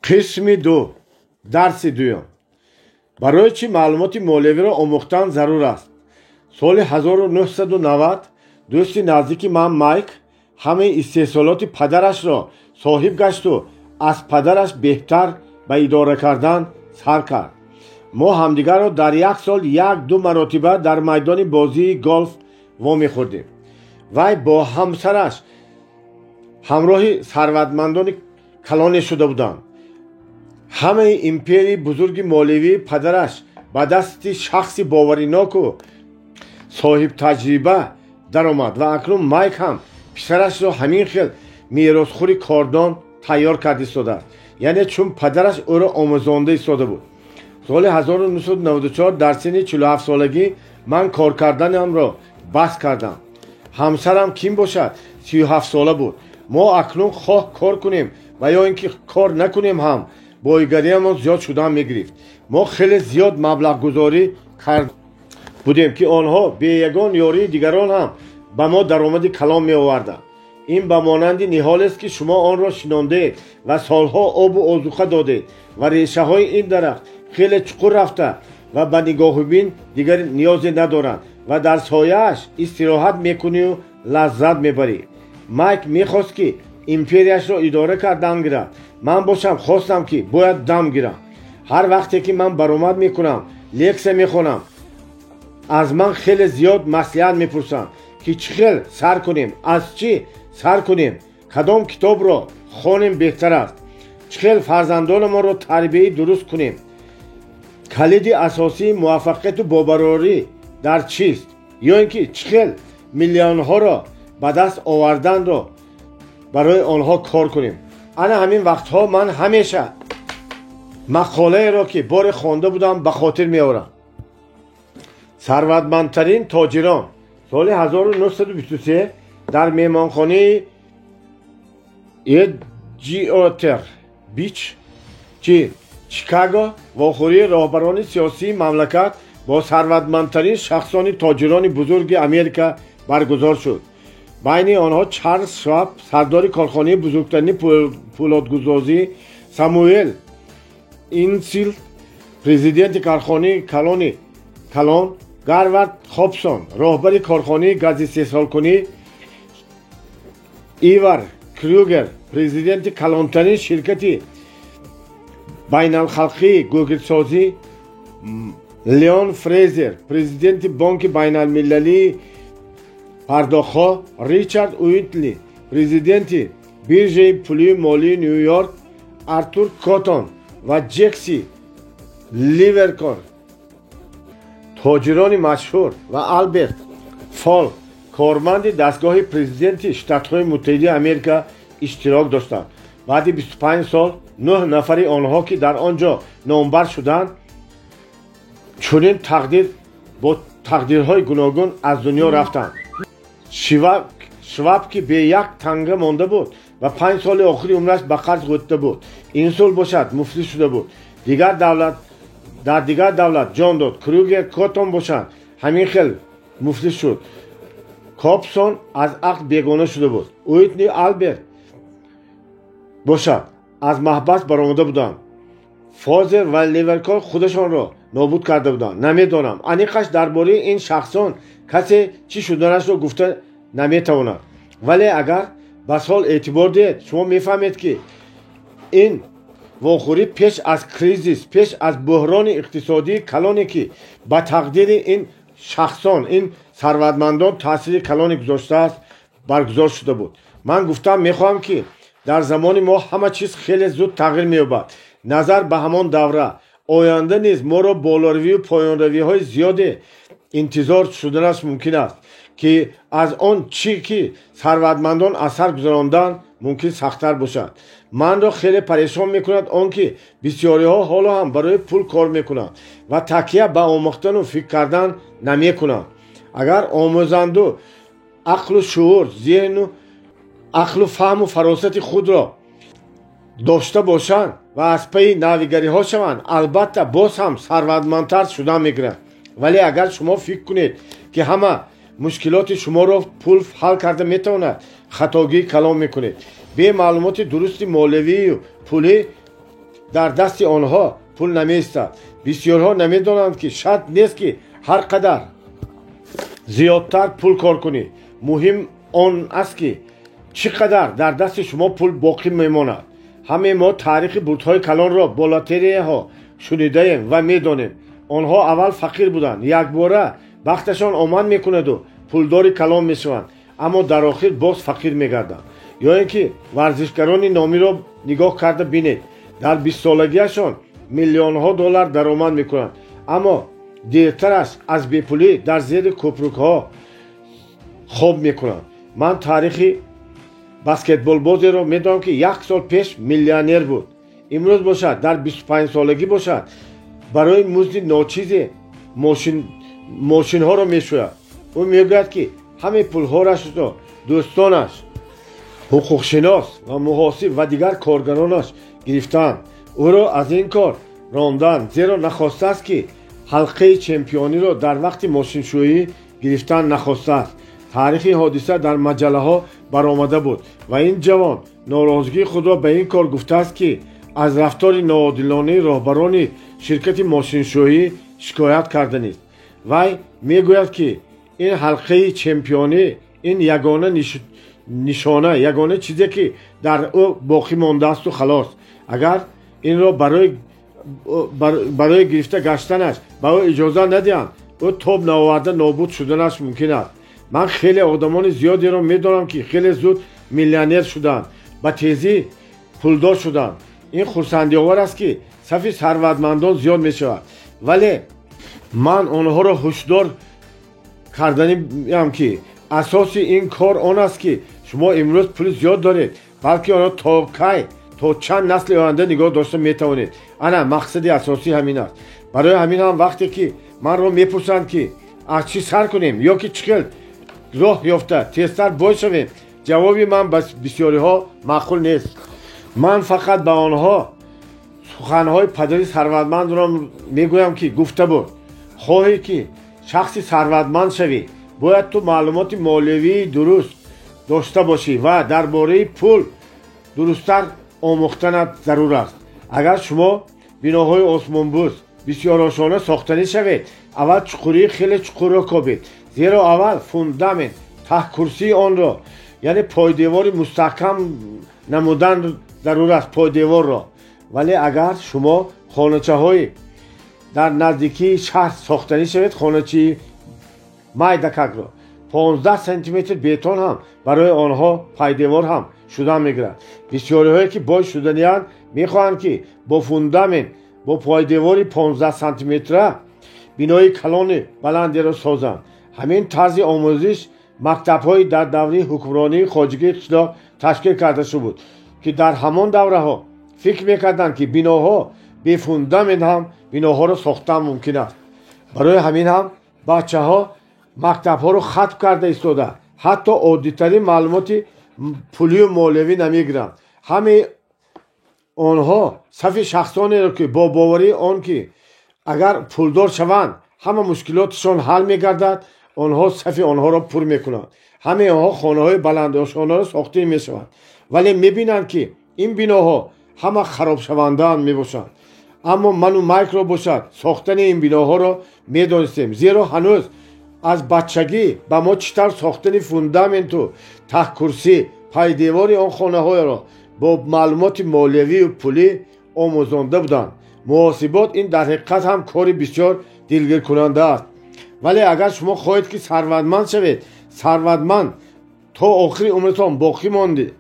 Қисми ду, дарси дуюм. Барои чӣ маълумоти молиявиро омӯхтан зарур аст? Соли 1990 дӯсти наздики ман Майк ҳамаи истеҳсолоти падарашро соҳиб гашту аз падараш беҳтар ба идора кардан сар кард. Мо ҳамдигарро дар як сол як-ду маротиба дар майдони бозии голф вомехӯрдем. Вай бо ҳамсараш ҳамроҳи сарватмандони калоне шуда буданд. Ҳамаи империяи бузурги молиявии падараш ба дасти шахси бовариноку соҳибтаҷриба даромад ва акнун Майк ҳам писарашро ҳамин хел меросхӯри кордон тайёр карда истодааст, яъне чун падараш ӯро омӯзонда истода буд. Соли 1994 дар синни 47-солагӣ ман кор карданамро бас кардам. Ҳамсарам ким бошад, 37-сола буд. Мо акнун хоҳ кор кунем ва ё ин ки кор накунем ҳам, боигариамон зиёд шудан мегирифт. Мо хеле зиёд маблағгузорӣ кард будем, ки онҳо бе ягон ёрии дигарон ҳам ба мо даромади калон меоварданд. Ин ба монанди ниҳолест, ки шумо онро шинондаед ва солҳо обу озуқа додед ва решаҳои ин дарахт хеле чуқур рафта ва ба нигоҳубин дигар ниёзе надоранд ва дар сояаш истироҳат мекунию лаззат мебарӣ. Майк мехост, ки империяшро идора кардан гирад. Ман бошам хостам, ки бояд дам гирам. Ҳар вақте ки ман баромад мекунам, лексия мехонам, аз ман хеле зиёд маслиҳат мепурсанд, ки чӣ хел сар кунем, аз чӣ сар кунем, кадом китобро хонем беҳтар аст, чӣ хел фарзандонамонро тарбияи дуруст кунем, калиди асосии муваффақияту бобарорӣ дар чист ё ин ки чӣ хел миллионҳоро ба даст оварданро барои онҳо кор кунем. Ана ҳамин вақтҳо ман ҳамеша мақолаеро, ки боре хонда будам, ба хотир меорам. Сарватмандтарин тоҷирон. Соли 1923 дар меҳмонхонаи Эджуотер Бич чи Чикаго вохӯрии роҳбарони сиёсии мамлакат бо сарватмандтарин шахсони тоҷирони бузурги Америка баргузор шуд. Байни онҳо Чарлз Шваб, сардори корхонаи бузургтарини пӯлодгузозӣ, Самуэл Инсил, президенти корхонаи калони калон, Гарвард Хобсон, роҳбари корхонаи газистеҳсолкунӣ, Ивар Крюгер, президенти калонтарин ширкати байналхалқии гӯгирдсозӣ, Леон Фрезер, президенти бонки байналмилалии пардохтҳо, Ричард Уитли, президенти биржаи пулию молии Ню Йорк, Артур Коттон ва Ҷесси Ливеркор, тоҷирони машҳур, ва Алберт Фол, корманди дастгоҳи президенти Штатҳои Муттаҳидаи Америка, иштирок доштанд. Баъди 25 сол нӯҳ нафари онҳо, ки дар он ҷо номбар шуданд, чунин тақдир бо тақдирҳои гуногун аз дунё рафтанд. Шваб, ки бе як танга монда буд ва 5 соли охири умраш ба қарз ғӯтида буд, Инсул бошад, муфлис шуда буд, дигар давлат дар дигар давлат ҷон дод. Крюгер, Коттон бошанд, ҳамин хел муфлис шуд. Кобсон аз ақл бегона шуда буд. Уитни, Алберт бошад, аз маҳбас баромада буданд. Фозер ва Ливеркор худашонро нобуд карда буданд. Намедонам, аниқаш дар бораи ин шахсон касе чӣ шуданашро гуфта наметавонад, вале агар ба сол эътибор диҳед, шумо мефаҳмед, ки ин вохӯрӣ пеш аз кризис, пеш аз буҳрони иқтисодии калоне, ки ба тақдири ин шахсон, ин сарватмандон таъсири калоне гузоштааст, баргузор шуда буд. Ман гуфтам мехоҳам, ки дар замони мо ҳама чиз хеле зуд тағйир меёбад назар ба ҳамон давра. Оянда низ моро болоравию поёнравиҳои зиёде интизор шуданаш мумкин аст, ки аз он чӣ ки сарватмандон аз сар гузарондан мумкин сахттар бошад. Манро хеле парешон мекунад он ки бисёриҳо ҳоло ҳам барои пул кор мекунанд ва такя ба омӯхтану фикр кардан намекунанд. Агар омӯзанду ақлу шуур, зеҳну ақлу фаҳму фаросати худро дошта бошанд ва аз пайи навигариҳо шаванд, албатта боз ҳам сарватмандтар шудан мегиранд. Вале агар шумо фикр кунед, ки ҳама мушкилоти шуморо пул ҳал карда метавонад, хатогии калон мекунед. Бе маълумоти дурусти молиявию пулӣ Дар дасти онҳо пул намеистад. Бисёрҳо намедонанд, ки шарт нест, ки ҳар қадар зиёдтар пул кор кунӣ. Муҳим он аст, ки чӣ қадар дар дасти шумо пул боқӣ мемонад. Ҳамаи мо таърихи бурдҳои калонро бо лотереяҳо шунидаем ва медонем. Онҳо аввал фақир буданд, якбора бахташон омад мекунаду пулдори калон мешаванд, аммо дар охир боз фақир мегарданд. Ё ин ки варзишгарони номиро нигоҳ карда бинед. Дар 20-солагиашон миллионҳо доллар даромад мекунанд, аммо дертараш аз бепулӣ дар зери кӯпрукҳо хоб мекунанд. Ман таърихи баскетболбозеро медонам, ки як сол пеш миллионер буд. Имрӯз бошад, дар 25-солагӣ бошад, барои музди ночизе мошинҳоро мешӯяд. Ӯ мегӯяд, ки ҳамаи пулҳояшро дӯстонаш, ҳуқуқшинос ва муҳосиб ва дигар коргаронаш гирифтаанд. Ӯро аз ин кор ронданд, зеро нахостааст, ки ҳалқаи чемпиониро дар вақти мошиншӯӣ гирифтан нахостааст. Таърихи ҳодиса дар маҷаллаҳо баромада буд ва ин ҷавон норозигии худро ба ин кор гуфтааст, ки аз рафтори ноодилонаи роҳбарони ширкати мошиншӯӣ шикоят карданист. Вай мегӯяд, ки ин ҳалқаи чемпионӣ ин ягона нишона, ягона чизе, ки дар ӯ боқӣ мондаасту халос. Агар инро барои гирифта гаштанаш ба ӯ иҷоза надиҳанд, ӯ тоб наоварда нобуд шуданаш мумкин аст. Ман хеле одамони зиёдеро медонам, ки хеле зуд миллионер шуданд, ба тезӣ пулдор шуданд. Ин хурсандиовар аст, ки сафи сарватмандон зиёд мешавад, вале ман онҳоро ҳушдор карданиам, ки асоси ин кор он аст, ки шумо имрӯз пули зиёд доред, балки онро то кай, то чанд насли оянда нигоҳ дошта метавонед. Ана мақсади асосӣ ҳамин аст. Барои ҳамин ҳам вақте ки манро мепурсанд, ки аз чӣ сар кунем ё ки чӣ хел роҳ ёфта тезтар бой шавем, ҷавоби ман ба бисёриҳо маъқул нест. Ман фақат ба онҳо суханҳои падари сарватмандро мегӯям, ки гуфта буд: «Хоҳӣ, ки шахси сарватманд шавӣ, бояд ту маълумоти молиявии дуруст дошта бошӣ ва дар бораи пул дурусттар омӯхтанат зарур аст. Агар шумо биноҳои осмонбӯс бисёрошона сохтанӣ шавед, аввал чуқурии хеле чуқурро кобед, зеро аввал фундамент, таҳкурсии онро, яъне пойдевори мустаҳкам намудан зарур аст пойдеворро. Вале агар шумо хоначаҳои дар наздикии шаҳр сохтанӣ шавед, хоначаи майдакакро, 15 сантиметр бетон ҳам барои онҳо пайдевор ҳам шудан мегирад». Бисёриҳое, ки бой шуданианд, мехоҳанд, ки бо фундамент, бо пойдевори 15 сантиметра бинои калони баландеро созанд. Ҳамин тарзи омӯзиш мактабҳои дар давраи ҳукмронии хоҷагии қишлоқ ташкил карда шуд буд, ки дар ҳамон давраҳо фикр мекарданд, ки биноҳо бе фундамент ҳам биноҳоро сохтан мумкин аст. Барои ҳамин ҳам бачаҳо мактабҳоро хатм карда истода, ҳатто оддитарин маълумоти пулию молиявӣ намегиранд. Ҳамаи онҳо сафи шахсонеро, ки бо боварии он, ки агар пулдор шаванд, ҳама мушкилоташон ҳал мегардад, онҳо сафи онҳоро пур мекунанд. Ҳамаи онҳо хонаҳои баландошонаро сохтӣ мешаванд, вале мебинанд, ки ин биноҳо ҳама харобшавандаанд мебошанд. Аммо ману Майкро бошад, сохтани ин биноҳоро медонистем, зеро ҳанӯз аз бачагӣ ба мо чӣ тавр сохтани фундаменту таҳкурсӣ, пайдевори он хонаҳоеро бо маълумоти молиявию пулӣ омӯзонда буданд. Муҳосибот ин дар ҳақиқат ҳам кори бисёр дилгиркунанда аст, вале агар шумо хоҳед, ки сарватманд шавед, сарватманд то охири умратон боқӣ мондед,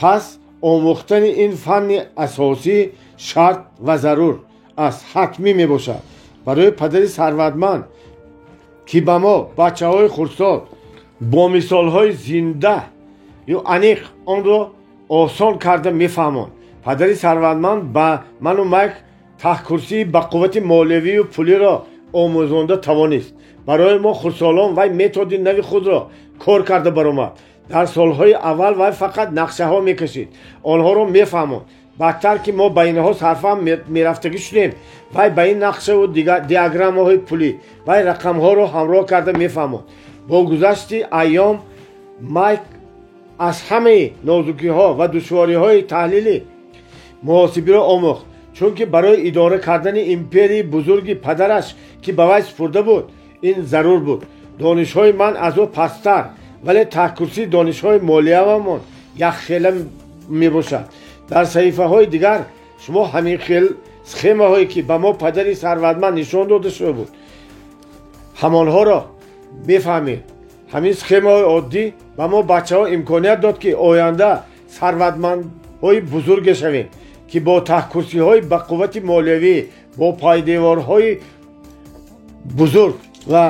пас омӯхтани ин фанни асосӣ шарт ва зарур аст, ҳатмӣ мебошад. Барои падари сарватманд, ки ба мо, бачаҳои хурдсол, бо мисолҳои зинда ё аниқ онро осон карда мефаҳмонд. Падари сарватманд ба ману Майк таҳкурсии ба қуввати молиявию пулиро омӯзонда тавонист. Барои мо, хурдсолон, вай методи нави худро кор карда баромад. Дар солҳои аввал вай фақат нақшаҳо мекашид, онҳоро мефаҳмонд. Баъдтар, ки мо ба инҳо сарфаҳм мерафтагӣ шудем, вай ба ин нақшаву диаграммаҳои пулӣ, вай рақамҳоро ҳамроҳ карда мефаҳмонд. Бо гузашти айём Майк аз ҳамаи нозукиҳо ва душвориҳои таҳлили муҳосибиро омӯхт. Чунки барои идора кардани империяи бузурги падараш, ки ба вай супурда буд, ин зарур буд. Донишҳои ман аз ӯ пасттар, вале таҳкурсии донишҳои молиявамон якхела мебошад. Дар саҳифаҳои дигар шумо ҳамин хел схемаҳое, ки ба мо падари сарватманд нишон дода шуда буд, ҳамонҳоро мефаҳмед. Ҳамин схемаҳои оддӣ ба мо бачаҳо имконият дод, ки оянда сарватмандҳои бузурге шавем, ки бо таҳкурсиҳои ба қуввати молиявӣ, бо пайдеворҳои бузург ва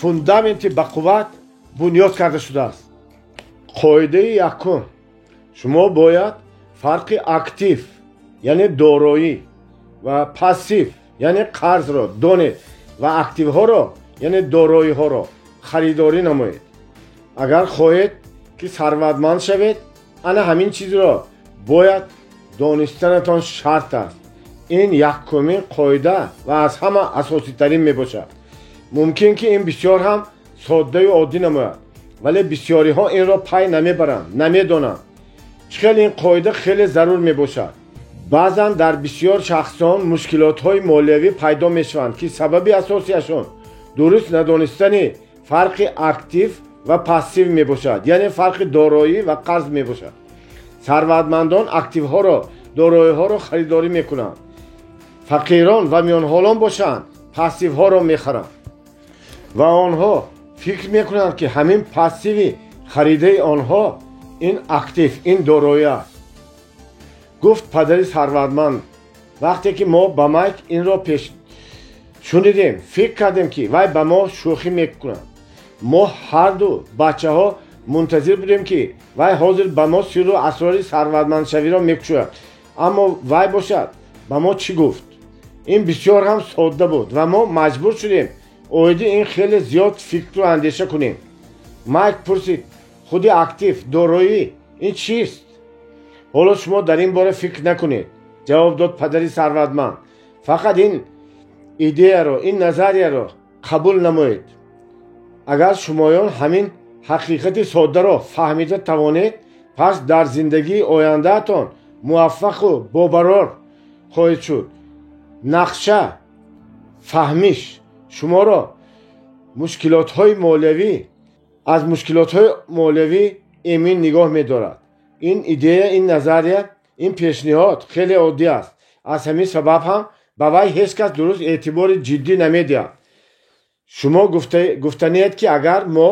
фундаменти бақувват бунёд карда шудааст. Қоидаи якум: шумо бояд фарқи актив, яъне дороӣ, ва пассив, яъне қарзро донед ва активҳоро, яъне дороиҳоро харидорӣ намоед. Агар хоҳед, ки сарватманд шавед, ана ҳамин чизро бояд донистанатон шарт аст. Ин якумин қоида ва аз ҳама асоситарин мебошад. Мумкин ки ин бисёр ҳам соддаю оддӣ намояд, вале бисёриҳо инро пай намебаранд, намедонанд. Чӣ хел ин қоида хеле зарур мебошад. Баъзан дар бисёр шахсон мушкилотҳои молиявӣ пайдо мешаванд, ки сабаби асосияшон дуруст надонистани фарқи актив ва пассив мебошад, яъне фарқи дороӣ ва қарз мебошад. Сарватмандон активҳоро, дороиҳоро харидорӣ мекунанд. Фақирон ва миёнҳолон бошанд, пассивҳоро мехаранд ва онҳо фикр мекунанд, ки ҳамин пассиви харидаи онҳо ин актив, ин дороӣ аст. Гуфт падари сарватманд: вақте ки мо ба Майк инро пеш шунидем, фикр кардем, ки вай ба мо шӯхӣ мекунад. Мо ҳарду бачаҳо мунтазир будем, ки вай ҳозир ба мо сирру асрори сарватмандшавиро мекушояд. Аммо вай бошад ба мо чӣ гуфт? Ин бисёр ҳам содда буд ва мо маҷбур шудем оиди ин хеле зиёд фикру андеша кунем. Майк пурсид: худи актив, дороӣ ин чист? Ҳоло шумо дар ин бора фикр накунед, ҷавоб дод падари сарватманд. Фақат ин идеяро, ин назарияро қабул намоед. Агар шумоён ҳамин ҳақиқати соддаро фаҳмида тавонед, пас дар зиндагии ояндаатон муваффақу бобарор хоҳед шуд. Нақша, фаҳмиш шуморо мушкилотҳои молиявӣ аз мушкилотҳои молиявӣ эмин нигоҳ медорад. Ин идея, ин назария, ин пешниҳод хеле оддӣ аст. Аз ҳамин сабаб ҳам ба вай ҳеҷ кас дуруст эътибори ҷиддӣ намедиҳад. Шумо гуфтаниед, ки агар мо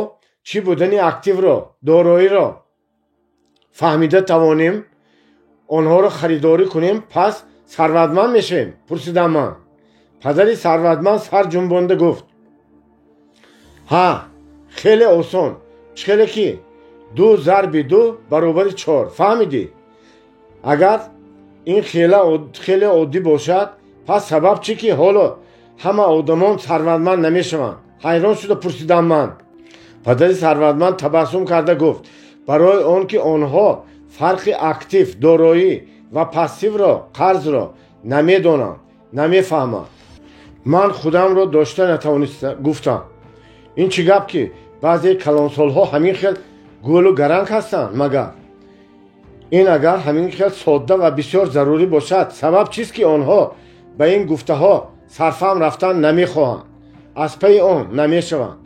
чӣ будани активро, дороиро фаҳмида тавонем, онҳоро харидорӣ кунем, пас сарватманд мешавем? Пурсидам ман. Падари сарватманд сар ҷунбонда гуфт: ҳа, хеле осон. Чӣ хеле ки 2 зарби 2 баробари 4. Фаҳмидӣ? Агар ин хеле оддӣ бошад, пас сабаб чӣ, ки ҳоло ҳама одамон сарватманд намешаванд? Ҳайрон шуда пурсидам ман. Падари сарватманд табассум карда гуфт: барои он ки онҳо фарқи актив, дороӣ ва пассивро, қарзро намедонанд, намефаҳманд. Ман худамро дошта натавониста гуфтам: ин чӣ гап, ки баъзе калонсолҳо ҳамин хел гӯлу гаранг ҳастанд? Магар ин агар ҳамин хел содда ва бисёр зарурӣ бошад, сабаб чист, ки онҳо ба ин гуфтаҳо сарфаҳм рафтан намехоҳанд, аз пайи он намешаванд?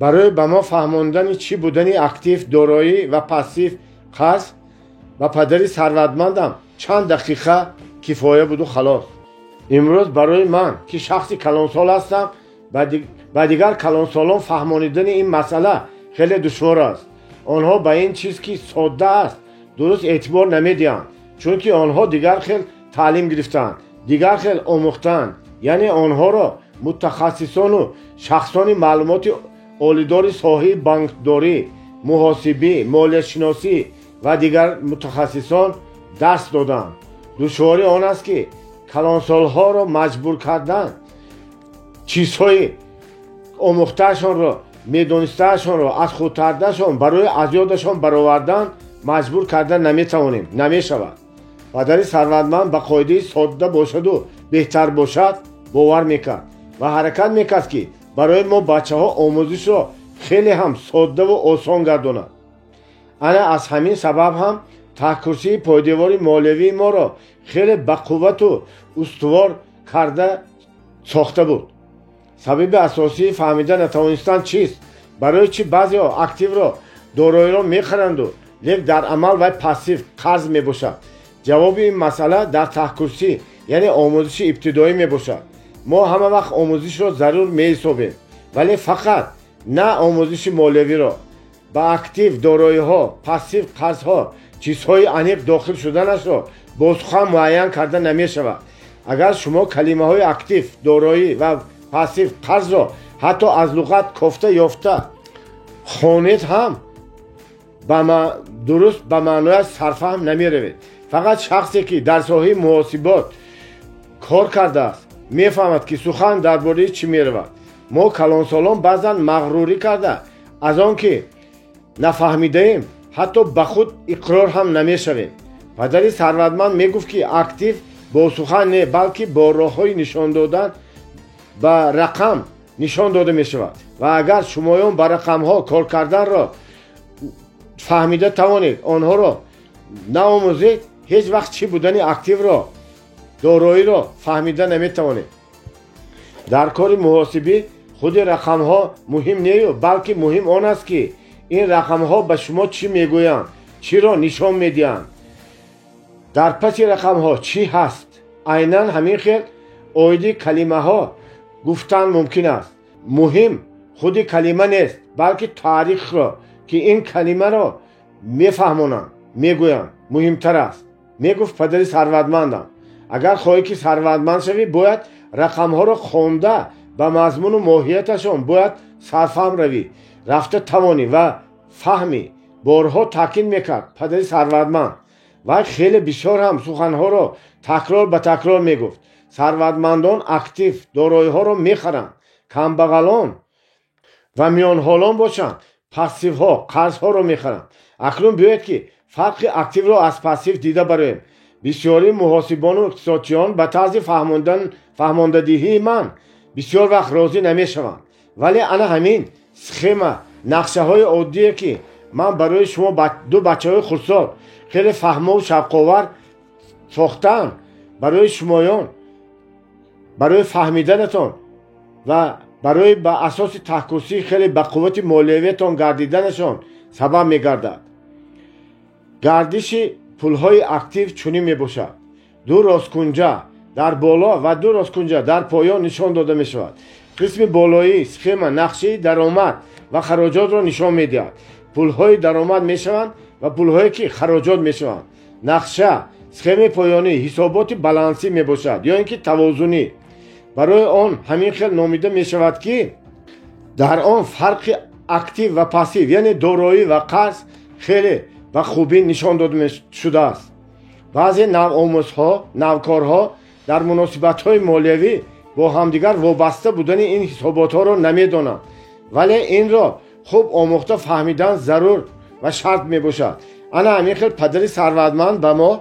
Барои ба мо фаҳмондани чӣ будани актив, дороӣ ва пассив, қарз ба падари сарватмандам чанд дақиқа кифоя буду халос. Имрӯз барои ман, ки шахси калонсол ҳастам, ба дигар калонсолон фаҳмонидани ин масъала хеле душвор аст. Онҳо ба ин чиз, ки содда аст, дуруст эътибор намедиҳанд, чунки онҳо дигар хел таълим гирифтаанд, дигар хел омӯхтаанд. Яъне онҳоро мутахассисону шахсони маълумоти олидори соҳаи банкдорӣ, муҳосибӣ, молияшиносӣ ва дигар мутахассисон дарс доданд. Душворӣ он аст, ки калонсолҳоро маҷбур кардан чизҳои омӯхтаашонро, медонистаашонро, аз худкардаашон барои аз ёдашон баровардан маҷбур кардан наметавонем, намешавад. Падари сарватманд ба қоидаи содда бошаду беҳтар бошад бовар мекард ва ҳаракат мекард, ки барои мо бачаҳо омӯзишро хеле ҳам соддаву осон гардонад. Ана аз ҳамин сабаб ҳам Таҳкурсии пойдевори молиявии моро хеле бақуввату устувор карда сохта буд. Сабаби асосии фаҳмида натавонистан чист? Барои чӣ баъзеҳо активро, дороиро мехаранду, лек дар амал вай пассив, қарз мебошад? Ҷавоби ин масъала дар таҳкурсӣ, яъне омӯзиши ибтидоӣ мебошад. Мо ҳама вақт омӯзишро зарур меҳисобем, вале фақат на омӯзиши молиявиро. Ба актив, дороиҳо, пассив, қарзҳо чизҳои аниқ дохил шуданашро бо сухан муайян карда намешавад. Агар шумо калимаҳои актив, дороӣ ва пассив, қарзро ҳатто аз луғат кофта ёфта хонед ҳам, дуруст ба маънояш сарфаҳм намеравед. Фақат шахсе, ки дар соҳаи муҳосибот кор кардааст, мефаҳмад, ки сухан дар бораи чӣ меравад. Мо калонсолон баъзан мағрурӣ карда, аз он ки нафаҳмидаем, ҳатто ба худ иқрор ҳам намешавем. Падари сарватманд мегуфт, ки актив бо сухан не, балки бо роҳҳои нишон додан ба рақам нишон дода мешавад. Ва агар шумоён ба рақамҳо кор карданро фаҳмида тавонед, онҳоро наомӯзед, ҳеҷ вақт чӣ будани активро, дороиро фаҳмида наметавонед. Дар кори муҳосибӣ худи рақамҳо муҳим нею, балки муҳим он аст, ки ин рақамҳо ба шумо чӣ мегӯянд, чиро нишон медиҳанд, дар паси рақамҳо чӣ ҳаст. Айнан ҳамин хел оиди калимаҳо гуфтан мумкин аст. Муҳим худи калима нест, балки таърихро, ки ин калимаро мефаҳмонанд, мегӯянд, муҳимтар аст, мегуфт падари сарватмандам. Агар хоҳӣ, ки сарватманд шавӣ, бояд рақамҳоро хонда ба мазмуну моҳияташон бояд сарфаҳм равӣ, рафта тавонӣ ва фаҳмӣ. Борҳо таъкид мекард падари сарватманд. Вай хеле бисёр ҳам суханҳоро такрор ба такрор мегуфт. Сарватмандон актив, дороиҳоро мехаранд, камбағалон ва миёнҳолон бошанд, пассивҳо, қарзҳоро мехаранд. Акнун биёед, ки фарқи активро аз пассив дида бароем. Бисёри муҳосибону иқтисодчиён ба тарзи фаҳмондадиҳии ман бисёр вақт розӣ намешаванд, вале ана ҳамин схема, нақшаҳои оддие, ки ман барои шумо ду бачаҳои хурдсол хеле фаҳмову шавқовар сохтаам, барои шумоён, барои фаҳмиданатон ва барои ба асоси таҳкурсии хеле ба қуввати молиявиятон гардиданашон сабаб мегардад. Гардиши пулҳои актив чунин мебошад. Ду росткунҷа дар боло ва ду росткунҷа дар поён нишон дода мешавад. Қисми болоии схема нақшаи даромад ва хароҷотро нишон медиҳад. Пулҳои даромад мешаванд ва пулҳое, ки хароҷот мешаванд. Нақша схемаи поёнӣ ҳисоботи балансӣ мебошад, ё ин ки тавозунӣ. Барои он ҳамин хел номида мешавад, ки дар он фарқи актив ва пассив, яъне дороӣ ва қарз, хеле ба хубӣ нишон дода шудааст. Баъзе навомӯзҳо, навкорҳо дар муносибатҳои молиявӣ бо ҳамдигар вобаста будани ин ҳисоботҳоро намедонанд, вале инро хуб омӯхта фаҳмидан зарур ва шарт мебошад. Ана ҳамин хел падари сарватманд ба мо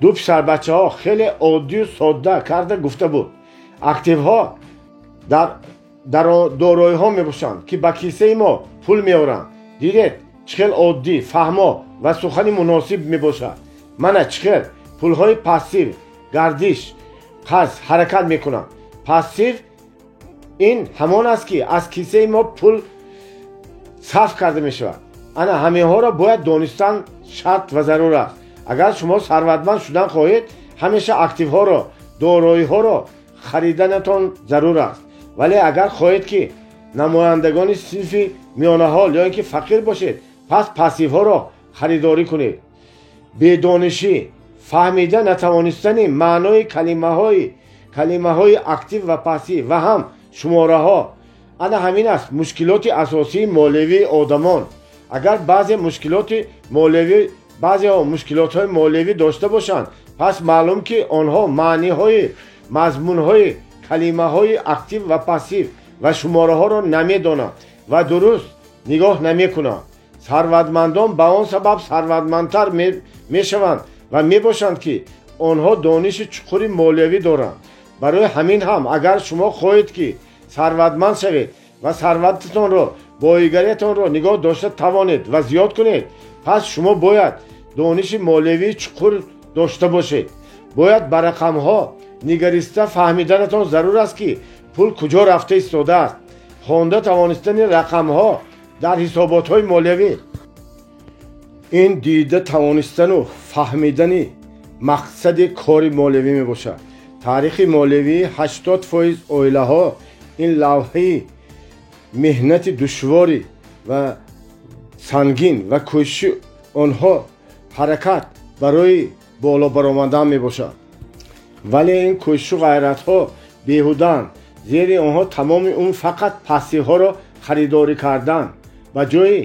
ду писарбачаҳо хеле оддию содда карда гуфта буд. Активҳо дар дороиҳо мебошанд, ки ба кисаи мо пул меоранд. Дидед, чӣ хел оддӣ, фаҳмо ва сухани муносиб мебошад. Мана чӣ хел пулҳои пассив, гардиш, қарз ҳаракат мекунанд. Пассив ин ҳамон аст, ки аз кисаи мо пул сарф карда мешавад. Ана ҳаминҳоро бояд донистан шарт ва зарур аст. Агар шумо сарватманд шудан хоҳед, ҳамеша активҳоро, дороиҳоро хариданатон зарур аст. Вале агар хоҳед, ки намояндагони синфи миёнаҳол ё ин ки фақир бошед, пас пассивҳоро харидорӣ кунед. Бедонишӣ, фаҳмида натавонистани маънои калимаҳои актив ва пассив ва ҳам шумораҳо, ана ҳамин аст мушкилоти асосии молиявии одамон. Агар баъзеҳо мушкилотҳои молиявӣ дошта бошанд, пас маълум, ки онҳо маъниҳои, мазмунҳои калимаҳои актив ва пассив ва шумораҳоро намедонанд ва дуруст нигоҳ намекунанд. Сарватмандон ба он сабаб сарватмандтар мешаванд ва мебошанд, ки онҳо дониши чуқури молиявӣ доранд. Барои ҳамин ҳам агар шумо хоҳед, ки сарватманд шавед ва сарвататонро, боигариятонро нигоҳ дошта тавонед ва зиёд кунед, пас шумо бояд дониши молиявии чуқур дошта бошед. Бояд ба рақамҳо нигариста фаҳмиданатон зарур аст, ки пул куҷо рафта истодааст. Хонда тавонистани рақамҳо дар ҳисоботҳои молиявӣ ин дида тавонистану фаҳмидани мақсади кори молиявӣ мебошад. Таърихи молиявии 80% оилаҳо ин лавҳаи меҳнати душворӣ ва сангин ва кӯшиши онҳо ҳаракат барои боло баромадан мебошад. Вале ин кӯшишу ғайратҳо беҳудаанд, зери онҳо тамоми умр фақат пассивҳоро харидорӣ кардан ба ҷои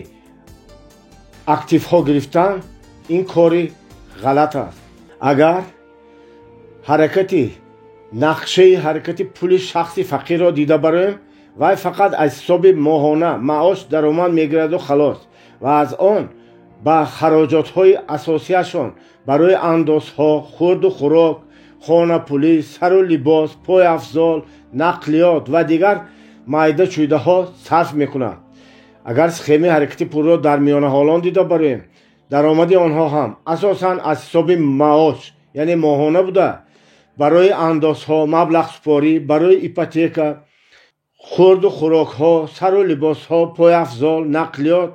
активҳо гирифтан ин кори ғалат аст. Агар ҳаракати нақшаи ҳаракати пули шахси фақирро дида бароем, вай фақат аз ҳисоби моҳона маош даромад мегираду халос ва аз он ба хароҷотҳои асосияшон барои андозҳо, хӯрду хӯрок, хонапулӣ, сару либос, пойафзол, нақлиёт ва дигар майда чӯйдаҳо сарф мекунад. Агар схемаи ҳаракати пулро дар миёнаҳолон дида бароем, даромади онҳо ҳам асосан аз ҳисоби маош, яъне моҳона буда, барои андозҳо, маблағсупорӣ, барои ипотека, хӯрду хӯрокҳо, сару либосҳо, пойафзол, нақлиёт,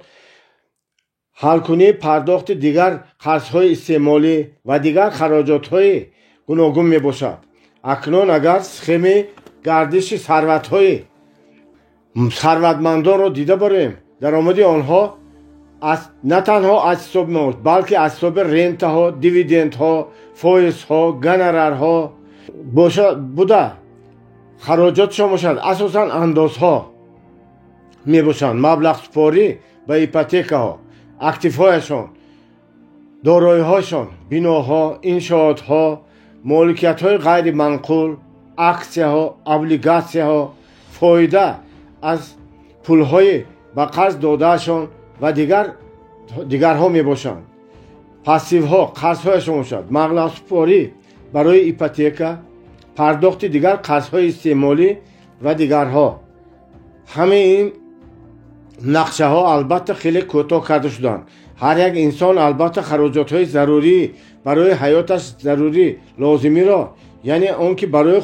ҳалкунии пардохти дигар қарзҳои истеъмолӣ ва дигар хароҷотҳои гуногун мебошад. Акнун агар схемаи гардиши сарватҳои сарватмандонро дида бароем, даромади онҳо на танҳо аз ҳисоби маош, балки аз ҳисоби рентаҳо, дивидендҳо, фоизҳо, гонорарҳо буда, хароҷотшон бошад асосан андозҳо мебошанд, маблағсупорӣ ба ипотекаҳо, активҳояшон, дороиҳояшон, биноҳо, иншоотҳо, моликиятҳои ғайриманқул, аксияҳо, облигатсияҳо, фоида аз пулҳои ба қарз додаашон ва дигарҳо мебошанд. Пассивҳо қарзҳояшон бошад, маблағсупорӣ барои ипотека, пардохти дигар қарзҳои истеъмолӣ ва дигарҳо. Ҳамаи ин нақшаҳо албатта хеле кӯтоҳ карда шуданд. Ҳар як инсон албатта хароҷотҳои зарурӣ барои ҳаёташ зарурӣ лозимиро, яъне он ки барои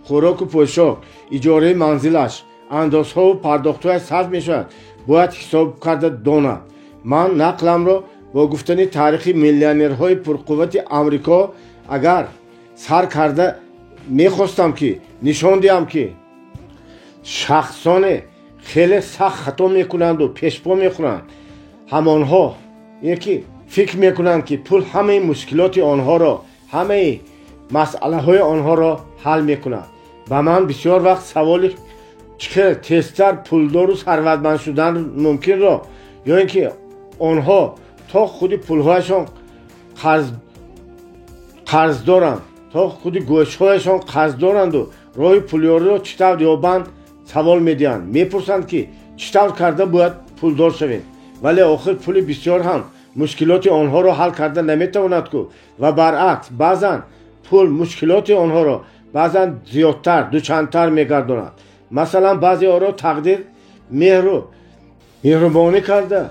хӯроку пӯшок, иҷораи манзилаш, андозҳову пардохтҳояш сарф мешавад, бояд ҳисоб карда донад. Ман нақламро бо гуфтани таърихи миллионерҳои пурқуввати Амрико агар сар карда мехостам, ки нишон диҳам, ки шахсоне хеле сахт хато мекунанду пешпо мехӯранд, ҳамонҳо ки фикр мекунанд, ки пул ҳамаи мушкилоти онҳоро, ҳамаи масъалаҳои онҳоро ҳал мекунад. Ба ман бисёр вақт саволи чӣ хел тезтар пулдору сарватманд шудан мумкинро, ё ин ки онҳо то худи пулҳояшон қарз доранд, то худи гӯшҳояшон қарз доранду роҳи пулёриро чӣ тавр ёбанд савол медиҳанд. Мепурсанд, ки чӣ тавр карда бояд пулдор шавем. Вале охир пули бисёр ҳам мушкилоти онҳоро ҳал карда наметавонад ку, ва баръакс баъзан пул мушкилоти онҳоро баъзан зиёдтар, дучандтар мегардонад. Масалан, баъзеҳоро тақдир меҳру меҳрубонӣ карда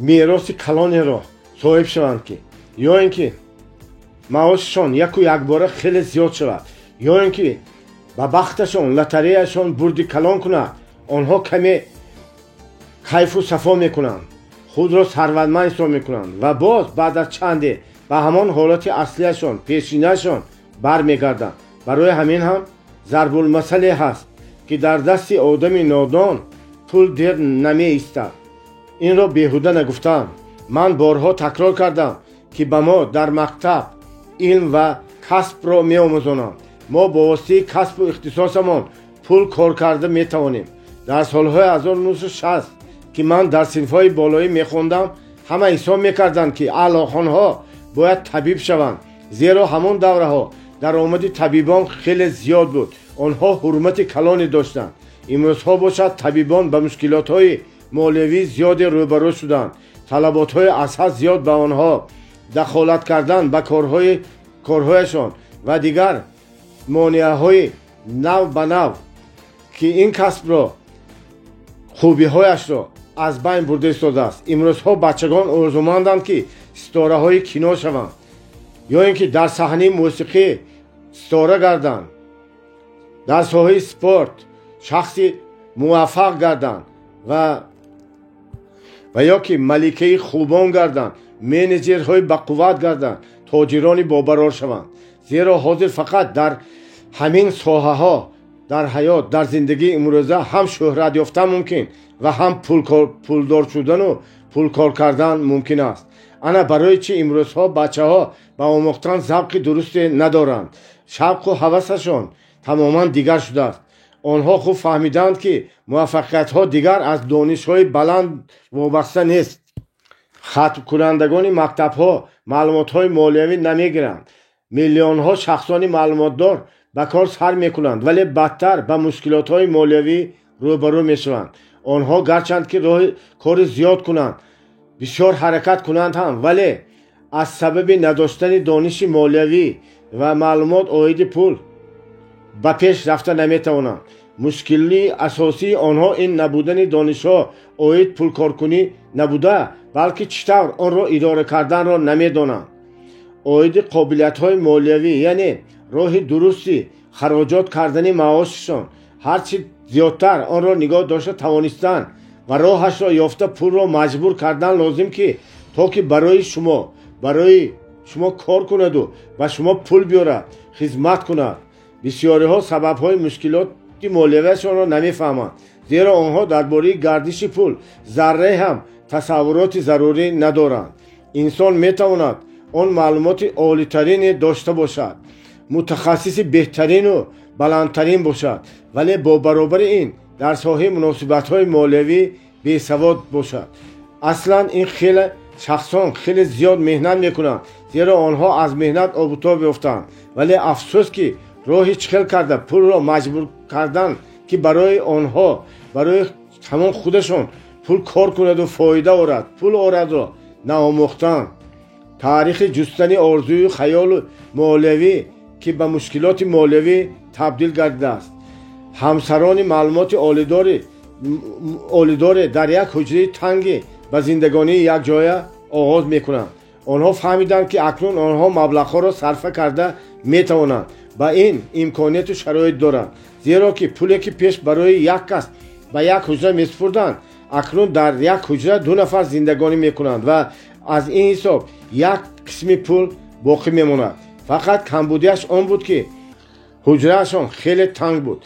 мероси калонеро соҳиб шаванд, ки ё ин ки маошашон яку якбора хеле зиёд шавад, ё ин ки ба бахташон лотареяшон бурди калон кунад, онҳо каме кайфу сафо мекунанд, худро сарватманд ҳисоб мекунанд ва боз баъд аз чанде ба ҳамон ҳолати аслияшон, пешинаашон бармегарданд. Барои ҳамин ҳам зарбулмасале ҳаст, ки дар дасти одами нодон пул дер намеистад. Инро беҳуда нагуфтаам. Ман борҳо такрор кардам, ки ба мо дар мактаб илм ва касбро меомӯзонанд. Мо бо воситаи касбу ихтисосамон пул кор карда метавонем. Дар солҳои 1960, ки ман дар синфҳои болоӣ мехондам, ҳама ҳисоб мекарданд, ки аълохонҳо бояд табиб шаванд, зеро ҳамон давраҳо даромади табибон хеле зиёд буд, онҳо ҳурмати калоне доштанд. Имрӯзҳо бошад табибон ба мушкилотҳои молиявии зиёде рӯбарӯ шуданд. Талаботҳои аз ҳад зиёд ба онҳо, дахолат кардан ба корҳояшон ва дигар монеаҳои нав ба нав, ки ин касбро хубиҳояшро аз байн бурда истодааст. Имрӯзҳо бачагон орзуманданд, ки Ситораҳои кино шаванд ё ин ки дар саҳнаи мусиқӣ ситора гарданд, дар соҳаи спорт шахси муваффақ гарданд ва ё ки маликаи хубон гарданд, менеҷерҳои бақувват гарданд, тоҷирони бобарор шаванд. Зеро ҳозир фақат дар ҳамин соҳаҳо дар ҳаёт, дар зиндагии имрӯза ҳам шӯҳрат ёфтан мумкин ва ҳам пулдор шудану пулкор кардан мумкин аст. Ана барои чӣ имрӯзҳо бачаҳо ба омӯхтан завқи дурусте надоранд. Шавқу ҳавасашон тамоман дигар шудааст. Онҳо хуб фаҳмидаанд, ки муваффақиятҳо дигар аз донишҳои баланд вобаста нест. Хатмкунандагони мактабҳо маълумотҳои молиявӣ намегиранд. Миллионҳо шахсони маълумотдор ба кор сар мекунанд, вале бадтар ба мушкилотҳои молиявӣ рӯбарӯ мешаванд. Онҳо гарчанд ки роҳи кори зиёд кунанд, бисёр ҳаракат кунанд ҳам, вале аз сабаби надоштани дониши молиявӣ ва маълумот оиди пул ба пеш рафта наметавонанд. Мушкилии асосии онҳо ин набудани донишҳо оид пулкоркунӣ набуда, балки чӣ тавр онро идора карданро намедонанд. Оиди қобилиятҳои молиявӣ, яъне роҳи дурусти хароҷот кардани маошашон, ҳарчи зиёдтар онро нигоҳ дошта тавонистан ва роҳашро ёфта пулро маҷбур кардан лозим, ки то ки барои шумо кор кунаду ба шумо пул биёрад, хизмат кунад. Бисёриҳо сабабҳои мушкилоти молиявиашонро намефаҳманд, зеро онҳо дар бораи гардиши пул заррае ҳам тасаввуроти зарурӣ надоранд. Инсон метавонад он маълумоти олитарине дошта бошад, мутахассиси беҳтарину баландтарин бошад, вале бо баробари ин дар соҳаи муносибатҳои молиявӣ бесавод бошад. Аслан ин хеле шахсон хеле зиёд меҳнат мекунанд, зеро онҳо аз меҳнат обутоб ёфтаанд, вале афсӯс, ки роҳи чӣ хел карда пулро маҷбур кардан, ки барои онҳо, барои ҳамон худашон пул кор кунаду фоида орад, пул орадро наомӯхтанд. Таърихи ҷустани орзую хаёлу молиявӣ, ки ба мушкилоти молиявӣ табдил гардидааст. Ҳамсарони маълумоти олидоре дар як ҳуҷраи танге ба зиндагонии якҷоя оғоз мекунанд. Онҳо фаҳмиданд, ки акнун онҳо маблағҳоро сарфа карда метавонанд, ба ин имконияту шароит доранд, зеро ки пуле, ки пеш барои як кас ба як ҳуҷра месупурданд, акнун дар як ҳуҷра ду нафар зиндагонӣ мекунанд ва аз ин ҳисоб як қисми пул боқӣ мемонад. Фақат камбудиаш он буд, ки ҳуҷраашон хеле танг буд.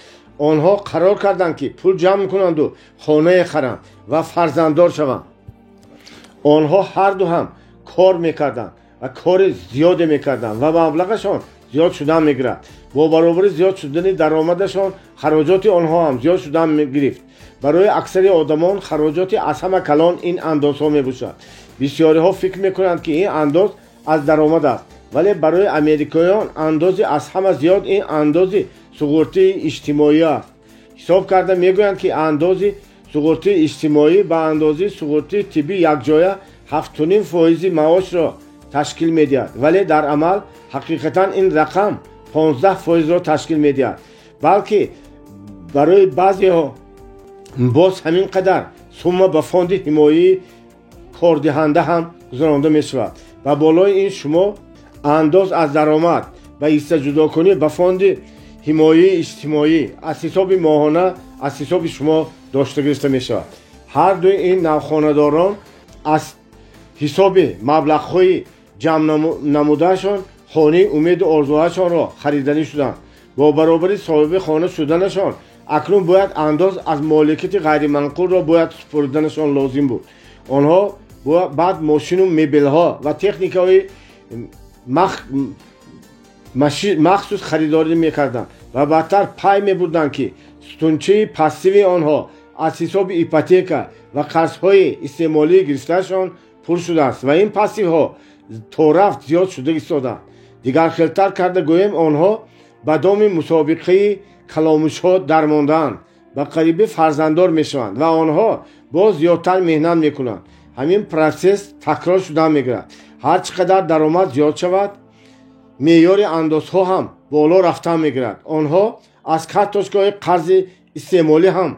Онҳо қарор карданд, ки пул ҷамъ кунанду хонае харанд ва фарзанддор шаванд. Онҳо ҳарду ҳам кор мекарданд ва кори зиёде мекарданд ва маблағашон зиёд шудан мегирад. Бо баробари зиёд шудани даромадашон хароҷоти онҳо ҳам зиёд шудан гирифт. Барои аксари одамон хароҷоти аз ҳама калон ин андозҳо мебошад. Бисёриҳо фикр мекунанд, ки ин андоз аз даромад аст, вале барои америкоён андози аз ҳама зиёд ин андози суғуртии иҷтимоӣ аст. Ҳисоб карда мегӯянд, ки андози суғуртии иҷтимоӣ ба андозаи суғуртии тиббӣ якҷоя 7,5 фоизи маошро ташкил медиҳад, вале дар амал ҳақиқатан ин рақам 15 фоизро ташкил медиҳад. Балки барои баъзеҳо боз ҳамин қадар сумма ба фонди ҳимояи кордиҳанда ҳам гузаронда мешавад. Ба болои ин шумо андоз аз даромад ба ҳиссаҷудокунӣ ба фонди ҳимояи иҷтимоӣ аз ҳисоби моҳона аз ҳисоби шумо дошта гирифта мешавад. Ҳардуи ин навхонадорон аз ҳисоби маблағҳои ҷамъ намудаашон хонаи умеду орзуҳояшонро хариданӣ шуданд. Бо баробари соҳиби хона шуданашон акнун бояд андоз аз моликияти ғайриманқулро бояд супориданашон лозим буд. Онҳо баъд мошину мебелҳо ва техникаҳои махсус харидорӣ мекарданд ва баъдтар пай мебурданд, ки сутунчаи пассиви онҳо аз ҳисоби ипотека ва қарзҳои истеъмолӣ гирифтаашон пур шудааст ва ин пассивҳо то рафт зиёд шуда истоданд. Дигархелтар карда гӯем, онҳо ба доми мусобиқаи каломушҳо дармондаанд. Ба қарибӣ фарзанддор мешаванд ва онҳо боз зиёдтар меҳнат мекунанд. Ҳамин процесс такрор шудан мегирад. Ҳар чӣ қадар даромад зиёд шавад, меъёри андозҳо ҳам боло рафтан мегирад. Онҳо аз карточкаҳои қарзи истеъмолӣ ҳам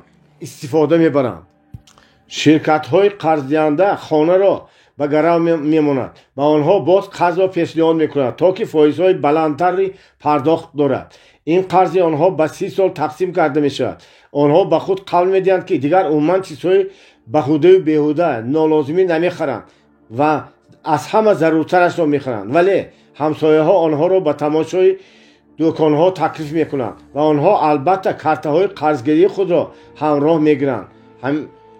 истифода мебаранд. Ширкатҳои қарздиҳанда хонаро ба гарав мемонад. Ба онҳо боз қарзро пешниҳод мекунад, то ки фоизҳои баландтари пардохт дорад. Ин қарзи онҳо ба 30 сол тақсим карда мешавад. Онҳо ба худ қавл медиҳанд, ки дигар умуман чизҳои баҳудаю беҳуда, нолозимӣ намехаранд ва аз ҳама заруртарашро мехаранд. Вале ҳамсояҳо онҳоро ба тамошои дуконҳо таклиф мекунанд ва онҳо албатта картаҳои қарзгирии худро ҳамроҳ мегиранд.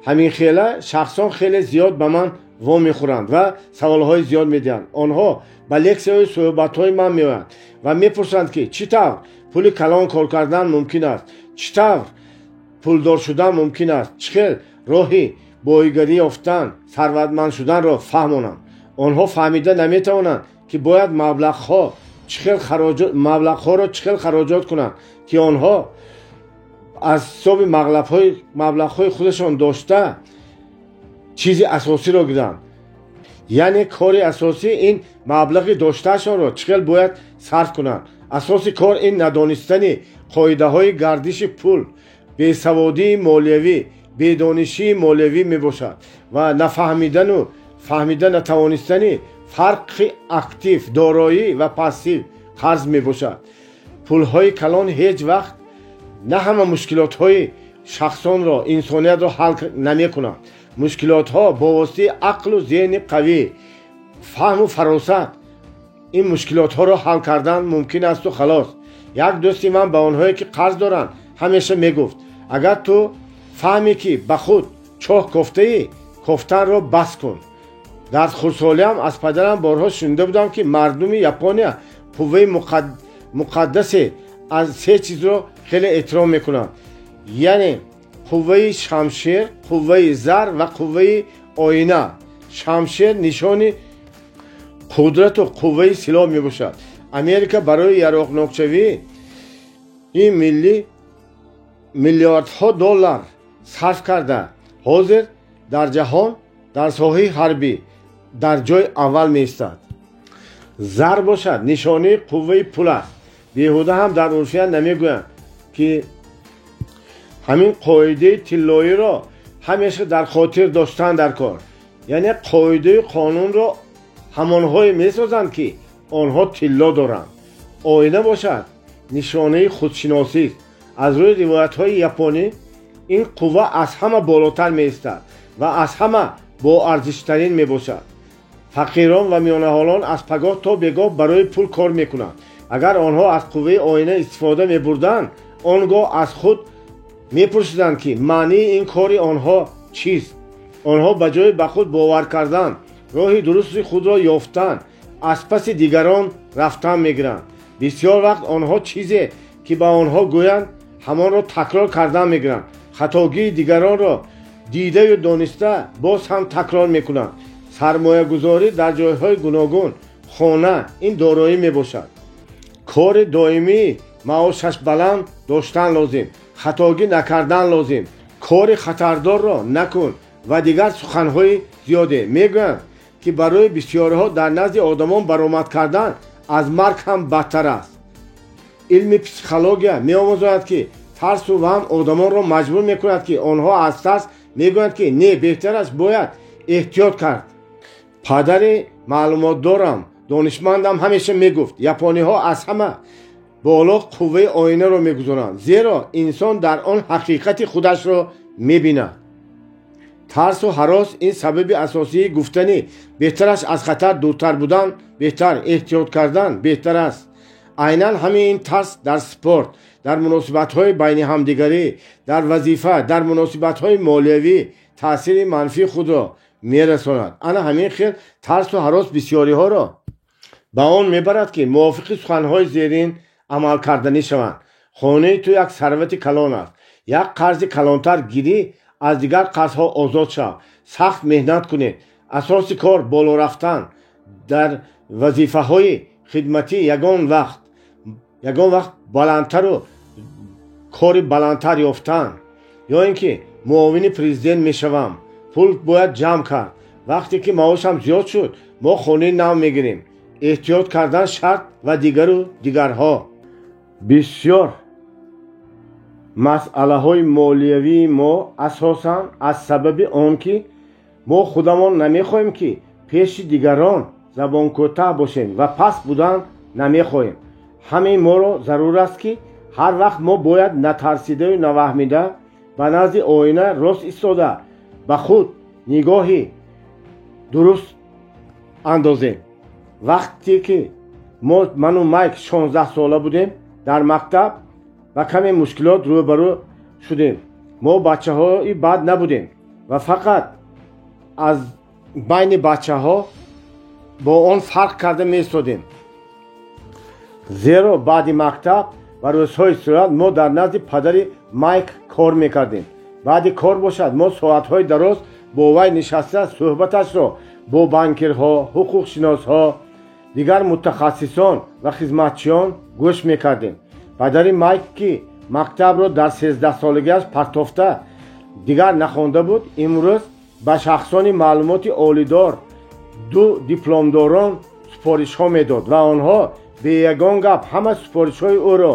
Ҳамин хела шахсон хеле зиёд ба ман вомехӯранд ва саволҳои зиёд медиҳанд. Онҳо ба лексияҳои суҳбатҳои ман меоянд ва мепурсанд, ки чӣ тавр пули калон кор кардан мумкин аст, чӣ тавр пулдор шудан мумкин аст, чӣ хел роҳи боигарӣ ёфтан, сарватманд шуданро фаҳмонанд. Онҳо фаҳмида наметавонанд, ки бояд маблағҳоро чӣ хел хароҷот кунанд, ки онҳо аз ҳисоби маблағҳои худашон дошта чизи асосиро гиранд. Яъне кори асосӣ ин маблағи доштаашонро чӣ хел бояд сарф кунанд. Асоси кор ин надонистани қоидаҳои гардиши пул, бесаводии молиявӣ, бедонишии молиявӣ мебошад ва нафаҳмидану фаҳмида натавонистани фарқи актив, дороӣ ва пассив, қарз мебошад. Пулҳои калон ҳеҷ вақт на ҳама мушкилотҳои шахсонро, инсониятро ҳал намекунанд. Мушкилотҳо бо воситаи ақлу зеҳни қавӣ, фаҳму фаросат ин мушкилотҳоро ҳал кардан мумкин асту халос. Як дӯсти ман ба онҳое, ки қарз доранд, ҳамеша мегуфт: агар ту фаҳме, ки ба худ чоҳ кофтаӣ, кофтанро бас кун. Дар хурдсолиам аз падарам борҳо шунида будам, ки мардуми Япония қувваи муқаддасе аз се чизро хеле эҳтиром мекунанд, яъне қувваи шамшер, қувваи зар ва қувваи оина. Шамшер нишони қудрату қувваи силоҳ мебошад. Америка барои яроқнокшавии ин миллӣ миллиардҳо доллар сарф карда, ҳозир дар ҷаҳон дар соҳаи ҳарбӣ дар ҷои аввал меистад. Зар бошад нишонаи қувваи пул аст. Беҳуда ҳам дар урфият намегӯянд, ки ҳамин қоидаи тиллоиро ҳамеша дар хотир доштан дар кор. Яъне қоидаи қонунро ҳамонҳое месозанд, ки онҳо тилло доранд. Оина бошад нишонаи худшиносист. Аз рӯи ривоятҳои японӣ ин қувва аз ҳама болотар меистад ва аз ҳама боарзиштарин мебошад. Фақирон ва миёнаҳолон аз пагоҳ то бегоҳ барои пул кор мекунанд. Агар онҳо аз қувваи оина истифода мебурданд, он гоҳ аз худ мепурсиданд, ки маънии ин кори онҳо чист. Онҳо ба ҷои ба худ бовар кардан, роҳи дурусти худро ёфтан, аз паси дигарон рафтан мегиранд. Бисёр вақт онҳо чизе, ки ба онҳо гӯянд, ҳамонро такрор кардан мегиранд. Хатогии дигаронро дидаю дониста боз ҳам такрор мекунанд. Сармоягузорӣ дар ҷойҳои гуногун, хона ин дороӣ мебошад. Кори доимӣ маошаш баланд доштан лозим, хатогӣ накардан лозим, кори хатардорро накун ва дигар суханҳои зиёде. Мегӯянд, ки барои бисёриҳо дар назди одамон баромад кардан аз марг ҳам бадтар аст. Илми психология меомӯзонад, ки тарсу ваҳм одамонро маҷбур мекунад, ки онҳо аз тарс мегӯянд, ки не, беҳтар аст бояд эҳтиёт кард. Падари маълумотдорам, донишмандам ҳамеша мегуфт: япониҳо аз ҳама боло қувваи оинаро мегузоранд, зеро инсон дар он ҳақиқати худашро мебинад. Тарсу ҳарос ин сабаби асосии гуфтани беҳтараш аз хатар дуртар будан беҳтар, эҳтиёт кардан беҳтар аст. Айнан ҳамин ин тарс дар спорт, дар муносибатҳои байни ҳамдигарӣ, дар вазифа, дар муносибатҳои молиявӣ таъсири манфии худро мерасонад. Ана ҳамин хел тарсу ҳарос бисёриҳоро ба он мебарад, ки мувофиқи суханҳои зерин амал карданӣ шаванд. Хонаи ту як сарвати калон аст. Як қарзи калонтар гирӣ, аз дигар қарзҳо озод шав. Сахт меҳнат кунед. Асоси кор боло рафтан дар вазифаҳои хидматӣ, ягон вақт баландтару кори баландтар ёфтан, ё ин ки муовини президент мешавам. Пул бояд ҷамъ кард. Вақте ки маошам зиёд шуд, мо хонаи нав мегирем. Эҳтиёт кардан шарт ва дигару дигарҳо. Бисёр масъалаҳои молиявии мо асосан аз сабаби он, ки мо худамон намехоҳем, ки Пеши дигарон забонкӯтаҳ бошем ва паст будан намехоҳем. Ҳамаи моро зарур аст, ки ҳар вақт мо бояд натарсидаю наваҳмида ба назди оина рост истода, ба худ нигоҳи дуруст андозем. Вақте ки мо, ману Майк, 16 сола будем, дар мактаб ба каме мушкилот рӯбарӯ шудем. Мо бачаҳои бад набудем ва фақат аз байни бачаҳо бо он фарқ карда меистодем, зеро баъди мактаб ва рӯзҳои истироҳат мо дар назди падари Майк кор мекардем. Баъди кор бошад, мо соатҳои дароз бо вай нишаста, суҳбаташро бо банкирҳо, ҳуқуқшиносҳо, дигар мутахассисон ва хизматчиён гӯш мекардем. Падари Майк, ки мактабро дар 13-солагиаш партофта, дигар нахонда буд, имрӯз ба шахсони маълумоти олидор, ду дипломдорон супоришҳо медод ва онҳо бе ягон гап ҳама супоришҳои ӯро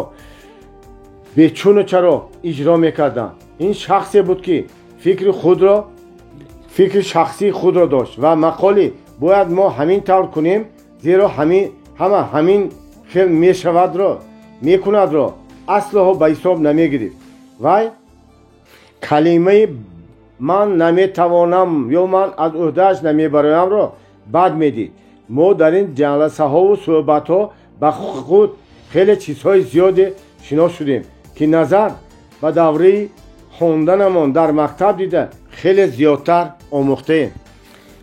бечуну чаро иҷро мекарданд. Ин шахсе буд, ки фикри шахсии худро дошт ва мақоли «бояд мо ҳамин тавр кунем, зеро ҳама ҳамин хел мешавадро мекунадро» аслоҳо ба ҳисоб намегирифт. Вай калимаи «ман наметавонам» ё «ман аз ӯҳдааш намебароямро» бад медид. Мо дар ин ҷаласаҳову суҳбатҳо ба худ хеле чизҳои зиёде шинос шудем, ки назар ба давраи хонданамон дар мактаб дида хеле зиёдтар омӯхтаем.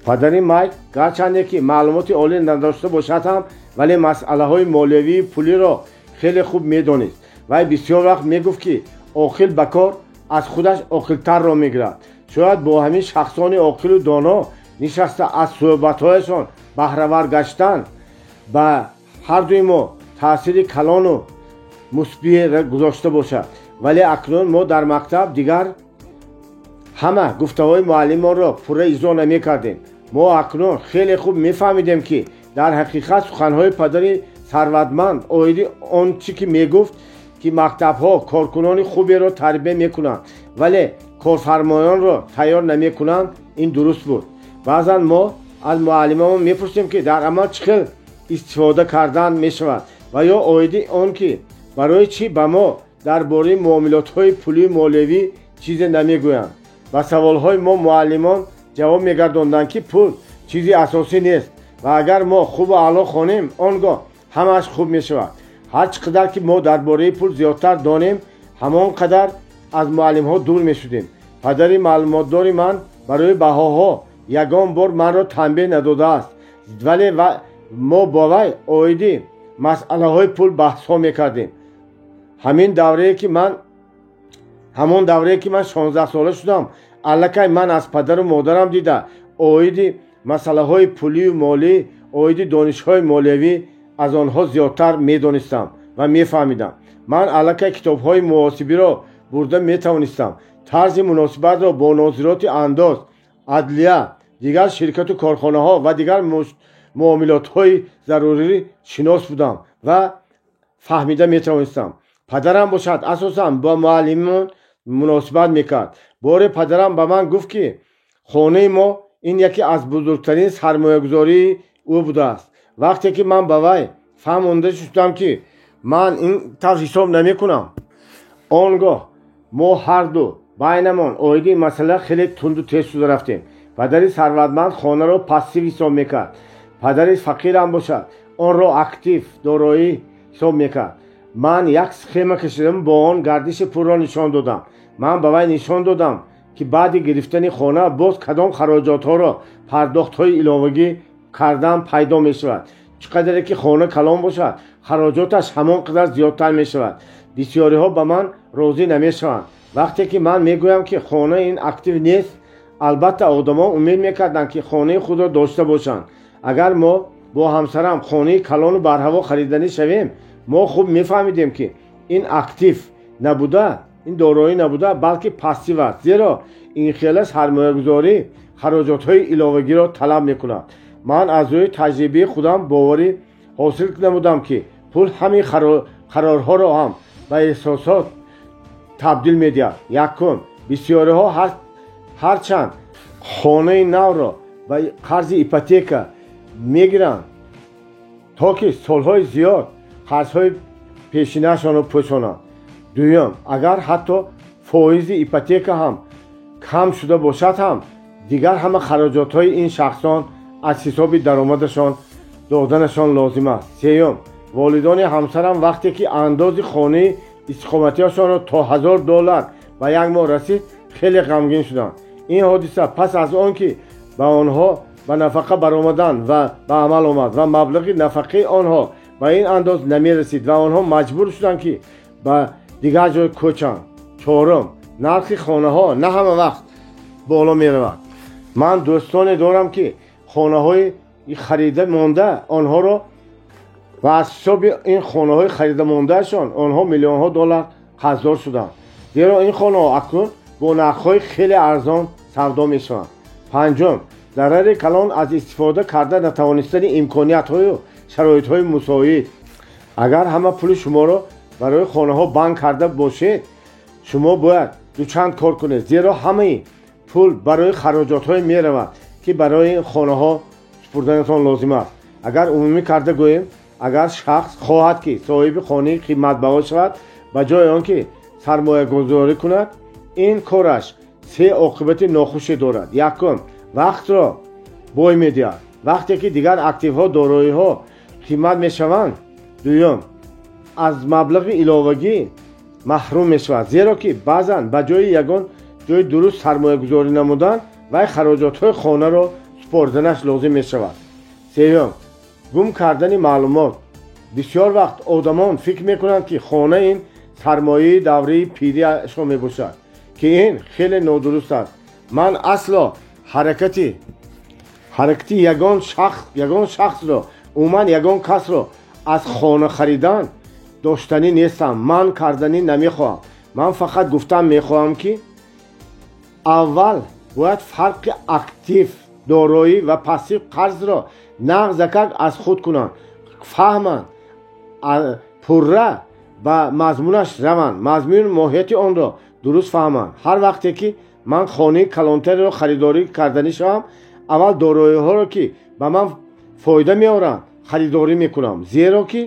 Падари Майк гарчанде ки маълумоти олӣ надошта бошад ҳам, вале масъалаҳои молиявии пулиро хеле хуб медонист. Вай бисёр вақт мегуфт, ки оқил ба кор аз худаш оқилтарро мегирад. Шояд бо ҳамин шахсони оқилу доно нишаста, аз суҳбатҳояшон баҳравар гаштан ба ҳардуи мо таъсири калону мусбие гузошта бошад. Вале акнун мо дар мактаб дигар ҳама гуфтаҳои муаллимонро пурра иҷро намекардем. Мо акнун хеле хуб мефаҳмидем, ки дар ҳақиқат суханҳои падари сарватманд оиди он чӣ ки мегуфт, ки мактабҳо коркунони хуберо тарбия мекунанд, вале корфармоёнро тайёр намекунанд, ин дуруст буд. Баъзан мо аз муаллимамон мепурсем, ки дар амал чӣ хел истифода кардан мешавад ва ё оиди он ки барои чӣ ба мо дар бораи муомилотҳои пулию молиявӣ чизе намегӯянд. Ба саволҳои мо муаллимон ҷавоб мегардонданд, ки пул чизи асосӣ нест ва агар мо хубу аъло хонем, он гоҳ ҳамааш хуб мешавад. Ҳар чӣ қадар ки мо дар бораи пул зиёдтар донем, ҳамон қадар аз муаллимҳо дур мешудем. Падари маълумотдори ман барои баҳоҳо ягон бор манро танбеҳ надодааст, вале мо бо вай оиди масъалаҳои пул баҳсҳо мекардем. Ҳамон даврае ки ман 16-сола шудам, аллакай ман аз падару модарам дида оиди масъалаҳои пулию молӣ, оиди донишҳои молиявӣ аз онҳо зиёдтар медонистам ва мефаҳмидам. Ман аллакай китобҳои муҳосибиро бурда метавонистам, тарзи муносибатро бо нозироти андоз, адлия, дигар ширкату корхонаҳо ва дигар муомилотҳои зарурӣ шинос будам ва фаҳмида метавонистам. Падарам бошад, асосан бо муаллимон муносибат мекард. Боре падарам ба ман гуфт, ки хонаи мо ин яке аз бузургтарин сармоягузории ӯ будааст. Вақте ки ман ба вай фаҳмонда шудам, ки ман ин тавр ҳисоб намекунам, он гоҳ мо ҳарду байнамон оиди ин масъала хеле тунду тез шуда рафтем. Падари сарватманд хонаро пассив ҳисоб мекард, падари фақирам бошад, онро актив, дороӣ ҳисоб мекард. Ман як схема кашидам, бо он гардиши пулро нишон додам. Ман ба вай нишон додам, ки баъди гирифтани хона боз кадом хароҷотҳоро пардохтҳои иловагӣ кардан пайдо мешавад. Чӣ қадаре ки хона калон бошад, хароҷоташ ҳамон қадар зиёдтар мешавад. Бисёриҳо ба ман розӣ намешаванд, вақте ки ман мегӯям, ки хона ин актив нест. Албатта, одамон умед мекарданд, ки хонаи худро дошта бошанд. Агар мо бо ҳамсарам хонаи калону барҳаво хариданӣ шавем, мо хуб мефаҳмидем, ки ин актив набуда, ин дороӣ набуда, балки пассив аст, зеро ин хела сармоягузорӣ хароҷотҳои иловагиро талаб мекунад. Ман аз рӯи таҷрибаи худам боварӣ ҳосил намудам, ки пул ҳамин қарорҳоро ҳам ба эҳсосот табдил медиҳад. Якум, бисёриҳо ҳарчанд хонаи навро ба қарзи ипотека мегиранд, то ки солҳои зиёд қарзҳои пешинаашонро пӯшонанд. Дуюм, агар ҳатто фоизи ипотека ҳам кам шуда бошад ҳам, дигар ҳама хароҷотҳои ин шахсон аз ҳисоби даромадашон доданашон лозим аст. Сеюм, волидони ҳамсарам вақте ки андози хонаи истиқоматиашонро то $1000 ба як моҳ расид, хеле ғамгин шуданд. Ин ҳодиса пас аз он ки ба онҳо ба нафақа баромадан ва ба амал омад ва маблағи нафақаи онҳо ба ин андоз намерасид ва онҳо маҷбур шуданд, ки ба дигар ҷой кӯчанд. Чорум, нархи хонаҳо на ҳама вақт боло меравад. Ман дӯстоне дорам, ки хонаҳои харида монда онҳоро ва аз ҳисоби ин хонаҳои харида мондаашон онҳо миллионҳо доллар қарздор шуданд, зеро ин хонаҳо акнун бо нархҳои хеле арзон савдо мешаванд. Панҷум, зарари калон аз истифода карда натавонистани имкониятҳою шароитҳои мусоид. Агар ҳама пули шуморо барои хонаҳо банк карда бошед, шумо бояд дучанд кор кунед, зеро ҳамаи пул барои хароҷотҳое меравад, ки барои хонаҳо супурданатон лозим аст. Агар умумӣ карда гӯем, агар шахс хоҳад, ки соҳиби хонаи қиматбаҳо шавад, ба ҷои он ки сармоягузорӣ кунад, ин кораш се оқибати нохуше дорад. Якум, вақтро бой медиҳад, вақте ки дигар активҳо, дороиҳо қимат мешаванд. Дуюм, аз маблағи иловагӣ маҳрум мешавад, зеро ки баъзан ба ҷои ягон ҷои дуруст сармоягузорӣ намудан, вай хароҷотҳои хонаро супорданаш лозим мешавад. Сеюм, гум кардани маълумот. Бисёр вақт одамон фикр мекунанд, ки хона ин сармояи давраи пириашон мебошад, ки ин хеле нодуруст аст. Ман асло ҳаракати ягон шахсро, умуман ягон касро аз хона харидан доштанӣ нестам, ман карданӣ намехоҳам. Ман фақат гуфтан мехоҳам, ки аввал бояд фарқи актив, дороӣ ва пассив, қарзро нағзакак аз худ кунанд, фаҳманд, пурра ба мазмунаш раванд, мазмуну моҳияти онро дуруст фаҳманд. Ҳар вақте ки ман хонаи калонтареро харидорӣ карданӣ шавам, аввал дороиҳоро, ки ба ман фоида меоранд, харидорӣ мекунам, зеро ки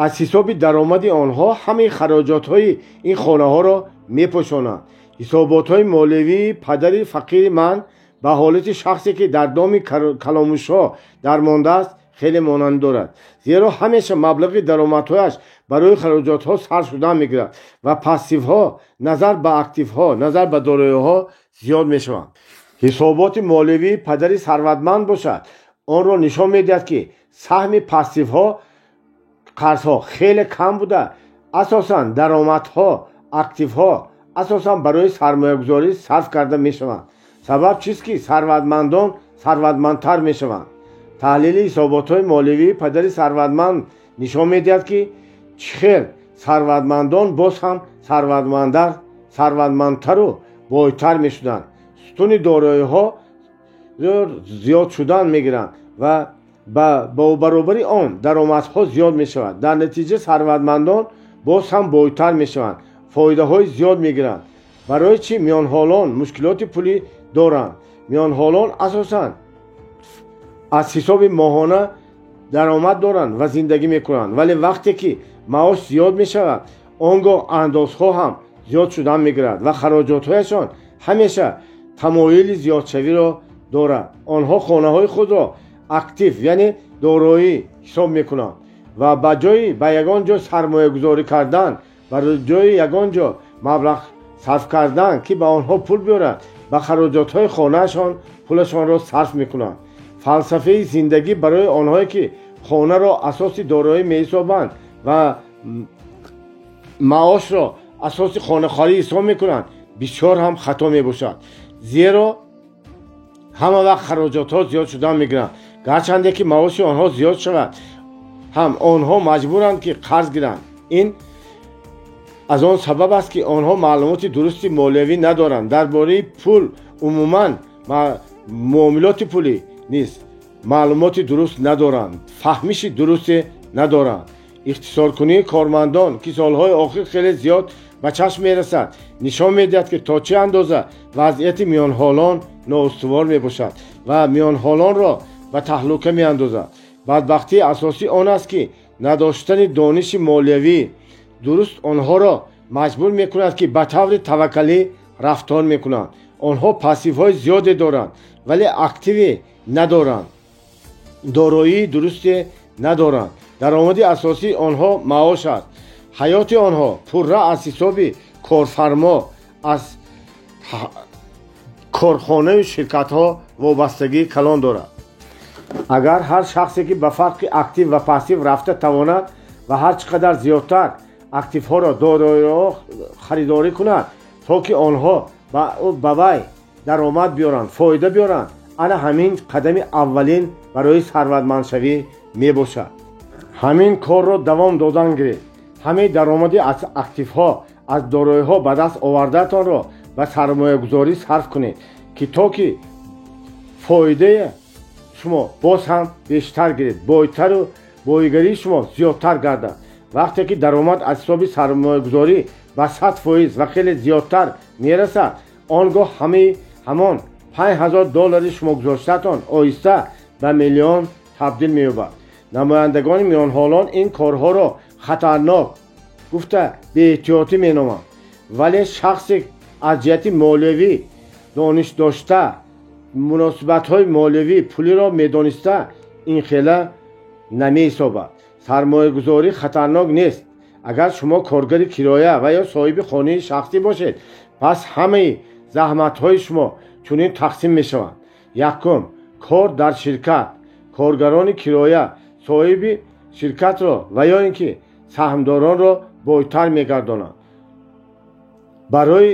аз ҳисоби даромади онҳо ҳамаи хароҷотҳои ин хонаҳоро мепӯшонанд. Ҳисоботҳои молиявии падари фақири ман ба ҳолати шахсе, ки дар доми каломушҳо дармондааст, хеле монанд дорад, зеро ҳамеша маблағи даромадҳояш барои хароҷотҳо сарф шудан мегирад ва пассивҳо назар ба активҳо, назар ба дороиҳо зиёд мешаванд. Ҳисоботи молиявии падари сарватманд бошад, онро нишон медиҳад, ки саҳми пассивҳо, қарзҳо хеле кам буда, асосан даромадҳо, активҳо асосан барои сармоягузорӣ сарф карда мешаванд. Сабаб чист, ки сарватмандон сарватмандтар мешаванд? Таҳлили ҳисоботҳои молиявии падари сарватманд нишон медиҳад, ки чӣ хел сарватмандон боз ҳам сарватмандтару бойтар мешуданд. Сутуни дороиҳо зиёд шудан мегиранд ва бо баробари он даромадҳо зиёд мешавад. Дар натиҷа сарватмандон боз ҳам бойтар мешаванд, фоидаҳои зиёд мегиранд. Барои чӣ миёнҳолон мушкилоти пулӣ доранд? Миёнҳолон асосан аз ҳисоби моҳона даромад доранд ва зиндагӣ мекунанд, вале вақте ки маош зиёд мешавад, он гоҳ андозҳо ҳам зиёд шудан мегирад ва хароҷотҳояшон ҳамеша тамоили зиёдшавиро дорад. Онҳо хонаҳои худро актив, яъне дороӣ ҳисоб мекунанд ва ба ҷои ба ягон ҷо сармоягузорӣ кардан, ба ҷои ягон ҷо маблағ сарф кардан, ки ба онҳо пул биёрад, ба хароҷотҳои хонаашон пулашонро сарф мекунанд. Фалсафаи зиндагӣ барои онҳое, ки хонаро асоси дороӣ меҳисобанд ва маошро асоси хонахорӣ ҳисоб мекунанд, бисёр ҳам хато мебошад, зеро ҳама вақт хароҷотҳо зиёд шудан мегиранд. Гарчанде ки маоши онҳо зиёд шавад ҳам, онҳо маҷбуранд, ки қарз гиранд. Ин аз он сабаб аст, ки онҳо маълумоти дурусти молиявӣ надоранд дар бораи пул, умуман муомилоти пулӣ низ маълумоти дуруст надоранд, фаҳмиши дурусте надоранд. Ихтисоркунии кормандон, ки солҳои охир хеле зиёд ба чашм мерасад, нишон медиҳад, ки то чӣ андоза вазъияти миёнҳолон ноустувор мебошад. ва миёнҳолонро ба таҳлука меандозад. Бадбахтии асосӣ он аст, ки надоштани дониши молиявӣ дуруст онҳоро маҷбур мекунад, ки ба таври таваккалӣ рафтор мекунанд. Онҳо пассивҳои зиёде доранд, вале активе надоранд, дороии дурусте надоранд. Даромади асосии онҳо маош аст. Ҳаёти онҳо пурра аз ҳисоби корфармо, аз корхонаю ширкатҳо вобастагии калон дорад. Агар ҳар шахсе, ки ба фарқи актив ва пассив рафта тавонад ва ҳар чӣ қадар зиёдтар активҳоро, дороиҳо харидорӣ кунад, то ки онҳо ба вай даромад биёранд, фоида биёранд, ана ҳамин қадами аввалин барои сарватмандшавӣ мебошад. Ҳамин корро давом додан гиред. Ҳамаи даромади аз активҳо, аз дороиҳо ба даст овардаатонро ба сармоягузорӣ сарф кунед, ки то ки фоидаи шумо боз ҳам бештар гиред, бойтару боигарии шумо зиёдтар гардад. Вақте ки даромад аз ҳисоби сармоягузорӣ ба 100% ва хеле зиёдтар мерасад, он гоҳ ҳамаи ҳамон 5000 доллари шумо гузоштаатон оҳиста ба миллион табдил меёбад. Намояндагони миёнҳолон ин корҳоро хатарнок гуфта беэҳтиётӣ меноманд, вале шахсе аз ҷиҳати молиявӣ дониш дошта, муносибатҳои молиявӣ пулиро медониста, ин хела намеҳисобад. Сармоягузорӣ хатарнок нест. Агар шумо коргари кироя ва ё соҳиби хонаи шахсӣ бошед, пас ҳамаи заҳматҳои шумо чунин тақсим мешаванд. Якум, кор дар ширкат. Коргарони кироя соҳиби ширкатро ва ё ин ки саҳмдоронро бойтар мегардонанд, барои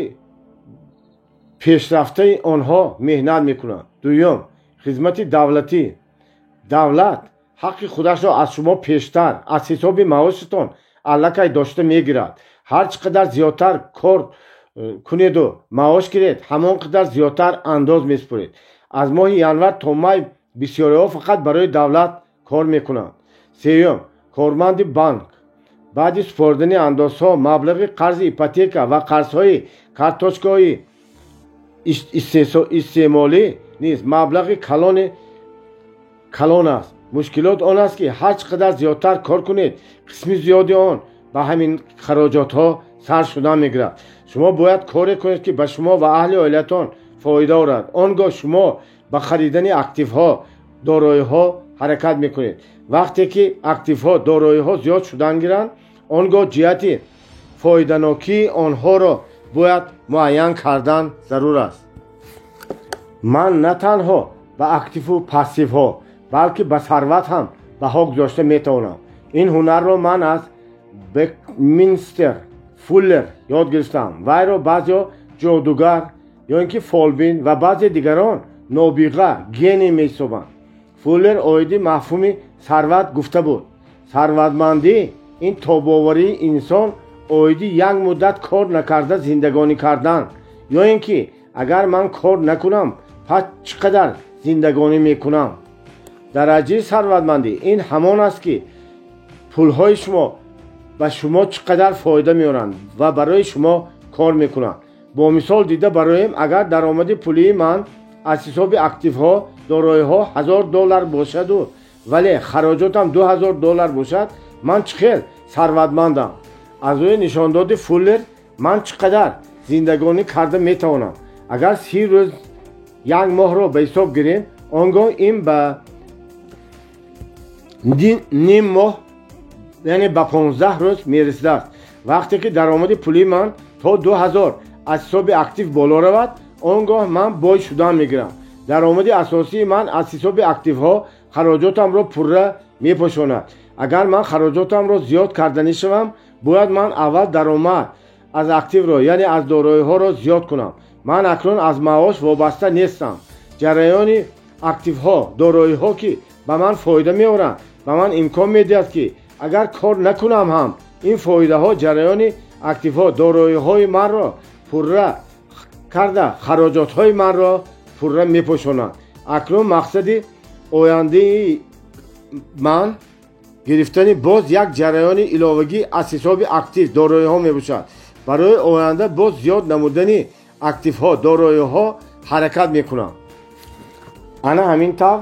пешрафтаи онҳо меҳнат мекунанд. Дуюм, хизмати давлатӣ. Давлат ҳаққи худашро аз шумо пештар аз ҳисоби маошатон аллакай дошта мегирад. Ҳар чӣ қадар зиёдтар кор кунеду маош гиред, ҳамон қадар зиёдтар андоз месупоред. Аз моҳи январ то май бисёриҳо фақат барои давлат кор мекунанд. Сеюм, корманди банк. Баъди супоридани андозҳо, маблағи қарзи ипотека ва қарзҳои карточкаҳои истеъмолӣ низ маблағи калон аст. Мушкилот он аст, ки ҳар чӣ қадар зиёдтар кор кунед, қисми зиёди он ба ҳамин хароҷотҳо сарф шудан мегирад. Шумо бояд коре кунед, ки ба шумо ва аҳли оилатон фоида орад. Он гоҳ шумо ба харидани активҳо, дороиҳо ҳаракат мекунед. Вақте ки активҳо, дороиҳо зиёд шудан гиранд, он гоҳ ҷиҳати фоиданокии онҳоро бояд муайян кардан зарур аст. Ман на танҳо ба активу пассивҳо, балки ба сарват ҳам баҳо гузошта метавонам. Ин ҳунарро ман аз Бакминстер Фуллер ёд гирифтам. Вайро баъзеҳо ҷодугар ё ин ки фолбин ва баъзе дигарон нобиға, гений меҳисобанд. Фуллер оиди мафҳуми сарват гуфта буд: «Сарватмандӣ ин тобоварии инсон оиди як муддат кор накарда зиндагонӣ кардан, ё ин ки агар ман кор накунам, пас чӣ қадар зиндагонӣ мекунам». Дараҷаи сарватмандӣ ин ҳамон аст, ки пулҳои шумо ба шумо чӣ қадар фоида меоранд ва барои шумо кор мекунанд. Бо мисол дида бароем. Агар даромади пулии ман аз ҳисоби активҳо, дороиҳо 1000 доллар бошаду, вале хароҷотам 2000 доллар бошад, ман чӣ хел сарватмандам? Аз рӯи нишондоди Фуллер ман чӣ қадар зиндагонӣ карда метавонам? Агар 30 рӯз як моҳро ба ҳисоб гирем, он гоҳ ин ба ним моҳ, яъне ба 15 рӯз мерасидааст. Вақте ки даромади пулии ман то 2000 аз ҳисоби актив боло равад, он гоҳ ман бой шудан мегирам. Даромади асосии ман аз ҳисоби активҳо хароҷотамро пурра мепӯшонад. Агар ман хароҷотамро зиёд карданӣ шавам, бояд ман аввал даромад аз активро, яъне аз дороиҳоро зиёд кунам. Ман акнун аз маош вобаста нестам. Ҷараёни активҳо, дороиҳо, ки ба ман фоида меоранд, ба ман имкон медиҳад, ки агар кор накунам ҳам, ин фоидаҳо, ҷараёни активҳо, дороиҳои манро пурра карда, хароҷотҳои манро пурра мепӯшонанд. Акнун мақсади ояндаи ман гирифтани боз як ҷараёни иловагӣ аз ҳисоби актив, дороиҳо мебошад. Барои оянда боз зиёд намудани активҳо, дороиҳо ҳаракат мекунам. Ана ҳамин тавр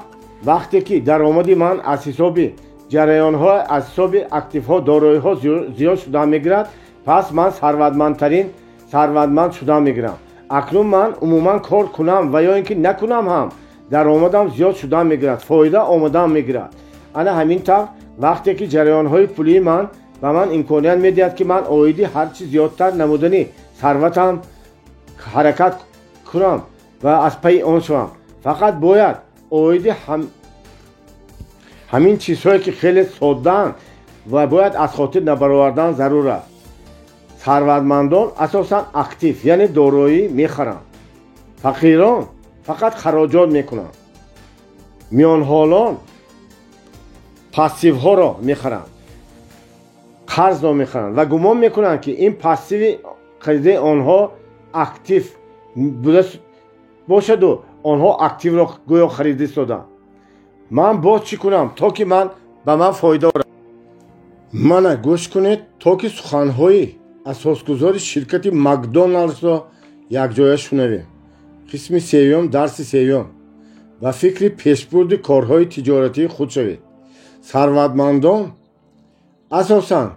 вақте ки даромади ман аз ҳисоби ҷараёнҳо, аз ҳисоби активҳо, дороиҳо зиёд шуда мегирад, пас ман сарватмандтарин сарватманд шуда мегирам. Акнун ман умуман кор кунам ва ё ин ки накунам ҳам даромадам зиёд шуда мегирад, фоида омадан мегирад. Ана ҳамин тавр вақте ки ҷараёнҳои пулии ман ба ман имконият медиҳад, ки ман оиди ҳарчи зиёдтар намудани сарватам ҳаракат кунам ва аз пайи он шавам. Фақат бояд оиди ҳамин чизҳое ки хеле соддаанд ва бояд аз хотир набаровардан зарур аст. Сарватмандон асосан актив, яъне дороӣ мехаранд. Фақирон фақат хароҷот мекунанд. Миёнҳолон пассивҳоро мехаранд, қарзро мехаранд ва гумон мекунанд, ки ин пассиви харидаи онҳо актив буда бошаду онҳо активро гӯё харида истоданд. Ман боз чӣ кунам, то ки ман ба ман фоида орад? Мана гӯш кунед, то ки суханҳои асосгузори ширкати Макдоналдсро якҷоя шунавем. Қисми сеюм, дарси сеюм. Ба фикри пешбурди корҳои тиҷоратии худ шавед. Сарватмандон асосан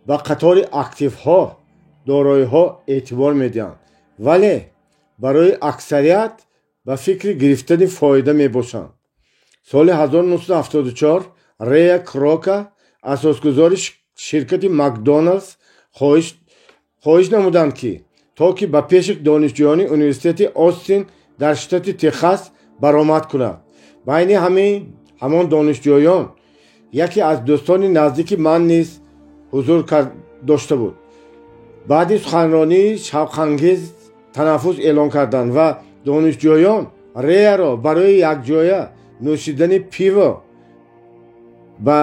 ба қатори активҳо, дороиҳо эътибор медиҳанд, вале барои аксарият ба фикри гирифтани фоида мебошанд. Соли 1974 Рея Крока, асосгузори ширкати Макдоналдс, хоҳиш намуданд, ки то ки ба пеши донишҷӯёни университети Остин дар штати Техас баромад кунад. Байни ҳамон донишҷӯён яке аз дӯстони наздики ман низ ҳузур дошта буд. Баъди суханронии шавқангез танаффус эълон карданд ва донишҷӯён Реяро барои якҷоя нӯшидани пиво ба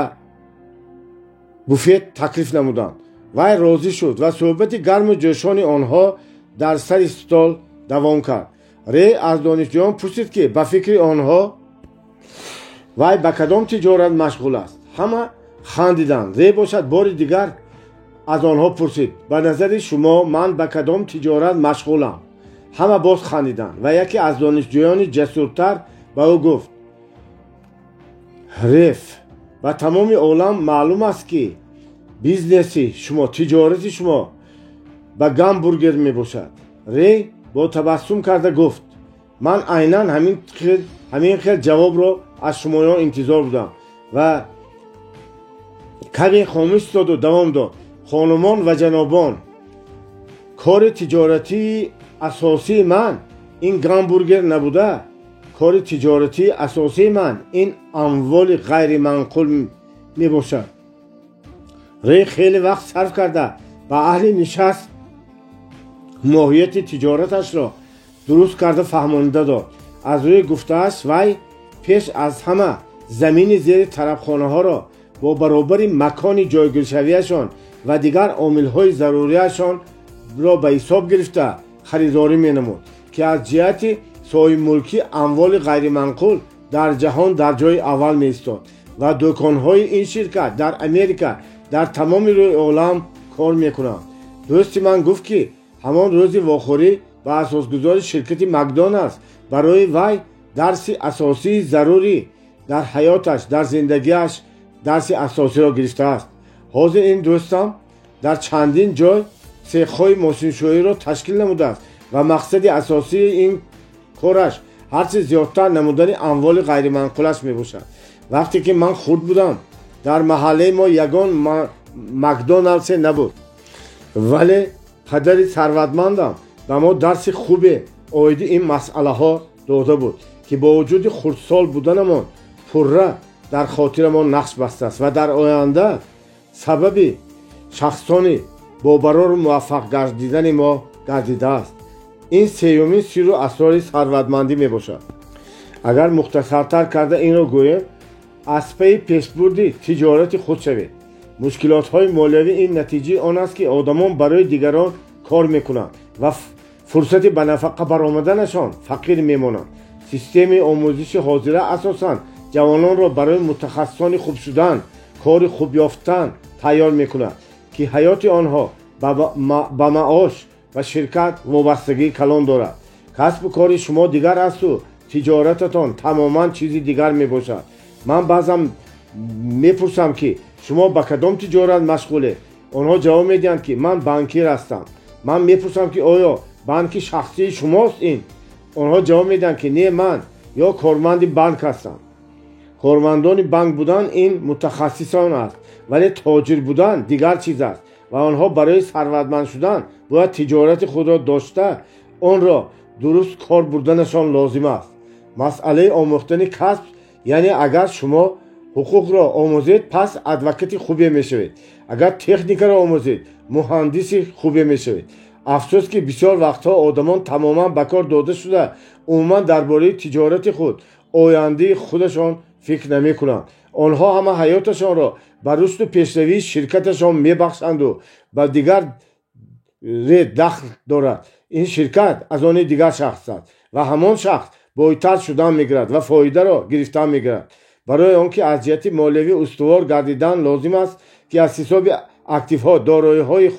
буфет таклиф намуданд. Вай розӣ шуд ва суҳбати гарму ҷӯшони онҳо дар сари стол давом кард. Рей аз донишҷӯён пурсид, ки ба фикри онҳо вай ба кадом тиҷорат машғул аст. Ҳама хандиданд. Рей бошад бори дигар аз онҳо пурсид: ба назари шумо ман ба кадом тиҷорат машғулам? Ҳама боз хандиданд ва яке аз донишҷӯёни ҷасуртар ба ӯ гуфт: Реф, ба тамоми олам маълум аст, ки бизнеси шумо, тиҷорати шумо ба гамбургер мебошад. Рей бо табассум карда гуфт: ман айнан ҳамин хел ҷавобро аз шумоён интизор будам. Ва каме хомӯш истоду давом дод: хонумон ва ҷанобон, кори тиҷоратии асосии ман ин гамбургер набуда, кори тиҷоратии асосии ман ин амволи ғайриманқул мебошад. Рей хеле вақт сарф карда ба аҳли нишаст моҳияти тиҷораташро дуруст карда фаҳмонида дод. Аз рӯи гуфтааш, вай пеш аз ҳама замини зери тарабхонаҳоро бо баробари макони ҷойгиршавиашон ва дигар омилҳои заруриашонро ба ҳисоб гирифта харидорӣ менамуд, ки аз ҷиҳати соҳибмулкӣ амволи ғайриманқул дар ҷаҳон дар ҷои аввал меистод ва дӯконҳои ин ширкат дар Америка, дар тамоми рӯи олам кор мекунанд. Дӯсти ман гуфт, ки ҳамон рӯзи вохӯрӣ ба асосгузори ширкати Макдоналдс барои вай дарси асосии зарурӣ дар ҳаёташ, дар зиндагиаш дарси асосиро гирифтааст. Ҳозир ин дӯстам дар чандин ҷой цехҳои мошиншӯиро ташкил намудааст ва мақсади асосии ин кораш ҳарчи зиёдтар намудани амволи ғайриманқулаш мебошад. Вақте ки ман хурд будам, дар маҳаллаи мо ягон Макдоналдсе набуд, вале падари сарватмандам ба мо дарси хубе оиди ин масъалаҳо дода буд, ки бо вуҷуди хурдсол буданамон пурра дар хотирамон нақш бастааст ва дар оянда сабаби шахсони бобарору муваффақ гардидани мо гардидааст. Ин сеюмин сирру асрори сарватмандӣ мебошад. Агар мухтасартар карда инро гӯем, аз пайи пешбурди тиҷорати худ шавед. Мушкилотҳои молиявӣ ин натиҷаи он аст, ки одамон барои дигарон кор мекунанд ва фурсати ба нафақа баромаданашон фақир мемонанд. Системаи омӯзиши ҳозира асосан ҷавононро барои мутахассисони хуб шудан, кори хуб ёфтан тайёр мекунад, ки ҳаёти онҳо ба маош ва ширкат вобастагии калон дорад. Касбу кори шумо дигар асту тиҷорататон тамоман чизи дигар мебошад. Ман баъзан мепурсам, ки шумо ба кадом тиҷорат машғулед? Онҳо ҷавоб медиҳанд, ки ман банкир ҳастам. Ман мепурсам, ки оё банки шахсии шумост ин? Онҳо ҷавоб медиҳанд, ки не, ман ё корманди банк ҳастам. Кормандони банк будан ин мутахассисон аст, вале тоҷир будан дигар чиз аст ва онҳо барои сарватманд шудан бояд тиҷорати худро дошта, онро дуруст кор бурданашон лозим аст. Масъалаи омӯхтани касб, яъне агар шумо ҳуқуқро омӯзед, пас адвокати хубе мешавед. Агар техникаро омӯзед, муҳандиси хубе мешавед. Афсӯс, ки бисёр вақтҳо одамон тамоман ба кор дода шуда, умуман дар бораи тиҷорати худ, ояндаи худашон фикр намекунанд. Онҳо ҳама ҳаёташонро ба рушду пешравии ширкаташон мебахшанду ба дигар ред дахл дорад. Ин ширкат аз они дигар шахс аст ва ҳамон шахс бойтар шудан мегирад ва фоидаро гирифтан мегирад. Барои он ки аз ҷиҳати молиявӣ устувор гардидан лозим аст, ки аз ҳисоби активҳо дороиҳои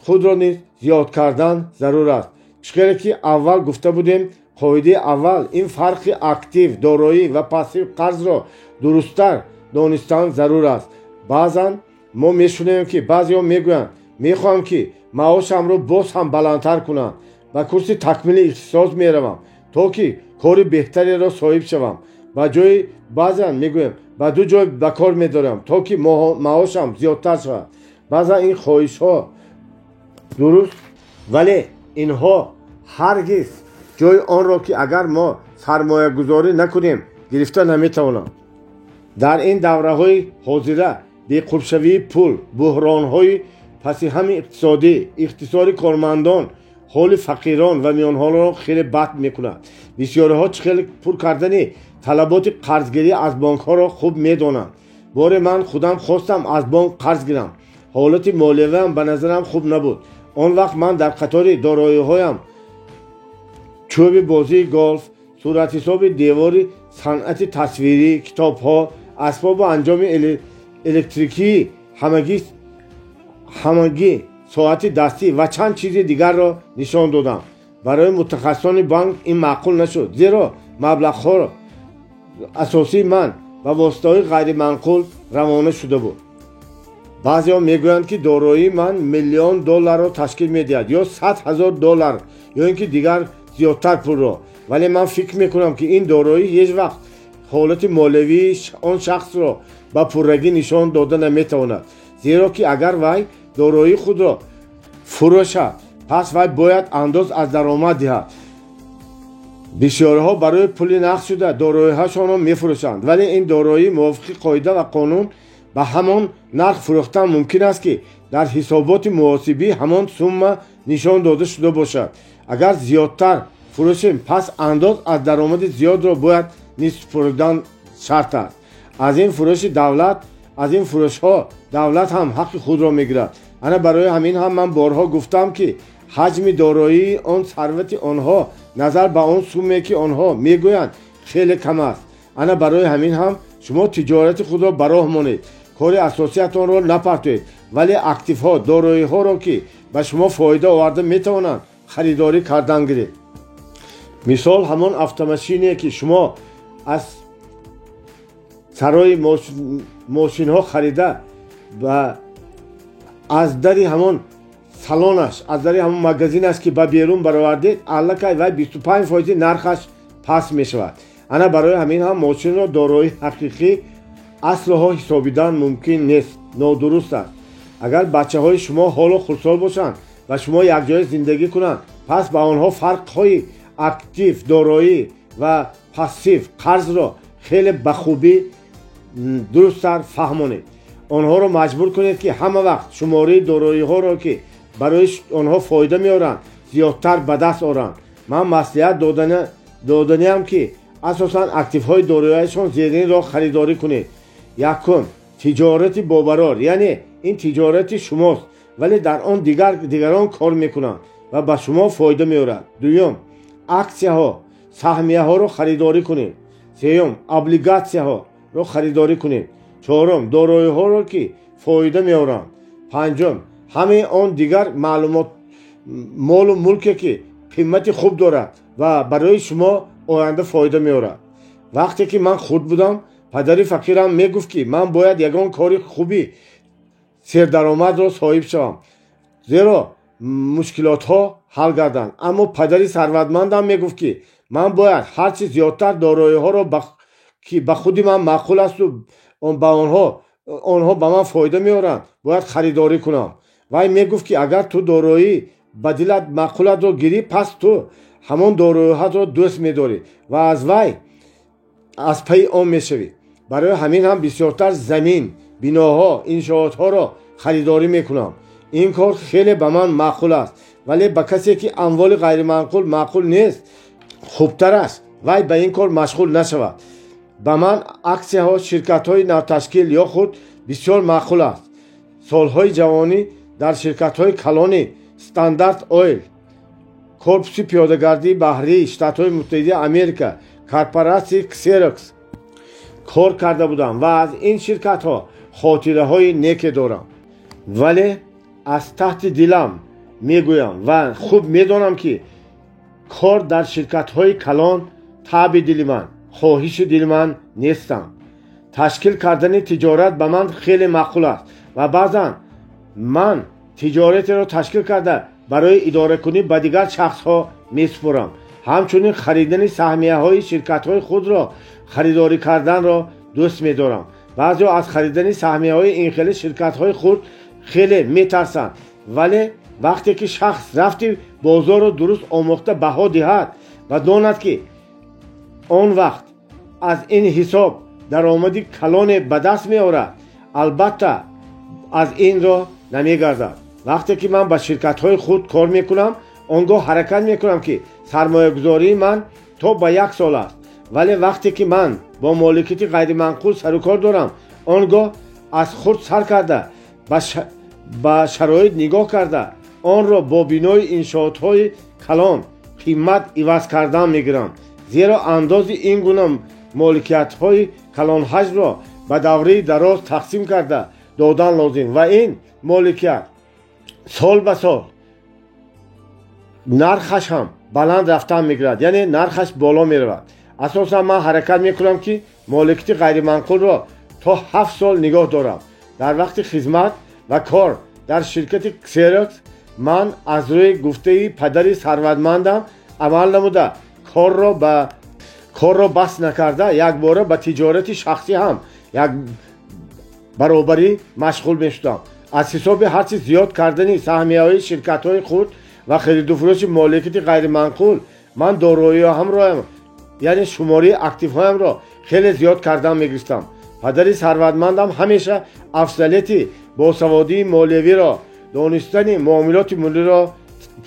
худро низ зиёд кардан зарур аст. Чӣ хеле ки аввал гуфта будем, қоидаи аввал ин фарқи актив, дороӣ ва пассив, қарзро дурусттар донистан зарур аст. Баъзан мо мешунавем, ки баъзеҳо мегӯянд: мехоҳам, ки маошамро боз ҳам баландтар кунам, ба курси такмили ихтисос меравам, то ки кори беҳтареро соҳиб шавам. Ба ҷои баъзан мегӯем, ба ду ҷой ба кор медорам, то ки маошам зиёдтар шавад. Баъзан ин хоҳишҳо дуруст, вале инҳо ҳаргиз ҷои онро, ки агар мо сармоягузорӣ накунем, гирифта наметавонанд. Дар ин давраҳои ҳозира беқурбшавии пул, буҳронҳои паси ҳами иқтисодӣ, ихтисори кормандон ҳоли фақирон ва миёнҳолро хеле бад мекунад. Бисёриҳо чӣ хел пур кардани талаботи қарзгирӣ аз бонкҳоро хуб медонанд. Боре ман худам хостам аз бонк қарз гирам. Ҳолати молиявиам ба назарам хуб набуд. Он вақт ман дар қатори дороиҳоям чӯби бозии голф, суратҳисоби девори санъати тасвирӣ, китобҳо, асбобу анҷоми электрикии ҳамагӣ, соати дастӣ ва чанд чизи дигарро нишон додам. Барои мутахассисони банк ин маъқул нашуд, зеро маблағҳо асосии ман ба воситаҳои ғайриманқул равона шуда буд. Баъзеҳо мегӯянд, ки дороии ман миллион долларро ташкил медиҳад ё 100 000 доллар ё ин ки дигар зиёдтар пулро, вале ман фикр мекунам, ки ин дороӣ ҳеҷ вақт ҳолати молиявии он шахсро ба пуррагӣ нишон дода наметавонад, зеро ки агар вай дороии худро фурӯшад, пас вай бояд андоз аз даромад диҳад. Бисёриҳо барои пули нақд шуда дороиҳашонро мефурӯшанд, вале ин дороӣ мувофиқи қоида ва қонун ба ҳамон нарх фурӯхтан мумкин аст, ки дар ҳисоботи муҳосибӣ ҳамон сумма нишон дода шуда бошад. Агар зиёдтар фурӯшем, пас андоз аз даромади зиёдро бояд низ супоридан шарт аст. Аз ин фурӯшҳо давлат ҳам ҳаққи худро мегирад. Ана барои ҳамин ҳам ман борҳо гуфтам, ки ҳаҷми дороии он сарвати онҳо назар ба он сумме, ки онҳо мегӯянд, хеле кам аст. Ана барои ҳамин ҳам шумо тиҷорати худро ба роҳ монед, кори асосиятонро напартоед, вале активҳо, дороиҳоро, ки ба шумо фоида оварда метавонанд, харидорӣ кардан гиред. Мисол, ҳамон автомашине, ки шумо аз сарои мошинҳо харида ва аз дари ҳамон салонаш, аз дари ҳамон магазинаш, ки ба берун баровардед, аллакай вай 25 фоизи нархаш паст мешавад. Ана барои ҳамин ҳам мошинро дорои ҳақиқӣ аслиҳо ҳисобидан мумкин нест, нодуруст аст. Агар бачаҳои шумо ҳоло хурдсол бошанд ва шумо якҷоя зиндагӣ кунанд, пас ба онҳо фарқҳои актив, дороӣ ва пассив, қарзро хеле ба хубӣ дурусттар фаҳмонед. Онҳоро маҷбур кунед, ки ҳама вақт шумораи дороиҳоро, ки барои онҳо фоида меоранд, зиёдтар ба даст оранд. Ман маслиҳат доданиам, ки асосан активҳои дороиашон зеринро харидорӣ кунед. Якум, тиҷорати бобарор, яъне ин тиҷорати шумост, вале дар он дигарон кор мекунанд ва ба шумо фоида меорад. Дуюм, аксияҳо, саҳмияҳоро харидорӣ кунед. Сеюм, облигатсияҳоро харидорӣ кунед. Чорум, дороиҳоро, ки фоида меоранд. Панҷум, ҳамаи он дигар маълумот, молу мулке, ки қимати хуб дорад ва барои шумо оянда фоида меорад. Вақте ки ман хурд будам, падари фақирам мегуфт, ки ман бояд ягон кори хуби сердаромадро соҳиб шавам, зеро мушкилотҳо ҳал гарданд. Аммо падари сарватмандам мегуфт, ки ман бояд ҳарчи зиёдтар дороиҳоро, ки ба худи ман маъқул асту ба онҳо ба ман фоида меоранд, бояд харидорӣ кунам. Вай мегуфт, ки агар ту дороӣ ба дилат маъқулатро гирӣ, пас ту ҳамон дороиҳатро дӯст медорӣ ва аз вай аз пайи он мешавӣ. Барои ҳамин ҳам бисёртар замин, биноҳо, иншоотҳоро харидорӣ мекунам. Ин кор хеле ба ман маъқул аст, вале ба касе, ки амволи ғайриманқул маъқул нест, хубтар аст вай ба ин кор машғул нашавад. Ба ман аксияҳо, ширкатҳои навташкил ё худ бисёр маъқул аст. Солҳои ҷавонӣ дар ширкатҳои калони Стандарт Ойл, Корпуси пиёдагардии баҳрии Штатҳои Муттаҳидаи Америка, корпоратсияи Ксерокс кор карда будам ва аз ин ширкатҳо хотираҳои неке дорам. Вале аз таҳти дилам мегӯям ва хуб медонам, ки кор дар ширкатҳои калон таъби дили ман, хоҳиши дили ман нестам. Ташкил кардани тиҷорат ба ман хеле маъқул аст ва баъзан ман тиҷоратеро ташкил карда, барои идоракунӣ ба дигар шахсҳо месупорам. Ҳамчунин харидани саҳмияҳои ширкатҳои худро харидорӣ карданро дӯст медорам. Баъзеҳо аз харидани саҳмияҳои ин хели ширкатҳои хурд хеле метарсанд, вале вақте ки шахс рафти бозорро дуруст омӯхта баҳо диҳад ва донад, ки он вақт аз ин ҳисоб даромади калоне ба даст меорад, албатта аз ин роҳ намегардад. Вақте ки ман ба ширкатҳои худ кор мекунам, он гоҳ ҳаракат мекунам, ки сармоягузории ман то ба як сол аст. Вале вақте ки ман бо моликияти ғайриманқул сарукор дорам, он гоҳ аз хурд сар карда, ба шароит нигоҳ карда, онро бо бинои иншоотҳои калон қимат иваз кардан мегирам, зеро андози ин гуна моликиятҳои калонҳаҷмро ба давраи дароз тақсим карда додан лозим ва ин моликият сол ба сол нархаш ҳам баланд рафтан мегирад, яъне нархаш боло меравад. Асосан ман ҳаракат мекунам, ки моликияти ғайриманқулро то 7 сол нигоҳ дорам. Дар вақти хизмат ва кор дар ширкати Ксерокс ман аз рӯи гуфтаи падари сарватмандам амал намуда, корро бас накарда, якбора ба тиҷорати шахсӣ ҳам як баробарӣ машғул мешудам. Аз ҳисоби ҳарчи зиёд кардани саҳмияҳои ширкатҳои худ ва хариду фурӯши моликияти ғайриманқул ман дороиҳамро, яъне шумораи активҳоямро хеле зиёд кардан мегирифтам. Падари сарватмандам ҳамеша афзалияти босаводии молиявиро, донистани муомилоти молиро,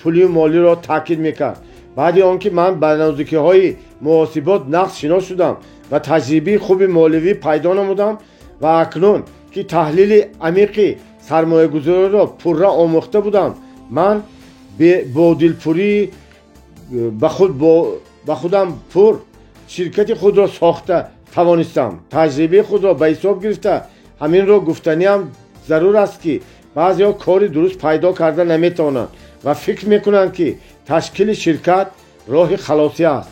пулию молиро таъкид мекард. Баъди он ки ман ба нозукиҳои муҳосибот нағз шинос шудам ва таҷрибаи хуби моливӣ пайдо намудам ва акнун ки таҳлили амиқи сармоягузориро пурра омӯхта будам, ман бо дилпурии ба худам пур ширкати худро сохта тавонистам. Таҷрибаи худро ба ҳисоб гирифта, ҳаминро гуфтаниам зарур аст, ки баъзеҳо кори дуруст пайдо карда наметавонанд ва фикр мекунанд, ки ташкили ширкат роҳи халосӣ аст,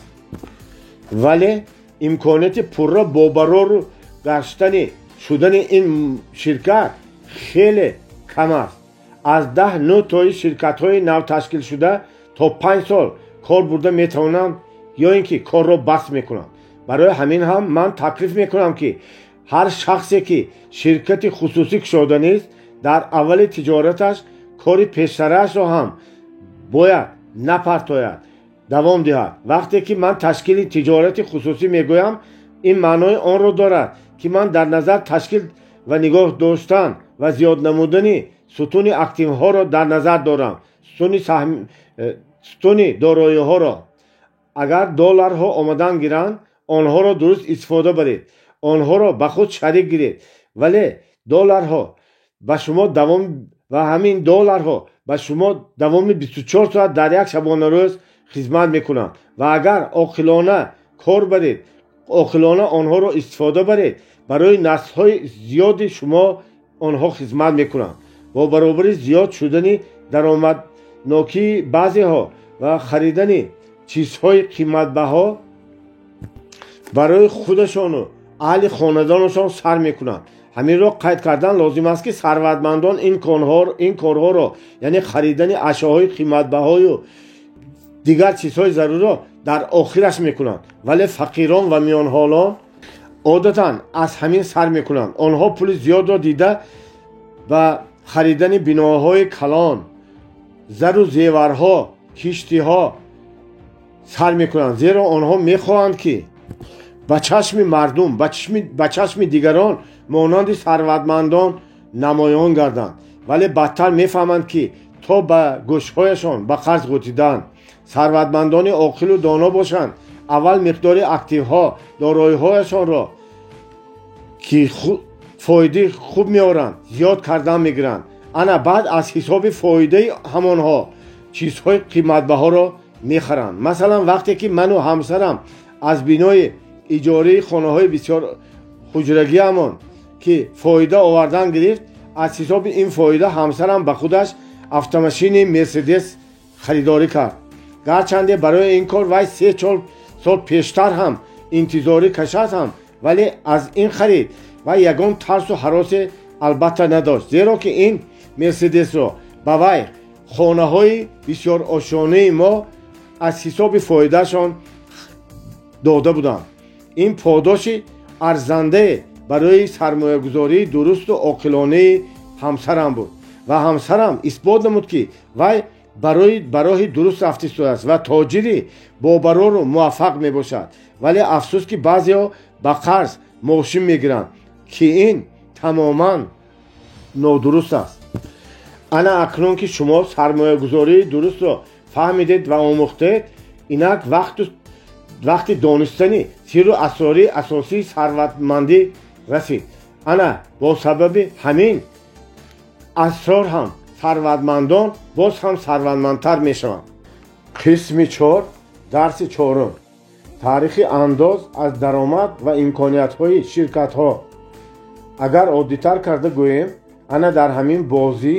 вале имконияти пурра бобарору гаштани шудани ин ширкат хеле кам аст. Аз 10 нӯ тои ширкатҳои навташкилшуда то 5 сол кор бурда метавонанд ё ин ки корро бас мекунанд. Барои ҳамин ҳам ман таклиф мекунам, ки ҳар шахсе, ки ширкати хусусӣ кушоданист, дар аввали тиҷораташ кори пештараашро ҳам бояд напартояд, давом диҳад. Вақте ки ман ташкили тиҷорати хусусӣ мегӯям, ин маънои онро дорад, ки ман дар назар ташкил ва нигоҳ доштан ва зиёд намудани сутуни активҳоро дар назар дорам, сутуни дороиҳоро. Агар долларҳо омадан гиранд, онҳоро дуруст истифода баред, онҳоро ба худ шарик гиред, вале долларҳо ба шумо давом ва ҳамин долларҳо ба шумо давоми 24 соат дар як шабонарӯз хизмат мекунанд ва агар оқилона кор баред, оқилона онҳоро истифода баред, барои наслҳои зиёди шумо онҳо хизмат мекунанд. Бо баробари зиёд шудани даромаднокии баъзеҳо ва харидани чизҳои қиматбаҳо. Барои худашону аҳли хонадонашон сар мекунанд. Ҳаминро қайд кардан лозим аст, ки сарватмандон ин корҳоро, яъне харидани ашёҳои қиматбаҳою дигар чизҳои зарурро дар охираш мекунанд, вале фақирон ва миёнҳолон одатан аз ҳамин сар мекунанд. Онҳо пули зиёдро дида ба харидани биноҳои калон, зару зеварҳо, киштиҳо сар мекунанд, зеро онҳо мехоҳанд, ки ба чашми мардум, ба чашми дигарон монанди сарватмандон намоён гарданд, вале бадтар мефаҳманд, ки то ба гӯшҳояшон ба қарз ғӯтиданд. Сарватмандони оқилу доно бошанд, аввал миқдори активҳо, дороиҳояшонро, ки фоидаи хуб меоранд, зиёд кардан мегиранд. Ана баъд аз ҳисоби фоидаи ҳамонҳо чизҳои қиматбаҳоро мехаранд. Масалан, вақте ки ману ҳамсарам аз бинои иҷораи хонаҳои бисёр ҳуҷрагиамон, ки фоида овардан гирифт, аз ҳисоби ин фоида ҳамсарам ба худаш автомашини Мерседес харидорӣ кард. Гарчанде барои ин кор вай 3-4 сол пештар ҳам интизорӣ кашад ҳам, вале аз ин харид вай ягон тарсу ҳаросе албатта надошт, зеро ки ин Мерседесро ба вай хонаҳои бисёрошонаи мо аз ҳисоби фоидаашон дода буданд. Ин подоши арзандае барои сармоягузории дурусту оқилонаи ҳамсарам буд ва ҳамсарам исбот намуд, ки вай ба роҳи дуруст рафта истодааст ва тоҷири бобарору муваффақ мебошад. Вале афсӯс, ки баъзеҳо ба қарз мошин мегиранд, ки ин тамоман нодуруст аст. Ана акнун ки шумо сармоягузории дурустро фаҳмидед ва омӯхтед, инак вақти донистани сирру асрори асосии сарватмандӣ расид. Ана бо сабаби ҳамин асрор ҳам сарватмандон боз ҳам сарватмандтар мешаванд. Қисми 4, дарси чорум. Таърихи андоз аз даромад ва имкониятҳои ширкатҳо. Агар оддитар карда гӯем, ана дар ҳамин бозӣ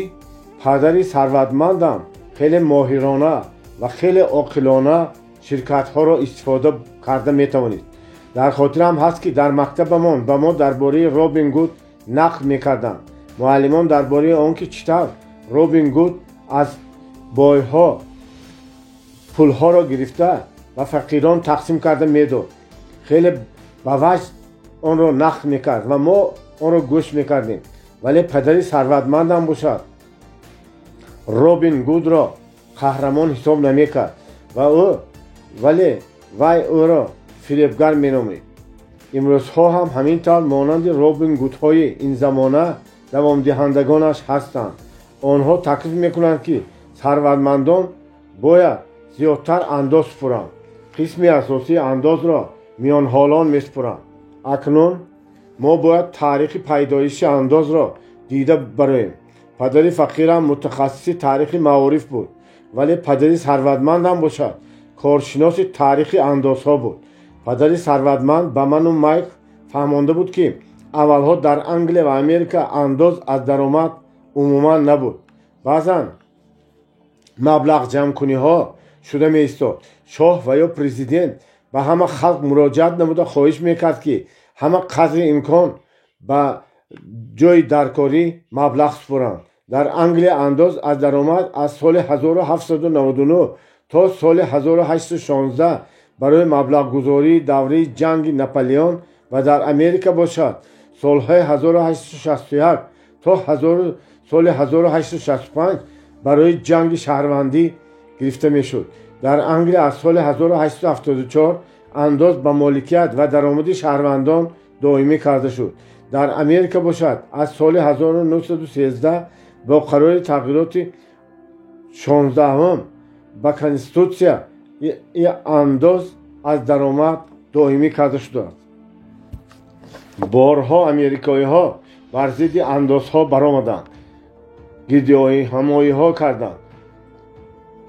падари сарватмандам хеле моҳирона ва хеле оқилона ширкатҳоро истифода карда метавонид. Дар хотирам ҳаст, ки дар мактабамон ба мо дар бораи Робин Гуд нақл мекарданд. Муаллимон дар бораи он ки чӣ тавр Робин Гуд аз бойҳо пулҳоро гирифта ва фақирон тақсим карда медод, хеле ба ваҷд онро нақл мекард ва мо онро гӯш мекардем. Вале падари сарватмандам бошад Робин Гудро қаҳрамон ҳисоб намекард ва ӯ вале вай ӯро фиребгар меномид. Имрӯзҳо ҳам ҳамин тавр монанди Робин Гудҳои ин замона давомдиҳандагонаш ҳастанд. Онҳо таклиф мекунанд, ки сарватмандон бояд зиёдтар андоз супуранд. Қисми асосии андозро миёнҳолон месупуранд. Акнун мо бояд таърихи пайдоиши андозро дида бароем. Падари фақирам мутахассиси таърихи маориф буд, вале падари сарватмандам бошад коршиноси таърихи андозҳо буд. Падари сарватманд ба ману Майк фаҳмонда буд, ки аввалҳо дар Англия ва Америка андоз аз даромад умуман набуд. Баъзан маблағ ҷамъкуниҳо шуда меистод. Шоҳ ва ё президент ба ҳама халқ муроҷиат намуда хоҳиш мекард, ки ҳама қадри имкон ба ҷои даркорӣ маблағ супуранд. Дар Англия андоз аз даромад аз соли 1799 то соли 1816 барои маблағгузории давраи ҷанги Наполеон ва дар Америка бошад солҳои 1861 то соли 1865 барои ҷанги шаҳрвандӣ гирифта мешуд. Дар Англия аз соли 1874 андоз ба моликият ва даромади шаҳрвандон доимӣ карда шуд. Дар Америка бошад аз соли 1913 бо қарори тағйироти 16-ум ба конститутсия андоз аз даромад доимӣ карда шудааст. Борҳо америкоиҳо бар зидди андозҳо баромаданд, гирдиҳамоиҳо карданд.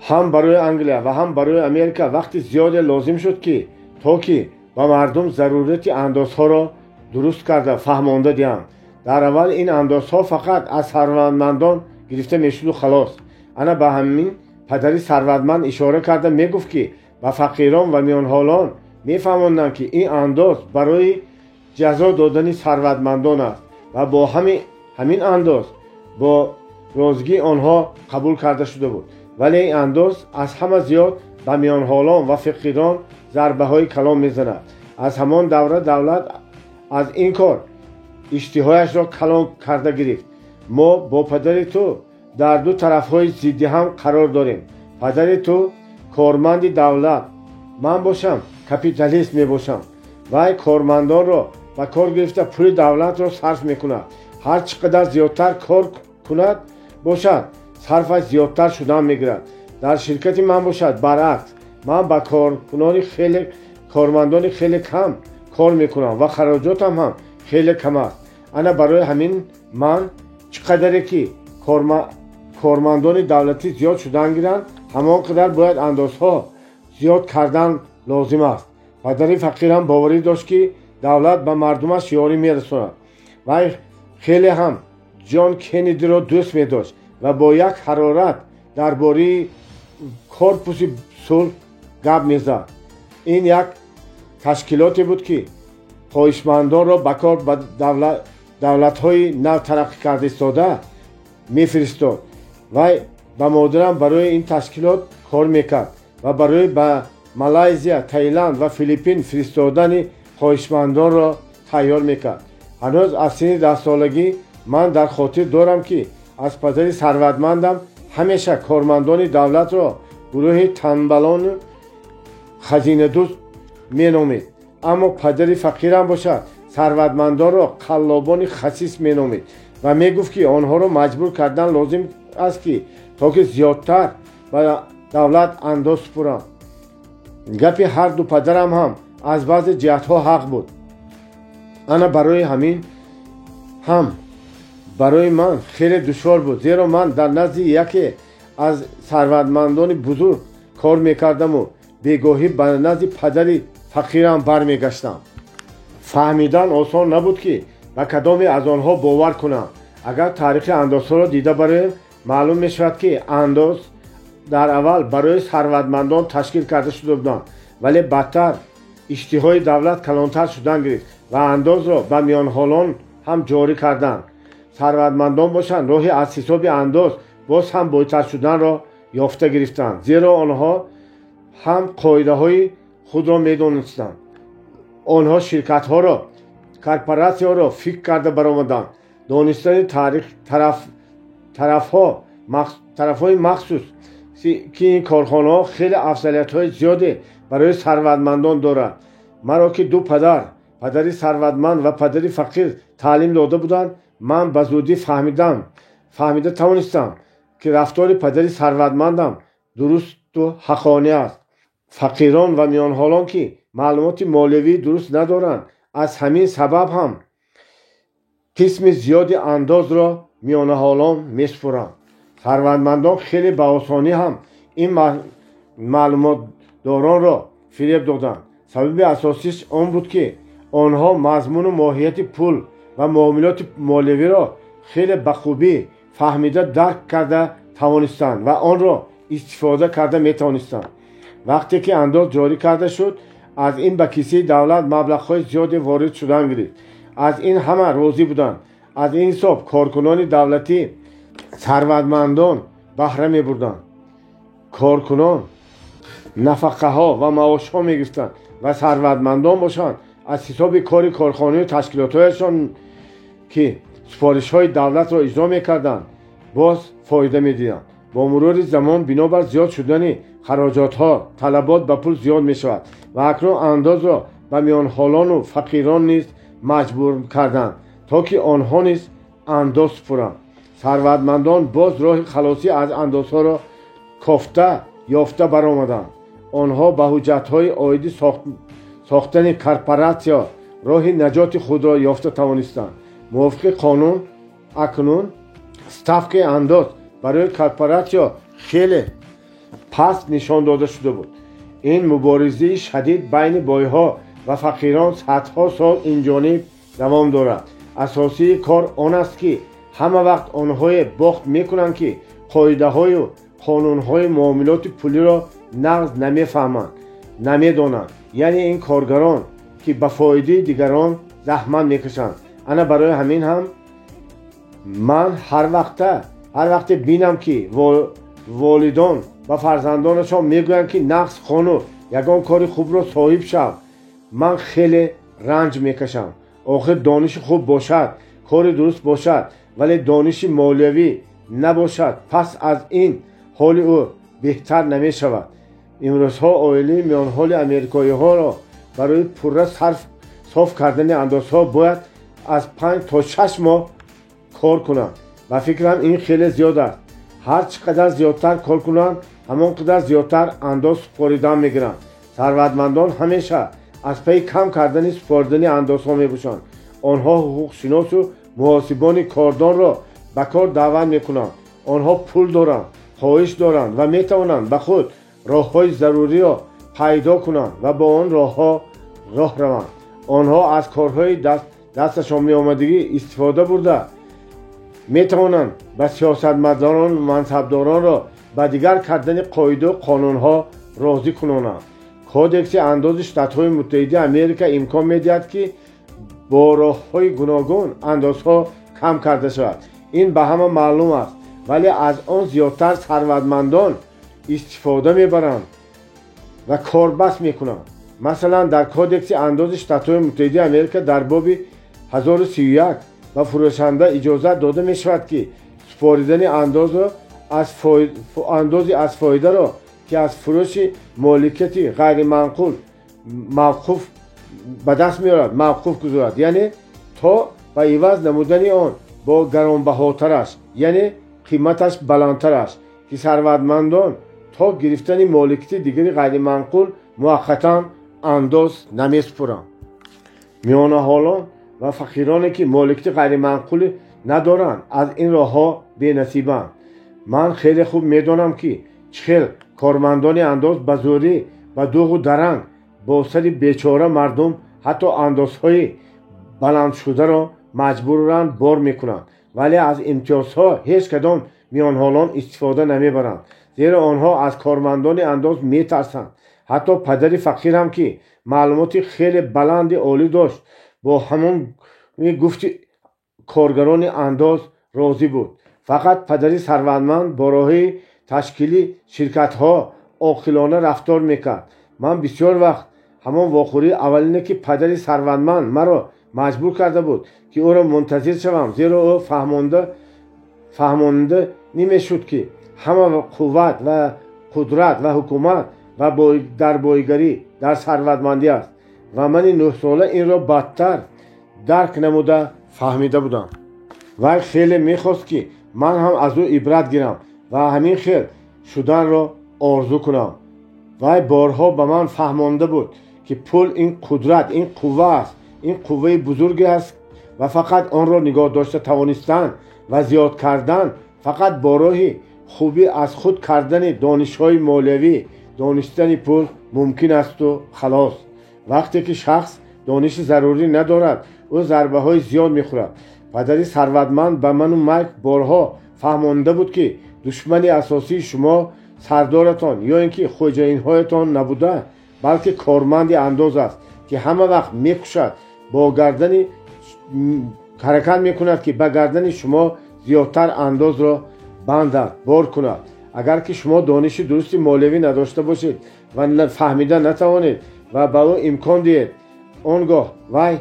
Ҳам барои Англия ва ҳам барои Америка вақти зиёде лозим шуд, ки то ки ба мардум зарурати андозҳоро дуруст карда фаҳмонда диҳанд. Дар аввал ин андозҳо фақат аз сарватмандон гирифта мешуду халос. Ана ба ҳамин падари сарватманд ишора карда мегуфт, ки ба фақирон ва миёнҳолон мефаҳмонданд, ки ин андоз барои ҷазо додани сарватмандон аст ва бо ҳамин андоз бо розигии онҳо қабул карда шуда буд. Вале ин андоз аз ҳама зиёд ба миёнҳолон ва фақирон зарбаҳои калон мезанад. Аз ҳамон давра давлат аз ин кор иштиҳояшро калон карда гирифт. Мо бо падари ту дар ду тарафҳои зидди ҳам қарор дорем. Падари ту корманди давлат, ман бошам капиталист мебошам. Вай кормандонро ба кор гирифта пули давлатро сарф мекунад. Ҳар чӣ қадар зиёдтар кор кунад бошад, сарфаш зиёдтар шудан мегирад. Дар ширкати ман бошад баръакс, ман ба кормандони хеле кам кор мекунам ва хароҷотам ҳам хеле кам аст. Ана барои ҳамин ман чӣ қадаре ки кормандони давлатӣ зиёд шудан гиранд, ҳамон қадар бояд андозҳо зиёд кардан лозим аст. Падари фақирам боварӣ дошт, ки давлат ба мардумаш ёрӣ мерасонад. Вай хеле ҳам Ҷон Кеннедиро дӯст медошт ва бо як ҳарорат дар бораи корпуси сулҳ гап мезад. Ин як ташкилоте буд, ки хоҳишмандонро ба кор ба давлатҳои нав тараққӣ карда истода мефиристод. Вай ба модарам барои ин ташкилот кор мекард ва барои ба Малайзия, Таиланд ва Филиппин фиристодани хоҳишмандонро тайёр мекард. Ҳанӯз аз синни 10-солагӣ ман дар хотир дорам, ки аз падари сарватмандам ҳамеша кормандони давлатро гурӯҳи танбалону хазинадӯст меномид. Аммо падари фақирам бошад сарватмандонро қаллобони хасис меномид ва мегуфт, ки онҳоро маҷбур кардан лозим аст, ки то ки зиёдтар ба давлат андоз супуранд. Гапи ҳар ду падарам ҳам аз баъзе ҷиҳатҳо ҳақ буд. Ана барои ҳамин ҳам барои ман хеле душвор буд, зеро ман дар назди яке аз сарватмандони бузург кор мекардаму бегоҳӣ ба назди падари фақирам бармегаштам. Фаҳмидан осон набуд, ки ба кадоме аз онҳо бовар кунам. Агар таърихи андозҳоро дида бароем, маълум мешавад, ки андоз дар аввал барои сарватмандон ташкил карда шуда буданд, вале баъдтар иштиҳои давлат калонтар шудан гирифт ва андозро ба миёнҳолон ҳам ҷорӣ карданд. Сарватмандон бошанд роҳи аз ҳисоби андоз боз ҳам бойтар шуданро ёфта гирифтанд, зеро онҳо ҳам қоидаҳои худро медонистанд. Онҳо ширкатҳоро, корпоратсияҳоро фикр карда баромаданд. Донистани тарафҳои махсус, ки ин корхонаҳо хеле афзалиятҳои зиёде барои сарватмандон дорад. Маро ки ду падар, падари сарватманд ва падари фақир, таълим дода буданд, ман ба зудӣ фаҳмида тавонистам, ки рафтори падари сарватмандам дурусту ҳаққонӣ аст. Фақирон ва миёнҳолон, ки маълумоти молиявии дуруст надоранд, аз ҳамин сабаб ҳам қисми зиёди андозро миёнаҳолон месупуранд. Сарватмандон хеле ба осонӣ ҳам ин маълумотдоронро фиреб доданд. Сабаби асосиш он буд, ки онҳо мазмуну моҳияти пул ва муомилоти молиявиро хеле ба хубӣ фаҳмида дарк карда тавонистанд ва онро истифода карда метавонистанд. Вақте ки андоз ҷорӣ карда шуд, аз ин ба кисаи давлат маблағҳои зиёде ворид шудан гирифт. Аз ин ҳама розӣ буданд. Аз ин ҳисоб коркунони давлатӣ, сарватмандон баҳра мебурданд. Коркунон нафақаҳо ва маошҳо мегирифтанд ва сарватмандон бошанд аз ҳисоби кори корхонаю ташкилотҳояшон, ки супоришҳои давлатро иҷро мекарданд, боз фоида медиданд. Бо мурури замон бинобар зиёд шудани хароҷотҳо талабот ба пул зиёд мешавад ва акнун андозро ба миёнҳолону фақирон низ маҷбур карданд, то ки онҳо низ андоз супуранд. Сарватмандон боз роҳи халосӣ аз андозҳоро кофта ёфта баромаданд. Онҳо ба ҳуҷҷатҳои оиди сохтани корпоратсия роҳи наҷоти худро ёфта тавонистанд. Мувофиқи қонун акнун ставкаи андоз барои корпоратсия хеле паст нишон дода шуда буд. Ин муборизаи шадид байни бойҳо ва фақирон садҳо сол инҷониб давом дорад. Асосии кор он аст, ки ҳама вақт онҳое бохт мекунанд, ки қоидаҳою қонунҳои муомилоти пулиро нағз намефаҳманд, намедонанд. Яъне ин коргарон, ки ба фоидаи дигарон заҳмат мекашанд. Ана барои ҳамин ҳам ман ҳар вақте бинам, ки волидон ба фарзандонашон мегӯянд, ки нағз хону ягон кори хубро соҳиб шав, ман хеле ранҷ мекашам. Охир дониши хуб бошад, кори дуруст бошад, вале дониши молиявӣ набошад, пас аз ин ҳоли ӯ беҳтар намешавад. Имрӯзҳо оилаи миёнҳоли америкоиҳоро барои пурра соф кардани андозҳо бояд аз 5 то 6 моҳ кор кунанд. Ба фикрам, ин хеле зиёд аст. Ҳар чӣ қадар зиёдтар кор кунанд, ҳамон қадар зиёдтар андоз супоридан мегиранд. Сарватмандон ҳамеша аз пайи кам кардани супоридани андозҳо мебошанд. Онҳо ҳуқуқшиносу муҳосибони кордонро ба кор даъват мекунанд. Онҳо пул доранд, хоҳиш доранд ва метавонанд ба худ роҳҳои заруриро пайдо кунанд ва бо он роҳҳо роҳ раванд. Онҳо аз корҳои дасташон меомадагӣ истифода бурда метавонанд ба сиёсатмадорон, мансабдоронро ба дигар кардани қоиду қонунҳо розӣ кунонанд. Кодекси андози Штатҳои Муттаҳидаи Америка имкон медиҳад, ки бо роҳҳои гуногун андозҳо кам карда шавад. Ин ба ҳама маълум аст, вале аз он зиёдтар сарватмандон истифода мебаранд ва корбаст мекунанд. Масалан, дар Кодекси андози Штатҳои Муттаҳидаи Америка дар боби 1031 ба фурӯшанда иҷозат дода мешавад, ки супоридани андози аз фоидаро, ки аз фурӯши моликияти ғайриманқул мавқуф ба даст меорад, мавқуф гузорад, яъне то ба иваз намудани он бо гаронбаҳотараш, яъне қиматаш баландтараш, ки сарватмандон то гирифтани моликияти дигари ғайриманқул муваққатан андоз намесупоранд. Миёнаҳолон ва фақироне, ки моликияти ғайриманқулӣ надоранд, аз ин роҳҳо бенасибанд. Ман хеле хуб медонам, ки чӣ хел кормандони андоз ба зӯрӣ, ба дуғу даранг бо сари бечора мардум ҳатто андозҳои баландшударо маҷбуран бор мекунанд, вале аз имтиёзҳо ҳеҷ кадом миёнҳолон истифода намебаранд, зеро онҳо аз кормандони андоз метарсанд. Ҳатто падари фақирам, ки маълумоти хеле баланди олӣ дошт, бо ҳамон гуфти коргарони андоз розӣ буд. Фақат падари сарватманд бо роҳи ташкили ширкатҳо оқилона рафтор мекард. Ман бисёр вақт ҳамон вохӯрии аввалине, ки падари сарватманд маро маҷбур карда буд, ки ӯро мунтазир шавам, зеро ӯ фаҳмонда намешуд, ки ҳама қувват ва қудрат ва ҳукумат ва дар боигарӣ, дар сарватмандӣ аст. Ва мани 9сола инро бадтар дарк намуда фаҳмида будам. Вай хеле мехост, ки ман ҳам аз ӯ ибрат гирам ва ҳамин хел шуданро орзу кунам. Вай борҳо ба ман фаҳмонда буд, ки пул ин қудрат, ин қувва аст, ин қувваи бузурге аст ва фақат онро нигоҳ дошта тавонистан ва зиёд кардан фақат бо роҳи хубӣ аз худ кардани донишҳои молиявӣ, донистани пул мумкин асту халос. Вақте ки шахс дониши зарурӣ надорад, ӯ зарбаҳои зиёд мехӯрад. Падари сарватманд ба ману Майк борҳо фаҳмонда буд, ки душмани асосии шумо сардоратон ё ин ки хоҷаинҳоятон набуда, балки корманди андоз аст, ки ҳама вақт мекушад, бо гардани ҳаракат мекунад, ки ба гардани шумо зиёдтар андозро бандад, бор кунад. Агар ки шумо дониши дурусти молиявӣ надошта бошед ва фаҳмида натавонед ва ба ӯ имкон диҳед, он гоҳ вай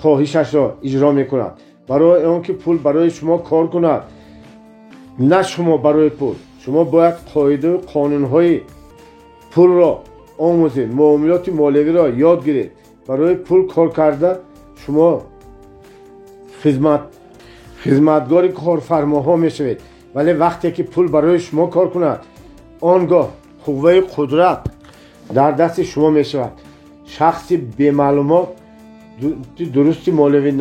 хоҳишашро иҷро мекунад. Барои он ки пул барои шумо кор кунад, на шумо барои пул. Шумо бояд қоидаю қонунҳои пулро омӯзед, муомилоти молиявиро ёд гиред. Барои пул кор карда шумо хизматгори корфармоҳо мешавед, вале вақте ки пул барои шумо кор кунад, он гоҳ қувваи қудрат дар дасти шумо мешавад. Шахси бемаълумот дурусти молиявӣ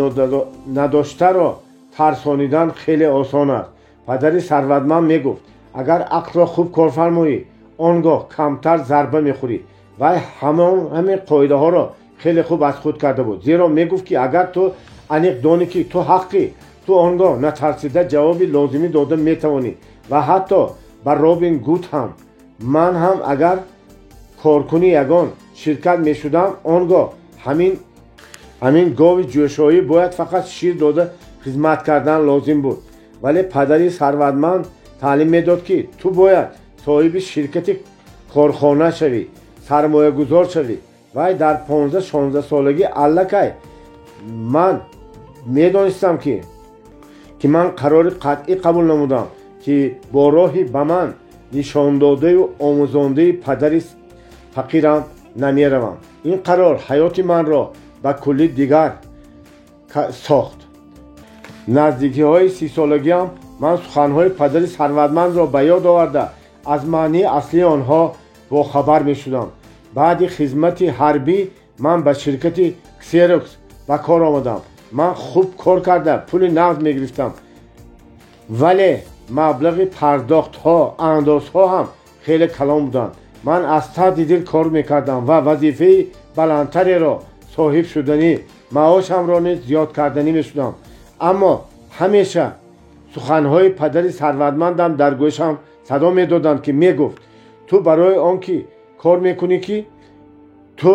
надоштаро тарсонидан хеле осон аст. Падари сарватманд мегуфт, агар ақлро хуб корфармоӣ, он гоҳ камтар зарба мехӯрӣ. Вай ҳамин қоидаҳоро хеле хуб аз худ карда буд, зеро мегуфт, ки агар ту аниқ донӣ, ки ту ҳаққӣ, ту он гоҳ натарсида ҷавоби лозимӣ дода метавонӣ. Ва ҳатто ба Робин Гуд ҳам, ман ҳам агар Коркуни ягон ширкат мешудам, он гоҳ ҳамин гови ҷӯшоӣ бояд фақат шир дода хизмат кардан лозим буд. Вале падари сарватманд таълим медод, ки ту бояд соҳиби ширкати корхона шавӣ, сармоягузор шавӣ. Вай дар 15-16 солагӣ аллакай ман медонистам, ки ман қарори қатъӣ қабул намудам, ки бо роҳи ба ман нишондодаю омӯзондаи падари фақирам намеравам. Ин қарор ҳаёти манро ба куллӣ дигар сохт. Наздикиҳои 30-солагиам ман суханҳои падари сарватмандро ба ёд оварда, аз маънии аслии онҳо бохабар мешудам. Баъди хизмати ҳарбӣ ман ба ширкати Ксерокс ба кор омадам. Ман хуб кор карда, пули нақд мегирифтам, вале маблағи пардохтҳо, андозҳо ҳам хеле калон буданд. Ман аз таҳти дил кор мекардам ва вазифаи баландтареро соҳиб шуданӣ, маошамро низ зиёд карданӣ мешудам. Аммо ҳамеша суханҳои падари сарватмандам дар гӯшам садо медоданд, ки мегуфт: «Ту барои он ки кор мекунӣ, ки ту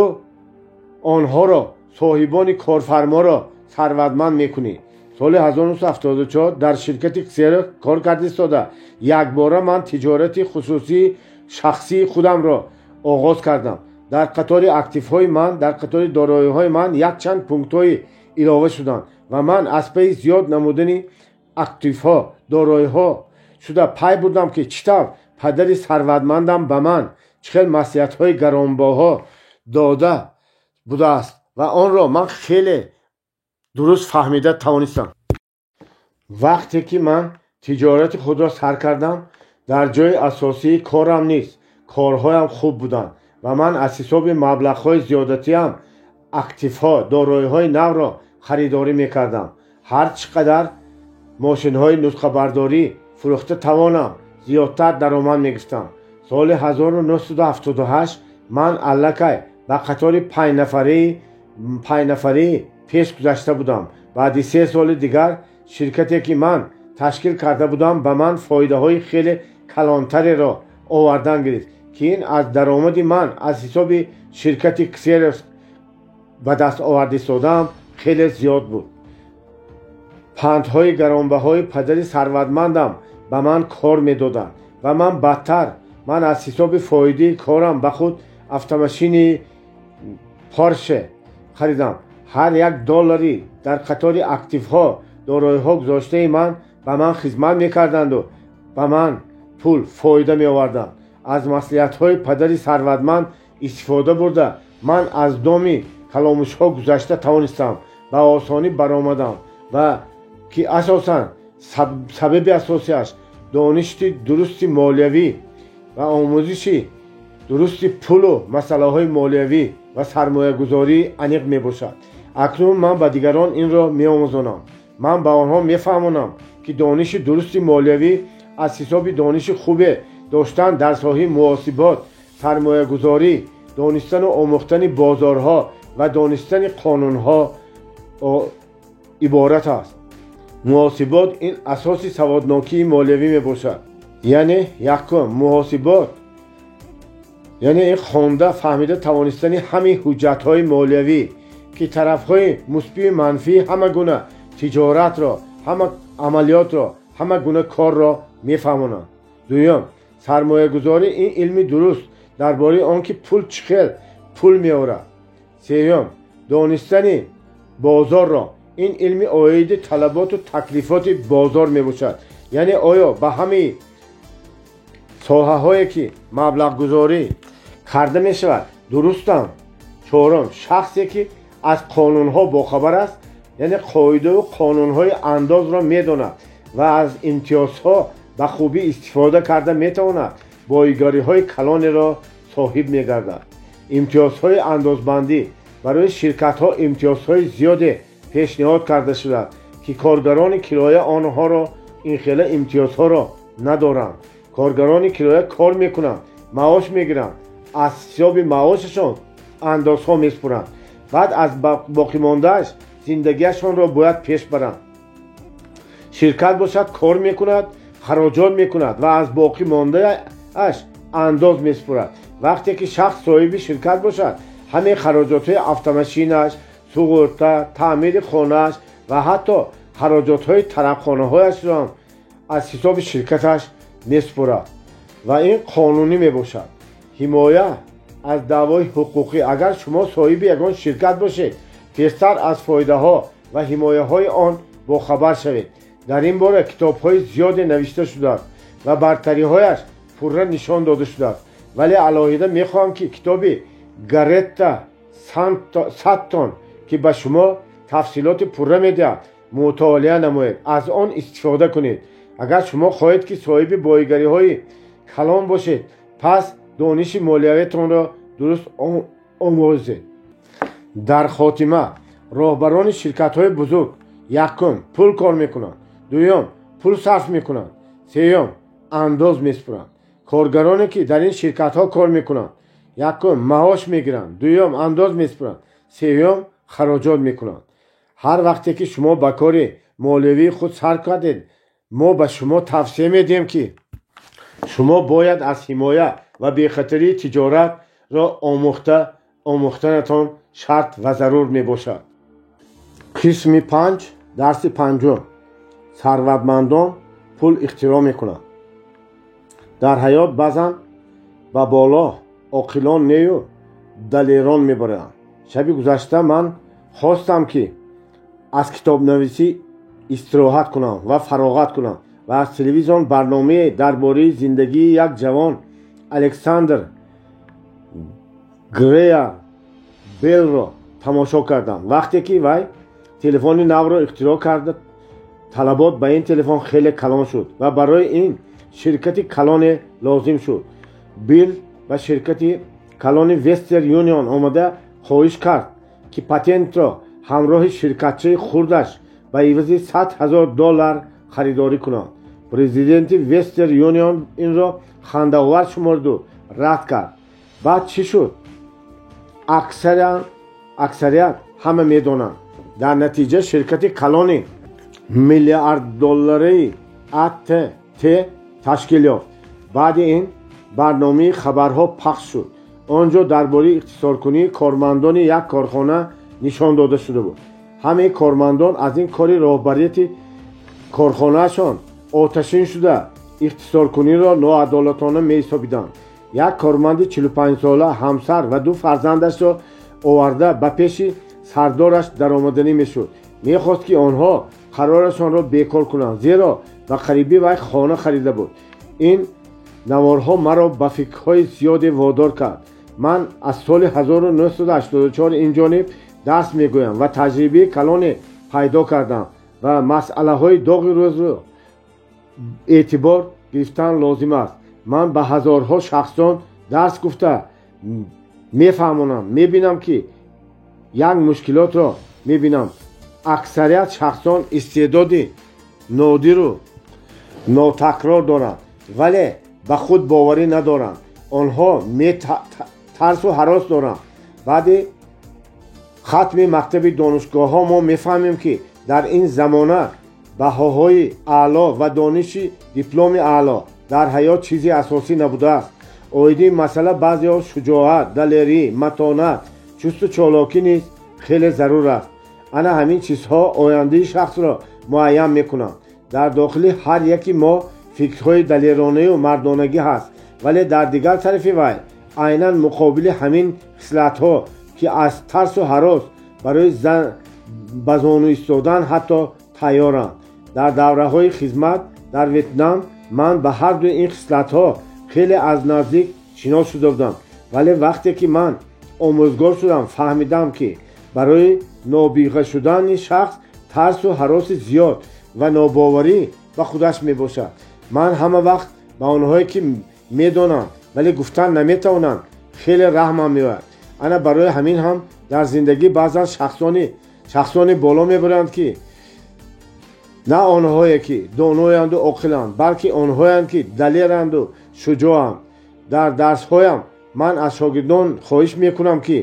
онҳоро, соҳибони корфарморо, сарватманд мекунӣ». Соли 1974 дар ширкати Ксерокс кор карда истода, якбора ман тиҷорати хусусии шахсии худамро оғоз кардам. Дар қатори активҳои ман, дар қатори дороиҳои ман якчанд пунктҳои илова шуданд ва ман аз пайи зиёд намудани активҳо, дороиҳо шуда пай бурдам, ки чӣ тавр падари сарватмандам ба ман чӣ хел маслиҳатҳои гаронбаҳо дода будааст ва онро ман хеле дуруст фаҳмида тавонистам. Вақте ки ман тиҷорати худро сар кардам, дар ҷои асосии корам низ корҳоям хуб буданд ва ман аз ҳисоби маблағҳои зиёдатиам активҳо, дороиҳои навро харидорӣ мекардам. Ҳар чӣ қадар мошинҳои нусхабардорӣ фурӯхта тавонам, зиёдтар даромад мегирифтам. Соли 1978 ман аллакай ба қатори панҷнафарии пеш гузашта будам. Баъди 3 соли дигар ширкате, ки ман ташкил карда будам, ба ман фоидаҳои хеле калонтареро овардан гирифт, ки ин аз даромади ман аз ҳисоби ширкати Ксерокс ба даст оварда истодаам хеле зиёд буд. Пандҳои гаронбаҳои падари сарватмандам ба ман кор медоданд ва ман бадтар, ман аз ҳисоби фоидаи корам ба худ автомашини Порше харидам. Ҳар як доллари дар қатори активҳо, дороиҳо гузоштаи ман ба ман хизмат мекарданду ба ман пул фоида меоварданд. Аз маслиҳатҳои падари сарватманд истифода бурда, ман аз доми каломушҳо гузашта тавонистам, ба осонӣ баромадам ва ки асосан сабаби асосиаш доништи дурусти молиявӣ ва омӯзиши дурусти пулу масъалаҳои молиявӣ ва сармоягузорӣ аниқ мебошад. Акнун ман ба дигарон инро меомӯзонам. Ман ба онҳо мефаҳмонам, ки дониши дурусти молиявӣ аз ҳисоби дониши хубе доштан дар соҳаи муҳосибот, сармоягузорӣ, донистану омӯхтани бозорҳо ва донистани қонунҳо иборат аст. Муҳосибот ин асоси саводнокии молиявӣ мебошад. Яъне якум, муҳосибот яъне ин хонда фаҳмида тавонистани ҳамаи ҳуҷҷатҳои молиявӣ, ки тарафҳои мусбию манфии ҳама гуна тиҷоратро, ҳама амалиётро, ҳама гуна корро мефаҳмонанд. Дуюм, сармоягузорӣ ин илми дуруст дар бораи он ки пул чӣ хел пул меорад. Сеюм, донистани бозорро, ин илми оиди талаботу таклифоти бозор мебошад, яъне оё ба ҳамаи соҳаҳое, ки маблағгузорӣ карда мешавад, дурустанд. Чорум, шахсе, ки аз қонунҳо бохабар аст, яъне қоидаву қонунҳои андозро медонад ва аз имтиёзҳо ба хубӣ истифода карда метавонад, боигариҳои калонеро соҳиб мегардад. Имтиёзҳои андозбандӣ: барои ширкатҳо имтиёзҳои зиёде пешниҳод карда шудааст, ки коргарони кироя онҳоро, ин хела имтиёзҳоро надоранд. Коргарони кироя кор мекунанд, маош мегиранд, аз ҳисоби маошашон андозҳо месупоранд, баъд аз боқимондааш зиндагиашонро бояд пеш баранд. Ширкат бошад, кор мекунад, хароҷот мекунад ва аз боқӣ мондааш андоз месупорад. Вақте ки шахс соҳиби ширкат бошад, ҳамаи хароҷотҳои автомошинаш, суғурта, таъмири хонааш ва ҳатто хароҷотҳои тарабхонаҳояшро аз ҳисоби ширкаташ месупорад ва ин қонунӣ мебошад. Ҳимоя аз даъвои ҳуқуқӣ. Агар шумо соҳиби ягон ширкат бошед, тезтар аз фоидаҳо ва ҳимояҳои он бохабар шавед. Дар ин бора китобҳои зиёде навишта шудааст ва бартариҳояш пурра нишон дода шудааст. Вале алоҳида мехоҳам, ки китоби Гаретта Саттон, ки ба шумо тафсилоти пурра медиҳад, мутолиа намоед, аз он истифода кунед. Агар шумо хоҳед, ки соҳиби боигариҳои калон бошед, пас дониши молиявиатонро дуруст омӯзед. Дар хотима, роҳбарони ширкатҳои бузург: якум, пул кор мекунанд, дуюм, пул сарф мекунанд, сеюм, андоз месупоранд. Коргароне ки дар ин ширкатҳо кор мекунанд, якум, маош мегиранд, дуюм, андоз месупоранд, сеюм, хароҷот мекунанд. Ҳар вақте ки шумо ба кори молиявии худ сар кардед, мо ба шумо тавсия медиҳем, ки шумо бояд аз ҳимоя ва бехатарии тиҷоратро омӯхтанатон шарт ва зарур мебошад. Қисми 5, дарси 5. Сарватмандон пул ихтироъ мекунанд. Дар ҳаёт баъзан ба боло оқилон нею далерон мебаранд. Шаби гузашта ман хостам, ки аз китобнависӣ истироҳат кунам ва фароғат кунам ва аз телевизион барномае дар бораи зиндагии як ҷавон Александр Грея Беллро тамошо кардам. Вақте ки вай телефони навро ихтироъ карда, талабот ба ин телефон хеле калон шуд ва барои ин ширкати калоне лозим шуд. Билл ба ширкати калони Вестер Юнион омада хоҳиш кард, ки патентро ҳамроҳи ширкатчаи хурдаш ба ивази 100 000 доллар харидорӣ кунанд. Президенти Вестер Юнион инро хандаовар шуморду рад кард. Баъд чӣ шуд, аксарият ҳама медонанд. Дар натиҷа ширкати калони миллиарддолларии АТТ ташкил ёфт. Баъди ин барномаи хабарҳо пахш шуд. Он ҷо дар бораи ихтисоркунии кормандони як корхона нишон дода шуда буд. Ҳамаи кормандон аз ин кори роҳбарияти корхонаашон оташин шуда, ихтисоркуниро ноадолатона меҳисобиданд. Як корманди 45сола ҳамсар ва ду фарзандашро оварда ба пеши сардораш даромаданӣ мешуд. Мехост, ки онҳо қарорашонро бекор кунанд, зеро ба қарибӣ вай хона харида буд. Ин наворҳо маро ба фикрҳои зиёде водор кард. Ман аз соли 1984 ин ҷониб дарс мегӯям ва таҷрибаи калоне пайдо кардам ва масъалаҳои доғи рӯзро эътибор гирифтан лозим аст. Ман ба ҳазорҳо шахсон дарс гуфта мефаҳмонам. Мебинам, ки як мушкилотро мебинам: аксарият шахсон истеъдоди нодиру нотакрор доранд, вале ба худ боварӣ надоранд. Онҳо тарсу ҳарос доранд. Баъди хатми мактаби донишгоҳҳо мо мефаҳмем, ки дар ин замона баҳоҳои аъло ва дониши дипломи аъло дар ҳаёт чизи асосӣ набудааст. Оиди ин масъала баъзеҳо шуҷоат, далерӣ, матонат, чусту чолокӣ низ хеле зарур аст. Ана ҳамин чизҳо ояндаи шахсро муайян мекунанд. Дар дохили ҳар яки мо фикрҳои далеронаю мардонагӣ ҳаст, вале дар дигар тарафи вай айнан муқобили ҳамин хислатҳо, ки аз тарсу ҳарос барои ба зону истодан ҳатто тайёранд. Дар давраҳои хизмат дар Ветнам ман ба ҳардуи ин хислатҳо хеле аз наздик шинос шуда будам, вале вақте ки ман омӯзгор шудам, фаҳмидам, ки барои нобиға шудани шахс тарсу ҳароси зиёд ва нобоварӣ ба худаш мебошад. Ман ҳама вақт ба онҳое, ки медонанд, вале гуфтан наметавонанд, хеле раҳмам меояд. Ана барои ҳамин ҳам дар зиндагӣ баъзан шахсоне боло мебаранд, ки на онҳое, ки доноянду оқиланд, балки онҳоянд, ки далеранду шуҷоанд. Дар дарсҳоям ман аз шогирдон хоҳиш мекунам, ки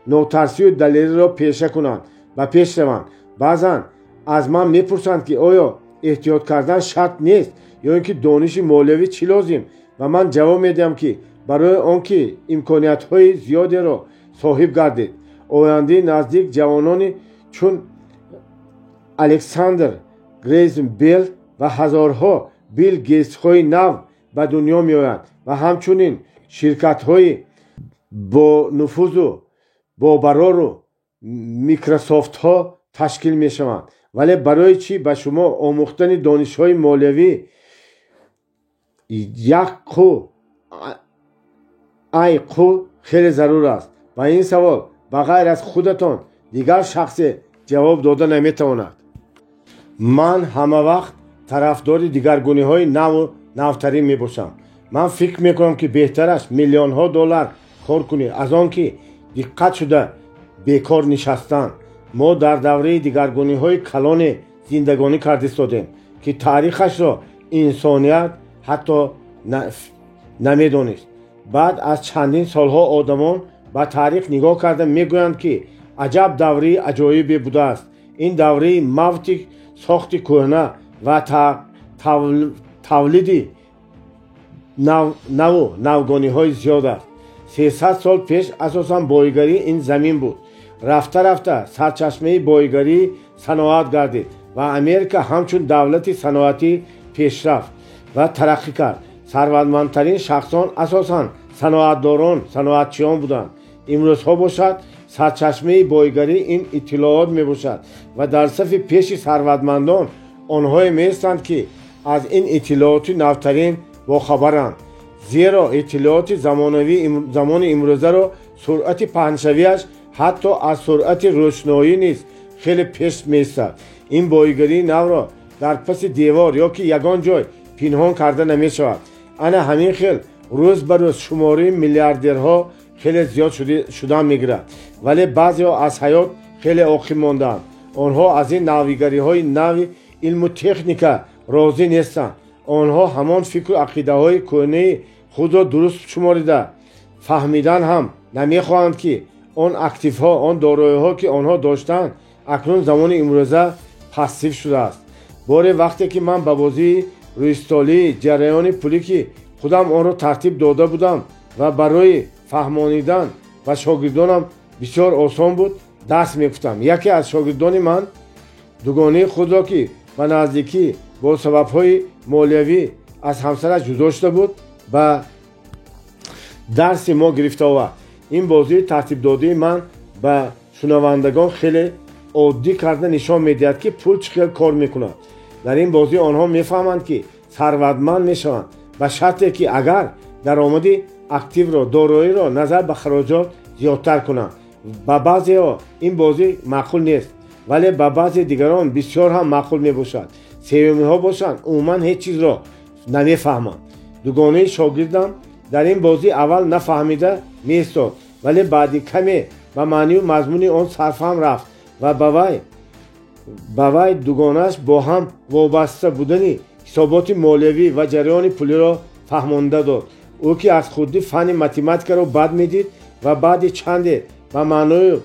нотарсию далериро пеша кунанд, ба пеш раванд. Баъзан аз ман мепурсанд, ки оё эҳтиёт кардан шарт нест ё ин ки дониши молиявӣ чӣ лозим. Ва ман ҷавоб медиҳам, ки барои он ки имкониятҳои зиёдеро соҳиб гардед. Ояндаи наздик ҷавонони чун Александр Грэм Белл ва ҳазорҳо Билл Гейтсҳои нав ба дунё меоянд ва ҳамчунин ширкатҳои бонуфузу бобарору Микрософтҳо ташкил мешаванд. Вале барои чӣ ба шумо омӯхтани донишҳои молиявӣ яққу айқу хеле зарур аст? Ба ин савол ба ғайр аз худатон дигар шахсе ҷавоб дода наметавонад. Ман ҳамавақт тарафдори дигаргуниҳои наву навтарин мебошам. Ман фикр мекунам, ки беҳтараш миллионҳо доллар кор кунӣ, аз он ки диққат шуда бекор нишастан. Мо дар давраи дигаргуниҳои калоне зиндагонӣ кардистодем, ки таърихашро инсоният ҳатто намедонист. Баъд аз чандин солҳо одамон ба таърих нигоҳ карда мегӯянд, ки аҷаб давраи аҷоибе будааст. Ин давраи мавти сохти кӯҳна ва тавлиди наву навгониҳои зиёд аст. 300 сол пеш асосан боигарӣ ин замин буд. Рафта рафта сарчашмаи боигарии саноат гардид ва Америка ҳамчун давлати саноатӣ пешрафт ва тараққӣ кард. Сарватмандтарин шахсон асосан саноатдорон, саноатчиён буданд. Имрӯзҳо бошад, сарчашмаи боигарӣ ин иттилоот мебошад ва дар сафи пеши сарватмандон онҳое меистанд, ки аз ин иттилооти навтарин бохабаранд, зеро иттилооти замони имрӯзаро суръати паҳншавиаш ҳатто аз суръати рӯшноӣ низ хеле пеш меистад. Ин боигарии навро дар паси девор ё ки ягон ҷой пинҳон карда намешавад. Ана ҳамин хел рӯз ба рӯз шумораи миллиардерҳо хеле зиёд шудан мегирад, вале баъзеҳо аз ҳаёт хеле оқиб мондаанд. Онҳо аз ин навигариҳои нави илму техника розӣ нестанд. Онҳо ҳамон фикру ақидаҳои кӯҳнаи худро дуруст шуморида фаҳмидан ҳам намехоҳанд, ки он активҳо, он дороиҳо, ки онҳо доштанд, акнун замони имрӯза пассив шудааст. Боре вақте ки ман ба бозии рӯистолии ҷараёни пулӣ, ки худам онро тартиб дода будам ва барои фаҳмонидан ба шогирдонам бисёр осон буд, дарс мегуфтам, яке аз шогирдони ман дугонаи худро, ки ба наздикӣ бо сабабҳои молиявӣ аз ҳамсараш ҷудо шуда буд, ба дарси мо гирифта овард. Ин бозии тартибдодии ман ба шунавандагон хеле оддӣ карда нишон медиҳад, ки пул чӣ хел кор мекунад. Дар ин бозӣ онҳо мефаҳманд, ки сарватманд мешаванд ба шарте ки агар даромади активро, дороиро назар ба хароҷот зиёдтар кунанд. Ба баъзеҳо ин бозӣ маъқул нест, вале ба баъзе дигарон бисёр ҳам маъқул мебошад. Сеюмиҳо бошанд, умуман ҳеҷ чизро намефаҳманд. Дугонаи шогирдам дар ин бозӣ аввал нафаҳмида меистод, вале баъди каме ба маънию мазмуни он сарфаҳм рафт ва ба вай дугонааш бо ҳам вобаста будани ҳисоботи молиявӣ ва ҷараёни пулиро фаҳмонда дод. Ӯ, ки аз хурдӣ фанни математикаро бад медид, ва баъди чанде ба маъною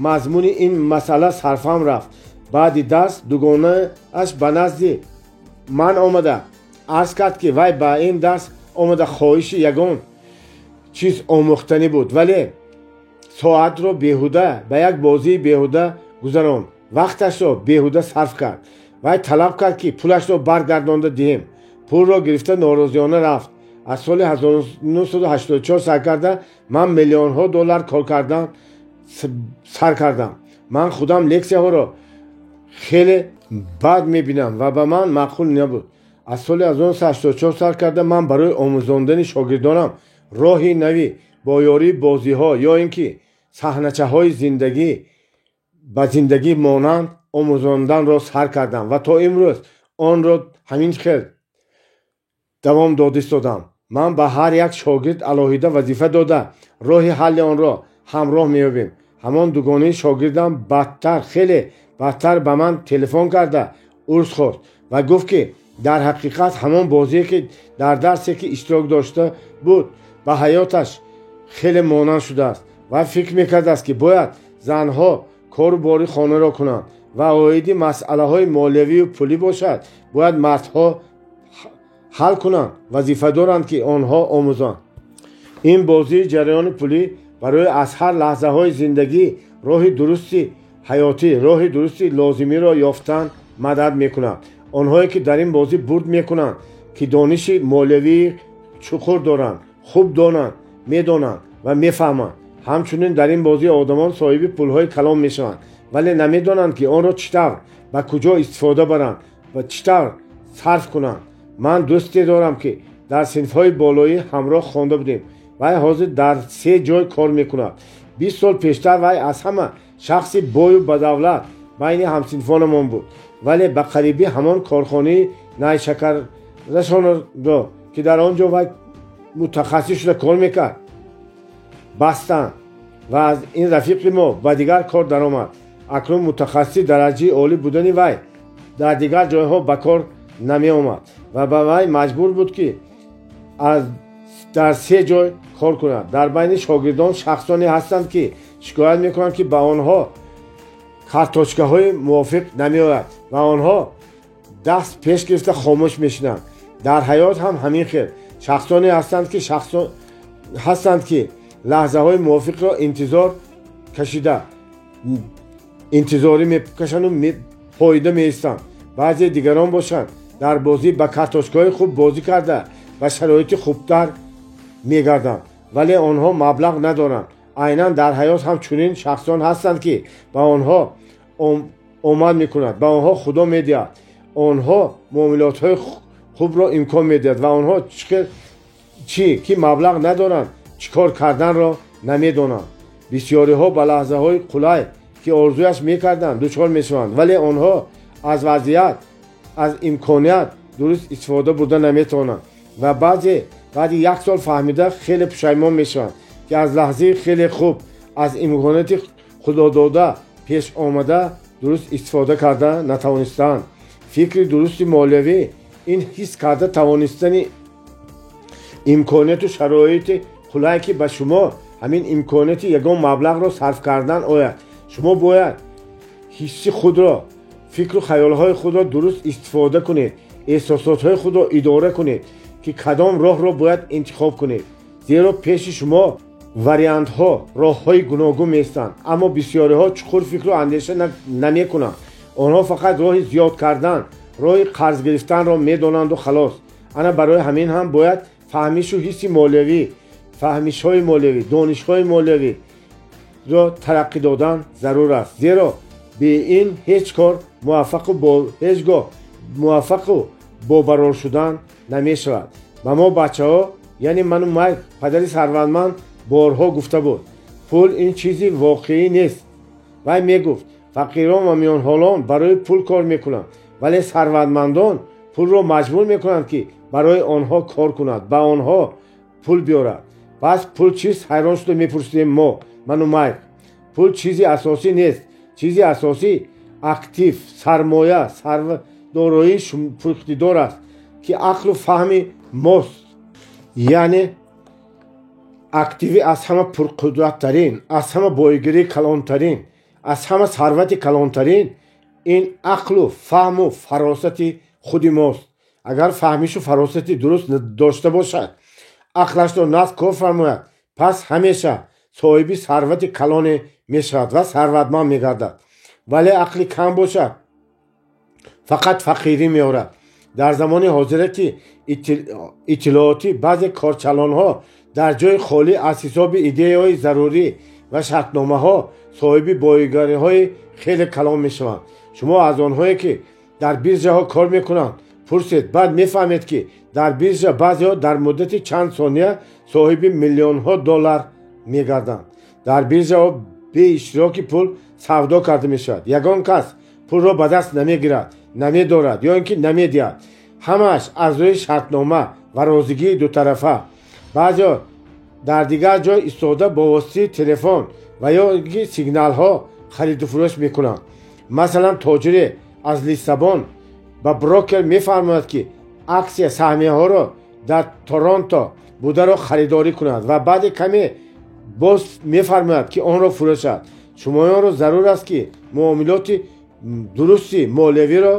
мазмуни ин масъала сарфаҳм рафт. Баъди дарс дугонааш ба назди ман омада арз кард, ки вай ба ин дарс омада хоҳиши ягон чиз омӯхтанӣ буд, вале соатро беҳуда ба як бозии беҳуда гузаронд, вақташро беҳуда сарф кард. Вай талаб кард, ки пулашро баргардонда диҳем. Пулро гирифта норозиёна рафт. Аз соли 1984 сар карда ман миллионҳо доллар кор кардан сар кардам. Ман худам лексияҳоро хеле бад мебинам ва ба ман маъқул набуд. Аз соли 1984 сар карда ман барои омӯзондани шогирдонам роҳи навӣ бо ёрии бозиҳо ё ин ки саҳначаҳои зиндагӣ ба зиндагӣ монанд омӯзонданро сар кардам ва то имрӯз онро ҳамин хел давом додистодам. Ман ба ҳар як шогирд алоҳида вазифа дода роҳи ҳалли онро ҳамроҳ меёбем. Ҳамон дугонаи шогирдам бадтар, хеле бадтар ба ман телефон карда узр хост ва гуфт, ки дар ҳақиқат ҳамон бозие, ки дар дарсе ки иштирок дошта буд, ба ҳаёташ хеле монанд шудааст ва фикр мекардааст, ки бояд занҳо кору бори хонаро кунанд ва оиди масъалаҳои молиявию пулӣ бошад, бояд мардҳо ҳал кунанд, вазифа доранд, ки онҳо омӯзанд. Ин бозии ҷараёни пулӣ барои аз ҳар лаҳзаҳои зиндагӣ роҳи дурусти ҳаётӣ, роҳи дурусти лозимиро ёфтан мадад мекунад. Онҳое ки дар ин бозӣ бурд мекунанд, ки дониши молиявии чуқур доранд, хуб донанд, медонанд ва мефаҳманд. Ҳамчунин дар ин бозӣ одамон соҳиби пулҳои калон мешаванд, вале намедонанд, ки онро чӣ тавр, ба куҷо истифода баранд ва чӣ тавр сарф кунанд. Ман дӯсте дорам, ки дар синфҳои болоӣ ҳамроҳ хонда будем. Вай ҳозир дар 3 ҷой кор мекунад. 20 сол пештар вай аз ҳама шахси бою бадавлат байни ҳамсинфонамон буд, вале ба қарибӣ ҳамон корхонаи найшакаррасонро, ки дар он ҷо вай мутахассис шуда кор мекард, бастанд ва аз ин рафиқи мо ба дигар кор даромад. Акнун мутахассиси дараҷаи олӣ будани вай дар дигар ҷойҳо ба кор намеомад ва ба вай маҷбур буд, ки дар 3 ҷой кор кунад. Дар байни шогирдон шахсоне ҳастанд, ки шикоят мекунанд, ки ба онҳо карточкаҳои мувофиқ намеояд ва онҳо даст пеш гирифта хомӯш мешинанд. Дар ҳаёт ҳам ҳамин хел шахсоне ҳастанд, ки лаҳзаҳои мувофиқро интизор кашида, интизорӣ мекашанду поида меистанд. Баъзе дигарон бошанд, дар бозӣ ба карточкаҳои хуб бозӣ карда ба шароити хубтар мегарданд, вале онҳо маблағ надоранд. Айнан дар ҳаёт ҳам чунин шахсон ҳастанд, ки ба онҳо омад мекунад, ба онҳо Худо медиҳад, онҳо муомилотҳои хубро имкон медиҳад ва онҳо чӣ ки маблағ надоранд, чӣ кор карданро намедонанд. Бисёриҳо ба лаҳзаҳои қулай, ки орзуяш мекарданд, дучор мешаванд, вале онҳо аз вазъият, аз имконият дуруст истифода бурда наметавонанд ва баъзе баъди як сол фаҳмида хеле пушаймон мешаванд, ки аз лаҳзаи хеле хуб, аз имконияти худодода пеш омада дуруст истифода карда натавонистаанд. Фикри дурусти молиявӣ ин ҳис карда тавонистани имконияту шароити қулай, ки ба шумо ҳамин имконияти ягон маблағро сарф кардан ояд. Шумо бояд ҳисси худро, фикру хаёлҳои худро дуруст истифода кунед, эҳсосотҳои худро идора кунед, ки кадом роҳро бояд интихоб кунед. Зеро пеши шумо вариантҳо, роҳҳои гуногун меистанд, аммо бисёриҳо чуқур фикру андеша намекунанд. Онҳо фақат роҳи зиёд кардан, роҳи қарз гирифтанро медонанду халос. Ана барои ҳамин ҳам бояд фаҳмишу ҳисси молиявӣ, фаҳмишҳои молиявӣ, донишҳои молиявиро тараққӣ додан зарур аст. Зеро бе ин ҳеҷ кор муваффақу ҳеҷ гоҳ муваффақу бобарор шудан намешавад. Ба мо бачаҳо, яъне ману Майк, падари сарватманд борҳо гуфта буд: пул ин чизи воқеӣ нест. Вай мегуфт: фақирон ва миёнҳолон барои пул кор мекунанд, вале сарватмандон пулро маҷбур мекунанд, ки барои онҳо кор кунад, ба онҳо пул биёрад. Пас пул чист? Ҳайрон шуда мепурсидем мо, ману Майк. Пул чизи асосӣ нест. Чизи асосӣ актив, сармоя, дороии пуриқтидор аст, ки ақлу фаҳми мост. Яъне активи аз ҳама пурқудраттарин, аз ҳама боигарии калонтарин, аз ҳама сарвати калонтарин ин ақлу фаҳму фаросати худи мост. Агар фаҳмишу фаросати дуруст дошта бошад, ақлашро назд кор фармояд, пас ҳамеша соҳиби сарвати калоне мешавад ва сарватманд мегардад. Вале ақли кам бошад, фақат фақирӣ меорад. Дар замони ҳозира, ки иттилоотӣ, баъзе корчалонҳо дар ҷои холӣ аз ҳисоби идеяҳои зарурӣ ва шартномаҳо соҳиби боигариҳои хеле калон мешаванд. Шумо аз онҳое, ки дар биржаҳо кор мекунанд, пурсед, баъд мефаҳмед, ки дар биржа баъзеҳо дар муддати чанд сония соҳиби миллионҳо доллар мегарданд. Дар биржаҳо бе иштироки пул савдо карда мешавад. Ягон кас пулро ба даст намегирад, намедорад ё ин ки намедиҳад. Ҳамааш аз рӯи шартнома ва розигии дутарафа. Баъзеҳо дар дигар ҷой истода бо воситаи телефон ва ё ин ки сигналҳо хариду фурӯш мекунанд. Масалан, тоҷире аз Лиссабон ба брокер мефармояд, ки аксия саҳмияҳоро дар Торонто бударо харидорӣ кунад ва баъди каме боз мефармояд, ки онро фурӯшад. Шумоёнро зарур аст, ки муомилоти дурусти молиявиро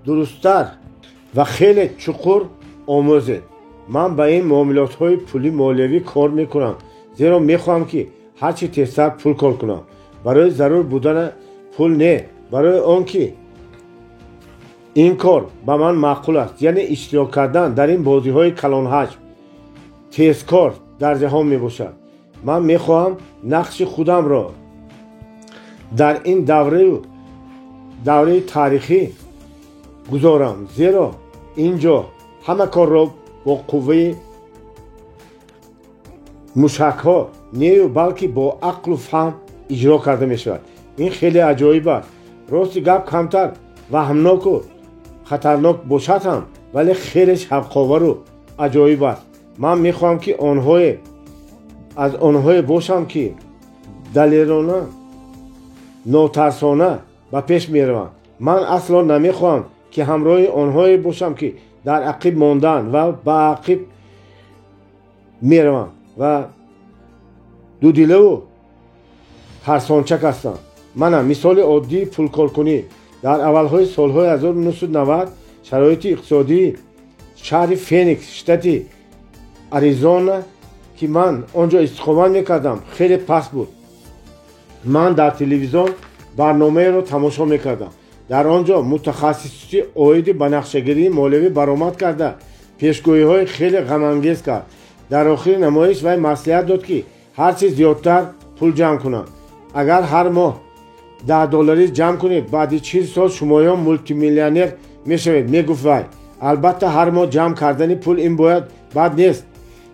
дурусттар ва хеле чуқур омӯзед. Ман ба ин муомилотҳои пули молиявӣ кор мекунам, зеро мехоҳам, ки ҳарчи тезтар пул кор кунам. Барои зарур будани пул не, барои он ки ин кор ба ман маъқул аст, яъне иштирок кардан дар ин бозиҳои калонҳаҷм тезкор дар ҷаҳон мебошад. Ман мехоҳам нақши худамро дар ин давраи таърихӣ гузорам, зеро ин ҷо ҳама корро бо қувваи мушакҳо нею, балки бо ақлу фаҳм иҷро карда мешавад. Ин хеле аҷоиб аст. Рости гап, камтар ваҳмноку хатарнок бошад ҳам, вале хеле шавқовару аҷоиб аст. Ман мехоҳам, ки онҳое аз онҳое бошам, ки далерона, нотарсона ба пеш мераванд. Ман асло намехоҳам, ки ҳамроҳи онҳое бошам, ки дар ақиб мондаанд ва ба ақиб мераванд ва дудилаву тарсончак ҳастанд. Мана мисоли оддии пулкоркунӣ. Дар аввалҳои солҳои 1990 шароити иқтисодии шаҳри Феникс, штати Аризона, ки ман он ҷо истиқомат мекардам, хеле паст буд. Ман дар телевизион барномаеро тамошо мекардам. Дар он ҷо мутахассиси оиди ба нақшагирии молиявӣ баромад карда, пешгӯиҳои хеле ғамангез кард. Дар охири намоиш вай маслиҳат дод, ки ҳарчи зиёдтар пул ҷамъ кунанд. Агар ҳар моҳ 10 долларӣ ҷамъ кунед, баъди 40 сол шумоён мултимиллионер мешавед, мегуфт вай. Албатта, ҳар моҳ ҷамъ кардани пул ин бояд бад нест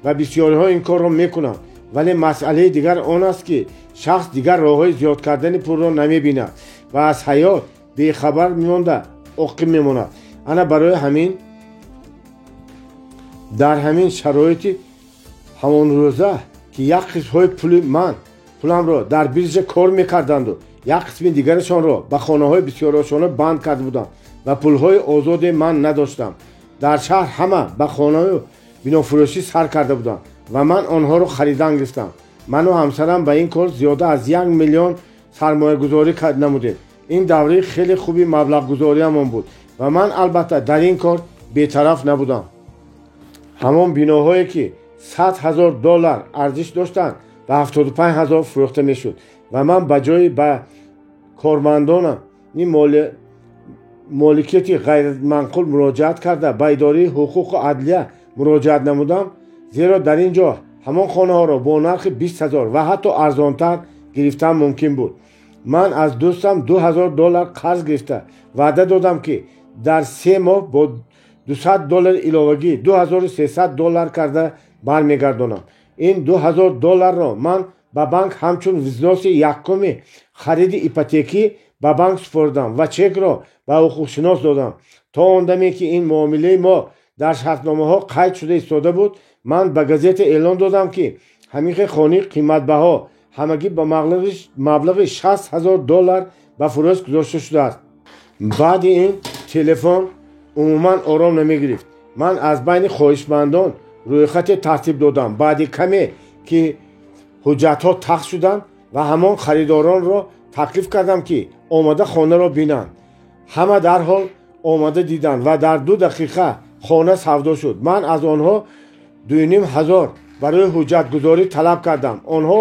ва бисёриҳо ин корро мекунанд, вале масъалаи дигар он аст, ки шахс дигар роҳҳои зиёд кардани пулро намебинад ва аз ҳаёт бехабар мемонда, оқиб мемонад. Ана барои ҳамин дар ҳамин шароити ҳамон рӯза, ки як қисмҳои пули ман пуламро дар биржа кор мекарданду як қисми дигарашонро ба хонаҳои бисёрошона банд карда будам ва пулҳои озоде ман надоштам. Дар шаҳр ҳама ба хонаю бинофурӯшӣ сар карда буданд ва ман онҳоро харидан гирифтам. Ману ҳамсарам ба ин кор зиёда аз 1 миллион сармоягузорӣ намудем. Ин давраи хеле хуби маблағгузориамон буд ва ман албатта дар ин кор бетараф набудам. Ҳамон биноҳое, ки 100 000 доллар арзиш доштанд, ба 75 000 фурӯхта мешуд ва ман ба ҷои ба кормандона моликияти ғайриманқул муроҷиат карда, ба идораи ҳуқуқу адлия муроҷиат намудам, зеро дар ин ҷо ҳамон хонаҳоро бо нархи 20 000 ва ҳатто арзонтар гирифтан мумкин буд. Ман аз дӯстам 2000 доллар қарз гирифта, ваъда додам, ки дар 3 моҳ бо 200 доллар иловагӣ 2300 доллар карда бармегардонам. Ин 2000 долларро ман ба банк ҳамчун взноси якуми хариди ипотекӣ ба банк супордам ва чекро ба ҳуқуқшинос додам. То он даме ки ин муомилаи мо дар шартномаҳо қайд шуда истода буд, ман ба газета эълон додам, ки ҳамин хел хонаи қиматбаҳо ҳамагӣ ба маблағи 60 000 доллар ба фурӯш гузошта шудааст. Баъди ин телефон умуман ором намегирифт. Ман аз байни хоҳишмандон рӯйхате тартиб додам. Баъди каме ки ҳуҷҷатҳо тахт шуданд ва ҳамон харидоронро таклиф кардам, ки омада хонаро бинанд. Ҳама дарҳол омада диданд ва дар 2 дақиқа хона савдо шуд. Ман аз онҳо 2500 барои ҳуҷҷатгузорӣ талаб кардам. Онҳо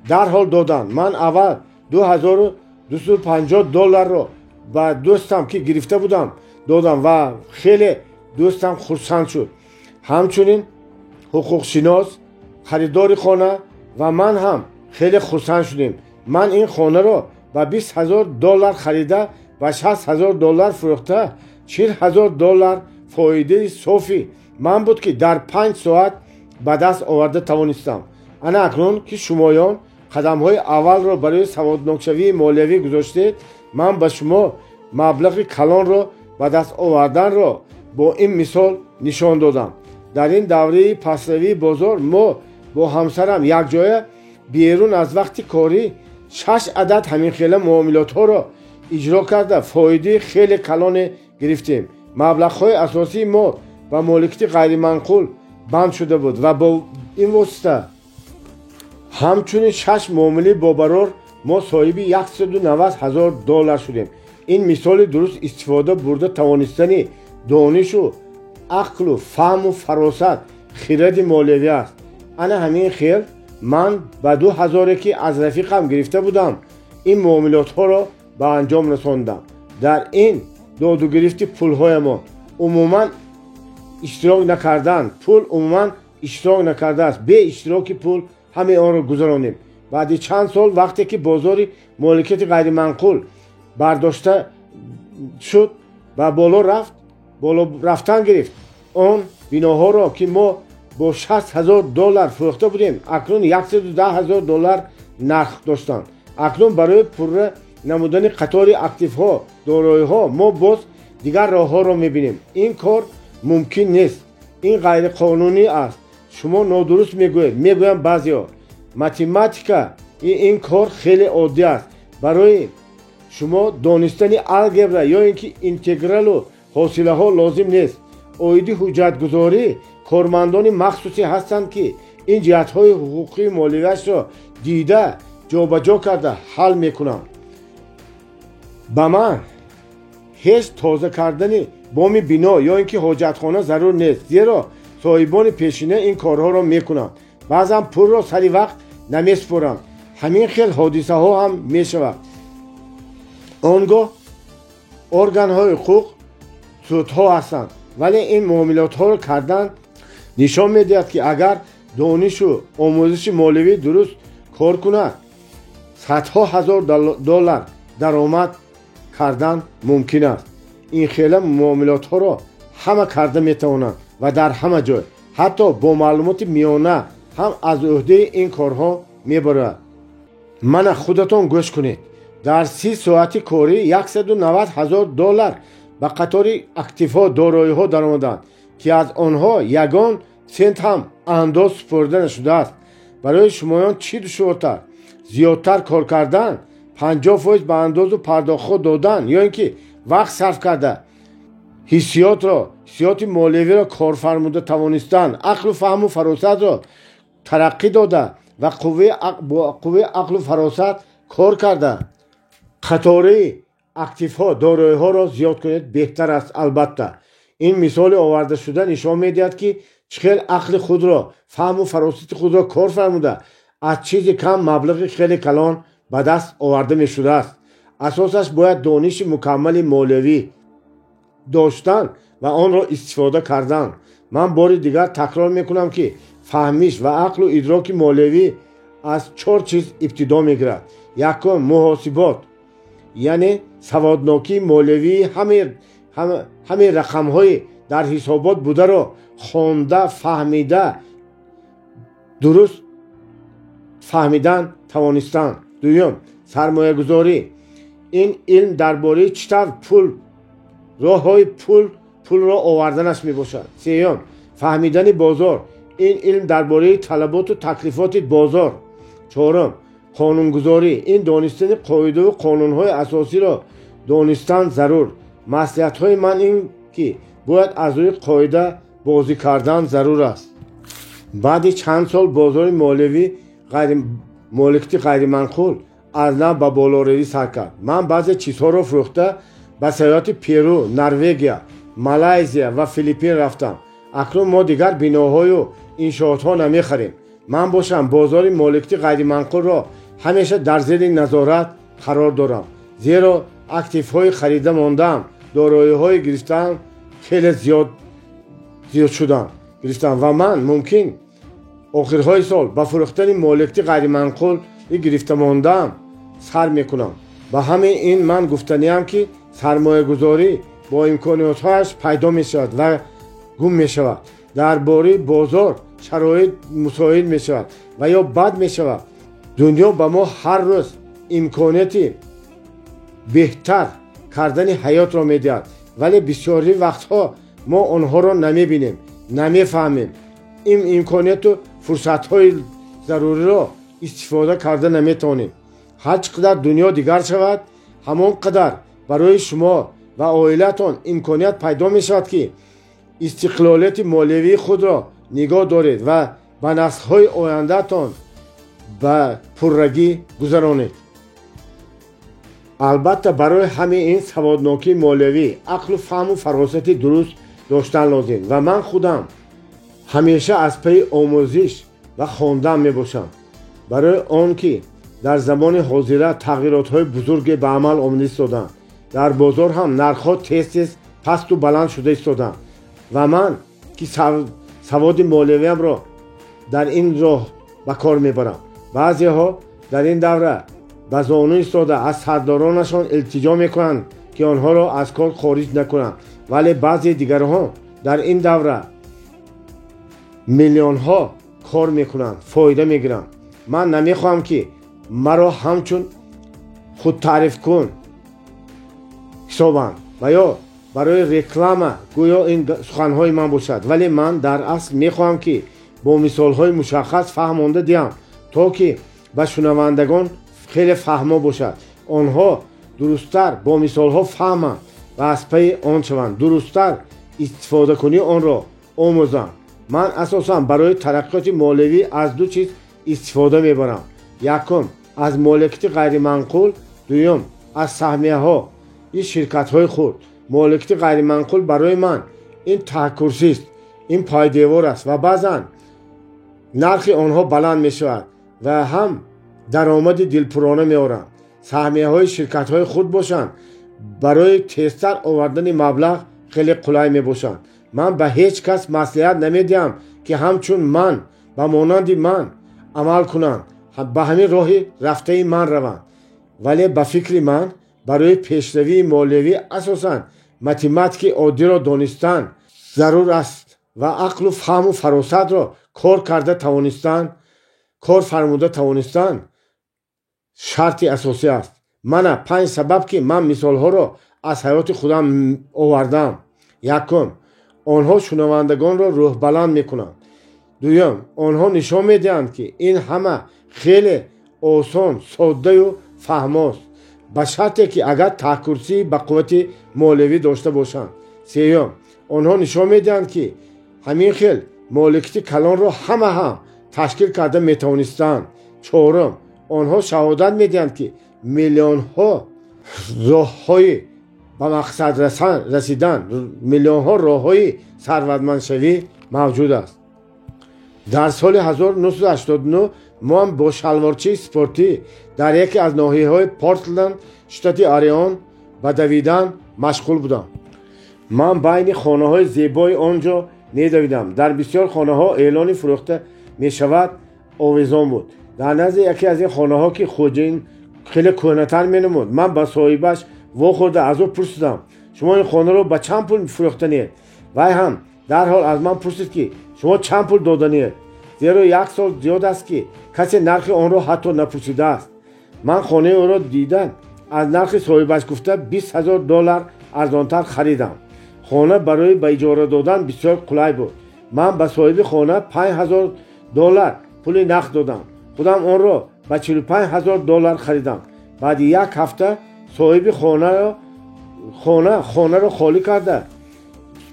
дарҳол доданд. Ман аввал 2250 долларро ба дӯстам, ки гирифта будам, додам ва хеле дӯстам хурсанд шуд. Ҳамчунин ҳуқуқшинос, харидори хона ва ман ҳам хеле хурсанд шудем. Ман ин хонаро ба 20 000 доллар харида, ба 60 000 доллар фурӯхта, 40 000 доллар фоидаи софи ман буд, ки дар 5 соат ба даст оварда тавонистам. Ана акнун ки шумоён қадамҳои аввалро барои саводнокшавии молиявӣ гузоштед, ман ба шумо маблағи калонро ба даст оварданро бо ин мисол нишон додам. Дар ин давраи пастравии бозор мо бо ҳамсарам якҷоя берун аз вақти корӣ шаш адад ҳаминхела муомилотҳоро иҷро карда, фоидаи хеле калоне гирифтем. Маблағҳои асосии мо ба моликияти ғайриманқул банд шуда буд ва бо ин восита, ҳамчунин шаш муомилаи бобарор, мо соҳиби 190 000 доллар шудем. Ин мисоли дуруст истифода бурда тавонистани донишу Ақлу фаҳму фаросат хиради молиявӣ аст. Ана ҳамин хел ман ба 2000, ки аз рафиқам гирифта будам, ин муомилотҳоро ба анҷом расондам. Дар ин додугирифти пулҳоямон умуман иштирок накардан, пул умуман иштирок накардааст. Бе иштироки пул ҳамаи онро гузаронем. Баъди чанд сол, вақте ки бозори моликияти ғайриманқул бардошта шуд ва боло рафт, боло рафтан гирифт, он биноҳоро, ки мо бо 60 000 доллар фурӯхта будем, акнун 110 000 доллар нарх доштанд. Акнун барои пурра намудани қатори активҳо, дороиҳо, мо боз дигар роҳҳоро мебинем. Ин кор мумкин нест, ин ғайриқонунӣ аст, шумо нодуруст мегӯед, мегӯянд баъзеҳо. Математика ин кор хеле оддӣ аст. Барои шумо донистани алгебра ё ин ки интегралу ҳосилаҳо лозим нест. Оиди ҳуҷҷатгузорӣ кормандони махсусе ҳастанд, ки ин ҷиҳатҳои ҳуқуқии молиявиашро дида, ҷобаҷо карда ҳал мекунанд. Ба ман ҳеҷ тоза кардани боми бино ё ин ки ҳоҷатхона зарур нест, зеро соҳибони пешина ин корҳоро мекунанд. Баъзан пулро сари вақт намесупоранд. Ҳамин хел ҳодисаҳо ҳам мешавад. Он гоҳ органҳои ҳуқуқ, судҳо ҳастанд. Вале ин муомилотҳоро кардан нишон медиҳад, ки агар донишу омӯзиши молиявӣ дуруст кор кунад, садҳо ҳазор доллар даромад кардан мумкин аст. Ин хела муомилотҳоро ҳама карда метавонанд ва дар ҳама ҷой, ҳатто бо маълумоти миёна ҳам аз ӯҳдаи ин корҳо мебарояд. Мана, худатон гӯш кунед: дар 30 соати корӣ 190 ҳазор доллар ба қатори активҳо, дороиҳо даромаданд, ки аз онҳо ягон сент ҳам андоз супорида нашудааст. Барои шумоён чӣ душвортар: зиёдтар кор кардан, 50% ба андозу пардохтҳо додан ё ин ки вақт сарф карда, ҳиссиётро, ҳиссиёти молиявиро корфармуда тавонистан, ақлу фаҳму фаросатро тараққӣ дода ва қувваи ақлу фаросат кор карда, қатораи активҳо, дороиҳоро зиёд кунед беҳтар аст? Албатта, ин мисоли овардашуда нишон медиҳад, ки чӣ хел ақли худро, фаҳму фаросати худро кор фармуда, аз чизи кам маблағи хеле калон ба даст оварда мешудааст. Асосаш бояд дониши мукаммали молиявӣ доштан ва онро истифода кардан. Ман бори дигар такрор мекунам, ки фаҳмиш ва ақлу идроки молиявӣ аз чор чиз ибтидо мегирад. Якум, муҳосибот, яъне саводнокии молиявии ҳамаи рақамҳои дар ҳисобот бударо хонда, фаҳмида, дуруст фаҳмидан тавонистан. Дуюм, сармоягузорӣ. Ин илм дар бораи чӣ тавр пул, роҳҳои пулро оварданаш мебошад. Сеюм, фаҳмидани бозор. Ин илм дар бораи талаботу таклифоти бозор. Чорум, қонунгузорӣ. Ин донистани қоидаву қонунҳои асосиро донистан зарур. Маслиҳатҳои ман ин ки бояд аз рӯи қоида бозӣ кардан зарур аст. Баъди чанд сол бозори молиявӣ, моликияти ғайриманқул аз нав ба болоравӣ сар кард. Ман баъзе чизҳоро фурӯхта, ба сайёҳати Перу, Норвегия, Малайзия ва Филиппин рафтам. Акнун мо дигар биноҳою иншоотҳо намехарем. Ман бошам бозори моликияти ғайриманқулро ҳамеша дар зери назорат қарор дорам, зеро активҳои харида мондаам, дороиҳои гирифтаам хеле зиёд шуданд, гирифтам ва ман мумкин охирҳои сол ба фурӯхтани моликияти ғайриманқули гирифта мондаам сар мекунам. Ба ҳамаи ин ман гуфтаниам, ки сармоягузорӣ бо имкониятҳояш пайдо мешавад ва гум мешавад. Дар бораи бозор шароит мусоид мешавад ва ё бад мешавад. Дунё ба мо ҳар рӯз имконияти беҳтар кардани ҳаётро медиҳад, вале бисёри вақтҳо мо онҳоро намебинем, намефаҳмем, ин имконияту фурсатҳои заруриро истифода карда наметавонем. Ҳар чӣ қадар дунё дигар шавад, ҳамон қадар барои шумо ва оилаатон имконият пайдо мешавад, ки истиқлолияти молиявии худро нигоҳ доред ва ба наслҳои ояндаатон ба пуррагӣ гузаронед. Албатта, барои ҳамаи ин саводнокии молиявӣ, ақлу фаҳму фаросати дуруст доштан лозим ва ман худам ҳамеша аз пайи омӯзиш ва хондан мебошам, барои он ки дар замони ҳозира тағйиротҳои бузурге ба амал омада истоданд. Дар бозор ҳам нархҳо тез-тез пасту баланд шуда истоданд ва ман ки саводи молиявиамро дар ин роҳ ба кор мебарам. Баъзеҳо дар ин давра ба зону истода аз сардоронашон илтиҷо мекунанд, ки онҳоро аз кор хориҷ накунанд, вале баъзе дигарҳо дар ин давра миллионҳо кор мекунанд, фоида мегиранд. Ман намехоҳам, ки маро ҳамчун худтаърифкун ҳисобанд ва ё барои реклама гӯё ин суханҳои ман бошад, вале ман дар асл мехоҳам, ки бо мисолҳои мушаххас фаҳмонда диҳам, то ки ба шунавандагон хеле фаҳмо бошад. Онҳо дурусттар бо мисолҳо фаҳманд ва аз пайи он шаванд, дурусттар истифодакунии онро омӯзанд. Ман асосан барои тараққиёти молиявӣ аз ду чиз истифода мебарам. Якум, аз моликияти ғайриманқул, дуюм, аз саҳмияҳо и ширкатҳои хурд. Моликияти ғайриманқул барои ман ин таҳкурсист, ин пойдевор аст ва баъзан нархи онҳо баланд мешавад ва ҳам даромади дилпурона меоранд. Саҳмияҳои ширкатҳои хурд бошанд, барои тезтар овардани маблағ хеле қулай мебошанд. Ман ба ҳеҷ кас маслиҳат намедиҳам, ки ҳамчун ман ба монанди ман амал кунанд, ба ҳамин роҳи рафтаи ман раванд, вале ба фикри ман барои пешравии молиявӣ асосан математики оддиро донистан зарур аст ва ақлу фаҳму фаросатро кор карда тавонистан, кор фармуда тавонистан шарти асосӣ аст. Мана 5 сабаб, ки ман мисолҳоро аз ҳаёти худам овардам. Якум, онҳо шунавандагонро рӯҳбаланд мекунанд. Дуюм, онҳо нишон медиҳанд, ки ин ҳама хеле осон, соддаю фаҳмост, ба шарте ки агар таҳкурсии ба қуввати молиявӣ дошта бошанд. Сеюм, онҳо нишон медиҳанд, ки ҳамин хел моликияти калонро ҳама ҳам ташкил карда метавонистанд. Чорум, онҳо шаҳодат медиҳанд, ки миллионҳо роҳҳои ба мақсад расидан, миллионҳо роҳҳои сарватмандшавӣ мавҷуд аст. Дар соли 1989 ман бо шалворчии спортӣ дар яке аз ноҳияҳои Портленд, штати Орион, ба давидан машғул будам. Ман байни хонаҳои зебои он ҷо медавидам. Дар бисёр хонаҳо эълони фурӯхта мешавад овезон буд. Дар назди яке аз ин хонаҳо, ки хоҷаин хеле кӯҳнатар менамуд, ман ба соҳибаш вохӯрда аз ӯ пурсидам: шумо ин хонаро ба чанд пул фурӯхтанед? Вай ҳам дарҳол аз ман пурсид, ки шумо чанд пул доданед, зеро як сол зиёд аст, ки касе нархи онро ҳатто напурсидааст. Ман хонаи ӯро дидан аз нархи соҳибаш гуфта $20,000 арзонтар харидам. Хона барои ба иҷора додан бисёр қулай буд. Ман ба соҳиби хона $5,000 пули нақд додам. Худам онро ба $45,000 харидам. Баъди як ҳафта соҳиби хонаро холӣ карда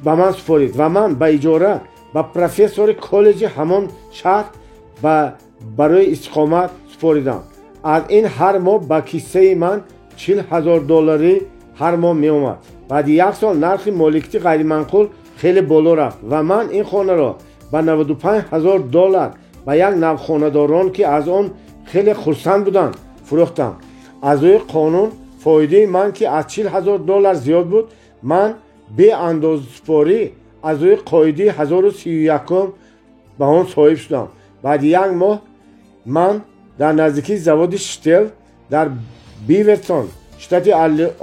ба ман супорид ва ман ба иҷора ба профессори коллеҷи ҳамон шаҳр барои истиқомат супоридам. Аз ин ҳар моҳ ба киссаи ман $40,000 ҳар моҳ меомад. Баъди як сол нархи моликияти ғайриманқул хеле боло рафт ва ман ин хонаро ба $95,000 ба як навхонадорон, ки аз он хеле хурсанд буданд, фурӯхтам. Аз рӯи қонун фоидаи ман, ки аз $40,000 зиёд буд, ман беандозсупорӣ аз рӯи қоидаи 1031 ба он соҳиб шудам. Баъди як моҳ ман дар наздикии заводи Штел дар Бивертон, штати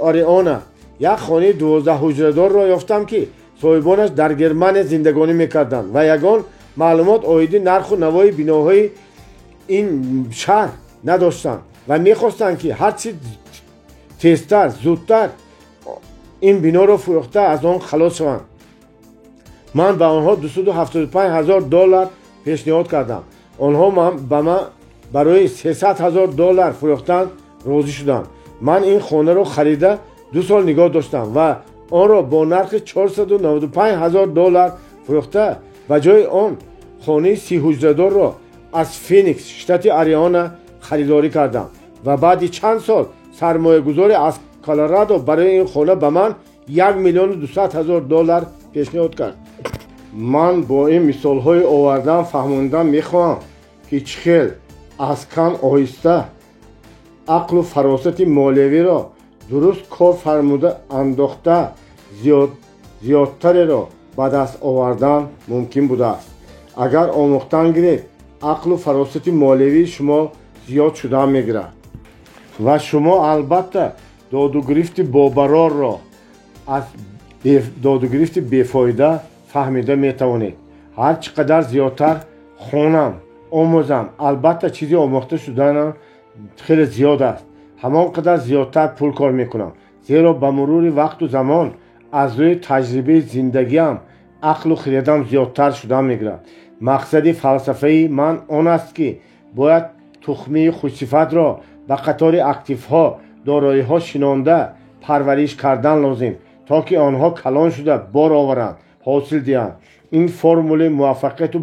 Ориона, як хонаи 12 ҳуҷрадорро ёфтам, ки соҳибонаш дар Германия зиндагонӣ мекарданд ва ягон маълумот оиди нарху навои биноҳои ин шаҳр надоштанд ва мехостанд, ки ҳарчи тезтар, зудтар ин биноро фурӯхта аз он халос шаванд. Ман ба онҳо $275,000 пешниҳод кардам. Онҳо ба ман барои $300,000 фурӯхтан розӣ шуданд. Ман ин хонаро харида 2 сол нигоҳ доштам ва онро бо нархи $495,000 фурӯхта ба ҷои он хонаи 30 ҳуҷрадорро аз Феникс, штати Ариона, харидорӣ кардам ва баъди чанд сол сармоягузоре аз Колорадо барои ин хона ба ман $1,200,000 пешниҳод кард. Ман бо ин мисолҳои овардан фаҳмондан мехоҳам, ки чӣ хел аз кам оҳиста ақлу фаросати молиявиро дуруст кор фармуда андохта зиёдтареро ба даст овардан мумкин будааст. Агар омӯхтан гиред, ақлу фаросати молиявии шумо зиёд шудан мегирад ва шумо албатта додугирифти бобарорро аз додугирифти бефоида фаҳмида метавонед. Ҳар чӣ қадар зиёдтар хонам, омӯзам, албатта чизи омӯхта шуданам хеле зиёд аст, ҳамон қадар зиёдтар пул кор мекунам, зеро ба мурури вақту замон аз рӯи таҷрибаи зиндагиам ақлу хирадам зиёдтар шудан мегирад. Мақсади фалсафаи ман он аст, ки бояд тухмии хушсифатро ба қатори активҳо, дороиҳо шинонда парвариш кардан лозим, то ки онҳо калон шуда бор оваранд, ҳосил диҳанд. Ин формули муваффақияту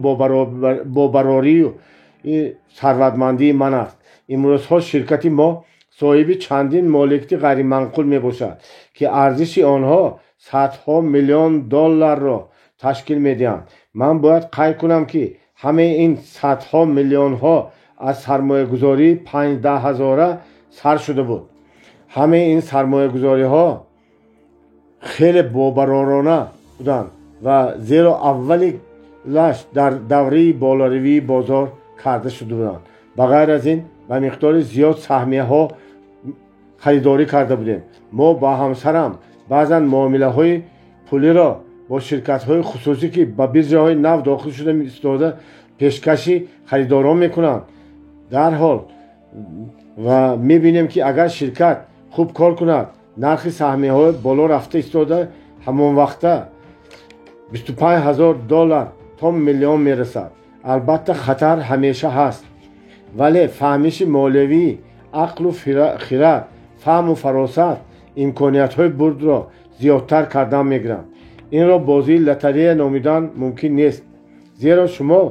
бобарорию сарватмандии ман аст. Имрӯзҳо ширкати мо соҳиби чандин моликияти ғайриманқул мебошад, ки арзиши онҳо садҳо миллион долларро ташкил медиҳанд. Ман бояд қайд кунам, ки ҳамаи ин садҳо миллионҳо аз сармоягузории 5-10 ҳазора сар шуда буд. Ҳамаи ин сармоягузориҳо хеле бобаророна буданд ва зеро аввалилаш дар давраи болоравии бозор карда шуда буданд. Ба ғайр аз ин, ба миқдори зиёд саҳмияҳо харидорӣ карда будем. Мо бо ҳамсарам баъзан муомилаҳои пулиро бо ширкатҳои хусусӣ, ки ба биржаҳои нав дохил шуда истода, пешкаши харидорон мекунанд дарҳол ва мебинем, ки агар ширкат хуб кор кунад, нархи саҳмияҳо боло рафта истода, ҳамон вақта 25 ҳазор доллар то миллион мерасад. Албатта, хатар ҳамеша ҳаст, вале фаҳмиши молиявӣ, ақлу хирад, фаҳму фаросат имкониятҳои бурдро зиёдтар кардан мегиранд. Инро бозии лотарея номидан мумкин нест, зеро шумо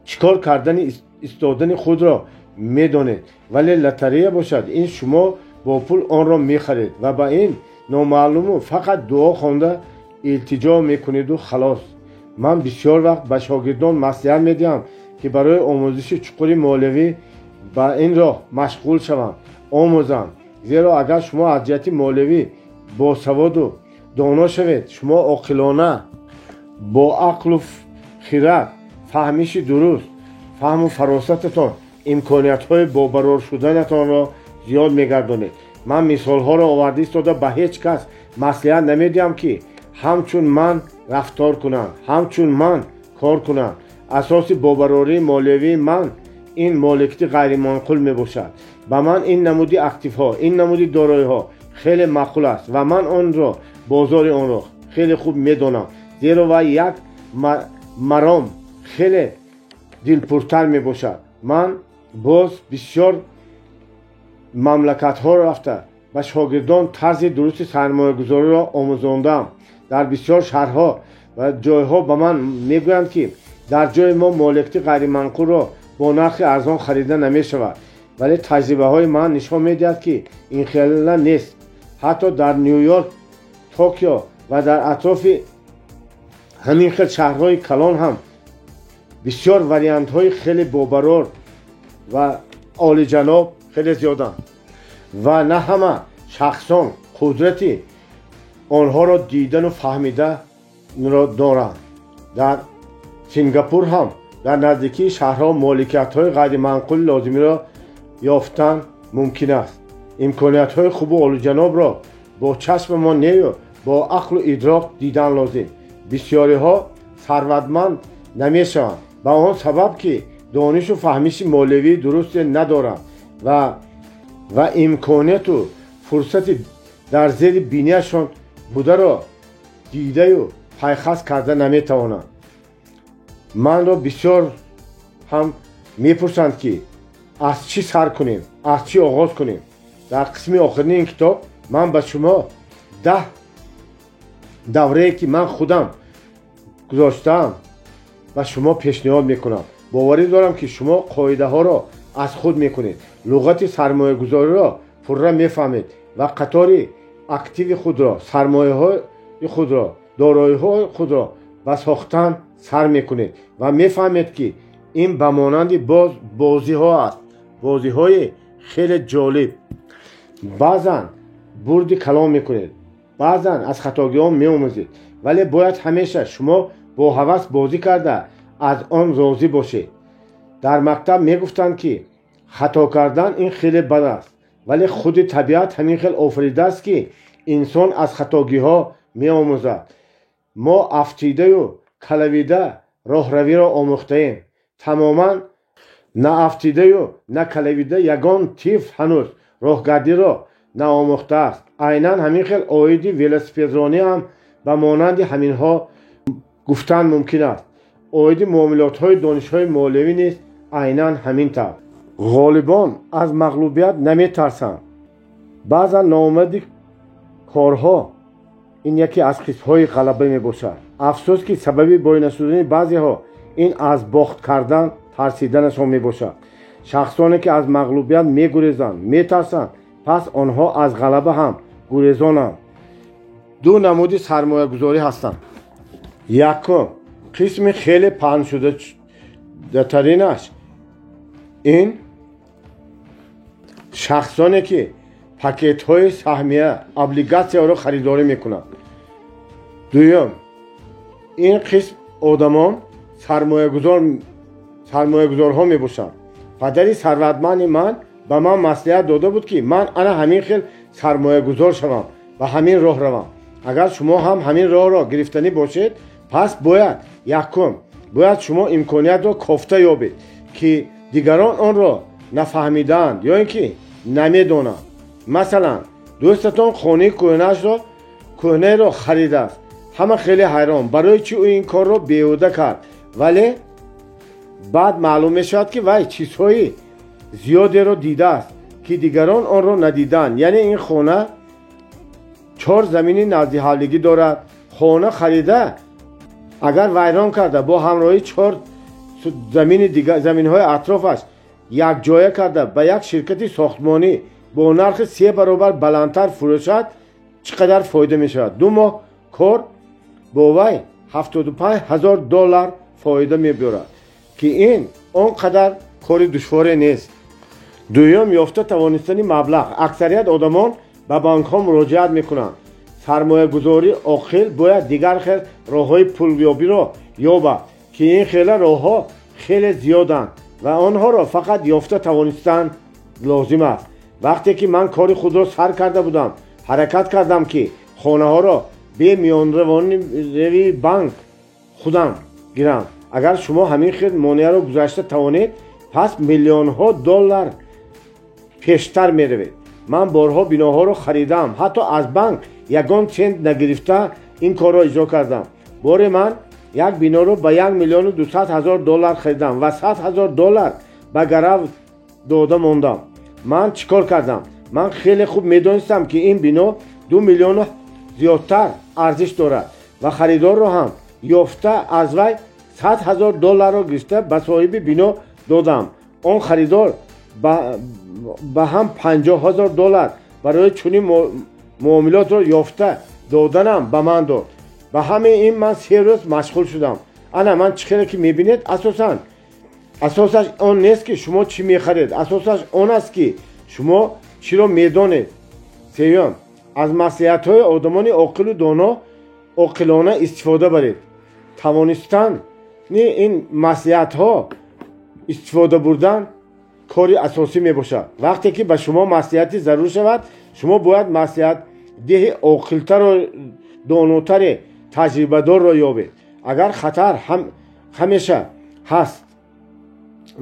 чӣ кор кардани истодани худро медонед, вале лотарея бошад, ин шумо бо пул онро мехаред ва ба ин номаълуму фақат дуо хонда илтиҷо мекунеду халос. Ман бисёр вақт ба шогирдон маслиҳат медиҳам, ки барои омӯзиши чуқури молиявӣ ба ин роҳ машғул шаванд, омӯзанд, зеро агар шумо аз ҷиҳати молиявӣ босаводу доно шавед, шумо оқилона, бо ақлу хирад, фаҳмиши дуруст, фаҳму фаросататон имкониятҳои бобарор шуданатонро зиёд мегардонед. Ман мисолҳоро оварда истода ба ҳеҷ кас маслиҳат намедиҳам, ки ҳамчун ман рафтор кунанд, ҳамчун ман кор кунанд. Асоси бобарории молиявии ман ин моликияти ғайриманқул мебошад. Ба ман ин намуди активҳо, ин намуди дороиҳо хеле маъқул аст ва ман онро, бозори онро хеле хуб медонам, зеро вай як маром хеле дилпуртар мебошад. Ман боз бисёр мамлакатҳо рафта, ба шогирдон тарзи дурусти сармоягузориро омӯзондаам. Дар бисёр шаҳрҳо ва ҷойҳо ба ман мегӯянд, ки дар ҷои мо моликияти ғайриманқулро бо нархи арзон харида намешавад, вале таҷрибаҳои ман нишон медиҳад, ки ин хела нест. Ҳатто дар Ню-Йорк, Токио ва дар атрофи ҳамин хел шаҳрҳои калон ҳам бисёр вариантҳои хеле бобарор ва олиҷаноб хеле зиёданд ва на ҳама шахсон қудрати онҳоро дидану фаҳмиданро доранд. Дар Сингапур ҳам дар наздикии шаҳрҳо моликиятҳои ғайриманқули лозимиро ёфтан мумкин аст. Имкониятҳои хубу олиҷанобро бо чашмамон нею, бо ақлу идрок дидан лозим. Бисёриҳо сарватманд намешаванд ба он сабаб, ки донишу фаҳмиши молиявии дурусте надоранд ва имконияту фурсати дар зери бинияшон бударо дидаю пайхас карда наметавонанд. Манро бисёр ҳам мепурсанд, ки аз чӣ сар кунем, аз чӣ оғоз кунем. Дар қисми охирини ин китоб ман ба шумо 10 даврае, ки ман худам гузоштаам, ба шумо пешниҳод мекунам. Боварӣ дорам, ки шумо қоидаҳоро аз худ мекунед, луғати сармоягузориро пурра мефаҳмед ва қатори активи худро, сармояҳои худро Дороиҳои худро ба сохтан сар мекунед ва мефаҳмед, ки ин ба монанди боз бозиҳо аст, бозиҳои хеле ҷолиб. Баъзан бурди калон мекунед, баъзан аз хатогиҳо меомӯзед, вале бояд ҳамеша шумо бо ҳавас бозӣ карда, аз он розӣ бошед. Дар мактаб мегуфтанд, ки хато кардан ин хеле бад аст, вале худи табиат ҳамин хел офаридааст, ки инсон аз хатогиҳо меомӯзад. Мо афтидаю калавида роҳравиро омӯхтаем. Тамоман наафтидаю на калавида ягон тифл ҳанӯз роҳгардиро наомӯхтааст. Айнан ҳамин хел оиди велосипедронӣ ҳам ба монанди ҳаминҳо гуфтан мумкин аст. Оиди муомилотҳои донишҳои молиявӣ низ айнан ҳамин тавр. Ғолибон аз мағлубият наметарсанд. Баъзан ноомади корҳо ин яке аз қисмҳои ғалаба мебошад. Афсӯс, ки сабаби бой нашудани баъзеҳо ин аз бохт кардан тарсиданашон мебошад. Шахсоне, ки аз мағлубият мегурезанд, метарсанд, пас онҳо аз ғалаба ҳам гурезонанд. Ду намуди сармоягузорӣ ҳастанд. Якум, қисми хеле паҳншудатаринаш ин шахсоне, ки пакетҳои саҳмия, облигатсияро харидорӣ мекунанд. Дуюм, ин қисм одамон сармоягузорҳо мебошанд. Падари сарватманди ман ба ман маслиҳат дода буд, ки ман ана ҳамин хел сармоягузор шавам ва ҳамин роҳ равам. Агар шумо ҳам ҳамин роҳро гирифтанӣ бошед, пас бояд якум, бояд шумо имкониятро кофта ёбед, ки дигарон онро нафаҳмидаанд ё ин ки намедонанд. Масалан, дӯстатон хонаи кӯҳнаеро харидааст. Ҳама хеле ҳайрон, барои чӣ ӯ ин корро беҳуда кард, вале баъд маълум мешавад, ки вай чизҳои зиёдеро дидааст, ки дигарон онро надидаанд. Яъне ин хона чор замини наздиҳавлигӣ дорад. Хона харида, агар вайрон карда, бо ҳамроҳии чор заминҳои атрофаш якҷоя карда, ба як ширкати сохтмонӣ бо нархи се баробар баландтар фурӯшад, чӣ қадар фоида мешавад? 2 моҳ кор бо вай 75 000 доллар фоида мебиёрад, ки ин он қадар кори душворе нест. Дуюм, ёфта тавонистани маблағ. Аксарият одамон ба бонкҳо муроҷиат мекунанд. Сармоягузори оқил бояд дигар хел роҳҳои пулёбиро ёбад, ки ин хела роҳҳо хеле зиёданд ва онҳоро фақат ёфта тавонистан лозим аст. Вақте ки ман кори худро сар карда будам, ҳаракат кардам, ки хонаҳоро бе миёнравии банк худам гирам. Агар шумо ҳамин хел монеаро гузашта тавонед, пас миллионҳо доллар пештар меравед. Ман борҳо биноҳоро харидам, ҳатто аз банк ягон цент нагирифта ин корро иҷро кардам. Боре ман як биноро ба 1 200 000 доллар харидам ва 100 000 доллар ба гарав дода мондам. Ман чӣ кор кардам? Ман хеле хуб медонистам, ки ин бино 2 миллиону зиёдтар арзиш дорад ва харидорро ҳам ёфта, аз вай 100 000 долларро гирифта, ба соҳиби бино додам. Он харидор ба ҳам 50 000 доллар барои чунин муомилотро ёфта доданам ба ман дод. Ба ҳамаи ин ман 3 рӯз машғул шудам. Ана ман чӣ хеле ки мебинед, асосан асосаш он нест, ки шумо чӣ мехаред, асосаш он аст, ки шумо чиро медонед. Сеюм, аз маслиҳатҳои одамони оқилу доно оқилона истифода баред. Тавонистани ин маслиҳатҳо истифода бурдан кори асосӣ мебошад. Вақте ки ба шумо маслиҳати зарур шавад, шумо бояд маслиҳатдиҳи оқилтару донотаре, таҷрибадорро ёбед. Агар хатар ҳамеша ҳаст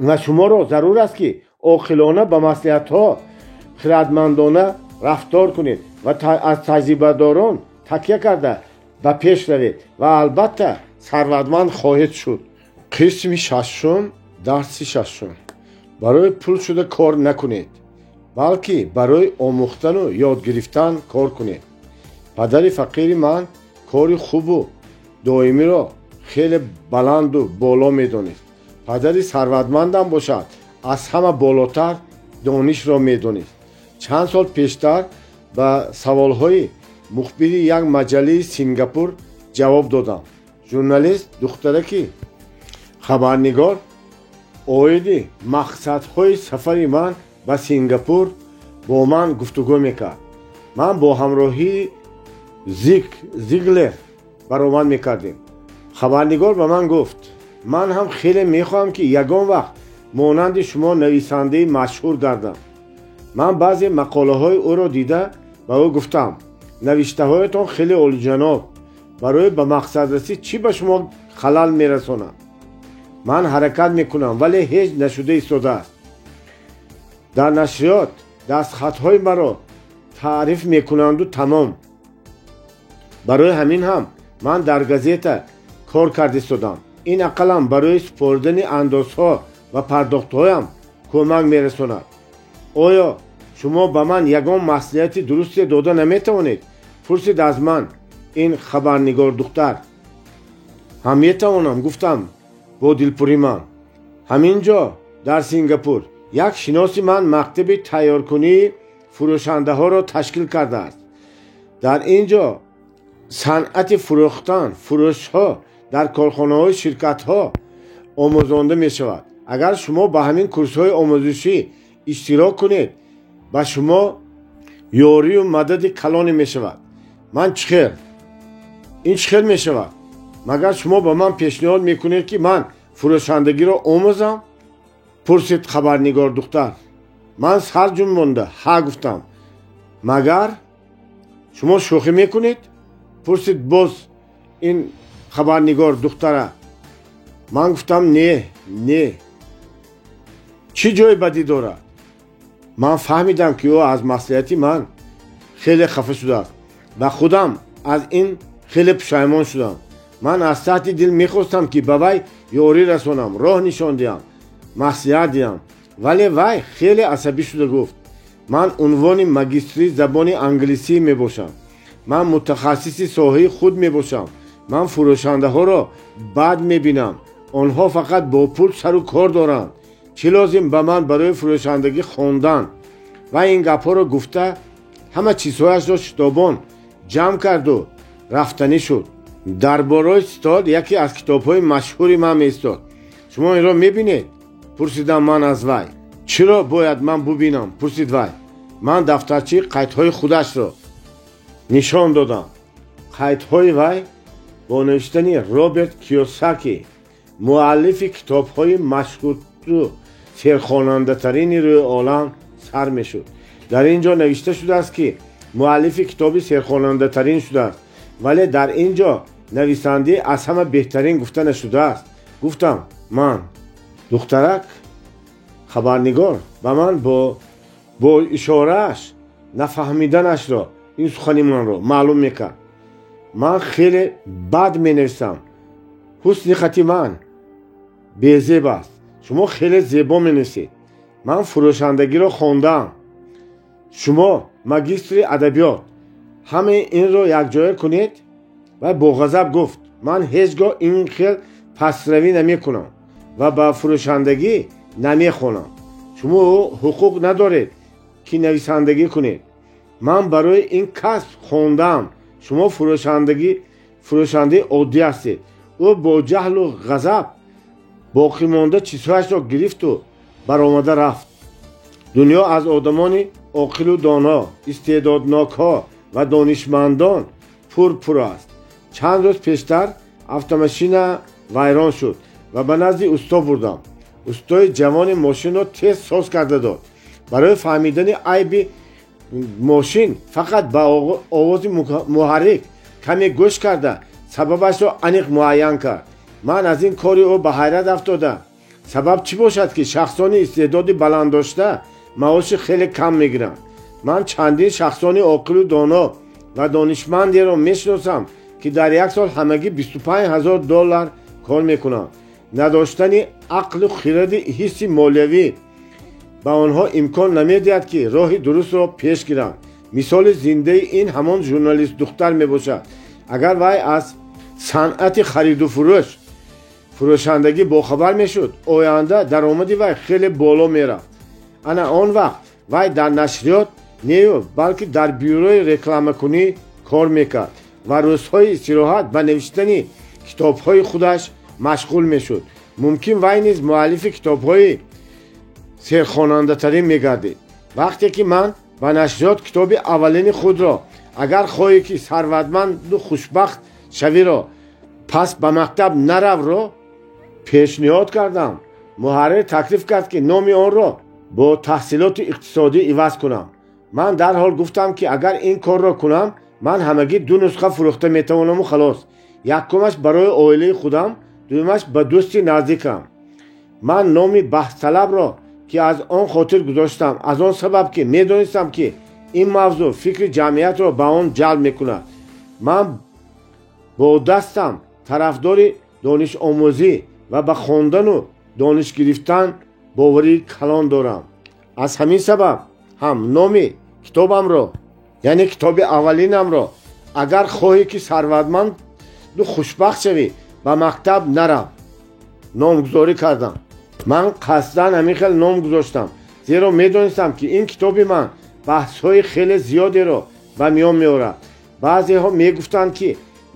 ва шуморо зарур аст, ки оқилона ба маслиҳатҳо хирадмандона рафтор кунед ва аз таҷрибадорон такя карда ба пеш равед ва албатта сарватманд хоҳед шуд. Қисми шашум, дарси шашум: барои пул шуда кор накунед, балки барои омӯхтану ёд гирифтан кор кунед. Падари фақири ман кори хубу доимиро хеле баланду боло медонист. Падари сарватмандам бошад, аз ҳама болотар донишро медонист. Чанд сол пештар ба саволҳои мухбири як маҷаллаи Сингапур Ҷавоб додам. Журналист духтараки хабарнигор оиди мақсадҳои сафари ман ба Сингапур бо ман гуфтугӯ мекард. Ман бо ҳамроҳии Зиг Зиглер баромад мекардем. Хабарнигор ба ман гуфт: ман ҳам хеле мехоҳам, ки ягон вақт монанди шумо нависандаи машҳур гардам. Ман баъзе мақолаҳои ӯро дида, ба ӯ гуфтам: навиштаҳоятон хеле олиҷаноб, барои ба мақсадрасӣ чӣ ба шумо халал мерасонад? Ман ҳаракат мекунам, вале ҳеҷ нашуда истодааст. Дар нашриёт дастхатҳои маро таъриф мекунанду тамом. Барои ҳамин ҳам ман дар газета кор карда истодам. Ин ақаллан барои супоридани андозҳо ва пардохтҳоям кӯмак мерасонад. Оё шумо ба ман ягон маслиҳати дурусте дода наметавонед? Пурсид аз ман ин хабарнигор духтар. Ҳам метавонам, гуфтам бо дилпурӣ ман. Ҳамин ҷо дар Сингапур як шиноси ман мактаби тайёркунии фурӯшандаҳоро ташкил кардааст. Дар ин ҷо санъати фурӯхтан, фурӯшҳо дар корхонаҳои ширкатҳо омӯзонда мешавад. Агар шумо ба ҳамин курсҳои омӯзишӣ иштирок кунед, ба шумо ёрию мадади калоне мешавад. Ман чӣ хел? Ин чӣ хел мешавад? Магар шумо ба ман пешниҳод мекунед, ки ман фурӯшандагиро омӯзам? Пурсид хабарнигор духтар. Ман сар ҷунбонда ҳа гуфтам. Магар шумо шӯхӣ мекунед? Пурсид боз ин хабарнигор духтара. Ман гуфтам: не, не, чӣ ҷои бадӣ дорад? Ман фаҳмидам, ки ӯ аз маслиҳати ман хеле хафа шудааст ва худам аз ин хеле пушаймон шудам. Ман аз таҳти дил мехостам, ки ба вай ёрӣ расонам, роҳ нишон диҳам, маслиҳат диҳам, вале вай хеле асабӣ шуда гуфт: ман унвони магистрии забони англисӣ мебошам, ман мутахассиси соҳаи худ мебошам, ман фурӯшандаҳоро бад мебинам, онҳо фақат бо пул сару кор доранд, чӣ лозим ба ман барои фурӯшандагӣ хондан? Ва ин гапҳоро гуфта, ҳама чизҳояшро шитобон ҷамъ карду рафтанӣ шуд. Дар болои стол яке аз китобҳои машҳури ман меистод. Шумо инро мебинед? Пурсидам ман аз вай. Чиро бояд ман бубинам? Пурсид вай. Ман дафтарчаи қайдҳои худашро нишон додам. Қайдҳои вай бо навиштани Роберт Киёсаки, муаллифи китобҳои машҳуру серхонандатарини рӯи олам, сар мешуд. Дар ин ҷо навишта шудааст, ки муаллифи китоби серхонандатарин шудааст, вале дар ин ҷо нависандӣ аз ҳама беҳтарин гуфта нашудааст, гуфтам ман. Духтарак хабарнигор ба ман бо ишорааш нафаҳмиданашро, ин сухани манро маълум мекард. Ман хеле бад менависам, ҳусни хати ман безеб аст, шумо хеле зебо менависед. Ман фурӯшандагиро хондаам, шумо магистри адабиёт, ҳамаи инро якҷоя кунед. Ва бо ғазаб гуфт: ман ҳеҷ гоҳ ин хел пастравӣ намекунам ва ба фурӯшандагӣ намехонам. Шумо ҳуқуқ надоред, ки нависандагӣ кунед. Ман барои ин касб хондаам, шумо фурӯшандаи оддӣ ҳастед. Ӯ бо ҷаҳлу ғазаб боқимонда чизҳояшро гирифту баромада рафт. Дунё аз одамони оқилу доно, истеъдоднокҳо ва донишмандон пурпур аст. Чанд рӯз пештар автомашина вайрон шуд ва ба назди усто бурдам. Устои ҷавони мошинро тез соз карда дод. Барои фаҳмидани айби мошин фақат ба овози муҳаррик каме гӯш карда, сабабашро аниқ муайян кард. Ман аз ин кори ӯ ба ҳайрат афтода. Сабаб чӣ бошад, ки шахсони истеъдоди баланд дошта маоши хеле кам мегиранд? Ман чандин шахсони оқилу доно ва донишмандеро мешиносам, ки дар як сол ҳамагӣ 25 000 доллар кор мекунанд. Надоштани ақлу хиради ҳисси молиявӣ ба онҳо имкон намедиҳад, ки роҳи дурустро пеш гиранд. Мисоли зиндаи ин ҳамон журналист духтар мебошад. Агар вай аз санъати хариду фурӯш, фурӯшандагӣ бохабар мешуд, оянда даромади вай хеле боло мерафт. Ана он вақт вай дар нашриёт нею, балки дар бюрои рекламакунӣ кор мекард. ва рӯзҳои истироҳат ба навиштани китобҳои худаш машғул мешуд. Мумкин вай низ муаллифи китобҳои серхонандатарин мегардид. Вақте ки ман ба нашриёт китоби аввалини худро «Агар хоҳӣ ки сарватманду хушбахт шавиро, пас ба мактаб наравро» пешниҳод кардам, муҳаррир таклиф кард, ки номи онро бо таҳсилоти иқтисодӣ иваз кунам. Ман дарҳол гуфтам, ки агар ин корро кунам, ман ҳамагӣ 2 нусха фурӯхта метавонаму халос. Якумаш барои оилаи худам, дуюмаш ба дӯсти наздикам. Ман номи баҳсталабро ки аз он хотир гузоштам, аз он сабаб ки медонистам, ки ин мавзӯъ фикри ҷамъиятро ба он ҷалб мекунад. Ман бо дастам тарафдори донишомӯзӣ ва ба хондану дониш гирифтан боварии калон дорам. Аз ҳамин сабаб ҳам номи китобамро, яъне китоби аввалинамро «Агар хоҳӣ ки сарватманду хушбахт шавӣ, ба мактаб нарав» номгузорӣ кардам. Ман қасдан ҳамин хел ном гузоштам, зеро медонистам, ки ин китоби ман баҳсҳои хеле зиёдеро ба миён меорад. Баъзеҳо мегуфтанд, ки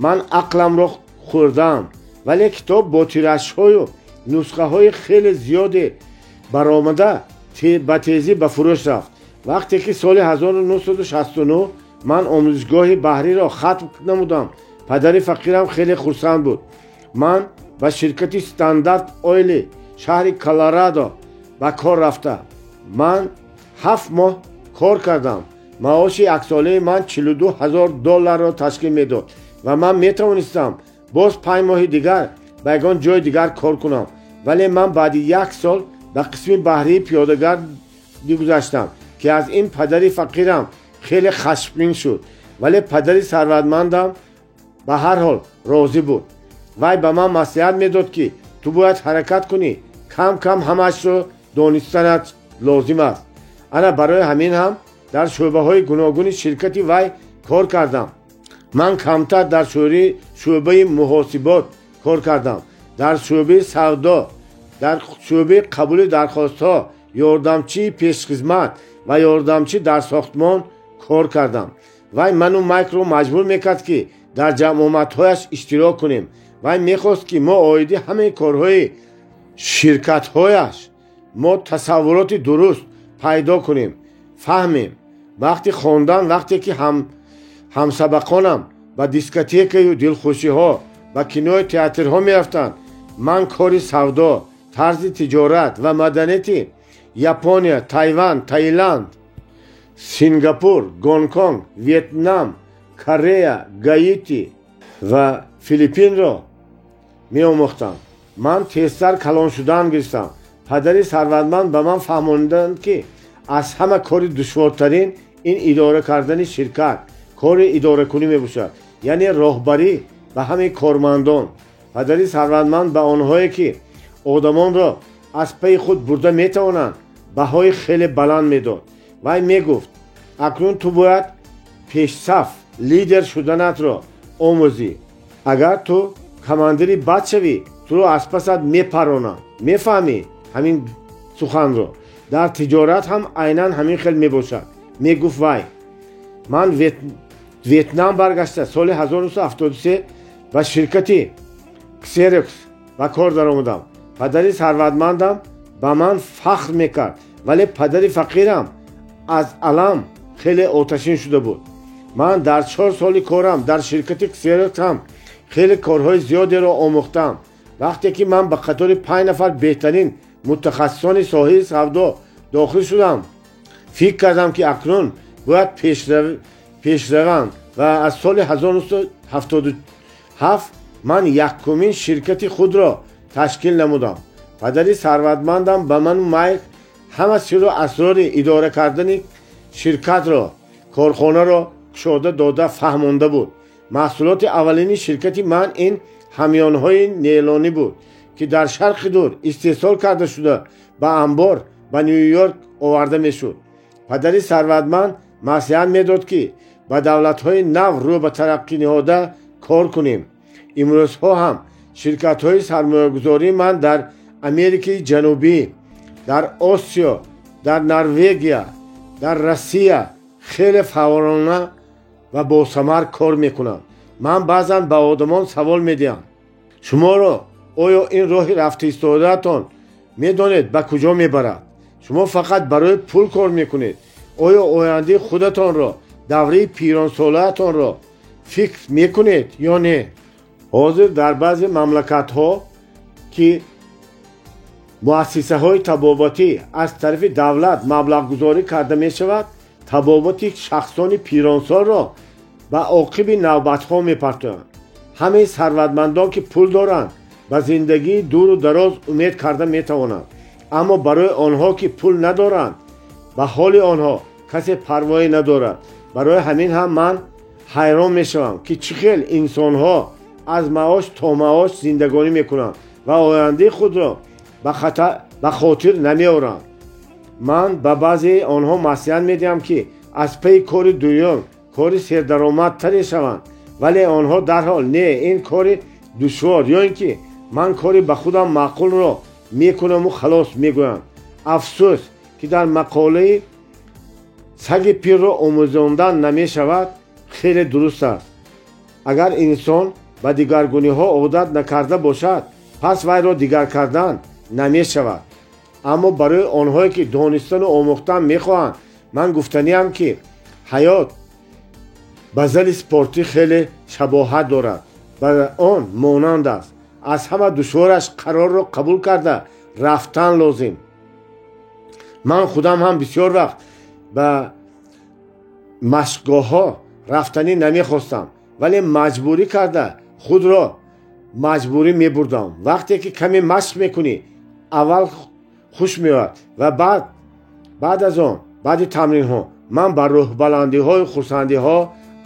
ман ақламро хӯрдаам, вале китоб бо тиражҳою нусхаҳои хеле зиёде баромада ба тезӣ ба фурӯш рафт. Вақте ки соли 1969 ман омӯзишгоҳи баҳриро хатм намудам, падари фақирам хеле хурсанд буд. Ман ба ширкати Стандарт Ойли шаҳри Колорадо ба кор рафта. Ман 7 моҳ кор кардам. Маоши яксолаи ман 42 000 долларро ташкил медод ва ман метавонистам боз 5 моҳи дигар ба ягон ҷои дигар кор кунам, вале ман баъди як сол ба қисми баҳрии пиёдагардӣ гузаштам, ки аз ин падари фақирам хеле хашмгин шуд. Вале падари сарватмандам ба ҳар ҳол розӣ буд. Вай ба ман маслиҳат медод, ки ту бояд ҳаракат кунӣ, кам кам ҳамаашро донистанат лозим аст. Ана барои ҳамин ҳам дар шӯъбаҳои гуногуни ширкати вай кор кардам. Ман камтар дар шӯъбаи муҳосибот кор кардам, дар шӯъбаи савдо, дар шӯъбаи қабули дархостҳо, ёрдамчии пешхизмат ва ёрдамчӣ дар сохтмон кор кардам. Вай ману Майкро маҷбур мекард, ки дар ҷамъомадҳояш иштирок кунем. Вай мехост, ки мо оиди ҳамаи корҳои ширкатҳояш мо тасаввуроти дуруст пайдо кунем, фаҳмем. Вақти хондан, вақте ки ҳамсабақонам ба дискотекаю дилхушиҳо, ба кинои театрҳо мерафтанд, ман кори савдо, тарзи тиҷорат ва маданияти Япония, Тайван, Таиланд, Сингапур, Гонконг, Вьетнам, Корея, Гаити ва Филиппинро меомӯхтам. Ман тезтар калон шудан гирифтам. Падари сарватманд ба ман фаҳмониданд, ки аз ҳама кори душвортарин ин идора кардани ширкат, кори идоракунӣ мебошад, яъне роҳбарӣ ба ҳамаи кормандон. Падари сарватманд ба онҳое, ки одамонро аз пайи худ бурда метавонанд, баҳои хеле баланд медод. Вай мегуфт: «Акнун ту бояд пешсаф, лидер шуданатро омӯзӣ. Агар ту командири бад шавӣ, туро аз пасат мепаронанд. Мефаҳмӣ ҳамин суханро? Дар тиҷорат ҳам айнан ҳамин хел мебошад», мегуфт вай. Ман Вьетнам баргашта, соли 1973 ба ширкати Ксерокс ба кор даромадам. Падари сарватмандам ба ман фахр мекард, вале падари фақирам аз алам хеле оташин шуда буд. Ман дар 4 соли корам дар ширкати Ксерокс ҳам хеле корҳои зиёдеро омӯхтам. Вақте ки ман ба қатори панҷ нафар беҳтарин мутахассисони соҳаи савдо дохил шудам, фикр кардам, ки акнун бояд пешравам ва аз соли 1977 ман якумин ширкати худро ташкил намудам. Падари сарватмандам ба ману Майк ҳама сирру асрори идора кардани ширкатро, корхонаро кушода дода фаҳмонда буд. Маҳсулоти аввалини ширкати ман ин ҳамёнҳои нейлонӣ буд, ки дар Шарқи Дур истеҳсол карда шуда, ба амбор ба Ню Йорк оварда мешуд. Падари сарватманд маслиҳат медод, ки ба давлатҳои нав рӯ ба тараққӣ ниҳода кор кунем. Имрӯзҳо ҳам ширкатҳои сармоягузории ман дар Америкаи Ҷанубӣ, дар Осиё, дар Норвегия, дар Россия хеле фаъолона ва босамар кор мекунанд. Ман баъзан ба одамон савол медиҳам: шуморо оё ин роҳи рафта истодаатон медонед ба куҷо мебарад? Шумо фақат барои пул кор мекунед. Оё ояндаи худатонро, давраи пиронсолаатонро фикр мекунед ё не? Ҳозир дар баъзе мамлакатҳо, ки муассисаҳои табобатӣ аз тарафи давлат маблағгузорӣ карда мешавад, табобати шахсони пиронсолро ба оқиби навбатҳо мепартоянд. Ҳамаи сарватмандон, ки пул доранд, ба зиндагии дуру дароз умед карда метавонанд. Аммо барои онҳо, ки пул надоранд, ба ҳоли онҳо касе парвоӣ надорад. Барои ҳамин ҳам ман ҳайрон мешавам, ки чӣ хел инсонҳо аз маош то маош зиндагонӣ мекунанд ва ояндаи худро ба хотир намеоранд. Ман ба баъзеи онҳо маслиҳат медиҳам, ки аз пайи кори дуюм, кори сердаромадтаре шаванд, вале онҳо дарҳол не, ин кори душвор ё ин ки ман кори ба худам маъқулро мекунаму халос мегӯянд. Афсӯс, ки дар мақолаи саги пирро омӯзондан намешавад хеле дуруст аст. Агар инсон ба дигаргуниҳо одат накарда бошад, пас вайро дигар кардан намешавад. Аммо барои онҳое, ки донистану омӯхтан мехоҳанд, ман гуфтаниам, ки ҳаёт ба зали спортӣ хеле шабоҳат дорад, ба он монанд аст. Аз ҳама душвораш қарорро қабул карда рафтан лозим. Ман худам ҳам бисёр вақт ба машқгоҳҳо рафтанӣ намехостам, вале маҷбурӣ карда худро маҷбурӣ мебурдам. Вақте ки каме машқ мекунӣ, аввал хуш меояд ва баъд аз он, баъди тамринҳо, ман ба рӯҳбаландиҳою хурсандиҳо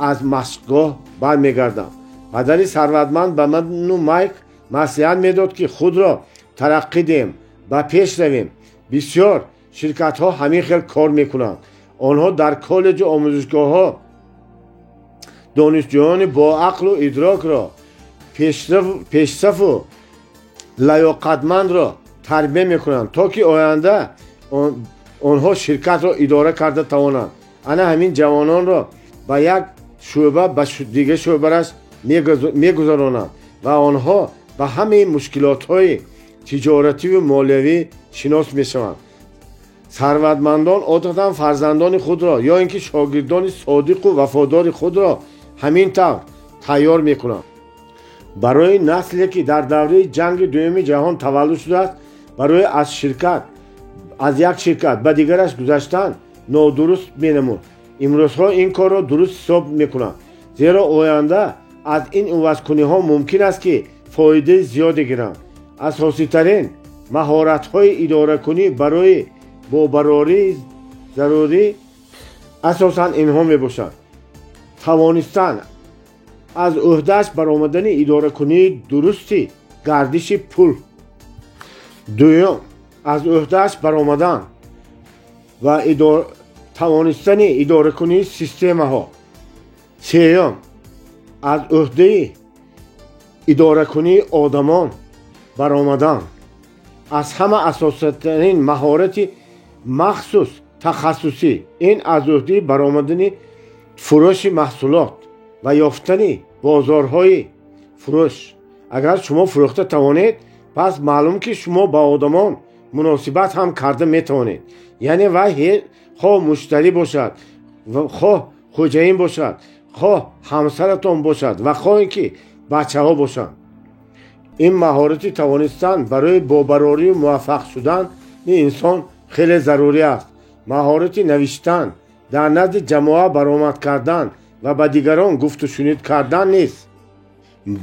аз машқгоҳ бармегардам. Падари сарватманд ба ману Майк маслиҳат медод, ки худро тараққӣ диҳем, ба пеш равем. Бисёр ширкатҳо ҳамин хел кор мекунанд. Онҳо дар коллеҷу омӯзишгоҳҳо донишҷӯёни боақлу идрокро, пешсафу лаёқатмандро тарбия мекунанд, то ки оянда онҳо ширкатро идора карда тавонанд. Ана ҳамин ҷавононро ба як шӯъба ба дигар шӯъбараш мегузаронанд ва онҳо ба ҳамаи мушкилотҳои тиҷоративу молиявӣ шинос мешаванд. Сарватмандон одатан фарзандони худро ё ин ки шогирдони содиқу вафодори худро ҳамин тавр тайёр мекунанд. Барои насле, ки дар давраи ҷанги дуюми ҷаҳон таваллуд шудааст, барои аз як ширкат ба дигараш гузаштан нодуруст менамуд. Имрӯзҳо ин корро дуруст ҳисоб мекунанд, зеро оянда аз ин ивазкуниҳо мумкин аст, ки фоидаи зиёде гиранд. Асоситарин маҳоратҳои идоракунӣ барои бобарории зарурӣ асосан инҳо мебошанд: тавонистан аз ӯҳдааш баромадани идоракунии дурусти гардиши пул, дуюм аз ӯҳдааш баромадан ва тавонистани идоракунии системаҳо, сеюм аз ӯҳдаи идоракунии одамон баромадан. Аз ҳама асоситарин маҳорати махсус тахассусӣ ин аз ӯҳдаи баромадани фурӯши маҳсулот ва ёфтани бозорҳои фурӯш. Агар шумо фурӯхта тавонед, пас маълум, ки шумо ба одамон муносибат ҳам карда метавонед. Яъне вай хоҳ муштарӣ бошад, хоҳ хоҷаин бошад, хоҳ ҳамсаратон бошад ва хоҳ ин ки бачаҳо бошанд. Ин маҳорати тавонистан барои бобарорию муваффақ шудани инсон хеле зарурӣ аст. Маҳорати навиштан, дар назди ҷамоа баромад кардан ва ба дигарон гуфтушунид кардан низ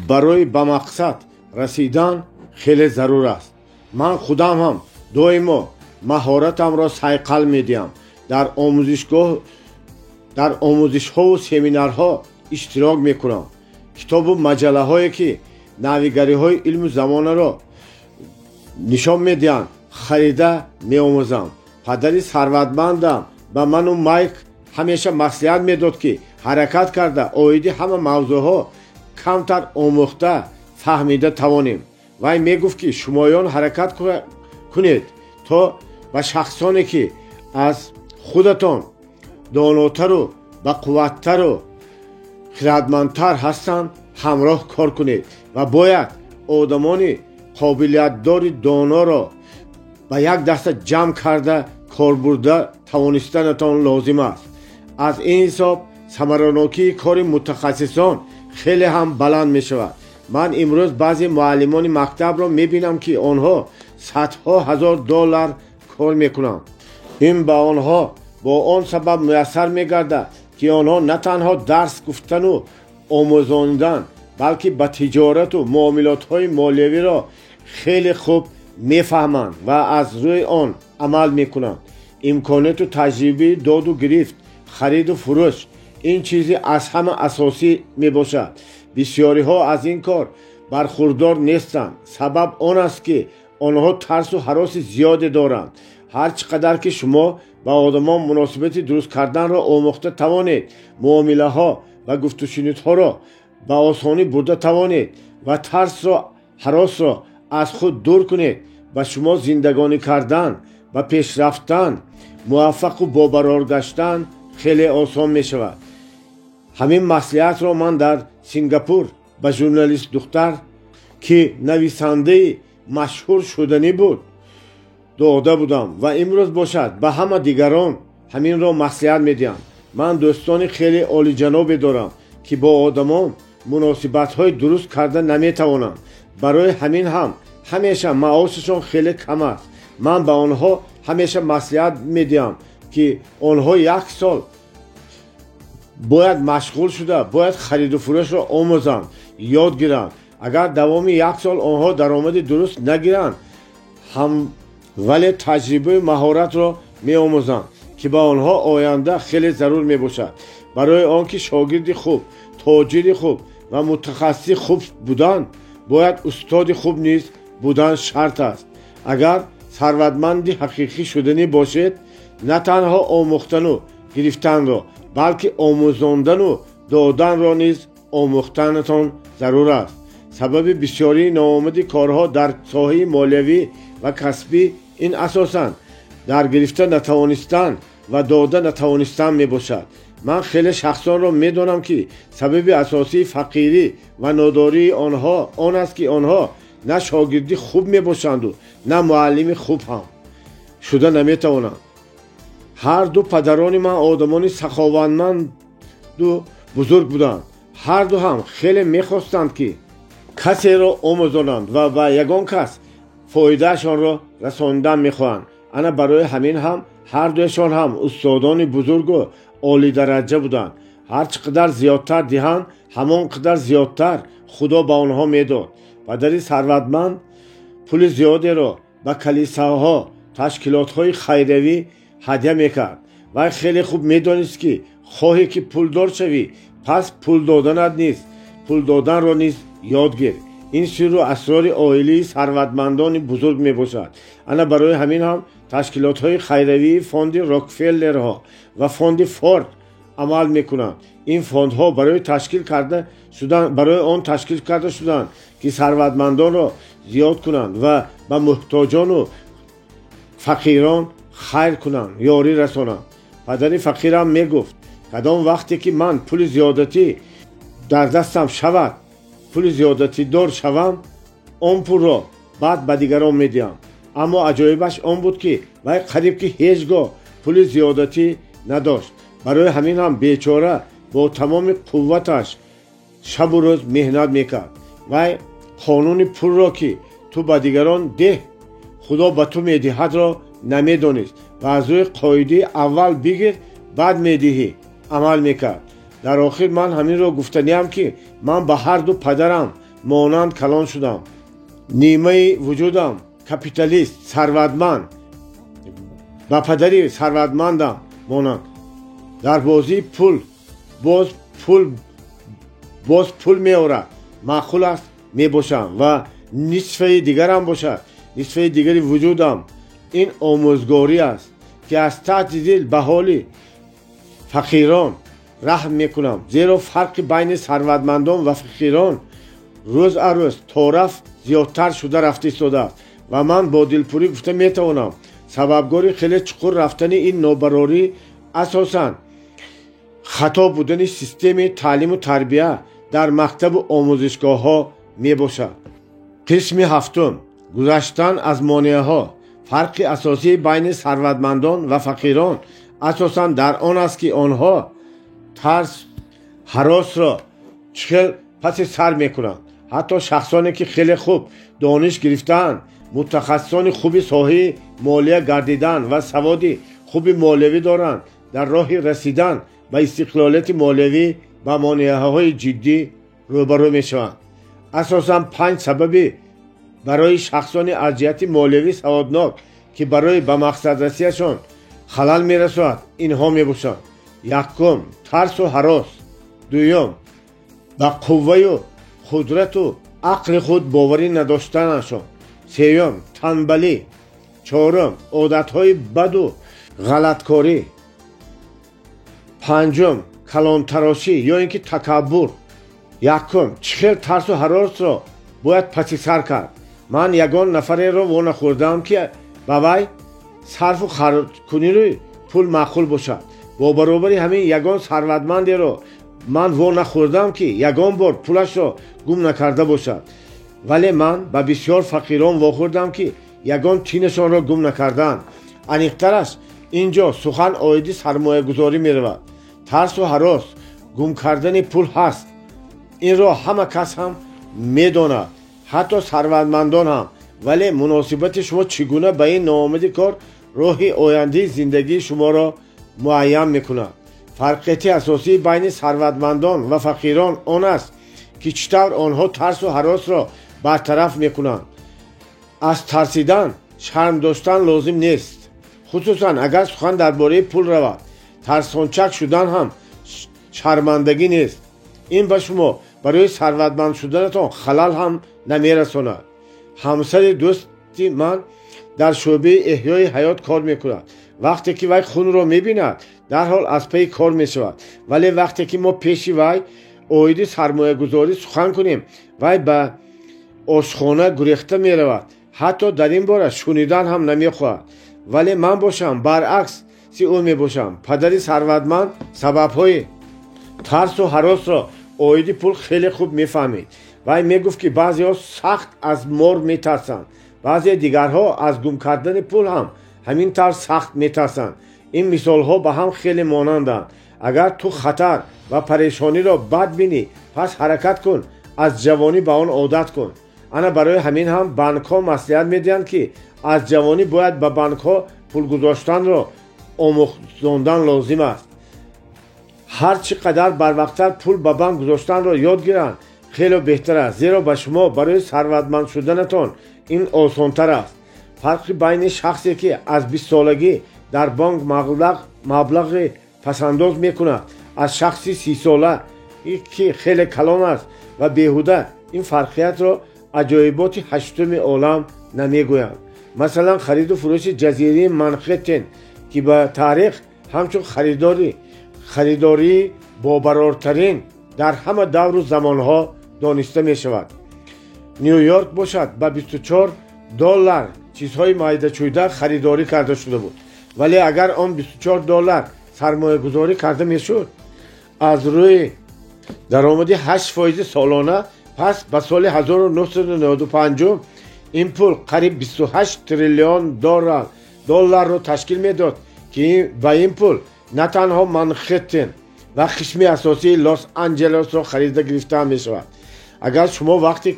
барои ба мақсад расидан хеле зарур аст. Ман худам ҳам доимо маҳоратамро сайқал медиҳам. Дар омӯзишҳову семинарҳо иштирок мекунам. Китобу маҷаллаҳое, ки навигариҳои илму замонаро нишон медиҳанд, харида меомӯзам. Падари сарватмандам ба ману Майк ҳамеша маслиҳат медод, ки ҳаракат карда оиди ҳама мавзӯъҳо камтар омӯхта фаҳмида тавонем. Вай мегуфт, ки шумоён ҳаракат кунед, то ба шахсоне, ки аз худатон донотару бақувваттару хирадмандтар ҳастанд, ҳамроҳ кор кунед ва бояд одамони қобилиятдори доноро ба як даста ҷамъ карда кор бурда тавонистанатон лозим аст. Аз ин ҳисоб самаранокии кори мутахассисон хеле ҳам баланд мешавад. Ман имрӯз баъзе муаллимони мактабро мебинам, ки онҳо садҳо ҳазор доллар кор мекунанд. Ин ба онҳо бо он сабаб муяссар мегардад, ки онҳо на танҳо дарс гуфтану омӯзонидан, балки ба тиҷорату муомилотҳои молиявиро хеле хуб мефаҳманд ва аз рӯи он амал мекунанд. Имконияту таҷрибаи доду гирифт, хариду фурӯш ин чизи аз ҳама асосӣ мебошад. Бисёриҳо аз ин кор бархурдор нестанд. Сабаб он аст, ки онҳо тарсу ҳароси зиёде доранд. Ҳар чӣ қадар ки шумо ба одамон муносибати дуруст карданро омӯхта тавонед, муомилаҳо ва гуфтушунидҳоро ба осонӣ бурда тавонед ва тарсро, ҳаросро аз худ дур кунед, ба шумо зиндагонӣ кардан, ба пеш рафтан, муваффақу бобарор гаштан хеле осон мешавад. Ҳамин маслиҳатро ман дар Сингапур ба журналист духтар, ки нависандаи машҳур шуданӣ буд, дода будам ва имрӯз бошад ба ҳама дигарон ҳаминро маслиҳат медиҳам. Ман дӯстони хеле олиҷанобе дорам, ки бо одамон муносибатҳои дуруст карда наметавонанд. Барои ҳамин ҳам ҳамеша маошашон хеле кам аст. Ман ба онҳо ҳамеша маслиҳат медиҳам, ки онҳо як сол бояд машғул шуда, бояд хариду фурӯшро омӯзанд, ёд гиранд. Агар давоми як сол онҳо даромади дуруст нагиранд ҳам, вале таҷрибаи маҳоратро меомӯзанд, ки ба онҳо оянда хеле зарур мебошад. Барои он ки шогирди хуб, тоҷири хуб ва мутахассиси хуб будан, бояд устоди хуб низ будан шарт аст. Агар сарватманди ҳақиқӣ шуданӣ бошед, на танҳо омӯхтану гирифтанро, балки омӯзондану доданро низ омӯхтанатон зарур аст. Сабаби бисёрии ноомади корҳо дар соҳаи молиявӣ ва касбӣ ин асосан дар гирифта натавонистан ва дода натавонистан мебошад. Ман хеле шахсонро медонам, ки сабаби асосии фақирӣ ва нодории онҳо он аст, ки онҳо на шогирди хуб мебошанду на муаллими хуб ҳам шуда наметавонанд. Ҳар ду падарони ман одамони саховатманду бузург буданд. Ҳар ду ҳам хеле мехостанд, ки касеро омӯзонанд ва ба ягон кас фоидаашонро расонидан мехоҳанд. Ана барои ҳамин ҳам ҳар дуяшон ҳам устодони бузургу олидараҷа буданд. Ҳар чӣ қадар зиёдтар диҳанд, ҳамон қадар зиёдтар Худо ба онҳо медод. Падари сарватманд пули зиёдеро ба калисаҳо, ташкилотҳои хайриявӣ ҳадя мекард. Вай хеле хуб медонист, ки хоҳе ки пулдор шавӣ, пас пул доданат низ, пул доданро низ ёд гир. Ин сирру асрори оилаи сарватмандони бузург мебошад. Ана барои ҳамин ҳам ташкилотҳои хайриявии фонди Рокфеллерҳо ва фонди Форд амал мекунанд. Ин фондҳо барои он ташкил карда шуданд, ки сарватмандонро зиёд кунанд ва ба муҳтоҷону фақирон хайр кунанд, ёрӣ расонанд. Падари фақирам мегуфт: кадом вақте ки ман пули зиёдатӣ дар дастам шавад, пули зиёдатидор шавам, он пулро баъд ба дигарон медиҳам. Аммо аҷоибаш он буд, ки вай қариб ки ҳеҷ гоҳ пули зиёдатӣ надошт. Барои ҳамин ҳам бечора бо тамоми қувваташ шабу рӯз меҳнат мекард. Вай қонуни пулро, ки ту ба дигарон деҳ, Худо ба ту медиҳадро намедонист ва аз рӯи қоидаи аввал бигир, баъд медиҳӣ амал мекард. Дар охир ман ҳаминро гуфтаниям, ки ман ба ҳар ду падарам монанд калон шудам. Нимаи вуҷудам капиталист, сарватманд, ба падари сарватмандам монанд. Дар бозии пул боз пул боз пул меорад, маъқул аст мебошам ва нисфаи дигарам бошад, нисфаи дигари вуҷудам ин омӯзгорӣ аст, ки аз таҳти дил ба ҳоли фақирон раҳм мекунам, зеро фарқи байни сарватмандон ва фақирон рӯз аз рӯз торафт зиёдтар шуда рафта истодааст ва ман бо дилпурӣ гуфта метавонам, сабабгори хеле чуқур рафтани ин нобарорӣ асосан хато будани системаи таълиму тарбия дар мактабу омӯзишгоҳҳо мебошад. Қисми ҳафтум: гузаштан аз монеаҳо. Фарқи асосии байни сарватмандон ва фақирон асосан дар он аст, ки онҳо тарс ҳаросро чӣ хел паси сар мекунанд. Ҳатто шахсоне, ки хеле хуб дониш гирифтаанд, мутахассисони хуби соҳаи молия гардидаанд ва саводи хуби молиявӣ доранд, дар роҳи расидан ба истиқлолияти молиявӣ ба монеаҳои ҷиддӣ рӯбарӯ мешаванд. Асосан 5 сабаби барои шахсони аз ҷиҳати молиявӣ саводнок, ки барои ба мақсадрасиашон халал мерасонад, инҳо мебошанд. Якум: тарсу ҳарос. Дуюм: ба қувваю қудрату ақли худ боварӣ надоштанашон. Сеюм: танбалӣ. Чорум: одатҳои баду ғалаткорӣ. Панҷум: калонтарошӣ ё ин ки такаббур. Якум: чӣ хел тарсу ҳаросро бояд паси сар кард? Ман ягон нафареро вонахӯрдаам, ки ба вай сарфу харҷкунии пул маъқул бошад. Бо баробари ҳамин ягон сарватмандеро ман во нахӯрдам, ки ягон бор пулашро гум накарда бошад. Вале ман ба бисёр фақирон вохӯрдам, ки ягон тинашонро гум накардаанд. Аниқтараш, ин ҷо сухан оиди сармоягузорӣ меравад. Тарсу ҳарос гум кардани пул ҳаст. Инро ҳама кас ҳам медонад, ҳатто сарватмандон ҳам. Вале муносибати шумо чӣ гуна ба ин ноомади кор роҳи ояндаи зиндагии шуморо муайян мекунад. Фарқияти асосии байни сарватмандон ва фақирон он аст, ки чӣ тавр онҳо тарсу ҳаросро бартараф мекунанд. Аз тарсидан шарм доштан лозим нест, хусусан агар сухан дар бораи пул равад. Тарсончак шудан ҳам шармандагӣ нест. Ин ба шумо барои сарватманд шуданатон халал ҳам намерасонад. Ҳамсари дӯсти ман дар шӯъбаи эҳёи ҳаёт кор мекунад. Вақте ки вай хунро мебинад, дарҳол аз пайи кор мешавад. Вале вақте ки мо пеши вай оиди сармоягузорӣ сухан кунем, вай ба ошхона гурехта меравад. Ҳатто дар ин бора шунидан ҳам намехоҳад. Вале ман бошам, баръакс си ӯ мебошам. Падари сарватманд сабабҳои тарсу ҳаросро оиди пул хеле хуб мефаҳмид. Вай мегуфт, ки баъзеҳо сахт аз мор метарсанд, баъзе дигарҳо аз гум кардани пул ҳам ҳамин тавр сахт метарсанд. Ин мисолҳо ба ҳам хеле монанданд. Агар ту хатар ва парешониро бад бинӣ, пас ҳаракат кун, аз ҷавонӣ ба он одат кун. Ана барои ҳамин ҳам банкҳо маслиҳат медиҳанд, ки аз ҷавонӣ бояд ба банкҳо пул гузоштанро омӯхтондан лозим аст. Ҳар чӣ қадар барвақттар пул ба банк гузоштанро ёд гиранд, хеле беҳтар аст, зеро ба шумо барои сарватманд шуданатон ин осонтар аст. Фарқи байни шахсе, ки аз 20солагӣ дар бонк маблағи пасандоз мекунад, аз шахси 30сола, ки хеле калон аст ва беҳуда ин фарқиятро аҷоиботи ҳаштуми олам намегӯянд. Масалан, хариду фурӯши ҷазираи Манхеттен, ки ба таърих ҳамчун харидории бобарортарин дар ҳама давру замонҳо дониста мешавад. Ню-Йорк бошад ба $24 чизҳои майдачӯйда харидорӣ карда шуда буд. Вале агар он $24 сармоягузорӣ карда мешуд, аз рӯи даромади 8% солона, пас ба соли 1995 ин пул қариб 28 триллион долларро ташкил медод, ки ба ин пул на танҳо Манхеттен ва қисми асосии Лос-Анҷелесро харида гирифта мешавад. Агар шумо вақти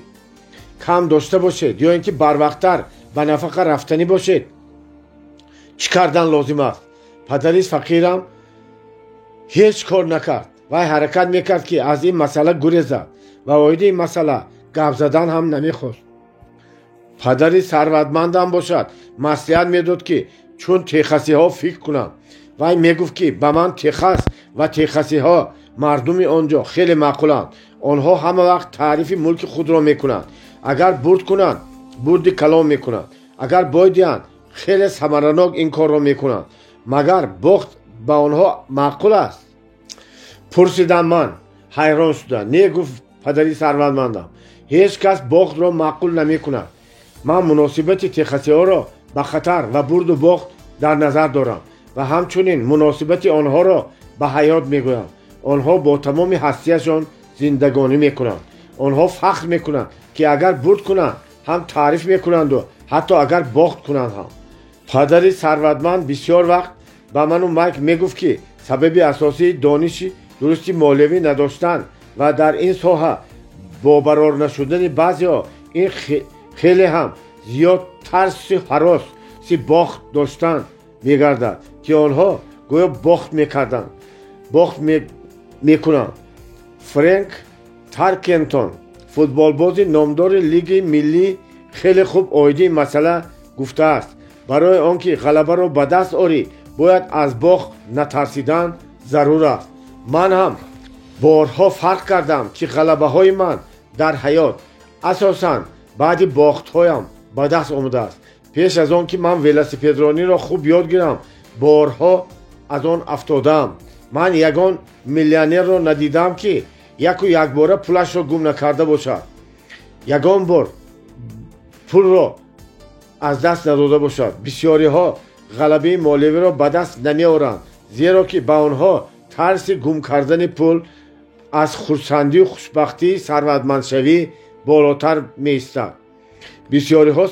кам дошта бошед ё ин ки барвақттар ба нафақа рафтанӣ бошед, чӣ кардан лозим аст? Падари фақирам ҳеҷ кор накард. Вай ҳаракат мекард, ки аз ин масъала гурезад ва оиди ин масъала гап задан ҳам намехост. Падари сарватмандам бошад маслиҳат медод, ки чун техасиҳо фикр кунам. Вай мегуфт, ки ба ман Техас ва техасиҳо, мардуми он ҷо хеле маъқуланд. Онҳо ҳама вақт таърифи мулки худро мекунанд. Агар бурд кунанд, бурди калон мекунанд. Агар бой диҳанд, хеле самаранок ин корро мекунанд. Магар бохт ба онҳо маъқул аст? Пурсидам ман, ҳайрон шуда. Не, гуфт падари сарватмандам, ҳеҷ кас бохтро маъқул намекунад. Ман муносибати техасиҳоро ба хатар ва бурду бохт дар назар дорам ва ҳамчунин муносибати онҳоро ба ҳаёт мегӯям. Онҳо бо тамоми ҳастияшон зиндагонӣ мекунанд. Онҳо фахр мекунанд, ки агар бурд кунанд ҳам таъриф мекунанду ҳатто агар бохт кунанд ҳам. Падари сарватманд бисёр вақт ба ману Майк мегуфт, ки сабаби асосии дониши дурусти молиявӣ надоштан ва дар ин соҳа бобарор нашудани баъзеҳо ин хеле ҳам зиёд тарси ҳароси бохт доштан мегардад, ки онҳо гӯё бохт мекарданд, бохт мекунанд. Фрэнк Таркентон, футболбози номдори лиги миллӣ, хеле хуб оиди ин масъала гуфтааст: барои он ки ғалабаро ба даст орӣ, бояд аз бохт натарсидан зарур аст. Ман ҳам борҳо фарқ кардам, ки ғалабаҳои ман дар ҳаёт асосан баъди бохтҳоям ба даст омадааст. Пеш аз он ки ман велосипедрониро хуб ёд гирам, борҳо аз он афтодаам. Ман ягон миллионерро надидам, ки яку якбора пулашро гум накарда бошад, ягон бор пулро аз даст надода бошад. Бисёриҳо ғалабаи молиявиро ба даст намеоранд, зеро ки ба онҳо тарси гум кардани пул аз хурсандию хушбахтии сарватмандшавӣ болотар меистад. Бисёриҳо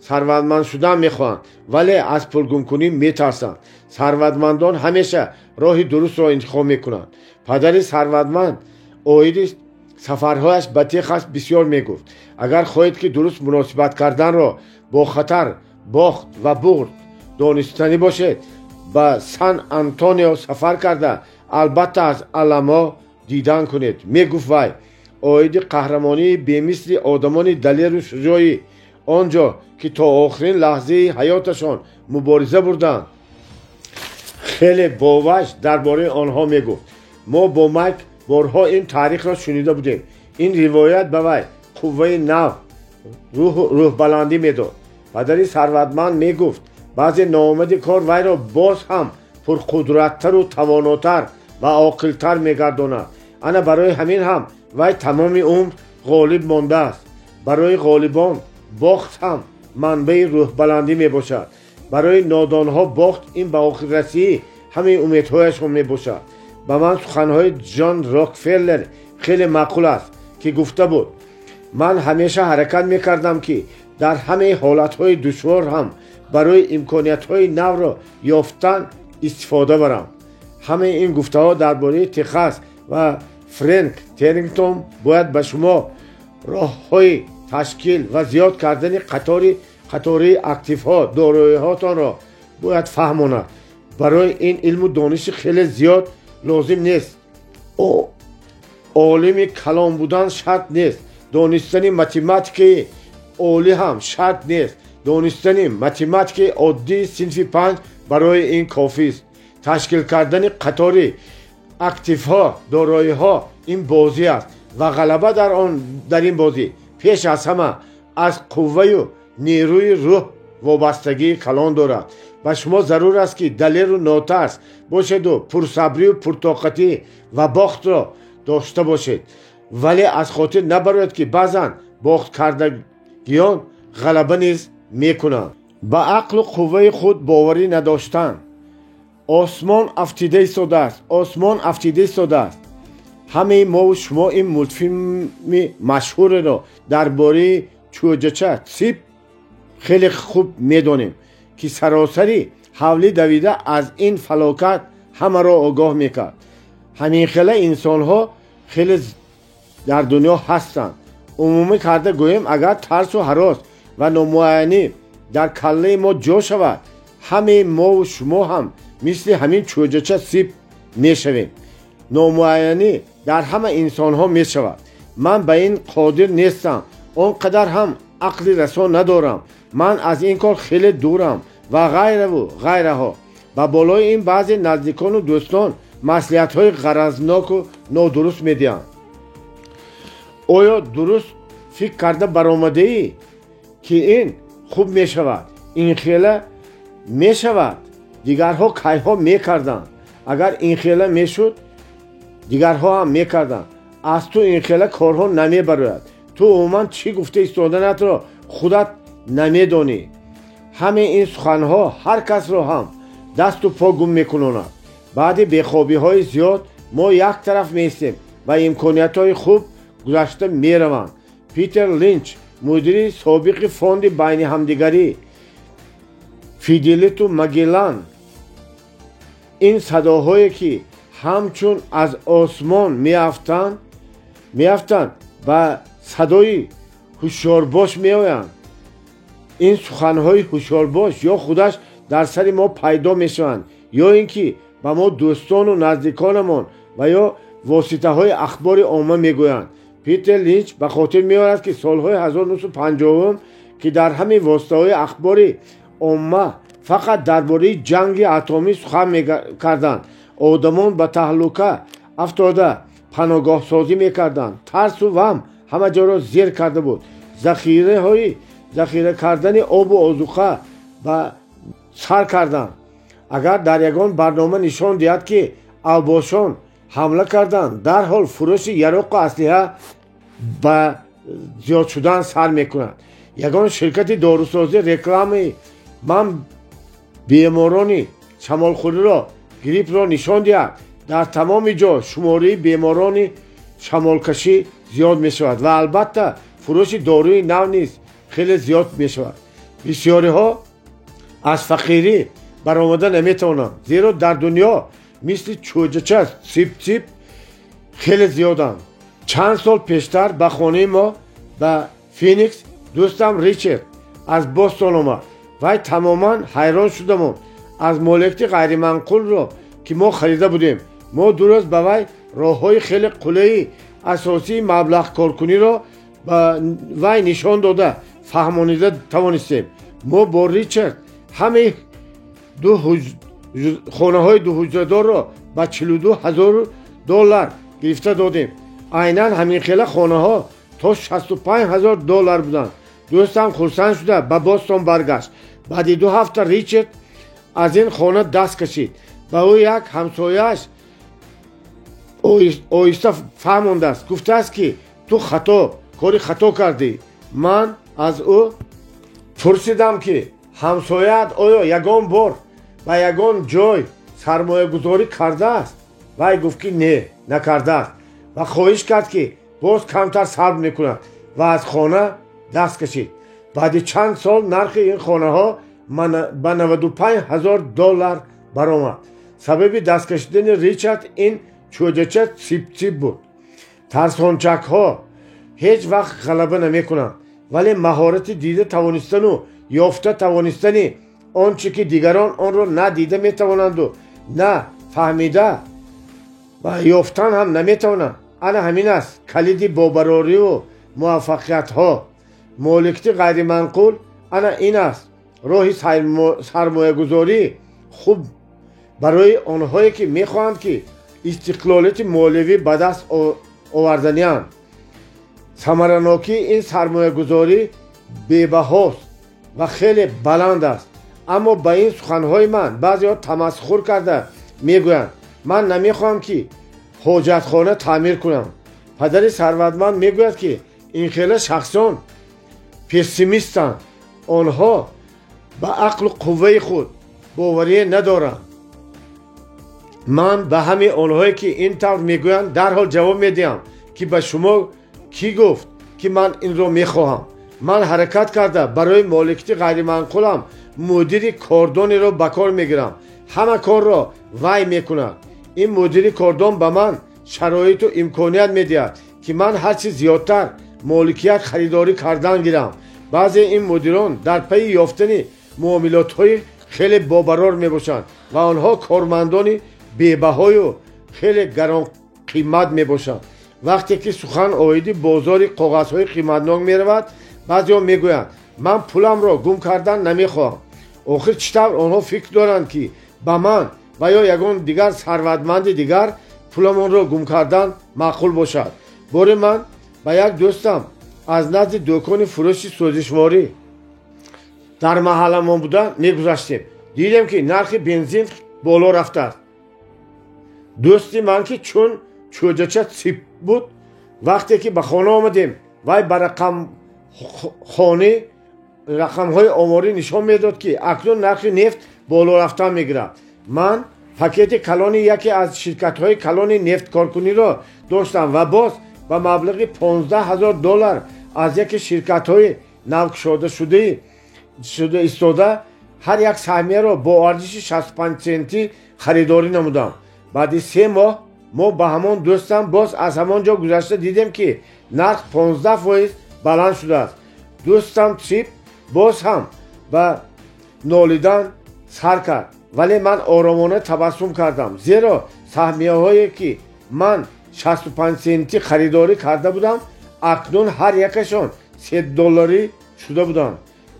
сарватманд шудан мехоҳанд, вале аз пулгумкунӣ метарсанд. Сарватмандон ҳамеша роҳи дурустро интихоб мекунанд. Падари сарватманд оиди сафарҳояш ба Техас бисёр мегуфт: агар хоҳед, ки дуруст муносибат карданро бо хатар, бохт ва бурд донистанӣ бошед, ба Сан Антонио сафар карда, албатта аз Аламо дидан кунед, мегуфт вай. Оиди қаҳрамонии бемисли одамони далеру шуҷоӣ он ҷо, ки то охирин лаҳзаи ҳаёташон мубориза бурданд, хеле боваҷд дар бораи онҳо мегуфт. Мо бо Майк борҳо ин таърихро шунида будем. Ин ривоят ба вай қувваи нав, рӯҳбаландӣ медод. Падари сарватманд мегуфт, баъзе ноомади кор вайро боз ҳам пурқудраттару тавонотар ва оқилтар мегардонад. Ана барои ҳамин ҳам вай тамоми умр ғолиб мондааст. Барои ғолибон бохт ҳам манбаи рӯҳбаландӣ мебошад. Барои нодонҳо бохт ин ба охиррасии ҳамаи умедҳояшон мебошад. Ба ман суханҳои Ҷон Рокфеллер хеле маъқул аст, ки гуфта буд: ман ҳамеша ҳаракат мекардам, ки дар ҳамаи ҳолатҳои душвор ҳам барои имкониятҳои навро ёфтан истифода барам. Ҳамаи ин гуфтаҳо дар бораи Техас ва Фрэнк Террингтон бояд ба шумо роҳҳои ташкил ва зиёд кардани қатории активҳо, дороиҳотонро бояд фаҳмонад. Барои ин илму дониши хеле зиёд лозим нест. Олими калон будан шарт нест. Донистани математикаи олӣ ҳам шарт нест. Донистани математикаи оддии синфи 5 барои ин кофист. Ташкил кардани қатори активҳо, дороиҳо ин бозӣ аст ва ғалаба дар ин бозӣ пеш аз ҳама аз қувваю нерӯи рӯҳ вобастагии калон дорад. Ба шумо зарур аст, ки далеру нотарс бошеду пурсабрию пуртоқатӣ ва бохтро дошта бошед. Вале аз хотир набароед, ки баъзан бохткардагиён ғалаба низ мекунанд. Ба ақлу қувваи худ боварӣ надоштан. Осмон афтида истодааст, осмон афтида истодааст. Ҳамаи мову шумо ин мултфилми машҳуреро дар бораи чӯҷача Цип хеле хуб медонем, ки саросари ҳавлӣ давида аз ин фалокат ҳамаро огоҳ мекард. Ҳаминхела инсонҳо хеле дар дунё ҳастанд. Умумӣ карда гӯем, агар тарсу ҳарос ва номуайянӣ дар каллаи мо ҷо шавад, ҳамаи мову шумо ҳам мисли ҳамин чӯҷача Цип мешавем. Номуайянӣ дар ҳама инсонҳо мешавад. Ман ба ин қодир нестам, он қадар ҳам ақли расо надорам, ман аз ин кор хеле дурам ва ғайраву ғайраҳо. Ба болои ин баъзе наздикону дӯстон маслиҳатҳои ғаразноку нодуруст медиҳанд. Оё дуруст фикр карда баромадаӣ, ки ин хуб мешавад, ин хела мешавад? Дигарҳо кайҳо мекарданд. Агар ин хела мешуд, дигарҳо ҳам мекарданд. Аз ту ин хела корҳо намебарояд. Ту умуман чӣ гуфта истоданатро худат намедонӣ. Ҳамаи ин суханҳо ҳар касро ҳам дасту по гум мекунонад. Баъди бехобиҳои зиёд мо як тараф меистем ва имкониятҳои хуб гузашта мераванд. Питер Линч, мудири собиқи фонди байни ҳамдигарӣ Фиделиту Магеллан, ин садоҳое ки ҳамчун аз осмон меафтанд ба садои ҳушёрбош меоянд. Ин суханҳои ҳушёрбош ё худаш дар сари мо пайдо мешаванд, ё ин ки ба мо дӯстону наздиконамон ва ё воситаҳои ахбори омма мегӯянд. Питер Линч ба хотир меорад, ки солҳои 1950, ки дар ҳамин воситаҳои ахбори омма фақат дар бораи ҷанги атомӣ сухан мекарданд, одамон ба таҳлука афтода паноҳгоҳсозӣ мекарданд. Тарсу ваҳм ҳама ҷоро зер карда буд. Захира кардани обу озуқа ба сар карданд. Агар дар ягон барнома нишон диҳад, ки авбошон ҳамла карданд, дарҳол фурӯши яроқу аслиҳа ба зиёд шудан сар мекунад. Ягон ширкати дорусозӣ рекламаи ман беморони шамолхӯриро, гриппро нишон диҳад, дар тамоми ҷо шумораи беморони шамолкашӣ зиёд мешавад ва албатта фурӯши доруи нав низ хеле зиёд мешавад. Бисёриҳо аз фақирӣ баромада наметавонанд, зеро дар дунё мисли чӯҷача сип-сип хеле зиёданд. Чанд сол пештар ба хонаи мо ба Феникс дӯстам Ричард аз Бостон омад. Вай тамоман ҳайрон шудамон аз моликияти ғайриманқулро, ки мо харида будем. Мо ду рӯз ба вай роҳҳои хеле қулайи асосии маблағкоркуниро ба вай нишон дода фаҳмонида тавонистем. Мо бо Ричард ҳамаи хонаҳои дуҳуҷрадорро ба 42 000 доллар гирифта додем. Айнан ҳаминхела хонаҳо то 65 000 доллар буданд. Дӯстам хурсанд шуда ба Бостон баргашт. Баъди 2 ҳафта Ричард аз ин хона даст кашид. Ба ӯ як ҳамсояаш оҳиста фаҳмондааст, гуфтааст, ки ту хато кори хато кардӣ. Ман аз ӯ пурсидам, ки ҳамсояат оё ягон бор ба ягон ҷой сармоягузорӣ кардааст. Вай гуфт, ки не, накардааст, ва хоҳиш кард, ки боз камтар сабр мекунад, ва аз хона даст кашид. Баъди чанд сол нархи ин хонаҳо ба 95 ҳазор доллар баромад. Сабаби дасткашидани Ричард ин чӯҷача сипсип буд. Тарсончакҳо ҳеҷ вақт ғалаба намекунанд, вале маҳорати дида тавонистану ёфта тавонистани он чӣ ки дигарон онро на дида метавонанду на фаҳмида ва ёфтан ҳам наметавонанд, ана ҳамин аст калиди бобарориву муваффақиятҳо. Моликияти ғайриманқул ана ин аст роҳи сармоягузории хуб барои онҳое, ки мехоҳанд, ки истиқлолияти молиявӣ ба даст оварданианд. Самаранокии ин сармоягузорӣ бебаҳост ва хеле баланд аст. Аммо ба ин суханҳои ман баъзеҳо тамасхур карда мегӯянд: «Ман намехоҳам, ки ҳоҷатхона таъмир кунам». Падари сарватманд мегӯяд, ки инхела шахсон пессимистанд, онҳо ба ақлу қувваи худ боварие надоранд. Ман ба ҳамаи онҳое, ки ин тавр мегӯянд, дарҳол ҷавоб медиҳам, ки ба шумо кӣ гуфт, ки ман инро мехоҳам? Ман ҳаракат карда барои моликияти ғайриманқулам мудири кордонеро ба кор мегирам. Ҳама корро вай мекунад. Ин мудири кордон ба ман шароиту имконият медиҳад, ки ман ҳарчи зиёдтар моликият харидорӣ кардан гирам. Баъзе ин мудирон дар пайи ёфтани муомилотҳои хеле бобарор мебошанд ва онҳо кормандони бебаҳою хеле гаронқимат мебошанд. Вақте ки сухан оиди бозори коғазҳои қиматнок меравад, баъзеҳо мегӯянд: «Ман пуламро гум кардан намехоҳам». Охир чӣ тавр онҳо фикр доранд, ки ба ман ва ё ягон дигар сарватманди дигар пуламонро гум кардан маъқул бошад? Боре ман ба як дӯстам аз назди дӯкони фурӯши сӯзишворӣ дар маҳалламон буда мегузаштем. Дидем, ки нархи бензин боло рафтааст. Дӯсти ман, ки чун чӯҷача сип буд, вақте ки ба хона омадем, вай ба рақамхонӣ рақамҳои оморӣ нишон медод, ки акнун нархи нефт боло рафтан мегирад. Ман Пакети калони яке аз ширкатҳои калони нефткоркуниро доштам ва боз ба маблағи $15,000 аз яке ширкатҳои навкушода шуда истода ҳар як саҳмияро бо арзиши 65 центӣ харидорӣ намудам. Баъди 3 моҳ мо ба ҳамон дӯстам боз аз ҳамон ҷо гузашта дидем, ки нарх 15% баланд шудааст. Дӯстам Трип боз ҳам ба нолидан сар кард, вале ман оромона табассум кардам, зеро саҳмияҳое ки ман 65 центӣ харидорӣ карда будам, акнун ҳар якашон $3 шуда буданд.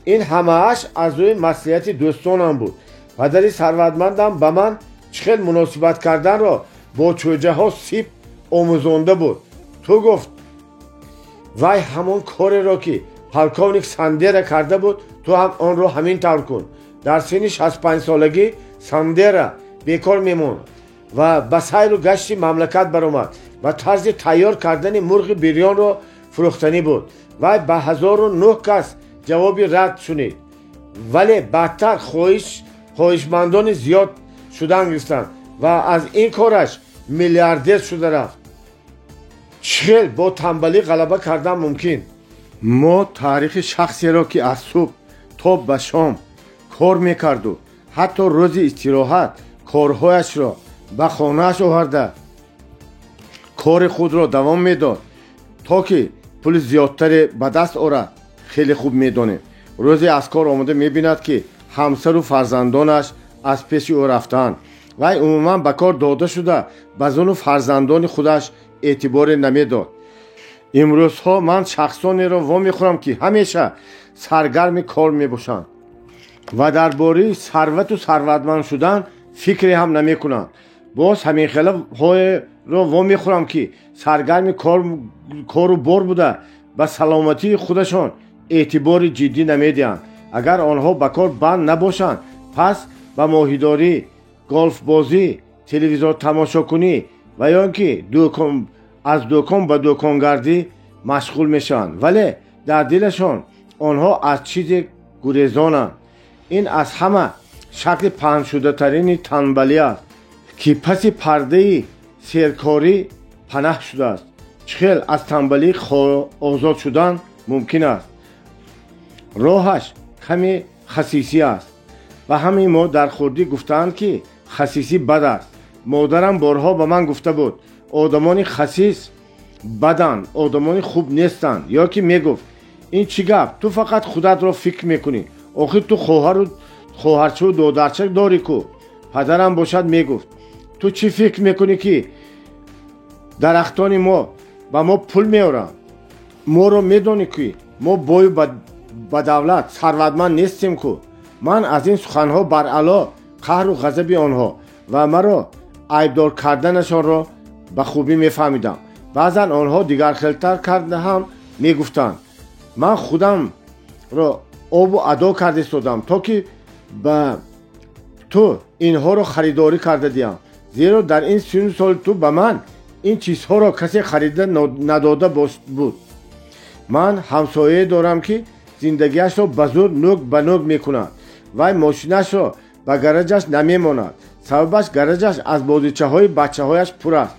Ин ҳамааш аз рӯи маслиҳати дӯстонам буд. Падари сарватмандам ба ман чӣ хел муносибат карданро бо чӯҷаҳо сиб омӯзонда буд. Ту гуфт, вай ҳамон кореро ки полковник Сандера карда буд, ту ҳам онро ҳамин тавр кун. Дар синни 65-солагӣ Сандера бекор мемонд ва ба сайру гашти мамлакат баромад ва тарзи тайёр кардани мурғи бирёнро фурӯхтанӣ буд. Вай ба 1009 кас ҷавоби рад шунид, вале баъдтар хоҳишмандони зиёд шудан гирифтанд ва аз ин кораш миллиардер шуда рафт. Чӣ хел бо танбалӣ ғалаба кардан мумкин? Мо таърихи шахсеро, ки аз субҳ то ба шом кор мекарду ҳатто рӯзи истироҳат корҳояшро ба хонааш оварда кори худро давом медод, то ки пули зиёдтаре ба даст орад, хеле хуб медонем. Рӯзе аз кор омода мебинад, ки ҳамсару фарзандонаш аз пеши ӯ рафтаанд. Вай умуман ба кор дода шуда ба зану фарзандони худаш эътиборе намедод. Имрӯзҳо ман шахсонеро вомехӯрам, ки ҳамеша саргарми кор мебошанд ва дар бораи сарвату сарватманд шудан фикре ҳам намекунанд. Боз ҳаминхелаҳоеро вомехӯрам, ки саргарми кору бор буда ба саломатии худашон эътибори ҷиддӣ намедиҳанд. Агар онҳо ба кор банд набошанд, пас ба моҳидорӣ, голфбозӣ, телевизор тамошокунӣ ва ё ин ки аз дӯкон ба дӯконгардӣ машғул мешаванд, вале дар дилашон онҳо аз чизе гурезонанд. Ин аз ҳама шакли паҳншудатарини танбалӣ аст, ки паси пардаи серкорӣ панаҳ шудааст. Чӣ хел аз танбалӣ озод шудан мумкин аст? Роҳаш каме хасисӣ аст. Ба ҳамаи мо дар хурдӣ гуфтаанд, ки хасисӣ бад аст. Модарам борҳо ба ман гуфта буд, одамони хасис баданд, одамони хуб нестанд. Ё ки мегуфт, ин чӣ гап, ту фақат худатро фикр мекунӣ, охир ту хоҳарчаву додарча дорӣ ку. Падарам бошад мегуфт, ту чӣ фикр мекунӣ, ки дарахтони мо ба мо пул меоранд? Моро медонӣ, ки мо бою ба давлат сарватманд нестем ку. Ман аз ин суханҳо баръало қаҳру ғазаби онҳо ва маро айбдор карданашонро ба хубӣ мефаҳмидам. Баъзан онҳо дигархелтар карда ҳам мегуфтанд. Ман худамро обу адо карда истодам, то ки ба ту инҳоро харидорӣ карда диҳам, зеро дар ин сину соли ту ба ман ин чизҳоро касе харида надода буд. Ман ҳамсояе дорам, ки зиндагиашро ба зӯр нӯк ба нӯк мекунад. Вай мошинашро ба гаражаш намемонад. Сабабаш гаражаш аз бозичаҳои бачаҳояш пур аст.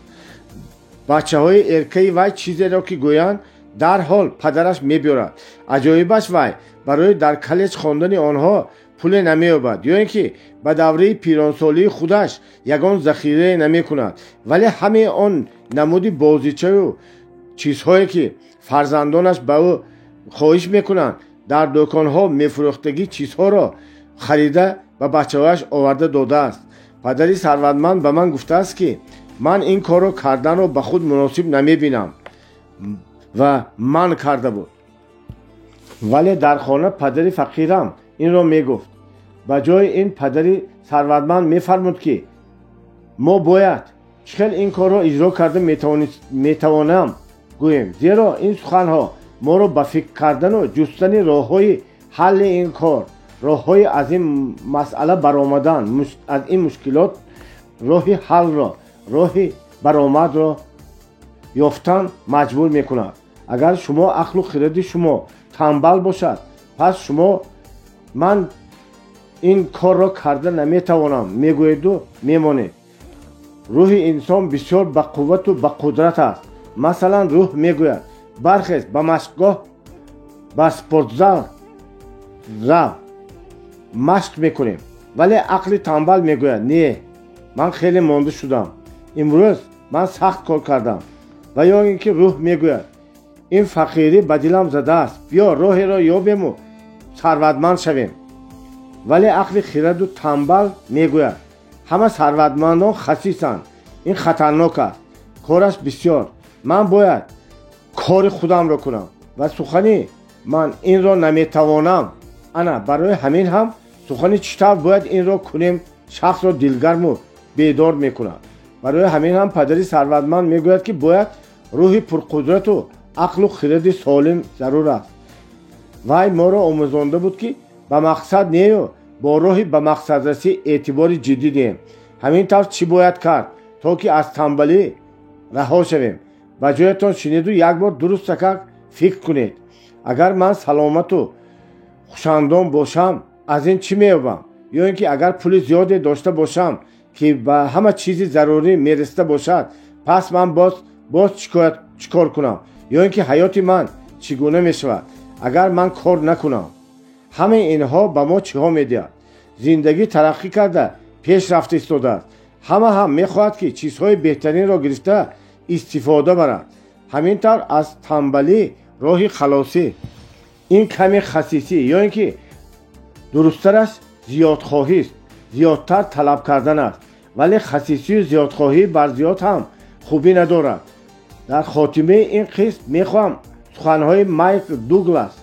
Бачаҳои эркаи вай чизеро ки гӯянд, дарҳол падараш мебиёрад. Аҷоибаш, вай барои дар коллеҷ хондани онҳо пуле намеёбад, ё ин ки ба давраи пиронсолии худаш ягон захирае намекунад. Вале ҳамаи он намуди бозичаю чизҳое ки фарзандонаш ба ӯ хоҳиш мекунанд, дар дӯконҳо мефурӯхтагӣ чизҳоро харида ба бачаҳояш оварда додааст. Падари сарватманд ба ман гуфтааст, ки ман ин корро карданро ба худ муносиб намебинам ва ман карда буд. Вале дар хона падари фақирам инро мегуфт. Ба ҷои ин падари сарватманд мефармуд, ки мо бояд чӣ хел ин корро иҷро карда метавонам гӯем, зеро ин суханҳо моро ба фикр кардану ҷустани роҳҳои ҳалли ин кор, роҳҳои аз ин масъала баромадан, аз ин мушкилот роҳи ҳалро, роҳи баромадро ёфтан маҷбур мекунад. Агар шумо ақлу хиради шумо танбал бошад, пас шумо ман Ин корро карда наметавонам, мегӯеду мемонед. Рӯҳи инсон бисёр ба қуввату ба қудрат аст. Масалан, рӯҳ мегӯяд: бархез, ба машқгоҳ, ба спортзал рав, машқ мекунем. Вале ақли танбал мегӯяд: не, ман хеле монда шудам, имрӯз ман сахт кор кардам. Ва ё ин ки рӯҳ мегӯяд: ин фақирӣ ба дилам задааст, биё роҳеро ёбему сарватманд шавем. Вале ақли хираду танбал мегӯяд: ҳама сарватмандон хасисанд, ин хатарнок аст, кораш бисёр, ман бояд кори худамро кунам ва сухани ман инро наметавонам. Ана барои ҳамин ҳам сухани чӣ тавр бояд инро кунем шахсро дилгарму бедор мекунад. Барои ҳамин ҳам падари сарватманд мегӯяд, ки бояд рӯҳи пурқудрату ақлу хиради солим зарур аст. Вай моро омӯзонда буд, ки ба мақсад нею бо роҳи ба мақсадрасӣ эътибори ҷиддӣ диҳем. Ҳамин тавр чӣ бояд кард, то ки аз танбалӣ раҳо шавем? Ба ҷоятон шинеду як бор дурустакак фикр кунед. Агар ман саломату хушандом бошам, аз ин чӣ меёбам? Ё ин ки агар пули зиёде дошта бошам, ки ба ҳама чизи зарурӣ мерасида бошад, пас ман боз чӣ кор кунам? Ё ин ки ҳаёти ман чӣ гуна мешавад, агар ман кор накунам? Ҳамаи инҳо ба мо чиҳо медиҳад? Зиндагӣ тараққӣ карда пеш рафта истодааст. Ҳама ҳам мехоҳад, ки чизҳои беҳтаринро гирифта истифода барад. Ҳамин тавр аз танбалӣ роҳи халосӣ ин каме хасисӣ ё ин ки дурусттараш зиёдхоҳист, зиёдтар талаб кардан аст. Вале хасисию зиёдхоҳӣ бар зиёд ҳам хубӣ надорад. Дар хотимаи ин қисм мехоҳам суханҳои Майкл Дуглас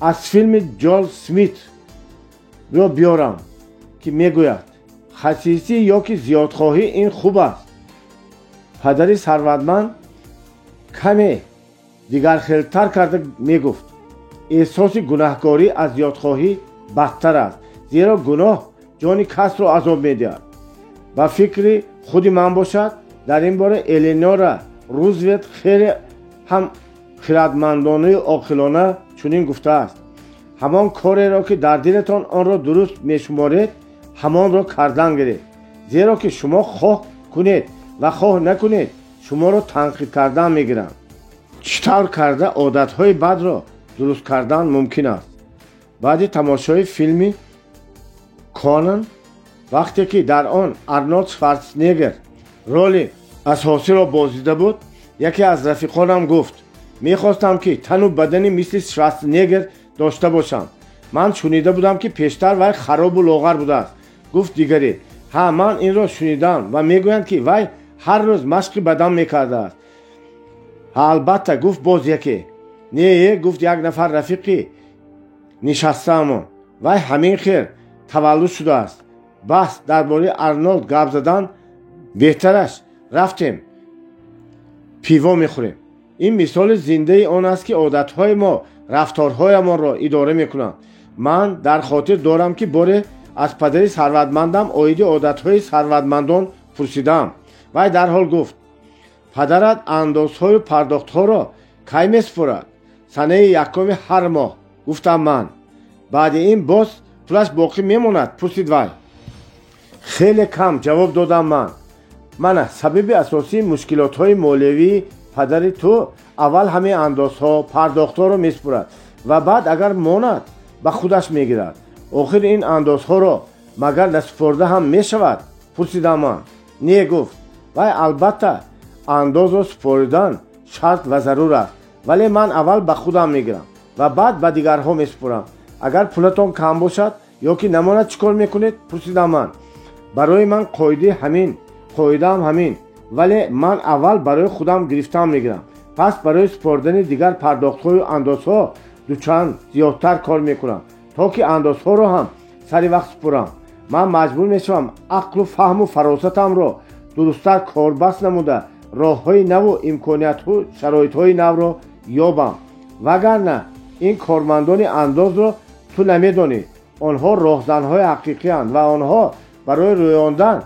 аз филми Ҷол Смит ро биёрам, ки мегӯяд: хасисӣ ё ки зиёдхоҳӣ ин хуб аст. Падари сарватманд каме дигархелтар карда мегуфт: эҳсоси гунаҳкорӣ аз зиёдхоҳӣ бадтар аст, зеро гуноҳ ҷони касро азоб медиҳад. Ба фикри худи ман бошад, дар ин бора Эленора Рузвелт хеле ҳам хирадмандонаю оқилона чунин гуфтааст: ҳамон кореро, ки дар дилатон онро дуруст мешуморед, ҳамонро кардан гиред, зеро ки шумо хоҳ кунед ва хоҳ накунед, шуморо танқид кардан мегиранд. Чӣ тавр карда одатҳои бадро дуруст кардан мумкин аст? Баъди тамошои филми Конан, вақте ки дар он Арнолд Шварценеггер роли асосиро бозида буд, яке аз рафиқонам гуфт: мехостам, ки тану бадани мисли Шварценеггер дошта бошам. Ман шунида будам, ки пештар вай харобу лоғар будааст. Гуфт дигаре: ҳа, ман инро шунидам ва мегӯянд, ки вай ҳар рӯз машқи бадан мекардааст. Ҳа, албатта, гуфт боз яке. Не, гуфт як нафар рафиқи нишастаамон, вай ҳамин хел таваллуд шудааст. Бас дар бораи Арнолд гап задан, беҳтараш рафтем пиво мехӯрем. Ин мисоли зиндаи он аст, ки одатҳои мо рафторҳоямонро идора мекунанд. Ман дар хотир дорам, ки боре аз падари сарватмандам оиди одатҳои сарватмандон пурсидаам. Вай дарҳол гуфт: падарат андозҳою пардохтҳоро кай месупорад? Санаи якуми ҳар моҳ, гуфтам ман. Баъди ин боз пулаш боқӣ мемонад? Пурсид вай. Хеле кам, ҷавоб додам ман. Мана сабаби асосии мушкилотҳои молиявии падари ту: аввал ҳамаи андозҳо, пардохтҳоро месупорад ва баъд агар монад, ба худаш мегирад. Охир ин андозҳоро магар насупорда ҳам мешавад? Пурсидам ман. Не, гуфт вай, албатта андозро супоридан шарт ва зарур аст, вале ман аввал ба худам мегирам ва баъд ба дигарҳо месупорам. Агар пулатон кам бошад ё ки намонад, чӣ кор мекунед? Пурсидам ман. Барои ман қоидаи ҳамин, қоидаам ҳамин, вале ман аввал барои худам гирифтам мегирам, пас барои супоридани дигар пардохтҳою андозҳо дучанд зиёдтар кор мекунам, то ки андозҳоро ҳам сари вақт супорам. Ман маҷбур мешавам ақлу фаҳму фаросатамро дурусттар корбаст намуда, роҳҳои наву имкониятҳу шароитҳои навро ёбам. Вагарна ин кормандони андозро ту намедонӣ, онҳо роҳзанҳои ҳақиқиянд ва онҳо барои рӯёндан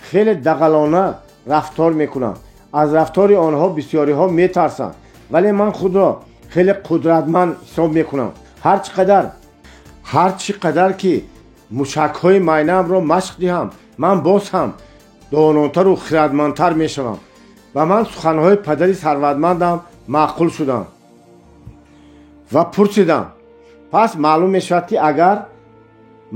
хеле дағалона рафтор мекунанд. Аз рафтори онҳо бисёриҳо метарсанд, вале ман худро хеле қудратманд ҳисоб мекунам. Ҳар чӣ қадар ки Мушакҳои майнаамро машқ диҳам, ман боз ҳам донотару хирадмандтар мешавам. Ба ман суханҳои падари сарватмандам маъқул шуданд ва пурсидам: пас маълум мешавад, ки агар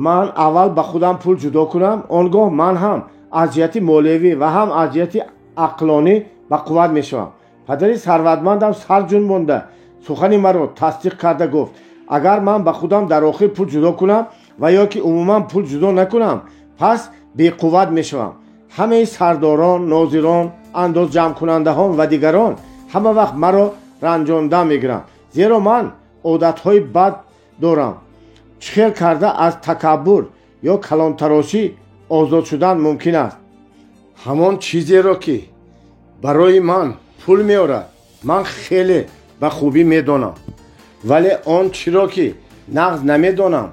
ман аввал ба худам пул ҷудо кунам, он гоҳ ман ҳам аз ҷиҳати молиявӣ ва ҳам аз ҷиҳати ақлонӣ ба қувват мешавам. Падари сарватмандам сар ҷунбонда сухани маро тасдиқ карда гуфт: агар ман ба худам дар охир пул ҷудо кунам ва ё ки умуман пул ҷудо накунам, пас беқувват мешавам. Ҳамаи сардорон, нозирон, андозҷамъкунандаҳон ва дигарон ҳама вақт маро ранҷонда мегиранд, зеро ман одатҳои бад дорам. Чӣ хел карда аз такаббур ё калонтарошӣ озод шудан мумкин аст? Ҳамон чизеро, ки барои ман пул меорад, ман хеле ба хубӣ медонам, вале он чиро, ки нағз намедонам,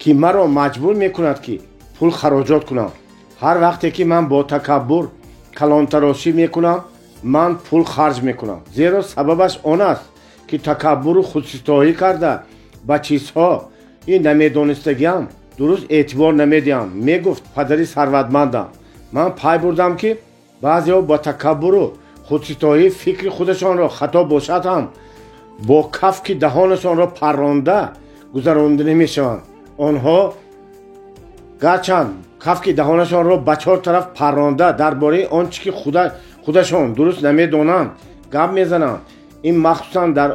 ки маро маҷбур мекунад, ки пул хароҷот кунам. Ҳар вақте ки ман бо такаббур калонтарошӣ мекунам, ман пул харҷ мекунам, зеро сабабаш он аст, ки такаббуру худситоӣ карда ба чизҳо ин намедонистагиам дуруст эътибор намедиҳам, мегуфт падари сарватмандам. Ман пай бурдам, ки баъзеҳо бо такаббуру худситоӣ фикри худашонро хато бошад ҳам бо кафки даҳонашонро парронда гузаронда намешаванд. Онҳо гарчанд кафки даҳонашонро ба чор тараф парронда дар бораи он чӣ ки худашон дуруст намедонанд гап мезананд. Ин махсусан дар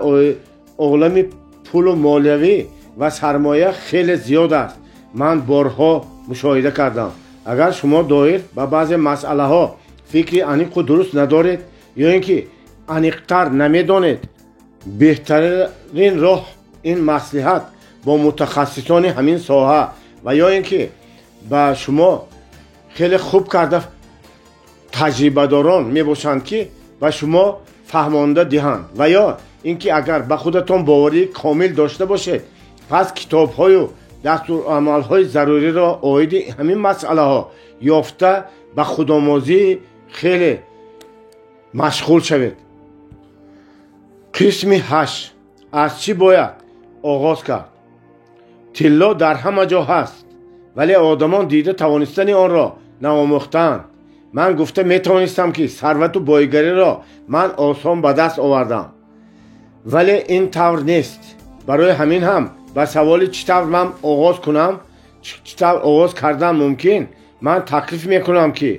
олами пулу молиявӣ ва сармоя хеле зиёд аст. Ман борҳо мушоҳида кардам. Агар шумо доир ба баъзе масъалаҳо фикри аниқу дуруст надоред ё ин ки аниқтар намедонед, беҳтарин роҳ ин маслиҳат бо мутахассисони ҳамин соҳа ва ё ин ки ба шумо хеле хуб карда таҷрибадорон мебошанд, ки ба шумо фаҳмонда диҳанд. Ва ё ин ки агар ба худатон боварии комил дошта бошед, пас китобҳою дастурамалҳои заруриро оиди ҳамин масъалаҳо ёфта ба худомӯзии хеле машғул шавед. Қисми 8. Аз чӣ бояд оғоз кард? Тилло дар ҳама ҷо ҳаст, вале одамон дида тавонистани онро наомӯхтаанд. Ман гуфта метавонистам, ки сарвату боигариро ман осон ба даст овардам, вале ин тавр нест. Барои ҳамин ҳам ба саволи чӣ тавр ман оғоз кунам, чӣ тавр оғоз кардан мумкин, ман таклиф мекунам, ки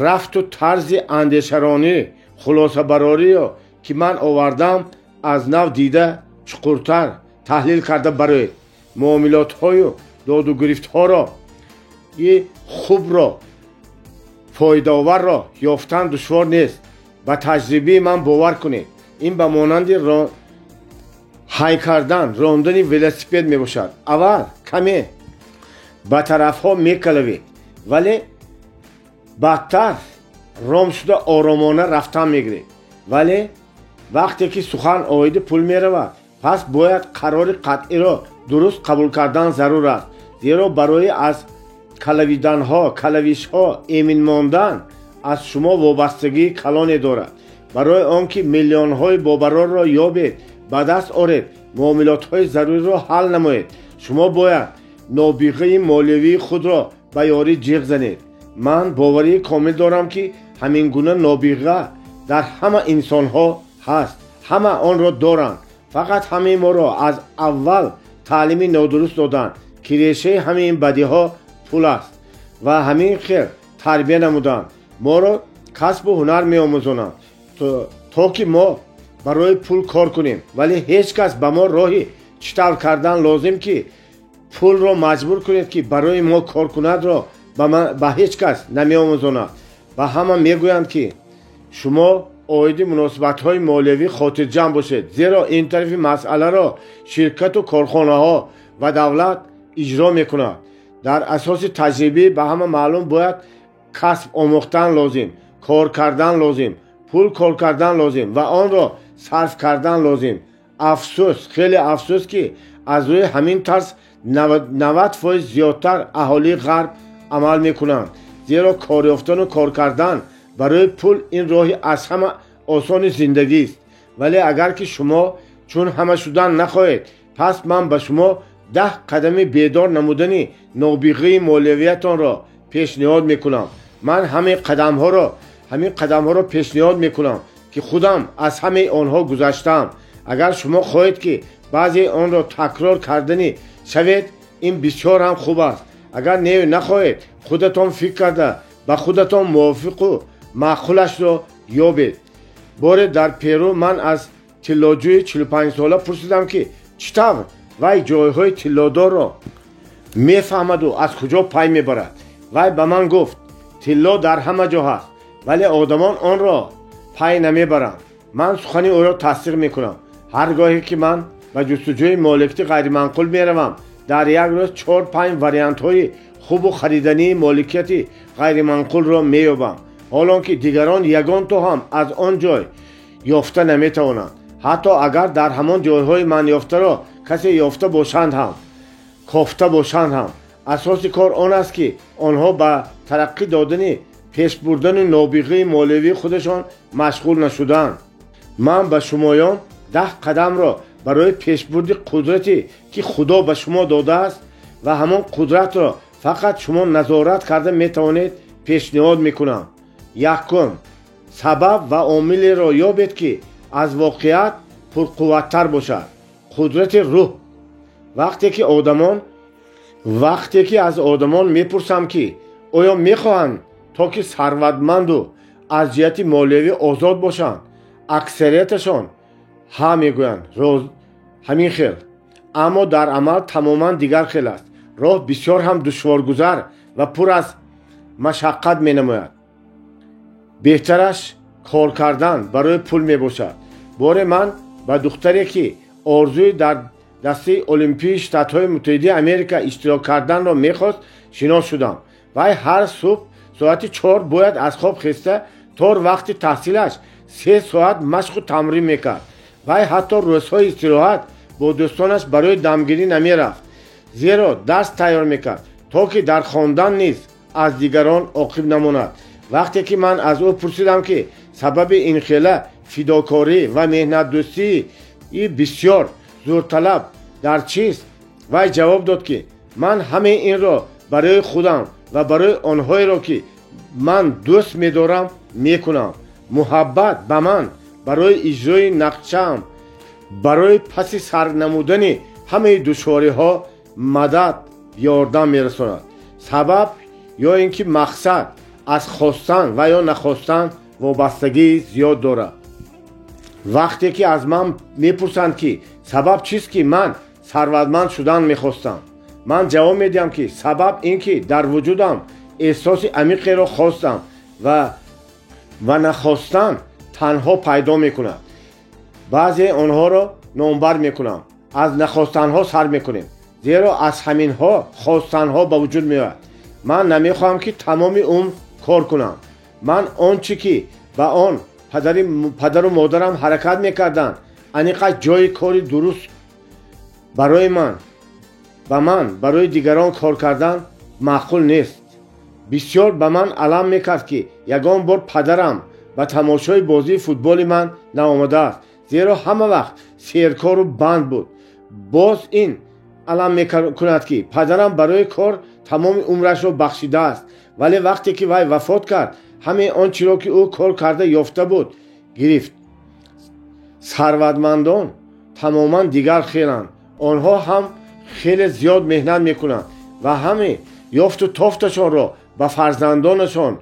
рафту тарзи андешаронӣ, хулосабарориро, ки ман овардам, аз нав дида чуқуртар таҳлил карда бароед. Муомилотҳою додугирифтҳоро и хубро, фоидаоварро ёфтан душвор нест. Ба таҷрибаи ман бовар кунед. Ин ба монанди ҳай кардан, рондани велосипед мебошад. Аввал каме ба тарафҳо мекалавед, вале баъдтар ром шуда оромона рафтан мегиред. Вале вақте ки сухан оиди пул меравад, пас бояд қарори қатъиро дуруст қабул кардан зарур аст, зеро барои аз калавиданҳо, калавишҳо эмин мондан аз шумо вобастагии калоне дорад. Барои он ки миллионҳои бобарорро ёбед, ба даст оред, муомилотҳои заруриро ҳал намоед, шумо бояд нобиғаи молиявии худро ба ёрӣ ҷиғ занед. Ман боварии комил дорам, ки ҳамин гуна нобиға дар ҳама инсонҳо ҳаст, ҳама онро доранд. Фақат ҳамаи моро аз аввал таълими нодуруст доданд, ки решаи ҳамаи ин бадиҳо пул аст ва ҳамин хел тарбия намуданд. Моро касбу ҳунар меомӯзонанд, то ки мо барои пул кор кунем, вале ҳеҷ кас ба мо роҳи чӣ тавр кардан лозим, ки пулро маҷбур кунед, ки барои мо кор кунадро ба ҳеҷ кас намеомӯзонад. Ба ҳама мегӯянд, ки шумо оиди муносибатҳои молиявӣ хотирҷамъ бошед, зеро ин тарафи масъаларо ширкату корхонаҳо ва давлат иҷро мекунад. Дар асоси таҷрибӣ ба ҳама маълум бояд касб омӯхтан лозим, кор кардан лозим, пул кор кардан лозим ва онро сарф кардан лозим. Афсӯс, хеле афсӯс, ки аз рӯи ҳамин тарз 90% зиёдтар аҳолии ғарб амал мекунанд, зеро кор ёфтану кор кардан барои пул ин роҳи аз ҳама осони зиндагист. Вале агар ки шумо чун ҳама шудан нахоҳед, пас ман ба шумо 10 қадами бедор намудани нобиғаи молиявиятонро пешниҳод мекунам. Ман ҳамин қадамҳоро пешниҳод мекунам, ки худам аз ҳамаи онҳо гузаштаам. Агар шумо хоҳед, ки баъзеи онро такрор карданӣ шавед, ин бисёр ҳам хуб аст. Агар не нахоҳед, худатон фикр карда ба худатон мувофиқу маъқулашро ёбед. Боре дар Перу ман аз тиллоҷӯи 45-сола пурсидам, ки чӣ тавр вай ҷойҳои тиллодорро мефаҳмаду аз куҷо пай мебарад. Вай ба ман гуфт: тилло дар ҳама ҷо ҳаст, вале одамон онро пай намебаранд. Ман сухани ӯро тасдиқ мекунам. Ҳар гоҳе ки ман ба ҷустуҷӯи моликияти ғайриманқул меравам, дар як рӯз 4-5 вариантҳои хубу харидании моликияти ғайриманқулро меёбам, ҳолон ки дигарон ягон то ҳам аз он ҷой ёфта наметавонанд. Ҳатто агар дар ҳамон ҷойҳои ман ёфтаро касе ёфта бошанд ҳам, кофта бошанд ҳам. Асоси кор он аст, ки онҳо ба тараққӣ додани пешбурдани нобиғаи молиявии худашон машғул нашуданд. Ман ба шумоён 10 қадамро барои пешбурди қудрате, ки Худо ба шумо додааст ва ҳамон қудратро фақат шумо назорат карда метавонед, пешниҳод мекунам. Якум, сабаб ва омилеро ёбед, ки аз воқеат пурқувваттар бошад. Қудрати рӯҳ. Вақте ки аз одамон мепурсам, ки оё мехоҳанд то ки сарватманду аз ҷиҳати молиявӣ озод бошанд, аксарияташон ҳа мегӯянд, ҳамин хел. Аммо дар амал тамоман дигар хел аст. Роҳ бисёр ҳам душворгузар ва пур аз машаққат менамояд. Беҳтараш кор кардан барои пул мебошад. Боре ман ба духтаре, ки орзуи дар дастаи Олимпии Штатҳои Муттаҳидаи Америка иштирок карданро мехост, шинос шудам. Вай ҳар субҳ соати 4 бояд аз хоб хеста то вақти таҳсилаш 3 соат машқу тамрин мекард. Вай ҳатто рӯзҳои истироҳат бо дӯстонаш барои дамгирӣ намерафт, зеро дарс тайёр мекард, то ки дар хондан низ аз дигарон оқиб намонад. Вақте ки ман аз ӯ пурсидам, ки сабаби ин хела фидокорӣ ва меҳнатдӯстии бисёр зӯрталаб дар чист, вай ҷавоб дод, ки ман ҳамаи инро барои худам ва барои онҳоеро, ки ман дӯст медорам, мекунам. Муҳаббат ба ман барои иҷрои нақшаам, барои паси сар намудани ҳамаи душвориҳо мадад ёрдам мерасонад. Сабаб ё ин ки мақсад аз хостан ва ё нахостан вобастагии зиёд дорад. Вақте ки аз ман мепурсанд, ки сабаб чист, ки ман сарватманд шудан мехостам, ман ҷавоб медиҳам, ки сабаб ин ки дар вуҷудам эҳсоси амиқеро хостам ва нахостан танҳо пайдо мекунад. Баъзе онҳоро номбар мекунам. Аз нахостанҳо сар мекунем, зеро аз ҳаминҳо хостанҳо ба вуҷуд меояд. Ман намехоҳам, ки тамоми умр кор кунам. Ман он чӣ ки ба он падару модарам ҳаракат мекарданд, аниқа ҷои кори дуруст барои ман ба ман барои дигарон кор кардан маъқул нест. Бисёр ба ман алам мекард, ки ягон бор падарам ба тамошои бозии футболи ман наомадааст, зеро ҳама вақт серкору банд буд. Боз ин алам мекунад, ки падарам барои кор тамоми умрашро бахшидааст, вале вақте ки вай вафот кард, ҳамаи он чиро, ки ӯ кор карда ёфта буд, гирифт. Сарватмандон тамоман дигар хеланд. Онҳо ҳам хеле зиёд меҳнат мекунанд ва ҳаме ёфту тофташонро ба фарзандонашон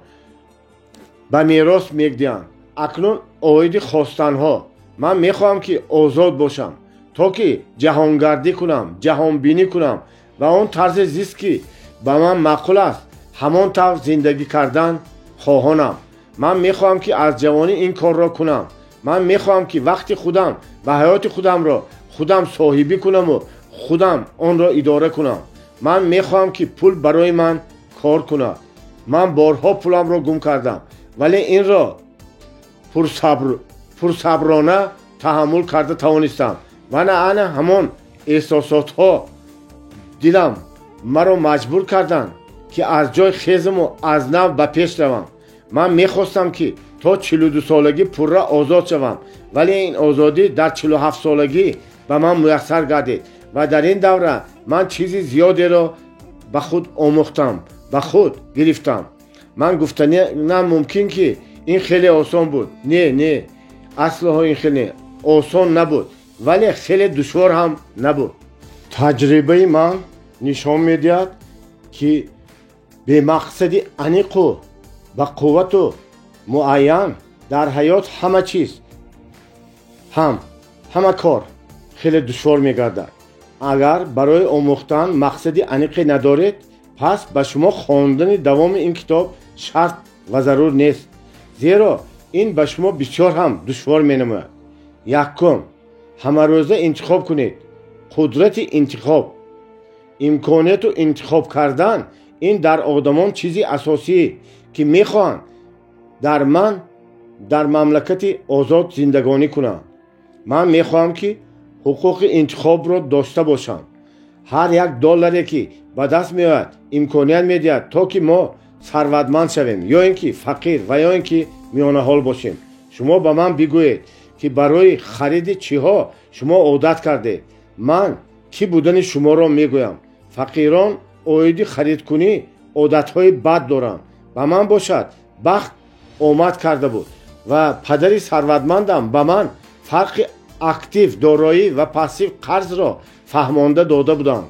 ба мерос медиҳанд. Акнун оиди хостанҳо. Ман мехоҳам, ки озод бошам, то ки ҷаҳонгардӣ кунам, ҷаҳонбинӣ кунам ва он тарзи зист, ки ба ман маъқул аст, ҳамон тавр зиндагӣ кардан хоҳонам. Ман мехоҳам, ки аз ҷавонӣ ин корро кунам. Ман мехоҳам, ки вақти худам ва ҳаёти худамро худам соҳибӣ кунаму худам онро идора кунам. Ман мехоҳам, ки пул барои ман кор кунад. Ман борҳо пуламро гум кардам, вале инро пурсаброна таҳаммул карда тавонистам. Ва на ана ҳамон эҳсосотҳо дилам маро маҷбур карданд, ки аз ҷой хезаму аз нав ба пеш равам. Ман мехостам, ки то 42 солагӣ пурра озод шавам, вале ин озодӣ дар 47 солагӣ ба ман муяссар гардид. Ва дар ин давра ман чизи зиёдеро ба худ омӯхтам, ба худ гирифтам. Ман гуфтанам мумкин, ки ин хеле осон буд. Не, не, аслоҳо ин хеле осон набуд, вале хеле душвор ҳам набуд. Таҷрибаи ман нишон медиҳад, ки бемақсади аниқу ба қуввату муайян дар ҳаёт ҳама чиз ҳам ҳама кор хеле душвор мегардад. Агар барои омӯхтан мақсади аниқе надоред, пас ба шумо хондани давоми ин китоб шарт ва зарур нест, зеро ин ба шумо бисёр ҳам душвор менамояд. Якум, ҳамарӯза интихоб кунед. Қудрати интихоб, имконияту интихоб кардан ин дар одамон чизи асосӣ, ки мехоҳанд дар ман дар мамлакати озод зиндагонӣ кунанд. Ман мехоҳам, ки ҳуқуқи интихобро дошта бошам. Ҳар як долларе, ки ба даст меояд, имконият медиҳад, то ки мо сарватманд шавем ё ин ки фақир ва ё ин ки миёнаҳол бошем. Шумо ба ман бигӯед, ки барои хариди чиҳо шумо одат кардед, ман кӣ будани шуморо мегӯям. Фақирон оиди харидкунӣ одатҳои бад доранд. Ба ман бошад, бахт омад карда буд ва падари сарватмандам ба ман фарқи актив, дороӣ ва пассив, қарзро фаҳмонда дода буданд.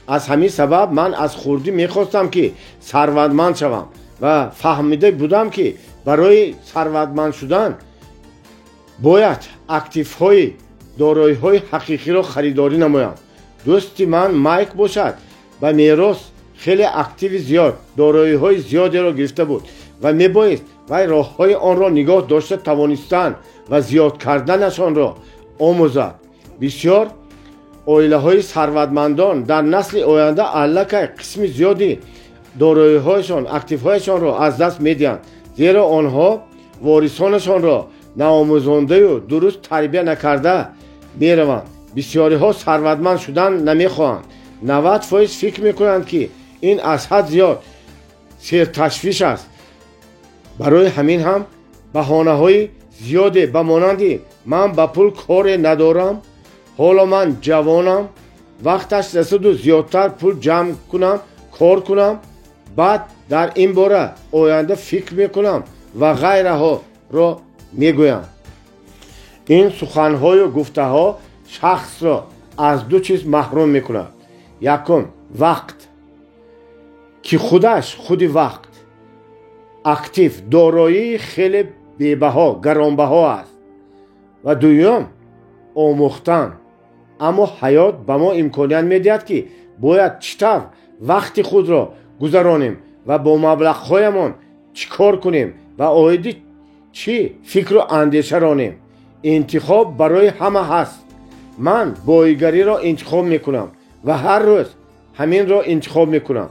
Аз ҳамин сабаб ман аз хурдӣ мехостам, ки сарватманд шавам ва фаҳмида будам, ки барои сарватманд шудан бояд активҳои дороиҳои ҳақиқиро харидорӣ намоям. Дӯсти ман Майк бошад, ба мерос хеле активи зиёд, дороиҳои зиёдеро гирифта буд ва мебоист вай роҳҳои онро нигоҳ дошта тавонистан ва зиёд карданашонро омӯзад. Бисёр оилаҳои сарватмандон дар насли оянда аллакай қисми зиёди дороиҳояшон, активҳояшонро аз даст медиҳанд, зеро онҳо ворисонашонро наомӯзондаю дуруст тарбия накарда мераванд. Бисёриҳо сарватманд шудан намехоҳанд. 90% фикр мекунанд, ки ин аз ҳад зиёд серташвиш аст. Барои ҳамин ҳам баҳонаҳои зиёде ба монанди «ман ба пул коре надорам», «ҳоло ман ҷавонам, вақташ расиду зиёдтар пул ҷамъ кунам, кор кунам, баъд дар ин бора оянда фикр мекунам» ва ғайраҳоро мегӯянд. Ин суханҳою гуфтаҳо шахсро аз ду чиз маҳрум мекунад. Якум, вақт, ки худаш худи вақт актив, дороии хеле бебаҳо, гаронбаҳо аст, ва дуюм, омӯхтан. Аммо ҳаёт ба мо имконият медиҳад, ки бояд чӣ тавр вақти худро гузаронем ва бо маблағҳоямон чӣ кор кунем ва оиди чӣ фикру андеша ронем. Интихоб барои ҳама ҳаст. Ман боигариро интихоб мекунам ва ҳар рӯз ҳаминро интихоб мекунам.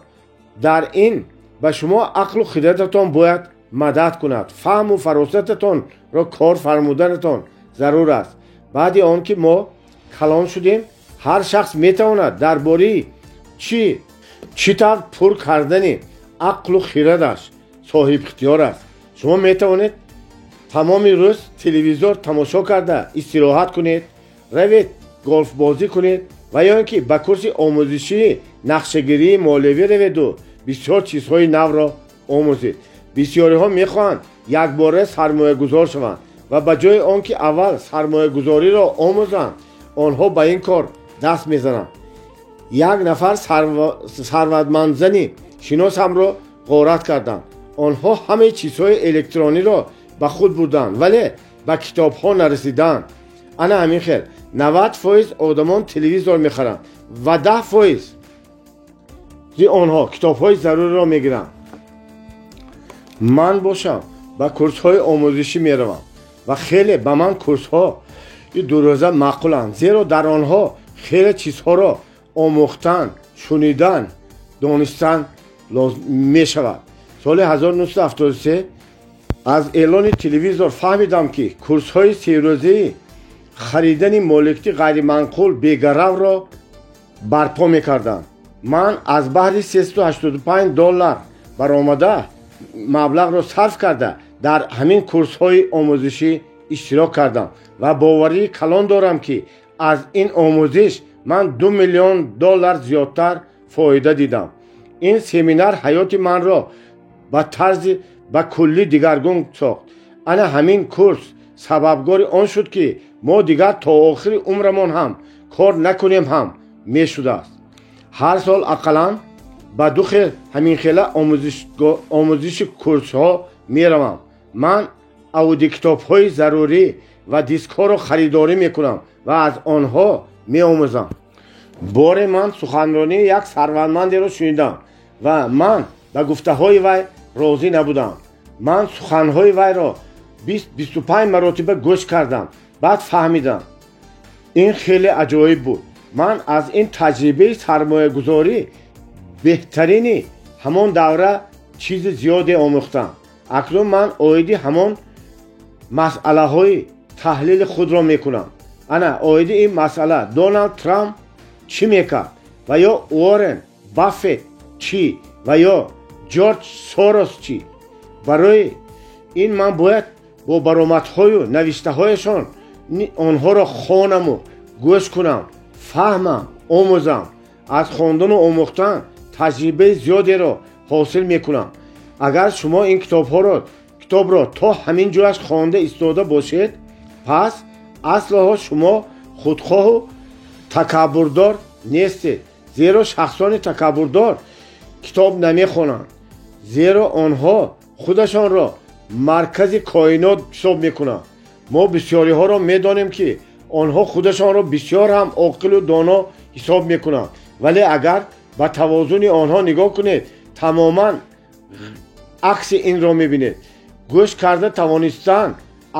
Дар ин ба шумо ақлу хирататон бояд мадад кунад. Фаҳму фаросататонро кор фармуданатон зарур аст. Баъди он ки мо калон шудем, ҳар шахс метавонад дар бораи чӣ тавр пур кардани ақлу хирадаш соҳибихтиёр аст. Шумо метавонед тамоми рӯз телевизор тамошо карда истироҳат кунед, равед голфбозӣ кунед ва ё ин ки ба курси омӯзишии нақшагирии молиявӣ раведу бисёр чизҳои навро омӯзед. Бисёриҳо мехоҳанд якбора сармоягузор шаванд ва ба ҷои он ки аввал сармоягузориро омӯзанд, онҳо ба ин кор даст мезананд. Як нафар сарватмандзани шиносамро ғорат карданд. Онҳо ҳамаи чизҳои электрониро ба худ бурданд, вале ба китобҳо нарасиданд. Ана ҳамин хел 90% одамон телевизор мехаранд ва 10% онҳо китобҳои заруриро мегиранд. Ман бошам, ба курсҳои омӯзишӣ меравам ва хеле ба ман курсҳои дурӯза маъқуланд, зеро дар онҳо хеле чизҳоро омӯхтан, шунидан, донистан мешавад. Соли 1973 аз эълони телевизор фаҳмидам, ки курсҳои серӯзаи харидани моликияти ғайриманқул бегаравро барпо мекарданд. Ман аз баҳри 385 доллар баромада маблағро сарф карда дар ҳамин курсҳои омӯзишӣ иштирок кардам ва боварии калон дорам, ки аз ин омӯзиш Ман 2 миллион доллар зиёдтар фоида дидам. Ин семинар ҳаёти манро ба тарзи ба куллӣ дигаргун сохт. Ана ҳамин курс сабабгори он шуд, ки мо дигар то охири умрамон ҳам кор накунем ҳам мешудааст. Ҳар сол ақаллан ба ду хел ҳаминхела омӯзиши курсҳо меравам. Ман аудиокитобҳои зарурӣ ва дискҳоро харидорӣ мекунам ва аз онҳо меомӯзам. Боре ман суханронии як сарватмандеро шунидам ва ман ба гуфтаҳои вай розӣ набудам. Ман суханҳои вайро 20-25 маротиба гӯш кардам, баъд фаҳмидам. Ин хеле аҷоиб буд. Ман аз ин таҷрибаи сармоягузорӣ беҳтарини ҳамон давра чизи зиёде омӯхтам. Акнун ман оиди ҳамон масъалаҳои таҳлили худро мекунам. Ана оиди ин масъала Доналд Трамп чӣ мекард ва ё Уоррен Баффет чӣ ва ё Ҷорҷ Сорос чӣ? Барои ин ман бояд бо баромадҳою навиштаҳояшон онҳоро хонаму гӯш кунам, фаҳмам, омӯзам. Аз хондану омӯхтан таҷрибаи зиёдеро ҳосил мекунам. Агар шумо ин китобро то ҳамин ҷояш хонда истода бошед, пас аслоҳо шумо худхоҳу такаббурдор нестед, зеро шахсони такаббурдор китоб намехонанд, зеро онҳо худашонро маркази коинот ҳисоб мекунанд. Мо бисёриҳоро медонем, ки онҳо худашонро бисёр ҳам оқилу доно ҳисоб мекунанд, вале агар ба тавозуни онҳо нигоҳ кунед, тамоман акси инро мебинед. Гӯш карда тавонистан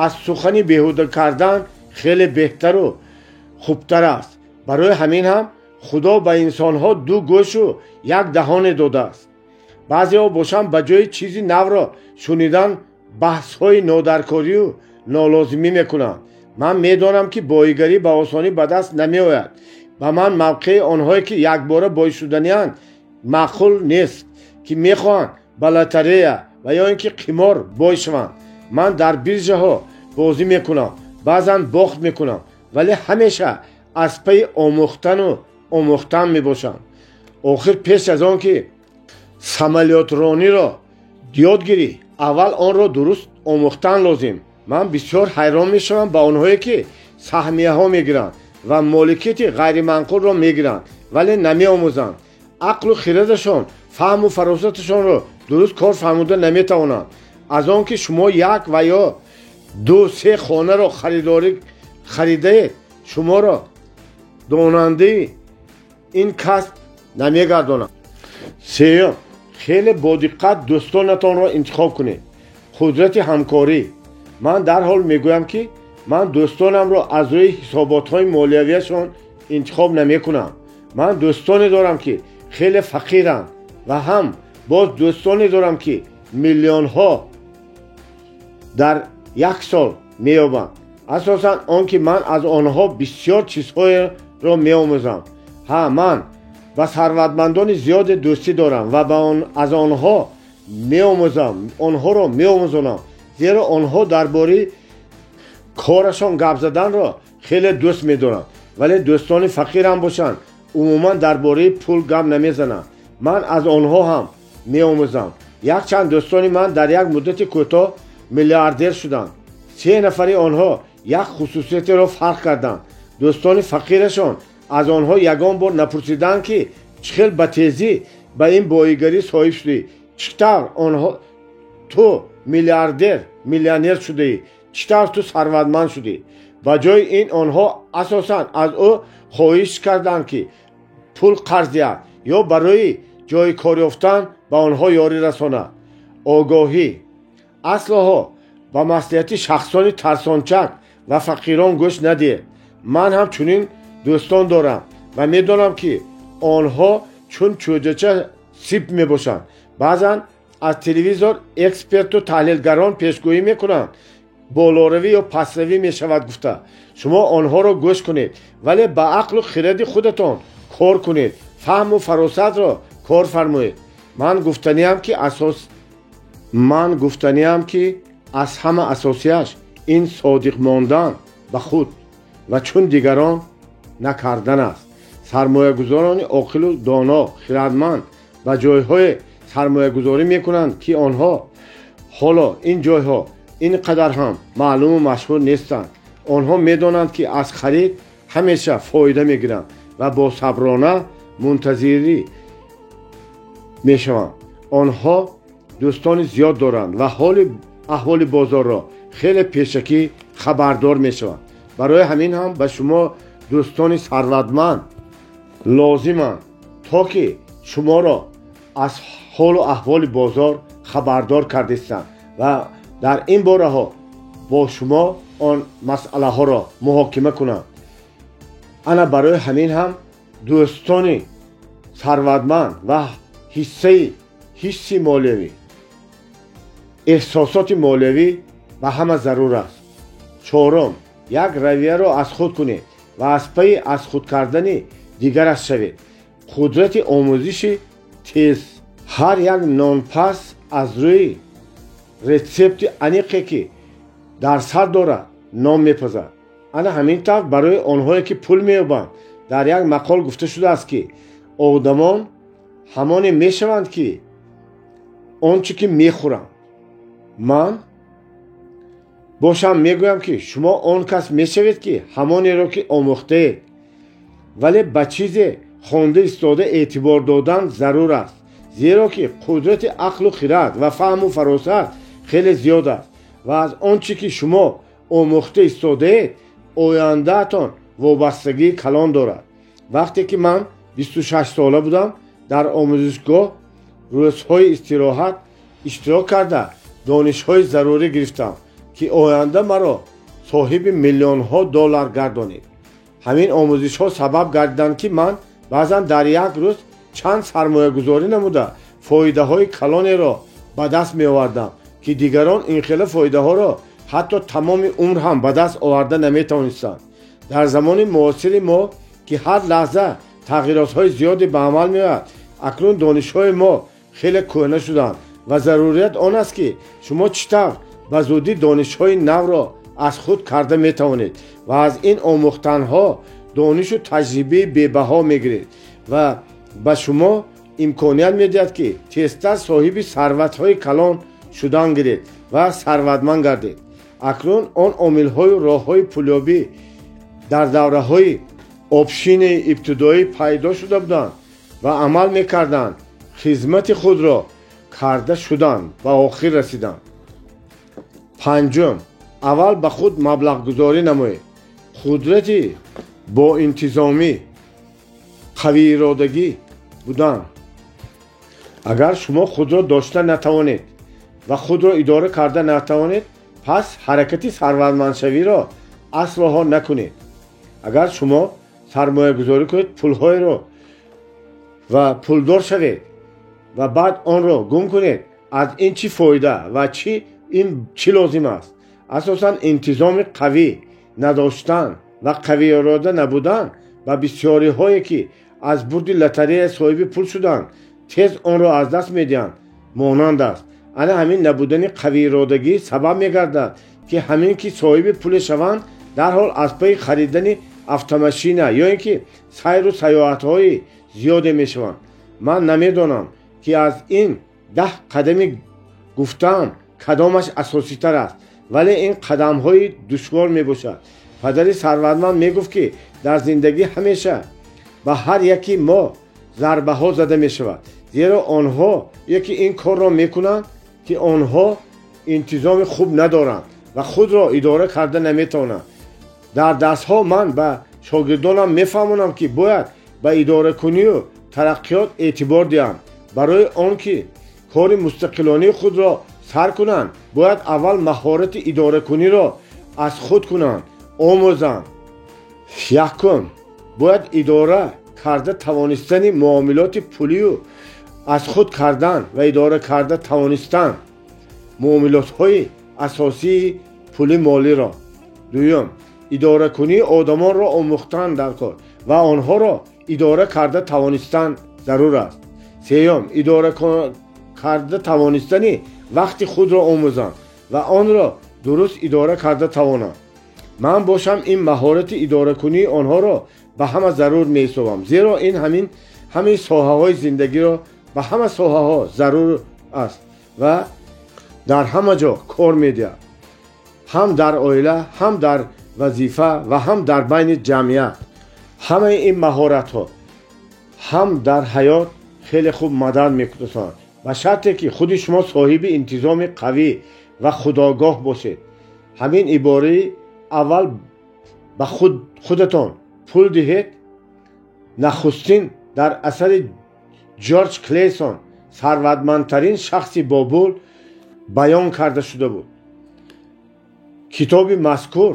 аз сухани беҳуда кардан хеле беҳтару хубтар аст. Барои ҳамин ҳам Худо ба инсонҳо ду гӯшу як даҳоне додааст. Баъзеҳо бошанд ба ҷои чизи навро шунидан баҳсҳои нодаркорию нолозимӣ мекунанд. Ман медонам, ки боигарӣ ба осонӣ ба даст намеояд. Ба ман мавқеи онҳое, ки якбора бой шуданианд, маъқул нест, ки мехоҳанд ба лотарея ва ё ин ки қимор бой шаванд. Ман дар биржаҳо бозӣ мекунам, баъзан бохт мекунам, вале ҳамеша аз пайи омӯхтану омӯхтан мебошам. Охир пеш аз он ки самолётрониро ёд гирӣ, аввал онро дуруст омӯхтан лозим. Ман бисёр ҳайрон мешавам ба онҳое, ки саҳмияҳо мегиранд ва моликияти ғайриманқулро мегиранд, вале намеомӯзанд. Ақлу хирадашон, фаҳму фаросаташонро дуруст кор фармуда наметавонанд. Аз он ки шумо як ва ё 2-3 хонаро харидаед, шуморо донандаи ин касб намегардонад. Сеюм, хеле бодиққат дӯстонатонро интихоб кунед. Қудрати ҳамкорӣ. Ман дарҳол мегӯям, ки ман дӯстонамро аз рӯи ҳисоботҳои молиявиашон интихоб намекунам. Ман дӯстоне дорам, ки хеле фақиранд ва ҳам боз дӯстоне дорам, ки миллионҳо дар як сол меёбанд. Асосан он ки ман аз онҳо бисёр чизҳоеро меомӯзам. Ҳа, ман ба сарватмандони зиёде дӯстӣ дорам ва аз онҳо меомӯзам, онҳоро меомӯзонам, зеро онҳо дар бораи корашон гап заданро хеле дӯст медоранд. Вале дӯстони фақирам бошанд, умуман дар бораи пул гап намезананд. Ман аз онҳо ҳам меомӯзам. Якчанд дӯстони ман дар як муддати кӯтоҳ миллиардер шуданд. 3 нафари онҳо як хусусиятеро фарқ карданд. Дӯстони фақирашон аз онҳо ягон бор напурсиданд, ки чӣ хел ба тезӣ ба ин боигарӣ соҳиб шудӣ, чӣ тавр онҳо ту миллиардер, миллионер шудаӣ, чӣ тавр ту сарватманд шудӣ. Ба ҷои ин онҳо асосан аз ӯ хоҳиш карданд, ки пул қарз диҳад ё барои ҷои кор ёфтан ба онҳо ёрӣ расонад. Огоҳӣ. Аслоҳо ба маслиҳати шахсони тарсончак ва фақирон гӯш надиҳед. Ман ҳам чунин дӯстон дорам ва медонам, ки онҳо чун чӯҷача сиб мебошанд. Баъзан аз телевизор эксперту таҳлилгарон пешгӯӣ мекунанд, болоравӣ ё пасравӣ мешавад гуфта. Шумо онҳоро гӯш кунед, вале ба ақлу хиради худатон кор кунед, фаҳму фаросатро кор фармоед. Ман гуфтаниам, ки аз ҳама асосияш ин содиқ мондан ба худ ва чун дигарон накардан аст. Сармоягузорони оқилу доно, хирадманд ба ҷойҳое сармоягузорӣ мекунанд, ки онҳо ҳоло ин ҷойҳо ин қадар ҳам маълуму машҳур нестанд. Онҳо медонанд, ки аз харид ҳамеша фоида мегиранд ва босаброна мунтазирӣ мешаванд. Онҳо дӯстони зиёд доранд ва ҳоли аҳволи бозорро хеле пешакӣ хабардор мешаванд. Барои ҳамин ҳам ба шумо дӯстони сарватманд лозиманд, то ки шуморо аз ҳолу аҳволи бозор хабардор кардистанд ва дар ин бораҳо бо шумо он масъалаҳоро муҳокима кунанд. Ана барои ҳамин ҳам дӯстони сарватманд ва ҳиссаи ҳисси молиявӣ, эҳсосоти молиявӣ ба ҳама зарур аст. Чорум, як равияро аз худ кунед ва аз пайи аз худ кардани дигараш шавед. Қудрати омӯзиши тез. Ҳар як нонпаз аз рӯи рецепти аниқе, ки дар сар дорад, нон мепазад. Ана ҳамин тавр барои онҳое, ки пул меёбанд, дар як мақол гуфта шудааст, ки одамон ҳамоне мешаванд, ки он чӣ ки мехӯранд. Ман бошам мегӯям, ки шумо он кас мешавед, ки ҳамонеро, ки омӯхтаед. Вале ба чизе хонда истода эътибор додан зарур аст, зеро ки қудрати ақлу хирад ва фаҳму фаросат хеле зиёд аст ва аз он чӣ ки шумо омӯхта истодаед, ояндаатон вобастагии калон дорад. Вақте ки ман 26 сола будам, дар омӯзишгоҳ рӯзҳои истироҳат иштирок карда, донишҳои зарурӣ гирифтам, ки оянда маро соҳиби миллионҳо доллар гардонид. Ҳамин омӯзишҳо сабаб гардиданд, ки ман баъзан дар як рӯз чанд сармоягузорӣ намуда, фоидаҳои калонеро ба даст меовардам, ки дигарон инхела фоидаҳоро ҳатто тамоми умр ҳам ба даст оварда наметавонистанд. Дар замони муосири мо, ки ҳар лаҳза тағйиротҳои зиёде ба амал меояд, акнун донишҳои мо хеле кӯҳна шуданд ва зарурият он аст, ки шумо чӣ тавр ба зудӣ донишҳои навро аз худ карда метавонед ва аз ин омӯхтанҳо донишу таҷрибаи бебаҳо мегиред ва ба шумо имконият медиҳад, ки тезтар соҳиби сарватҳои калон шудан гиред ва сарватманд гардед. Акнун он омилҳою роҳҳои пулёбӣ дар давраҳои общинаи ибтидоӣ пайдо шуда буданд ва амал мекарданд, хизмати худро карда шуданд, ба охир расиданд. Панҷум, аввал ба худ маблағгузорӣ намоед. Қудрати боинтизомӣ, қавииродагӣ будан. Агар шумо худро дошта натавонед ва худро идора карда натавонед, пас ҳаракати сарватмандшавиро аслоҳо накунед. Агар шумо сармоягузорӣ кунед пулҳоеро ва пулдор шавед ва баъд онро гум кунед, аз ин чӣ фоида ва чӣ ин чӣ лозим аст? Асосан интизоми қавӣ надоштан ва қавиирода набудан ба бисёриҳое, ки аз бурди лотарея соҳиби пул шуданд, тез онро аз даст медиҳанд, монанд аст. Ана ҳамин набудани қавииродагӣ сабаб мегардад, ки ҳамин ки соҳиби пуле шаванд, дарҳол аз пайи харидани автомашина ё ин ки сайру саёҳатҳои зиёде мешаванд. Ман намедонам, ки аз ин 10 қадами гуфтаам кадомаш асоситар аст, вале ин қадамҳои душвор мебошад. Падари сарватманд мегуфт, ки дар зиндагӣ ҳамеша ба ҳар яки мо зарбаҳо зада мешавад, зеро онҳо яке ин корро мекунанд, ки онҳо интизоми хуб надоранд ва худро идора карда наметавонанд. Дар дарсҳо ман ба шогирдонам мефаҳмонам, ки бояд ба идоракунию тараққиёт эътибор диҳанд. Барои он ки кори мустақилонии худро сар кунанд, бояд аввал маҳорати идоракуниро аз худ кунанд, омӯзанд. Якум, бояд идора карда тавонистани муомилоти пулию аз худ кардан ва идора карда тавонистан муомилотҳои асосии пули молиро. Дуюм, идоракунии одамонро омӯхтан дар кор ва онҳоро идора карда тавонистан зарур аст. Сеюм, идора карда тавонистани вақти худро омӯзанд ва онро дуруст идора карда тавонанд. Ман бошам, ин маҳорати идоракунии онҳоро ба ҳама зарур меҳисобам, зеро ин ҳамин ҳамаи соҳаҳои зиндагиро ба ҳама соҳаҳо зарур аст ва дар ҳама ҷо кор медиҳад, ҳам дар оила, ҳам дар вазифа ва ҳам дар байни ҷамъият. Ҳамаи ин маҳоратҳо ҳам дар ҳаёт хеле хуб мадад мекунанд, ба шарте ки худи шумо соҳиби интизоми қавӣ ва худогоҳ бошед. Ҳамин ибораи аввал ба худатон пул диҳед нахустин дар асари Ҷорҷ Клейсон, сарватмандтарин шахси Бобул, баён карда шуда буд. Китоби мазкур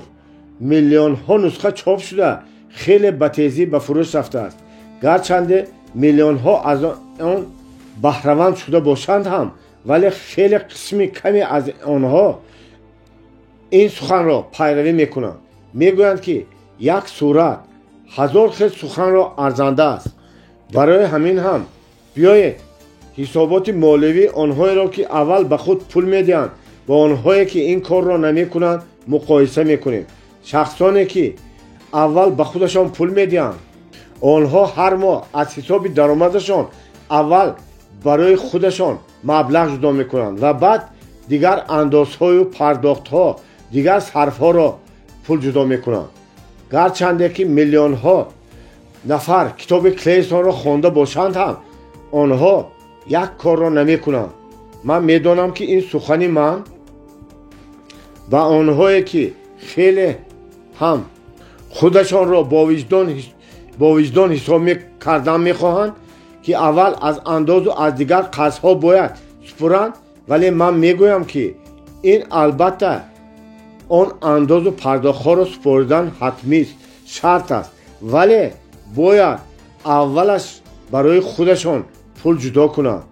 миллионҳо нусха чоп шуда, хеле ба тезӣ ба фурӯш рафтааст. Гарчанде миллионҳо аз он баҳраванд шуда бошанд ҳам, вале хеле қисми каме аз онҳо ин суханро пайравӣ мекунанд. Мегӯянд, ки як сурат ҳазор хел суханро арзанда аст. Барои ҳамин ҳам биёед ҳисоботи молиявии онҳоеро, ки аввал ба худ пул медиҳанд, бо онҳое, ки ин корро намекунанд, муқоиса мекунем. Шахсоне, ки аввал ба худашон пул медиҳанд, онҳо ҳар моҳ аз ҳисоби даромадашон аввал барои худашон маблағ ҷудо мекунанд ва баъд дигар андозҳою пардохтҳо, дигар сарфҳоро пул ҷудо мекунанд. Гарчанде ки миллионҳо нафар китоби Клейсонро хонда бошанд ҳам, онҳо як корро намекунанд. Ман медонам, ки ин сухани ман ба онҳое, ки хеле ҳам худашонро бо виҷдон ҳисоб кардан мехоҳанд, ки аввал аз андозу аз дигар қарзҳо бояд супуранд, вале ман мегӯям, ки ин албатта он андозу пардохтҳоро супоридан ҳатмист, шарт аст, вале бояд аввалаш барои худашон пул ҷудо кунанд.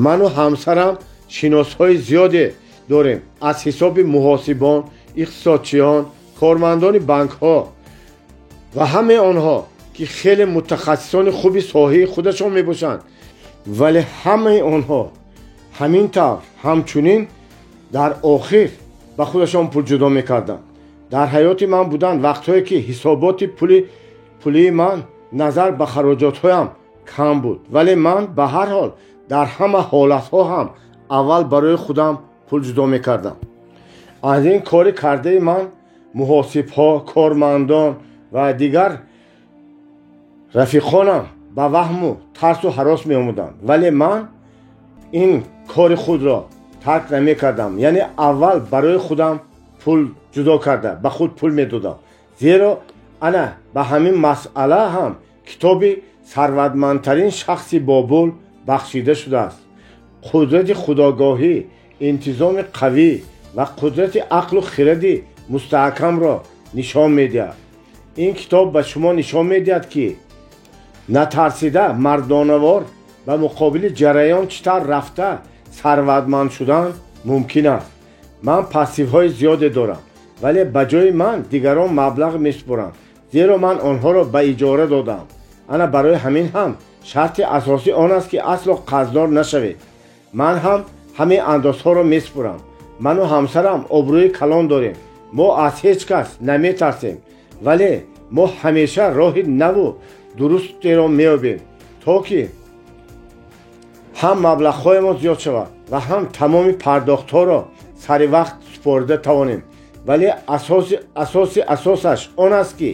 Ману ҳамсарам шиносҳои зиёде дорем аз ҳисоби муҳосибон, иқтисодчиён, кормандони банкҳо ва ҳамаи онҳо, ки хеле мутахассисони хуби соҳаи худашон мебошанд, вале ҳамаи онҳо ҳамин тавр ҳамчунин дар охир ба худашон пул ҷудо мекарданд. Дар ҳаёти ман буданд вақтҳое, ки ҳисоботи пулии ман назар ба хароҷотҳоям кам буд, вале ман ба ҳар ҳол дар ҳама ҳолатҳо ҳам аввал барои худам пул ҷудо мекардам. Аз ин кори кардаи ман муҳосибҳо, кормандон ва дигар рафиқонам ба ваҳму тарсу ҳарос меомуданд, вале ман ин кори худро тарк намекардам. Яъне аввал барои худам пул ҷудо карда ба худ пул медодам, зеро ана ба ҳамин масъала ҳам китоби сарватмандтарин шахси Бобул бахшида шудааст. Қудрати худогоҳӣ, интизоми қавӣ ва қудрати ақлу хиради мустаҳкамро нишон медиҳад. Ин китоб ба шумо нишон медиҳад, ки натарсида мардонавор ба муқобили ҷараён чӣ тавр рафта сарватманд шудан мумкин аст. Ман пассивҳои зиёде дорам, вале ба ҷои ман дигарон маблағ месупоранд, зеро ман онҳоро ба иҷора додам. Ана барои ҳамин ҳам шарти асосӣ он аст, ки асло қарздор нашавед. Ман ҳам ҳамин андозҳоро месупорам. Ману ҳамсарам обрӯи калон дорем. Мо аз ҳеҷ кас наметарсем, вале мо ҳамеша роҳи наву дурустеро меёбем, то ки ҳам маблағҳоямон зиёд шавад ва ҳам тамоми пардохтҳоро сари вақт супорида тавонем. Вале асоси асосаш он аст, ки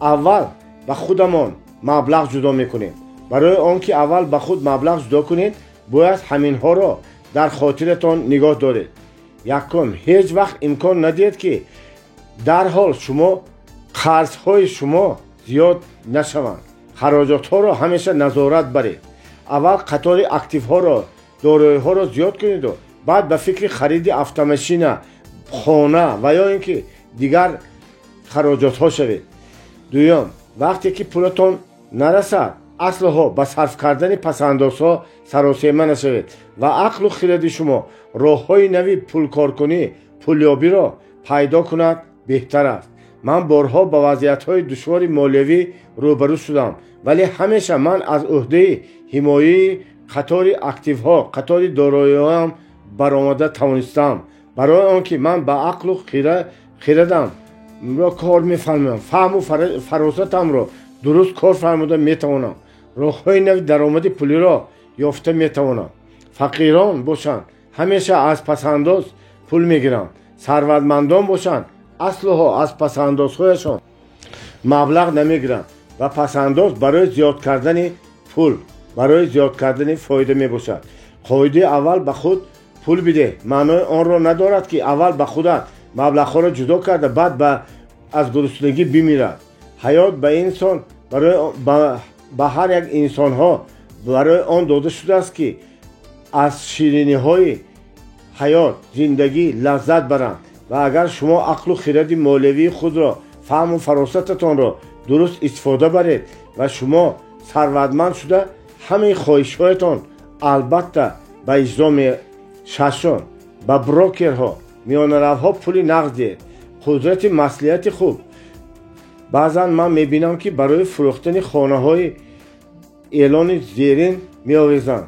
аввал ба худамон маблағ ҷудо мекунем. Барои он ки аввал ба худ маблағ ҷудо кунед, бояд ҳаминҳоро дар хотиратон нигоҳ доред. Якум, ҳеҷ вақт имкон надиҳед, ки дарҳол шумо қарзҳои шумо зиёд нашаванд. Хароҷотҳоро ҳамеша назорат баред. Аввал қатори активҳоро, дороиҳоро зиёд кунеду баъд ба фикри хариди автомашина, хона ва ё ин ки дигар хароҷотҳо шавед. Дуюм, вақте ки пулатон нарасад, аслҳо ба сарф кардани пасандозҳо саросема нашавед ва ақлу хиради шумо роҳҳои нави пулкоркунӣ, пулёбиро пайдо кунад беҳтар аст. Ман борҳо ба вазъиятҳои душвори молиявӣ рӯбарӯ шудам, вале ҳамеша ман аз ӯҳдаи ҳимояи қатори активҳо, қатори дороиҳоям баромада тавонистам, барои он ки ман ба ақлу хирадам кор мефармоям, фаҳму фаросатамро дуруст кор фармуда метавонам, роҳҳои нави даромади пулиро ёфта метавонам. Фақирон бошанд, ҳамеша аз пасандоз пул мегиранд. Сарватмандон бошанд, аслҳо аз пасандозҳояшон маблағ намегиранд ва пасандоз барои зиёд кардани пул, барои зиёд кардани фоида мебошад. Қоидаи аввал ба худ пул бидеҳ маънои онро надорад, ки аввал ба худат маблағҳоро ҷудо карда, баъд аз гуруснагӣ бимирад. Ҳаёт ба инсон барои ба ҳар як инсонҳо барои он дода шудааст, ки аз шириниҳои ҳаёт, зиндагӣ лаззат баранд. Ва агар шумо ақлу хиради молиявии худро, фаҳму фаросататонро дуруст истифода баред ва шумо сарватманд шуда, ҳамаи хоҳишҳоятон албатта ба иҷро. Шашум, ба брокерҳо, миёнаравҳо пули нақд диҳед. Қудрати маслиҳати хуб. Баъзан ман мебинам, ки барои фурӯхтани хонаҳои эълони зерин меовезанд: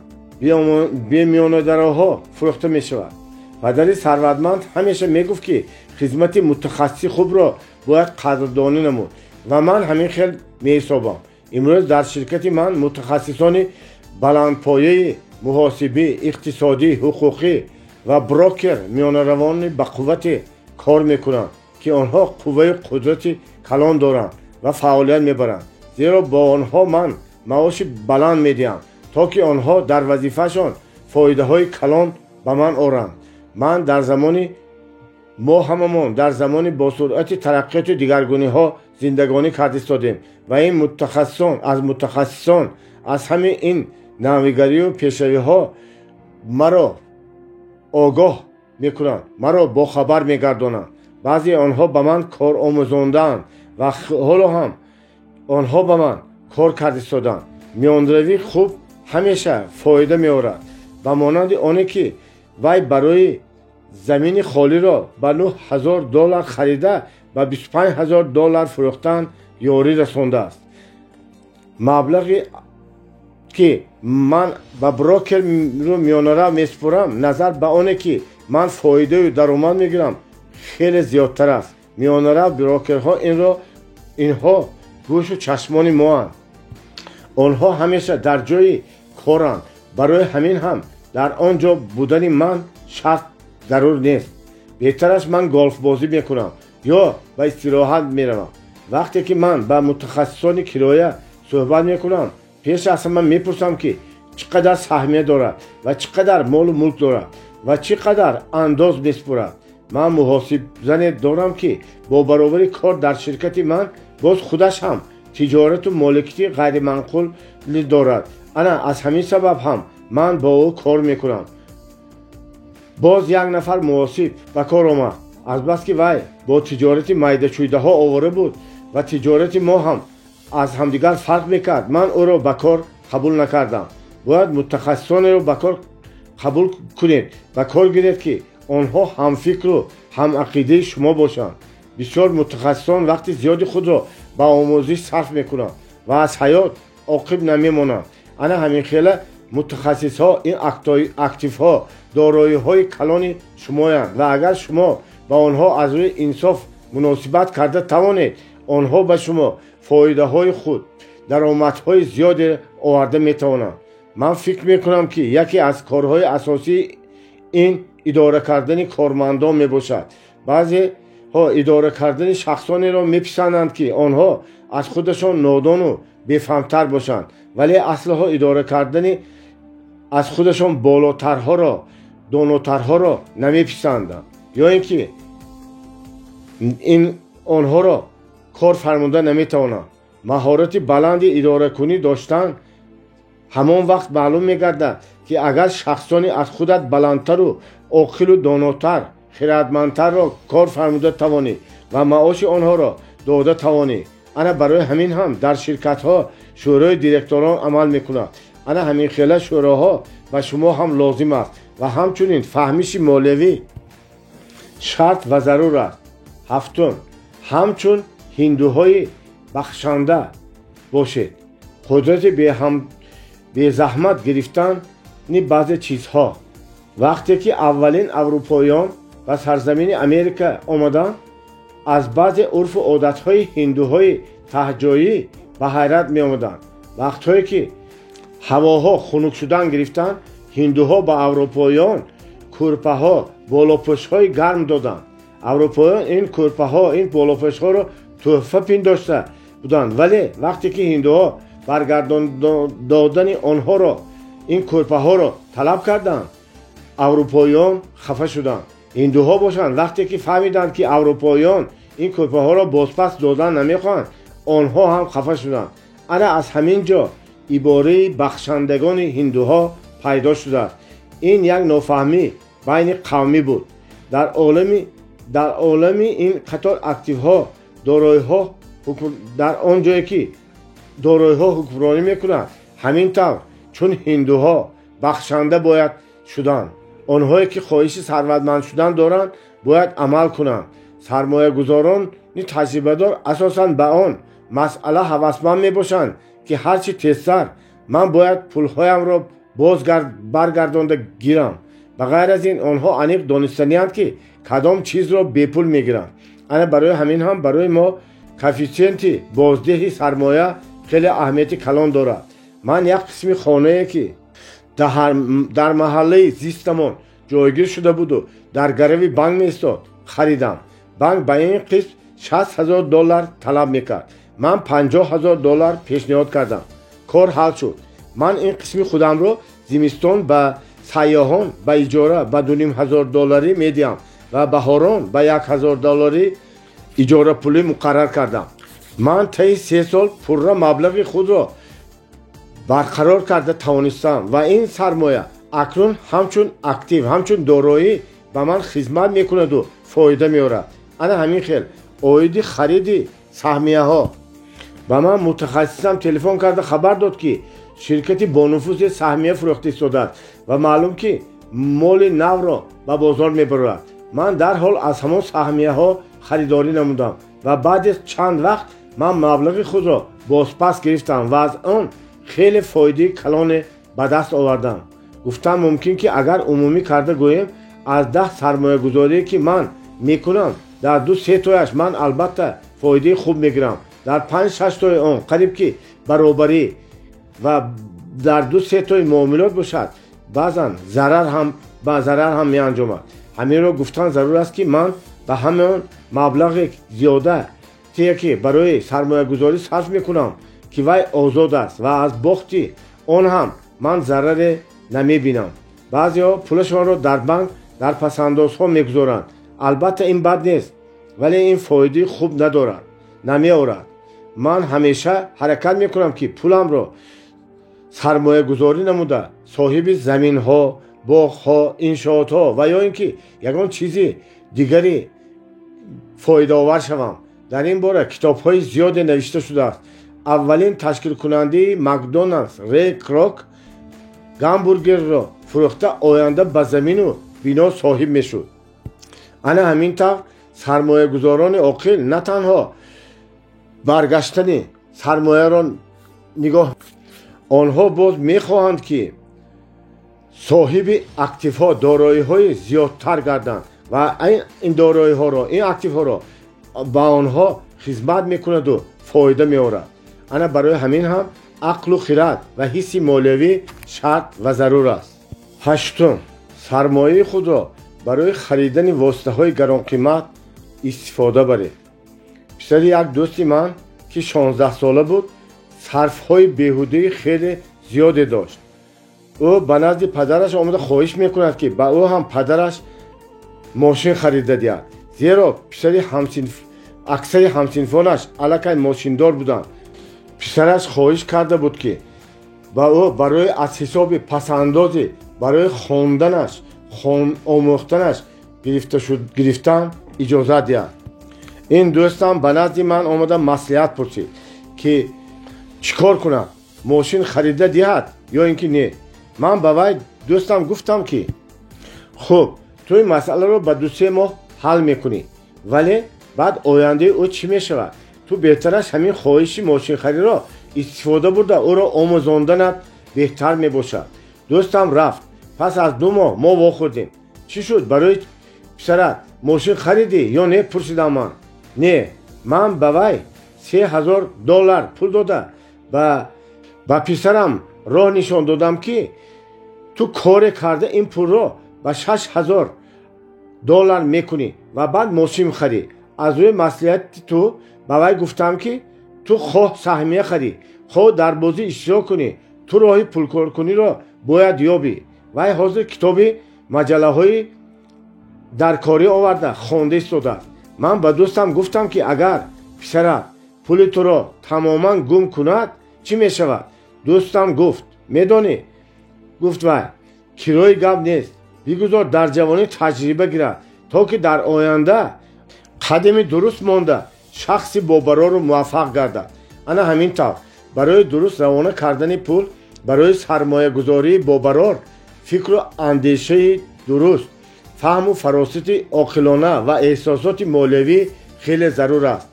бемиёнадароҳо фурӯхта мешавад. Падари сарватманд ҳамеша мегуфт, ки хизмати мутахассиси хубро бояд қадрдонӣ намуд ва ман ҳамин хел меҳисобам. Имрӯз дар ширкати ман мутахассисони баландпояи муҳосибӣ, иқтисодӣ, ҳуқуқӣ ва брокер миёнаравони ба қуввате кор мекунанд, ки онҳо қувваю қудрати калон доранд ва фаъолият мебаранд, зеро бо онҳо ман маоши баланд медиҳам, то ки онҳо дар вазифаашон фоидаҳои калон ба ман оранд. Ман дар замони мо ҳамамон дар замони босуръати тараққиёту дигаргуниҳо зиндагонӣ карда истодем ва ин мутахассисон аз мутахассисон аз ҳамаи ин навигарию пешравиҳо маро огоҳ мекунанд, маро бохабар мегардонанд. Баъзеи онҳо ба ман кор омӯзондаанд ва ҳоло ҳам онҳо ба ман кор карда истоданд. Миёнравии хуб ҳамеша фоида меорад, ба монанди оне ки вай барои замини холиро ба 9000 доллар харида, ба 25 000 доллар фурӯхтан ёрӣ расондааст. Маблағе ки ман ба брокеру миёнарав месупорам, назар ба оне ки ман фоидаю даромад мегирам, хеле зиёдтар аст. Миёнарав, брокерҳо инҳо гӯшу чашмони моанд. Онҳо ҳамеша дар ҷои коранд. Барои ҳамин ҳам дар он ҷо будани ман шарт зарур нест. Беҳтараш ман голфбозӣ мекунам ё ба истироҳат меравам. Вақте ки ман ба мутахассисони кироя суҳбат мекунам, пеш аз ҳама мепурсам, ки чӣ қадар саҳмия дорад ва чӣ қадар молу мулк дорад ва чӣ қадар андоз месупорад. Ман муҳосибзане дорам, ки бо баробари кор дар ширкати ман боз худаш ҳам тиҷорату моликияти ғайриманқулӣ дорад. Ана аз ҳамин сабаб ҳам ман бо ӯ кор мекунам. Боз як нафар муҳосиб ба кор омад. Азбаски вай бо тиҷорати майдачӯйдаҳо овора буд ва тиҷорати мо ҳам аз ҳамдигар фарқ мекард, ман ӯро ба кор қабул накардам. Бояд мутахассисонеро ба кор қабул кунед, ба кор гиред, ки онҳо ҳамфикру ҳамақидаи шумо бошанд. Бисёр мутахассисон вақти зиёди худро ба омӯзиш сарф мекунанд ва аз ҳаёт оқиб намемонанд. Ана ҳамин хела мутахассисҳо ин активҳо, дороиҳои калони шумоянд ва агар шумо ба онҳо аз рӯи инсоф муносибат карда тавонед, онҳо ба шумо фоидаҳои худ, даромадҳои зиёде оварда метавонанд. Ман фикр мекунам, ки яке аз корҳои асосии ин идора кардани кормандон мебошад. Баъзеҳо идора кардани шахсонеро меписанданд, ки онҳо аз худашон нодону бефаҳмтар бошанд, вале аслҳо идора кардани аз худашон болотарҳоро, донотарҳоро намеписанданд ё ин ки ин онҳоро кор фармуда наметавонанд. Маҳорати баланди идоракунӣ доштан ҳамон вақт маълум мегардад, ки агар шахсони аз худат баландтару оқилу донотар, хиратмандтарро кор фармуда тавонӣ ва маоши онҳоро дода тавонӣ. Ана барои ҳамин ҳам дар ширкатҳо шӯрои директорон амал мекунад. Ана ҳамин хела шӯроҳо ба шумо ҳам лозим аст ва ҳамчунин фаҳмиши молиявӣ шарт ва зарур аст. Ҳафтум, ҳамчун ҳиндуҳои бахшанда бошед. Қудрати безаҳмат гирифтани баъзе чизҳо. Вақте ки аввалин аврупоиён ба сарзамини Америка омаданд, Аз баъзе урфу одатҳои ҳиндуҳои таҳҷоӣ ба ҳайрат меомаданд. Вақтҳое ки ҳавоҳо хунук шудан гирифтанд, ҳиндуҳо ба аврупоён кӯрпаҳо, болопӯшҳои гарм доданд. Аврупоён ин кӯрпаҳо, ин болопӯшҳоро тӯҳфа пиндошта буданд, вале вақте ки ҳиндуҳо баргардон додани онҳоро, ин кӯрпаҳоро талаб карданд, аврупоён хафа шуданд. Ҳиндуҳо бошанд, вақте ки фаҳмиданд, ки аврупоён ин кӯрпаҳоро бозпас додан намехоҳанд, онҳо ҳам хафа шуданд. Ана аз ҳамин ҷо ибораи бахшандагони ҳиндуҳо пайдо шудааст. Ин як нофаҳмӣ байни қавмӣ буд. Дар олами ин қатор активҳо, дороиҳо дар он ҷое ки дороиҳо ҳукмронӣ мекунанд, ҳамин тавр чун ҳиндуҳо бахшанда бояд шуданд. Онҳое ки хоҳиши сарватманд шудан доранд, бояд амал кунанд. Сармоягузорони таҷрибадор асосан ба он масъала ҳавасманд мебошанд, ки ҳарчи тезтар ман бояд пулҳоямро боз баргардонда гирам. Ба ғайр аз ин, онҳо аниқ донистанианд, ки кадом чизро бепул мегиранд. Ана барои ҳамин ҳам барои мо коэффисиенти боздиҳи сармоя хеле аҳамияти калон дорад. Ман як қисми хонае, ки дар маҳаллаи зистамон ҷойгир шуда буду дар гарави банк меистод, харидам. Банк ба ин қисм 60 000 доллар талаб мекард. Ман 50 000 доллар пешниҳод кардам. Кор ҳал шуд. Ман ин қисми худамро зимистон ба сайёҳон ба иҷора ба 2500 долларӣ медиҳам ва баҳорон ба 1000 долларӣ иҷорапулӣ муқаррар кардам. Ман таи 3 сол пурра маблағи худро барқарор карда тавонистам ва ин сармоя акнун ҳамчун актив, ҳамчун дороӣ ба ман хизмат мекунаду фоида меорад. Ана ҳамин хел оиди хариди саҳмияҳо ба ман мутахассисам телефон карда хабар дод, ки ширкати бонуфузе саҳмия фурӯхта истодааст ва маълум ки моли навро ба бозор мебарорад. Ман дарҳол аз ҳамон саҳмияҳо харидорӣ намудам ва баъди чанд вақт ман маблағи худро бозпас гирифтам ва аз он хеле фоидаи калоне ба даст овардам. Гуфтан мумкин, ки агар умумӣ карда гӯем, аз 10 сармоягузорие, ки ман мекунам, дар ду сетояш ман албатта фоидаи хуб мегирам, дар панҷ шаштои он қариб ки баробарӣ ва дар ду сетои муомилот бошад, баъзан зарар ҳам ба зарар ҳам меанҷомад. Ҳаминро гуфтан зарур аст, ки ман ба ҳамон маблағи зиёда тие, ки барои сармоягузорӣ сарф мекунам, ки вай озод аст ва аз бохти он ҳам ман зараре намебинам. Баъзеҳо пулашонро дар банк дар пасандозҳо мегузоранд. Албатта, ин бад нест, вале ин фоидаи хуб надорад, намеорад. Ман ҳамеша ҳаракат мекунам, ки пуламро сармоягузорӣ намуда, соҳиби заминҳо, боғҳо, иншоотҳо ва ё ин ки ягон чизи дигари фоидаовар шавам. Дар ин бора китобҳои зиёде навишта шудааст. Аввалин ташкилкунандаи Макдоналдс Рей Крок гамбургерро фурӯхта, оянда ба замину бино соҳиб мешуд. Ана ҳамин тавр сармоягузорони оқил на танҳо баргаштани сармояро нигоҳ, онҳо боз мехоҳанд, ки соҳиби активҳо, дороиҳои зиёдтар гарданд ва ин дороиҳоро, ин активҳоро ба онҳо хизмат мекунаду фоида меорад. Ана барои ҳамин ҳам ақлу хирад ва ҳисси молиявӣ шарт ва зарур аст. Ҳаштум, сармояи худро барои харидани воситаҳои гаронқимат истифода баред. Писари як дӯсти ман, ки 16сола буд, сарфҳои беҳудаи хеле зиёде дошт. Ӯ ба назди падараш омада хоҳиш мекунад, ки ба ӯ ҳам падараш мошин харида диҳад, зеро писари аксари ҳамсинфонаш аллакай мошиндор буданд. Писараш хоҳиш карда буд, ки ба ӯ барои аз ҳисоби пасандози барои хонданаш, омӯхтанаш гирифтан иҷозат диҳад. Ин дӯстам ба назди ман омада маслиҳат пурсид, ки чӣ кор кунад, мошин харида диҳад ё ин ки не. Ман ба вай дӯстам гуфтам, ки хуб, ту ин масъаларо ба 2-се моҳ ҳал мекунӣ, вале баъд ояндаи ӯ чӣ мешавад? Ту беҳтараш ҳамин хоҳиши мошинхариро истифода бурда, ӯро омӯзонданат беҳтар мебошад. Дӯстам рафт. Пас аз 2 моҳ мо вохӯрдем. Чӣ шуд, барои писарат мошин харидӣ ё не? Пурсидам ман. Не, ман ба вай $3000 пул дода ба писарам роҳ нишон додам, ки ту коре карда ин пулро ба $6000 мекунӣ ва баъд мошин харӣ. Аз рӯи маслиҳати ту ба вай гуфтам, ки ту хоҳ саҳмия харӣ, хоҳ дар бозӣ иштирок кунӣ, ту роҳи пулкоркуниро бояд ёбӣ. Вай ҳозир китоби маҷаллаҳои даркорӣ оварда хонда истодааст. Ман ба дӯстам гуфтам, ки агар писарат пули туро тамоман гум кунад, чӣ мешавад? Дӯстам гуфт: медонӣ, гуфт вай, кирои гап нест, бигузор дар ҷавонӣ таҷриба гирад, то ки дар оянда қадами дуруст монда шахси бобарору муваффақ гардад. Ана ҳамин тавр барои дуруст равона кардани пул, барои сармоягузории бобарор фикру андешаи дуруст, фаҳму фаросати оқилона ва эҳсосоти молиявӣ хеле зарур аст.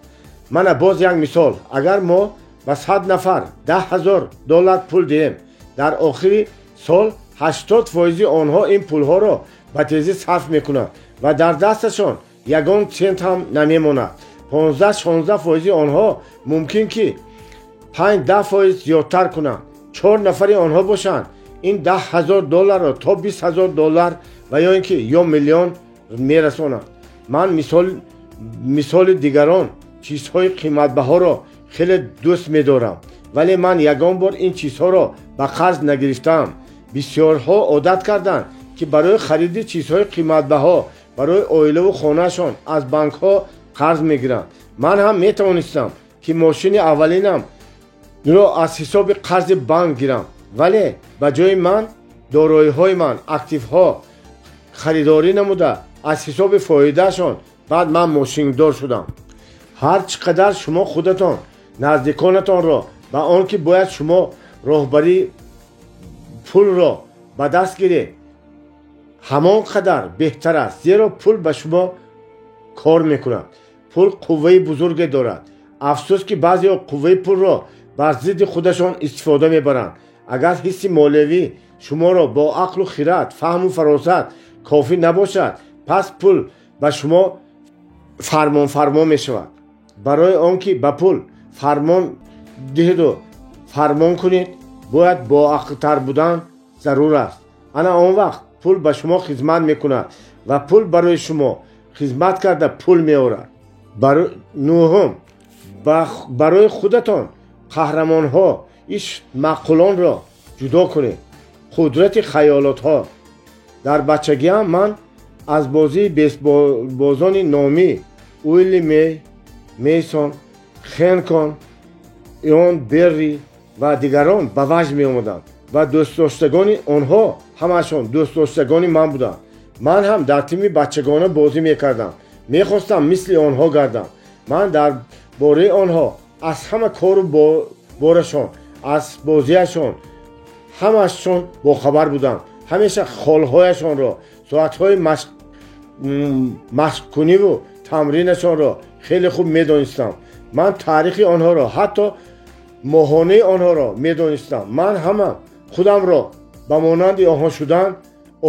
Мана боз як мисол. Агар мо ба 100 нафар $10 000 пул диҳем, дар охири сол 80% онҳо ин пулҳоро ба тезӣ сарф мекунанд ва дар дасташон ягон цент ҳам намемонад. 15-16% онҳо мумкин ки 5-10% зиёдтар кунанд. 4 нафари онҳо бошанд, ин $10 000-ро то $20 000 ва ё ин ки ё миллион мерасонанд. Ман мисоли дигарон чизҳои қиматбаҳоро хеле дӯст медорам, вале ман ягон бор ин чизҳоро ба қарз нагирифтаам. Бисёрҳо одат карданд, ки барои хариди чизҳои қиматбаҳо барои оилаву хонаашон аз банкҳо қарз мегиранд. Ман ҳам метавонистам, ки мошини аввалинамро аз ҳисоби қарзи банк гирам, вале ба ҷои ман дороиҳои ман активҳо харидорӣ намуда аз ҳисоби фоидаашон баъд ман мошиндор шудам. Ҳар чӣ қадар шумо худатон наздиконатонро ба он ки бояд шумо роҳбарии пулро ба даст гиред, ҳамон қадар беҳтар аст, зеро пул ба шумо кор мекунад. Пул қувваи бузурге дорад. Афсӯс, ки баъзеҳо қувваи пулро бар зидди худашон истифода мебаранд. Агар ҳисси молиявӣ шуморо бо ақлу хират, фаҳму фаросат кофӣ набошад, пас пул ба шумо фармонфармо мешавад. Барои он ки ба пул фармон диҳеду фармон кунед, бояд боақлтар будан зарур аст. Ана он вақт пул ба шумо хизмат мекунад ва пул барои шумо хизмат карда пул меорад. Нӯҳум, барои худатон қаҳрамонҳо иш маъқулонро ҷудо кунед. Қудрати хаёлотҳо. Дар бачагиам ман аз бозии бейсболбозони номӣ Уилли Мей, Мейсон, Хенкон, Ион Берри ва дигарон ба ваҷд меомадам ва дӯстдоштагони онҳо ҳамаашон дӯстдоштагони ман буданд. Ман ҳам дар тими бачагона бозӣ мекардам. Мехостам мисли онҳо гардам. Ман дар бораи онҳо аз ҳама кору борашон, аз бозиашон ҳамаашон бохабар будам. Ҳамеша холҳояшонро, соатҳои машқкуниву тамринашонро хеле хуб медонистам. Ман таърихи онҳоро, ҳатто моҳонаи онҳоро медонистам. Ман ҳама худамро ба монанди онҳо шудан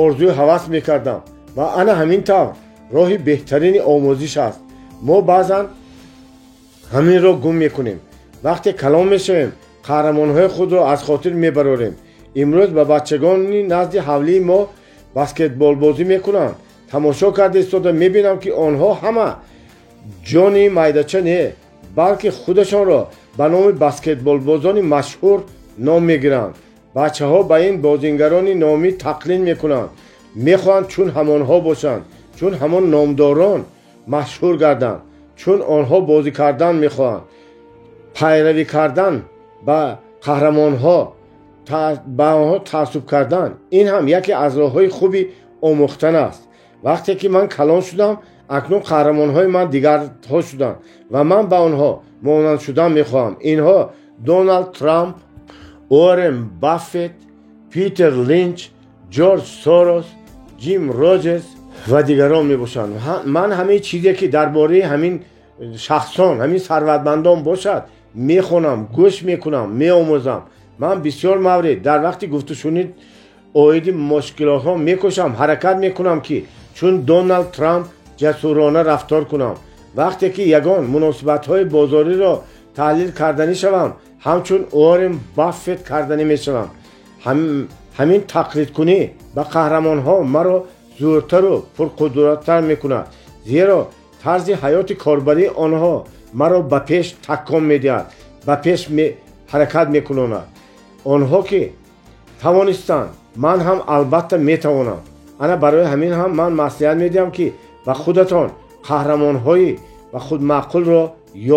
орзуи ҳавас мекардам ва ана ҳамин тавр роҳи беҳтарини омӯзиш аст. Мо баъзан ҳаминро гум мекунем. Вақте калон мешавем, қаҳрамонҳои худро аз хотир мебарорем. Имрӯз ба бачагони назди ҳавлии мо баскетболбозӣ мекунанд. Тамошо карда истода мебинам, ки онҳо ҳама ҷони майдача не, балки худашонро ба номи баскетболбозони машҳур ном мегиранд. Бачаҳо ба ин бозингарони номӣ тақлид мекунанд, мехоҳанд чун ҳамонҳо бошанд, чун ҳамон номдорон машҳур гарданд, чун онҳо бозӣ кардан мехоҳанд. Пайравӣ кардан ба қаҳрамонҳо, ба онҳо таассуб кардан, ин ҳам яке аз роҳҳои хуби омӯхтан аст. Вақте ки ман калон шудам, акнун қаҳрамонҳои ман дигарҳо шуданд ва ман ба онҳо монанд шудан мехоҳам. Инҳо Доналд Трамп, Уоррен Баффет, Питер Линч, Ҷорҷ Сорос, Ҷим Роҷерс ва дигарон мебошанд. Ман ҳамаи чизе ки дар бораи ҳамин шахсон, ҳамин сарватмандон бошад, мехонам, гӯш мекунам, меомӯзам. Ман бисёр маврид дар вақти гуфтушунид оиди мушкилотҳо мекӯшам, ҳаракат мекунам, ки чун Доналд Трамп ҷасурона рафтор кунам. Вақте ки ягон муносибатҳои бозориро таҳлил карданӣ шавам, ҳамчун Уоррен Баффет карданӣ мешавам. Ҳамин тақлидкунӣ ба қаҳрамонҳо маро зӯртару пурқудраттар мекунад, зеро тарзи ҳаёти корбарии онҳо маро ба пеш такон медиҳад, ба пеш ҳаракат мекунонад. Онҳо ки тавонистанд, ман ҳам албатта метавонам. Ана барои ҳамин ҳам ман маслиҳат медиҳам, ки ба худатон қаҳрамонҳои ба худ маъқулро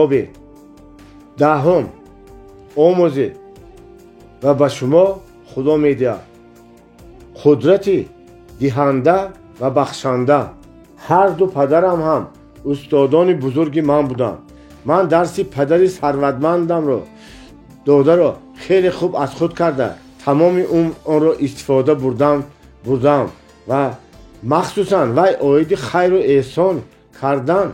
ёбед. Даҳум, омӯзед ва ба шумо Худо медиҳад. Қудрати диҳанда ва бахшанда. Ҳар ду падарам ҳам устодони бузурги ман буданд. Ман дарси падари сарватмандамро додаро хеле хуб аз худ карда, тамоми умр онро истифода бурдам ва махсусан вай оиди хайру эҳсон кардан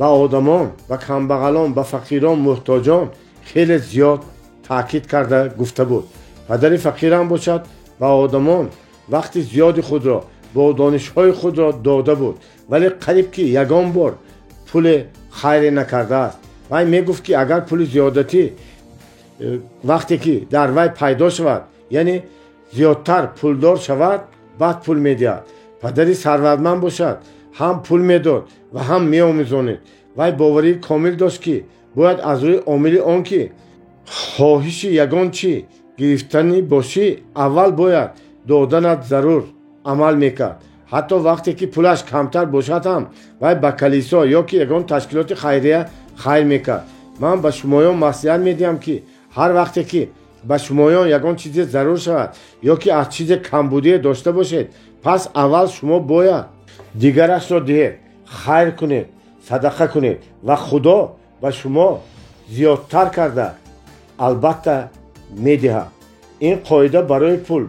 ба одамон, ба камбағалон, ба фақирон, муҳтоҷон хеле зиёд таъкид карда гуфта буд. Падари фақирам бошад, ба одамон вақти зиёди худро бо донишҳои худро дода буд, вале қариб ки ягон бор пули хайре накардааст. Вай мегуфт, ки агар пули зиёдатӣ вақте ки дар вай пайдо шавад, яъне зиёдтар пулдор шавад, баъд пул медиҳад. Падари сарватманд бошад, ҳам пул медод ва ҳам меомӯзонид. Вай боварии комил дошт, ки бояд аз рӯи омили он ки хоҳиши ягон чӣ гирифтанӣ бошӣ, аввал бояд доданат зарур амал мекард. Ҳатто вақте ки пулаш камтар бошад ҳам вай ба калисо ё ки ягон ташкилоти хайрия хайр мекард. Ман ба шумоён маслиҳат медиҳам, ки ҳар вақте ки ба шумоён ягон чизе зарур шавад ё ки аз чизе камбудие дошта бошед, пас аввал шумо бояд дигарашро диҳед, хайр кунед, садақа кунед ва Худо ба шумо зиёдтар карда албатта медиҳад. Ин қоида барои пул,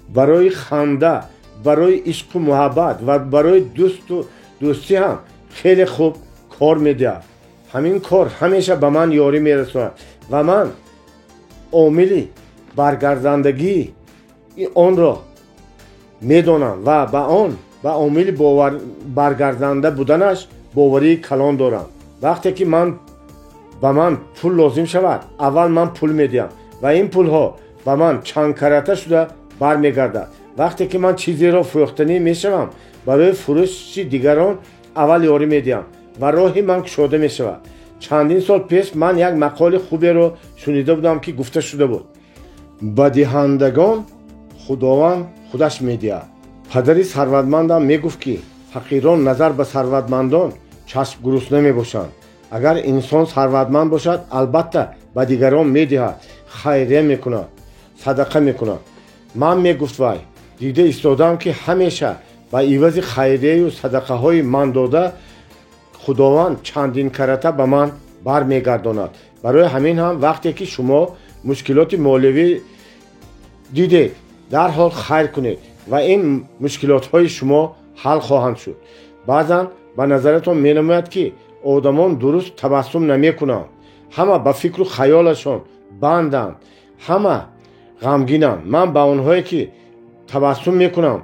барои ханда, барои ишқу муҳаббат ва барои дӯсту дӯстӣ ҳам хеле хуб кор медиҳад. Ҳамин кор ҳамеша ба ман ёрӣ мерасонад ва ман омили баргардандагии онро медонам ва ба он ба омили баргарданда буданаш боварии калон дорам. Вақте ки ба ман пул лозим шавад, аввал ман пул медиҳам ва ин пулҳо ба ман чандкарата шуда бармегардад. Вақте ки ман чизеро фурӯхтанӣ мешавам, барои фурӯши дигарон аввал ёрӣ медиҳам ва роҳи ман кушода мешавад. Чандин сол пеш ман як мақоли хуберо шунида будам, ки гуфта шуда буд: ба диҳандагон Худованд худаш медиҳад. Падари сарватмандам мегуфт, ки фақирон назар ба сарватмандон чашмгурусна мебошанд. Агар инсон сарватманд бошад, албатта ба дигарон медиҳад, хайрия мекунад, садақа мекунад. Ман, мегуфт вай, дида истодам, ки ҳамеша ба ивази хайрияю садақаҳои ман дода, Худованд чандин карата ба ман бармегардонад. Барои ҳамин ҳам вақте ки шумо мушкилоти молиявӣ дидед, дарҳол хайр кунед ва ин мушкилотҳои шумо ҳал хоҳанд шуд. Баъзан ба назаратон менамояд, ки одамон дуруст табассум намекунанд, ҳама ба фикру хаёлашон банданд, ҳама ғамгинанд. Ман ба онҳое ки табассум мекунам,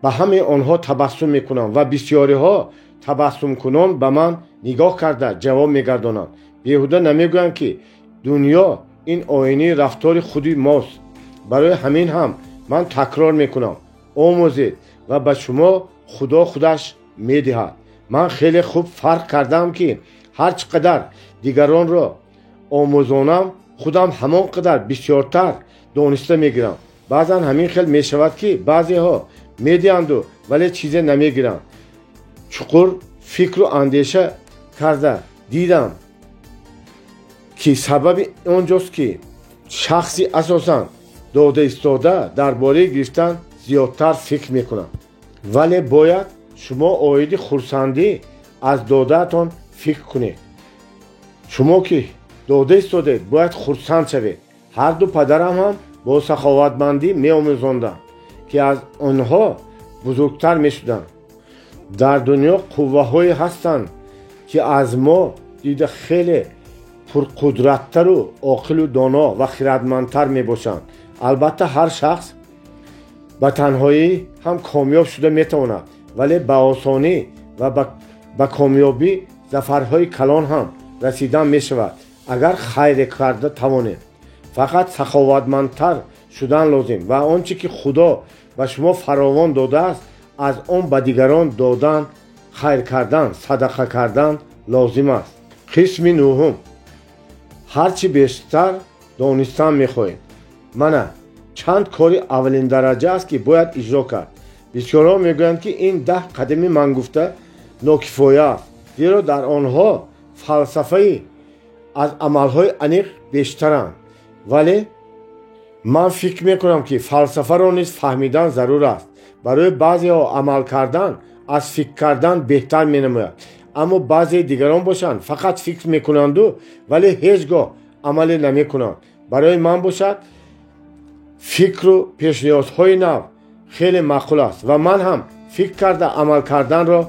ба ҳамаи онҳо табассум мекунам ва бисёриҳо табассумкунон ба ман нигоҳ карда ҷавоб мегардонанд. Беҳуда намегӯянд, ки дунё ин оинаи рафтори худи мост. Барои ҳамин ҳам ман такрор мекунам: омӯзед ва ба шумо Худо худаш медиҳад. Ман хеле хуб фарқ кардам, ки ҳар чӣ қадар дигаронро омӯзонам, худам ҳамон қадар бисёртар дониста мегирам. Баъзан ҳамин хел мешавад, ки баъзеҳо медиҳанду вале чизе намегиранд. Чуқур фикру андеша карда дидам, ки сабаби он ҷост, ки шахси асосан дода истода дар бораи гирифтан зиёдтар фикр мекунад. Вале бояд шумо оиди хурсандӣ аз додаатон фикр кунед. Шумо ки дода истодед, бояд хурсанд шавед. Ҳар ду падарам ҳам бо саховатмандӣ меомӯзонданд, ки аз онҳо бузургтар мешуданд. Дар дунё қувваҳое ҳастанд, ки аз мо дида хеле пурқудраттару оқилу доно ва хиратмандтар мебошанд. Албатта, ҳар шахс ба танҳоӣ ҳам комёб шуда метавонад, вале ба осонӣ ва ба Ба комёбӣ зафарҳои калон ҳам расидан мешавад, агар хайре карда тавонем. Фақат саховатмандтар шудан лозим ва он чӣ ки Худо ба шумо фаровон додааст, аз он ба дигарон додан, хайр кардан, садақа кардан лозим аст. Қисми нуҳум. Ҳар чӣ бештар донистан мехоҳед. Мана чанд кори аввалиндараҷа аст, ки бояд иҷро кард. Бисёрҳо мегӯянд, ки ин 10 қадами ман гуфта нокифоя аст, зеро дар онҳо фалсафаи аз амалҳои аниқ бештаранд. Вале ман фикр мекунам, ки фалсафаро низ фаҳмидан зарур аст. Барои баъзеҳо амал кардан аз фикр кардан беҳтар менамояд, аммо баъзеи дигарон бошанд, фақат фикр мекунанду, вале ҳеҷ гоҳ амале намекунанд. Барои ман бошад, фикру пешниҳодҳои нав хеле маъқул аст ва ман ҳам фикр карда амал карданро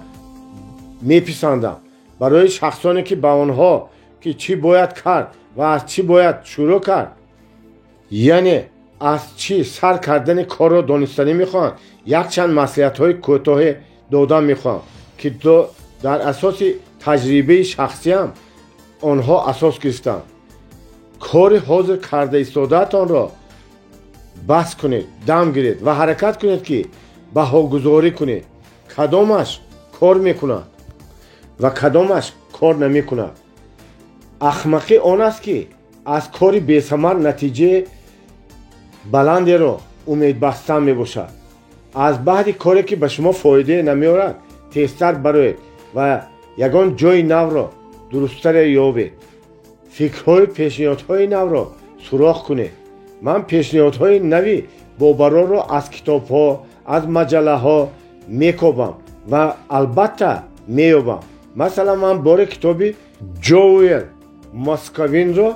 меписандам. Барои шахсоне, ки ба онҳо ки чӣ бояд кард ва аз чӣ бояд шурӯъ кард, яъне аз чӣ сар кардани корро донистанӣ мехоҳанд, якчанд маслиҳатҳои кӯтоҳе додан мехоҳам, ки дар асоси таҷрибаи шахсиям онҳо асос гирифтанд. Кори ҳозир карда истодаатонро бас кунед, дам гиред ва ҳаракат кунед, ки баҳогузорӣ кунед, кадомаш кор мекунад ва кадомаш кор намекунад. Ахмақӣ он аст, ки аз кори бесамар натиҷаи баландеро умедбастан мебошад. Аз баъди коре, ки ба шумо фоидае намеорад, тезтар бароед ва ягон ҷои навро дурусттаре ёбед. Фикрҳои пешниҳодҳои навро суроғ кунед. Ман пешниҳодҳои нави бобарорро аз китобҳо, аз маҷаллаҳо мекобам ва албатта меёбам. Масалан, ман боре китоби Ҷоуэл Московинро,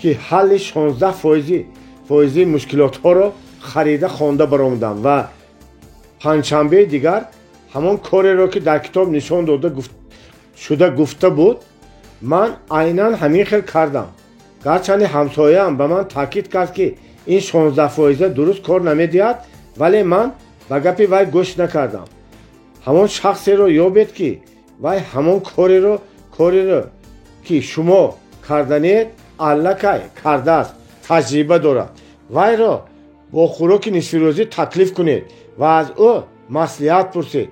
ки ҳалли 16 фоизи мушкилотҳоро харида хонда баромадам ва панҷшанбеи дигар ҳамон кореро, ки дар китоб нишон дода шуда гуфта буд, ман айнан ҳамин хел кардам. Гарчанде ҳамсояам ба ман таъкид кард, ки ин 16 фоиза дуруст кор намедиҳад, вале ман ба гапи вай гӯш накардам. Ҳамон шахсеро ёбед, ки вай ҳамон кореро, ки шумо карданед, аллакай кардааст, таҷриба дорад. Вайро бо хӯроки нисфирӯзӣ таклиф кунед ва аз ӯ маслиҳат пурсед.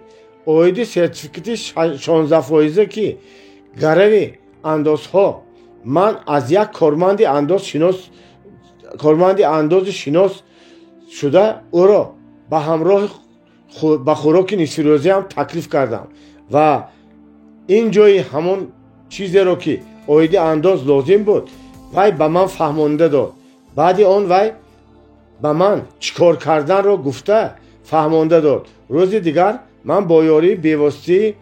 Оиди сертификати 16 фоиза, ки гарави андозҳо, ман аз як корманди андози шинос шуда, ӯро ба ҳамроҳи ба хӯроки нисфирӯзиам таклиф кардам ва ин ҷои ҳамон чизеро, ки оиди андоз лозим буд, вай ба ман фаҳмонда дод. Баъди он вай ба ман чӣ кор карданро гуфта фаҳмонда дод. Рӯзи дигар ман бо ёрии бевоситаи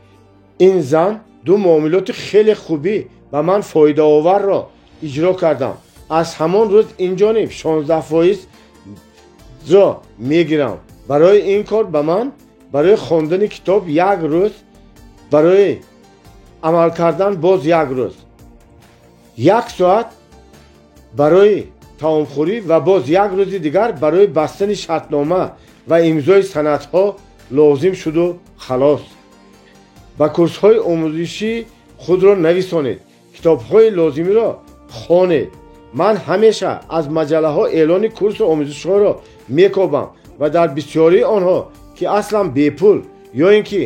ин зан ду муомилоти хеле хубӣ ба ман фоидаоварро иҷро кардам. Аз ҳамон рӯз инҷониб 16 фоизро мегирам. Барои ин кор ба ман барои хондани китоб як рӯз, барои амал кардан боз як рӯз, як соат барои таомхӯрӣ ва боз як рӯзи дигар барои бастани шартнома ва имзои санадҳо лозим шуду халос. Ба курсҳои омӯзишӣ худро нависонед, китобҳои лозимиро хонед. Ман ҳамеша аз маҷаллаҳо эълони курсу омӯзишҳоро мекобам ва дар бисёрии онҳо, ки аслан бепул ё ин ки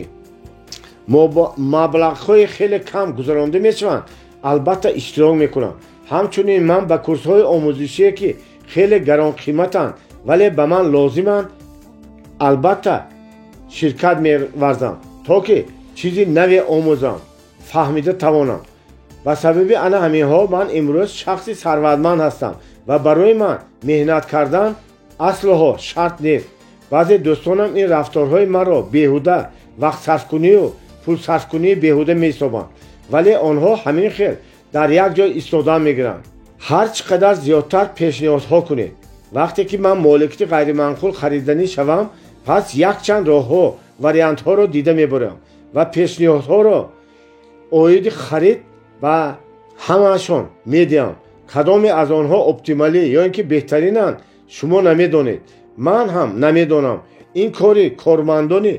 маблағҳои хеле кам гузаронда мешаванд, албатта иштирок мекунам. Ҳамчунин ман ба курсҳои омӯзишие, ки хеле гаронқиматанд, вале ба ман лозиманд, албатта ширкат меварзам, то ки чизи наве омӯзам, фаҳмида тавонам. Ба сабаби ана ҳаминҳо ман имрӯз шахси сарватманд ҳастам ва барои ман меҳнат кардан аслоҳо шарт нест. Баъзе дӯстонам ин рафторҳои маро беҳуда вақтсарфкунию пулсарфкунии беҳуда меҳисобанд, вале онҳо ҳамин хел дар як ҷой истодан мегиранд. Ҳар чӣ қадар зиёдтар пешниҳодҳо кунед. Вақте ки ман моликияти ғайриманқул хариданӣ шавам, пас якчанд роҳҳо, вариантҳоро дида мебарам ва пешниҳодҳоро оиди харид ба ҳамаашон медиҳам. Кадоме аз онҳо оптималӣ ё ин ки беҳтаринанд, шумо намедонед, ман ҳам намедонам. Ин кори кормандони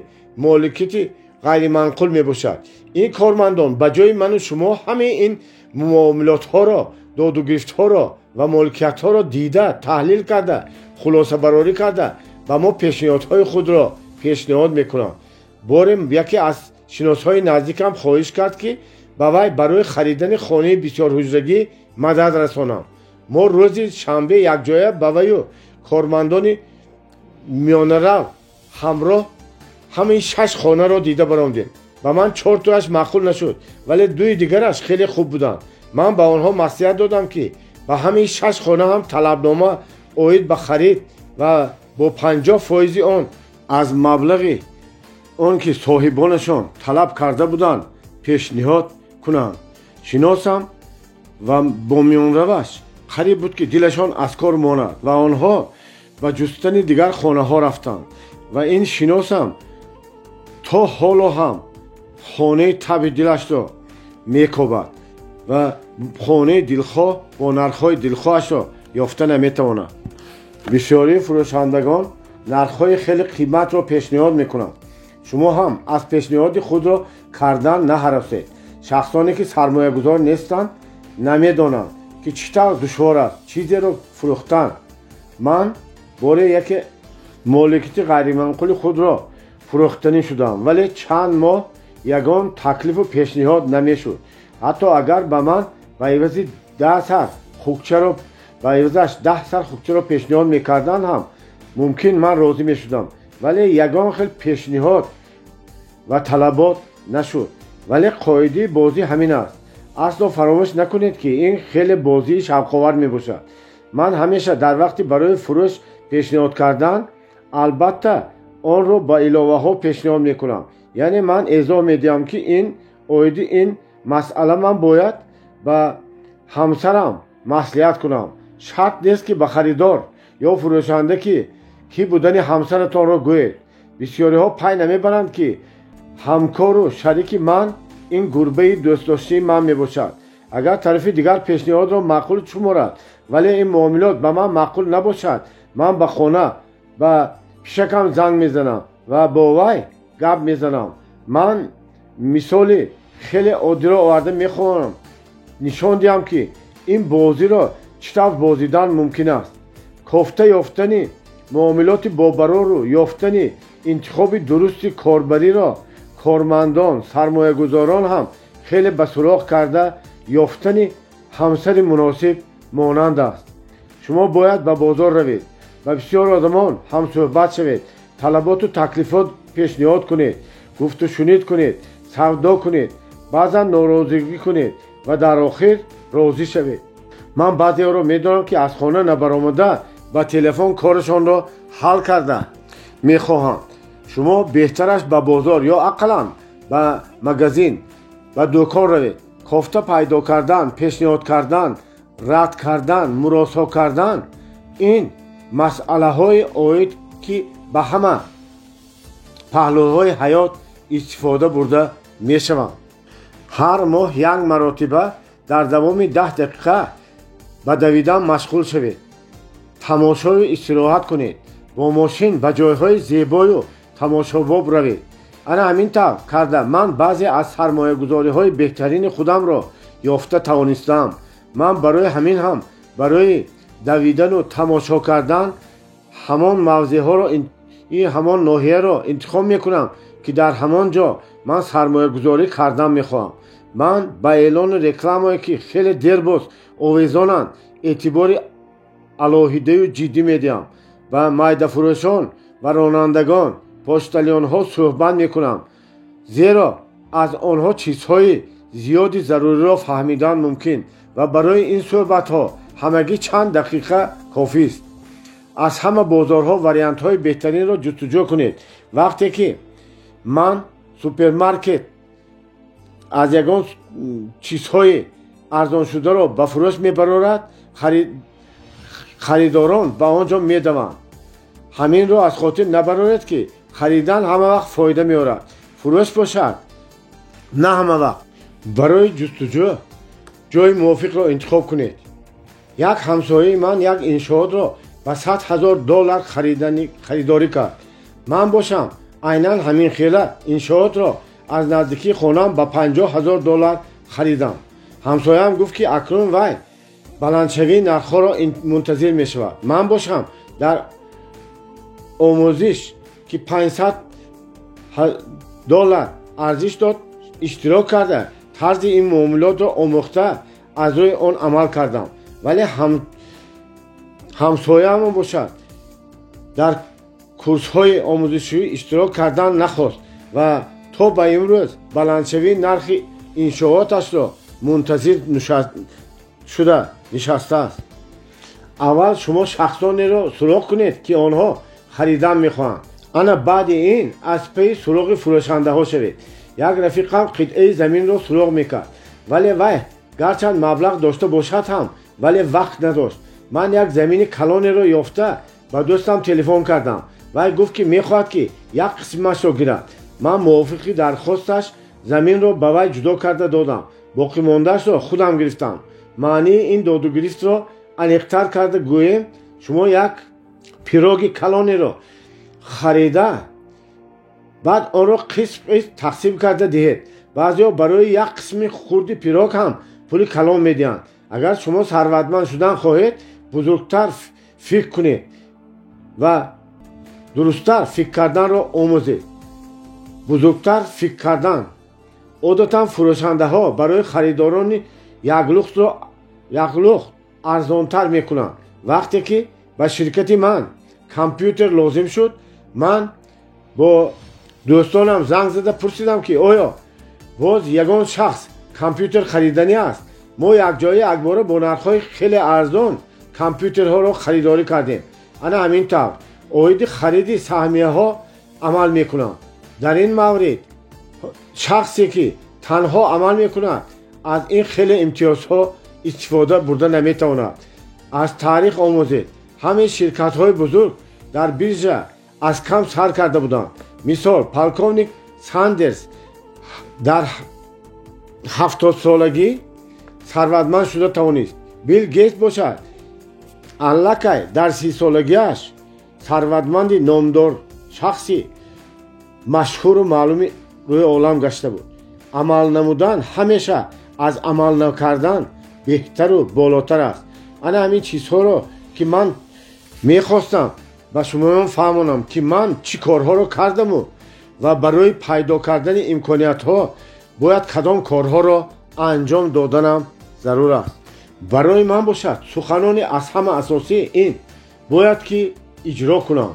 моликияти ғайриманқул мебошад. Ин кормандон ба ҷои ману шумо ҳамаи ин муомилотҳоро, додугирифтҳоро ва моликиятҳоро дида, таҳлил карда, хулосабарорӣ карда ба мо пешниҳодҳои худро пешниҳод мекунанд. Боре яке аз шиносҳои наздикам хоҳиш кард, ки ба вай барои харидани хонаи бисёрҳуҷрагӣ мадад расонам. Мо рӯзи шанбе якҷоя ба ваю кормандони миёнарав ҳамроҳ ҳамаи 6 хонаро дида баромадем. Ба ман 4тояш маъқул нашуд, вале 2 дигараш хеле хуб буданд. Ман ба онҳо маслиҳат додам, ки ба ҳамаи 6 хона ҳам талабнома оид ба харид ва бо 50% он аз маблағи он ки соҳибонашон талаб карда буданд пешниҳод кунанд. Шиносам ва бо миёнраваш қариб буд, ки дилашон аз кор монад ва онҳо ба ҷустани дигар хонаҳо рафтанд. Ва ин шиносам то ҳоло ҳам хонаи таби дилашро мекобад ва хонаи дилхоҳ бо нархҳои дилхоҳашро ёфта наметавонад. Бисёрии фурӯшандагон нархҳои хеле қиматро пешниҳод мекунанд. Шумо ҳам аз пешниҳоди худро кардан наҳаросед. Шахсоне ки сармоягузор нестанд, намедонанд, ки чӣ тавр душвор аст чизеро фурӯхтан. Ман боре яке моликияти ғайриманқули худро фурӯхтанӣ шудам, вале чанд моҳ ягон таклифу пешниҳод намешуд. Ҳатто агар ба ман ба ивази 10 сар хукчаро ба ивазаш 10 сар хукчаро пешниҳод мекарданд ҳам мумкин ман розӣ мешудам, вале ягон хел пешниҳод ва талабот нашуд. Вале қоидаи бозӣ ҳамин аст. Асло фаромӯш накунед, ки ин хеле бозии шавқовар мебошад. Ман ҳамеша дар вақти барои фурӯш пешниҳод кардан албатта онро ба иловаҳо пешниҳод мекунам. Яъне ман эъзоҳ медиҳам, ки ин оиди ин масъала ман бояд ба ҳамсарам маслиҳат кунам. Шарт нест, ки ба харидор ё фурӯшанда ки будани ҳамсаратонро гӯед. Бисёриҳо пай намебаранд, ки ҳамкору шарики ман ин гурбаи дӯстдоштаи ман мебошад. Агар тарафи дигар пешниҳодро маъқул шуморад, вале ин муомилот ба ман маъқул набошад, ман ба хона ба пишакам занг мезанам ва бо вай гап мезанам. Ман мисоли хеле оддиро оварда мехоҳам нишон диҳам, ки ин бозиро чӣ тавр бозидан мумкин аст. Кофта ёфтани муомилоти бобарору ёфтани интихоби дурусти корбариро кормандон, сармоягузорон ҳам хеле ба суроғ карда ёфтани ҳамсари муносиб монанд аст. Шумо бояд ба бозор равед, ба бисёр одамон ҳамсӯҳбат шавед, талаботу таклифот пешниҳод кунед, гуфтушунид кунед, савдо кунед, баъзан норозигӣ кунед ва дар охир розӣ шавед. Ман баъзеҳоро медонам, ки аз хона набаромада ба телефон корашонро ҳал карда мехоҳанд. Шумо беҳтараш ба бозор ё ақаллан ба магазин, ба дӯкон равед. Кофта пайдо кардан, пешниҳод кардан, рад кардан, муросо кардан ин масъалаҳои оид, ки ба ҳама паҳлӯҳои ҳаёт истифода бурда мешаванд. Ҳар моҳ як маротиба дар давоми 10 дақиқа ба давидан машғул шавед. Тамошою истироҳат кунед. Бо мошин ба ҷойҳои зебою тамошобоб равед. Ана ҳамин тавр карда ман баъзе аз сармоягузориҳои беҳтарини худамро ёфта тавонистаам. Ман барои ҳамин ҳам барои давидану тамошо кардан ҳамон мавзеъҳоро ҳамон ноҳияро интихоб мекунам, ки дар ҳамон ҷо ман сармоягузорӣ кардан мехоҳам. Ман ба эълону рекламое, ки хеле дербоз овезонанд, эътибори алоҳидаю ҷиддӣ медиҳам. Ба майдафурӯшон ва ронандагон, почталионҳо суҳбат мекунам, зеро аз онҳо чизҳои зиёди заруриро фаҳмидан мумкин ва барои ин суҳбатҳо ҳамагӣ чанд дақиқа кофист. Аз ҳама бозорҳо вариантҳои беҳтаринро ҷустуҷӯ кунед. Вақте ки ман супермаркет аз ягон чизҳои арзоншударо ба фурӯш мебарорад, харидорон ба он ҷо медаванд. Ҳаминро аз хотир набароред, ки харидан ҳама вақт фоида меорад, фурӯш бошад на ҳама вақт. Барои ҷустуҷӯ ҷои мувофиқро интихоб кунед. Як ҳамсояи ман як иншоотро ба 100 000 доллар харидорӣ кард. Ман бошам айнан ҳамин хела иншоотро аз наздикии хонаам ба $50,000 харидам. Ҳамсояам гуфт, ки акнун вай баландшавии нархҳоро мунтазир мешавад. Ман бошам дар омӯзиш, ки $500 арзиш дод, иштирок карда, тарзи ин муомилотро омӯхта, аз рӯи он амал кардам. Вале ҳамсояамон бошад дар курсҳои омӯзишӣ иштирок кардан нахост ва то ба имрӯз баландшавии нархи иншооташро мунтазир шуда нишастааст. Аввал шумо шахсонеро суроғ кунед, ки онҳо харидан мехоҳанд. Ана баъди ин аз паи суроғи фурӯшандаҳо шавед. Як рафиқам қитъаи заминро суроғ мекард, вале вай гарчанд маблағ дошта бошад ҳам, вале вақт надошт. Ман як замини калонеро ёфта ба дӯстам телефон кардам. Вай гуфт, ки мехоҳад, ки як қисмашро гирад. Ман мувофиқи дархосташ заминро ба вай ҷудо карда додам, боқимондаашро худам гирифтам. Маънии ин додугирифтро аниқтар карда гӯем, шумо як пироги калонеро харида, баъд онро қисм қисм тақсим карда диҳед. Баъзеҳо барои як қисми хурди пирог ҳам пули калон медиҳанд. Агар шумо сарватманд шудан хоҳед, бузургтар фикр кунед ва дурусттар фикр карданро омӯзед. Бузургтар фикр кардан. Одатан фурӯшандаҳо барои харидорони яклухт арзонтар мекунанд. Вақте ки ба ширкати ман компютер лозим шуд, ман бо дӯстонам занг зада пурсидам, ки оё боз ягон шахс компютер хариданӣ аст. Мо якҷоя якбора бо нархҳои хеле арзон компютерҳоро харидорӣ кардем. Ана ҳамин тавр оиди хариди саҳмияҳо амал мекунам. Дар ин маврид шахсе, ки танҳо амал мекунад, аз ин хеле имтиёзҳо истифода бурда наметавонад. Аз таърих омӯзед. Ҳамаи ширкатҳои бузург дар биржа аз кам сар карда буданд. Мисол, полковник Сандерс дар 70-солагӣ сарватманд шуда тавонист. Билл Гейтс бошад аллакай дар 30-солагиаш сарватманди номдор, шахси машҳуру маълуми рӯи олам гашта буд. Амал намудан ҳамеша аз амал накардан беҳтару болотар аст. Ана ҳамин чизҳоро, ки ман мехостам ба шумоён фаҳмонам, ки ман чӣ корҳоро кардаму ва барои пайдо кардани имкониятҳо бояд кадом корҳоро анҷом доданам зарур аст. Барои ман бошад, суханони аз ҳама асосӣ ин бояд, ки иҷро кунам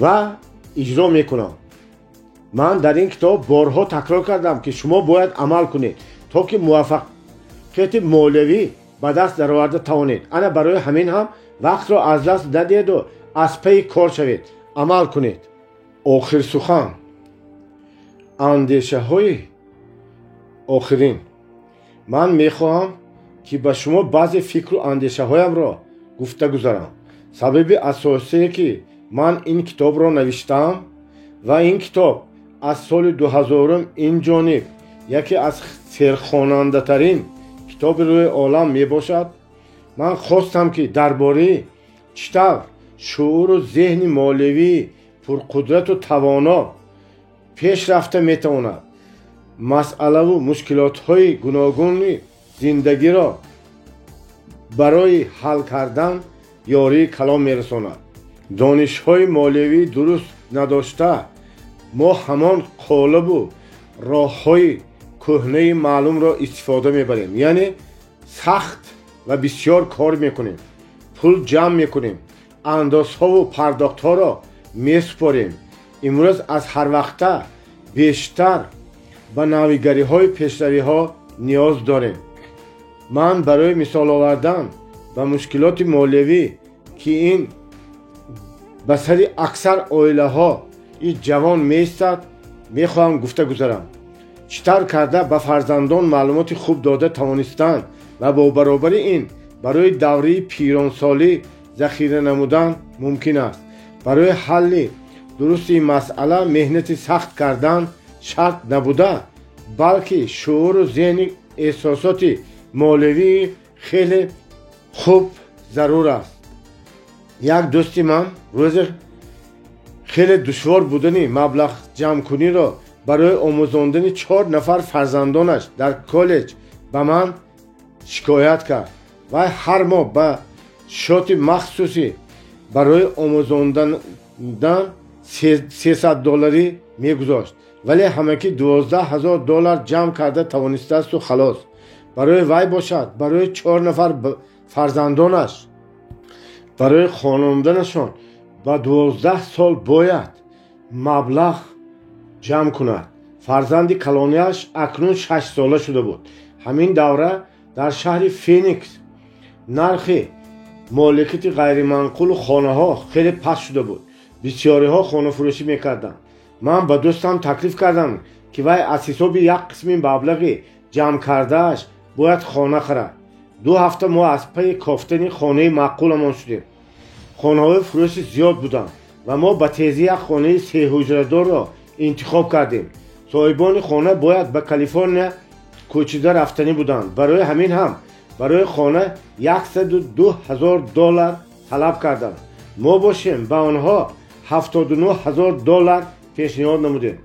ва иҷро мекунам. Ман дар ин китоб борҳо такрор кардам, ки шумо бояд амал кунед, то ки муваффақияти молиявӣ ба даст дароварда тавонед. Ана барои ҳамин ҳам вақтро аз даст надиҳеду аз пайи кор шавед, амал кунед. Охир сухан, андешаҳои охирин. Ман мехоҳам, ки ба шумо баъзе фикру андешаҳоямро гуфта гузарам. Сабаби асосие, ки ман ин китобро навиштаам ва ин китоб аз соли 2000-ум ин ҷониб яке аз серхонандатарин китоби рӯи олам мебошад, ман хостам, ки дар бораи чӣ тавр шууру зеҳни молиявии пурқудрату тавоно пеш рафта метавонад, масъалаву мушкилотҳои гуногуни зиндагиро барои ҳал кардан ёрии калон мерасонад. Донишҳои молиявии дуруст надошта, мо ҳамон қолабу роҳҳои кӯҳнаи маълумро истифода мебарем, яъне сахт ва бисёр кор мекунем, пул ҷамъ мекунем, андозҳову пардохтҳоро месупорем. Имрӯз аз ҳарвақта бештар ба навигариҳои пешравиҳо ниёз дорем. Ман барои мисол овардан ба мушкилоти молиявӣ, ки ин ба сари аксар оилаҳо и ҷавон меистад, мехоҳам гуфта гузарам, чӣ тавр карда ба фарзандон маълумоти хуб дода тавонистанд ва бо баробари ин барои давраи пиронсолӣ захира намудан мумкин аст. Барои ҳалли дурусти ин масъала меҳнати сахт кардан шарт набуда, балки шууру зеҳни эҳсосоти молиявии хеле хуб зарур аст. Як дӯсти ман рӯзе хеле душвор будани маблағ ҷамъкуниро Барои омӯзондани 4 нафар фарзандонаш дар коллеҷ ба ман шикоят кард. Вай ҳар моҳ ба шоти махсусӣ барои омӯзондан 300 долларӣ мегузошт, вале ҳамагӣ 12 000 доллар ҷамъ карда тавонистаасту халос. Барои вай бошад, барои 4 нафар фарзандонаш барои хононданашон ба 12 сол бояд маблағ ҷамъ кунад. Фарзанди калонияш акнун 6-сола шуда буд. Ҳамин давра дар шаҳри Феникс нархи моликияти ғайриманқулу хонаҳо хеле паст шуда буд. Бисёриҳо хонафурӯшӣ мекарданд. Ман ба дӯстам таклиф кардам, ки вай аз ҳисоби як қисми маблағи ҷамъ кардааш бояд хона харад. 2 ҳафта мо аз пайи кофтани хонаи маъқуламон шудем. Хонаҳои фурӯши зиёд буданд ва мо ба тезӣ як хонаи сеҳуҷрадорро интихоб кардем. Соҳибони хона бояд ба Калифорния кӯчида рафтанӣ буданд. Барои ҳамин ҳам барои хона 102 000 доллар талаб карданд. Мо бошем, ба онҳо 79 000 доллар пешниҳод намудем.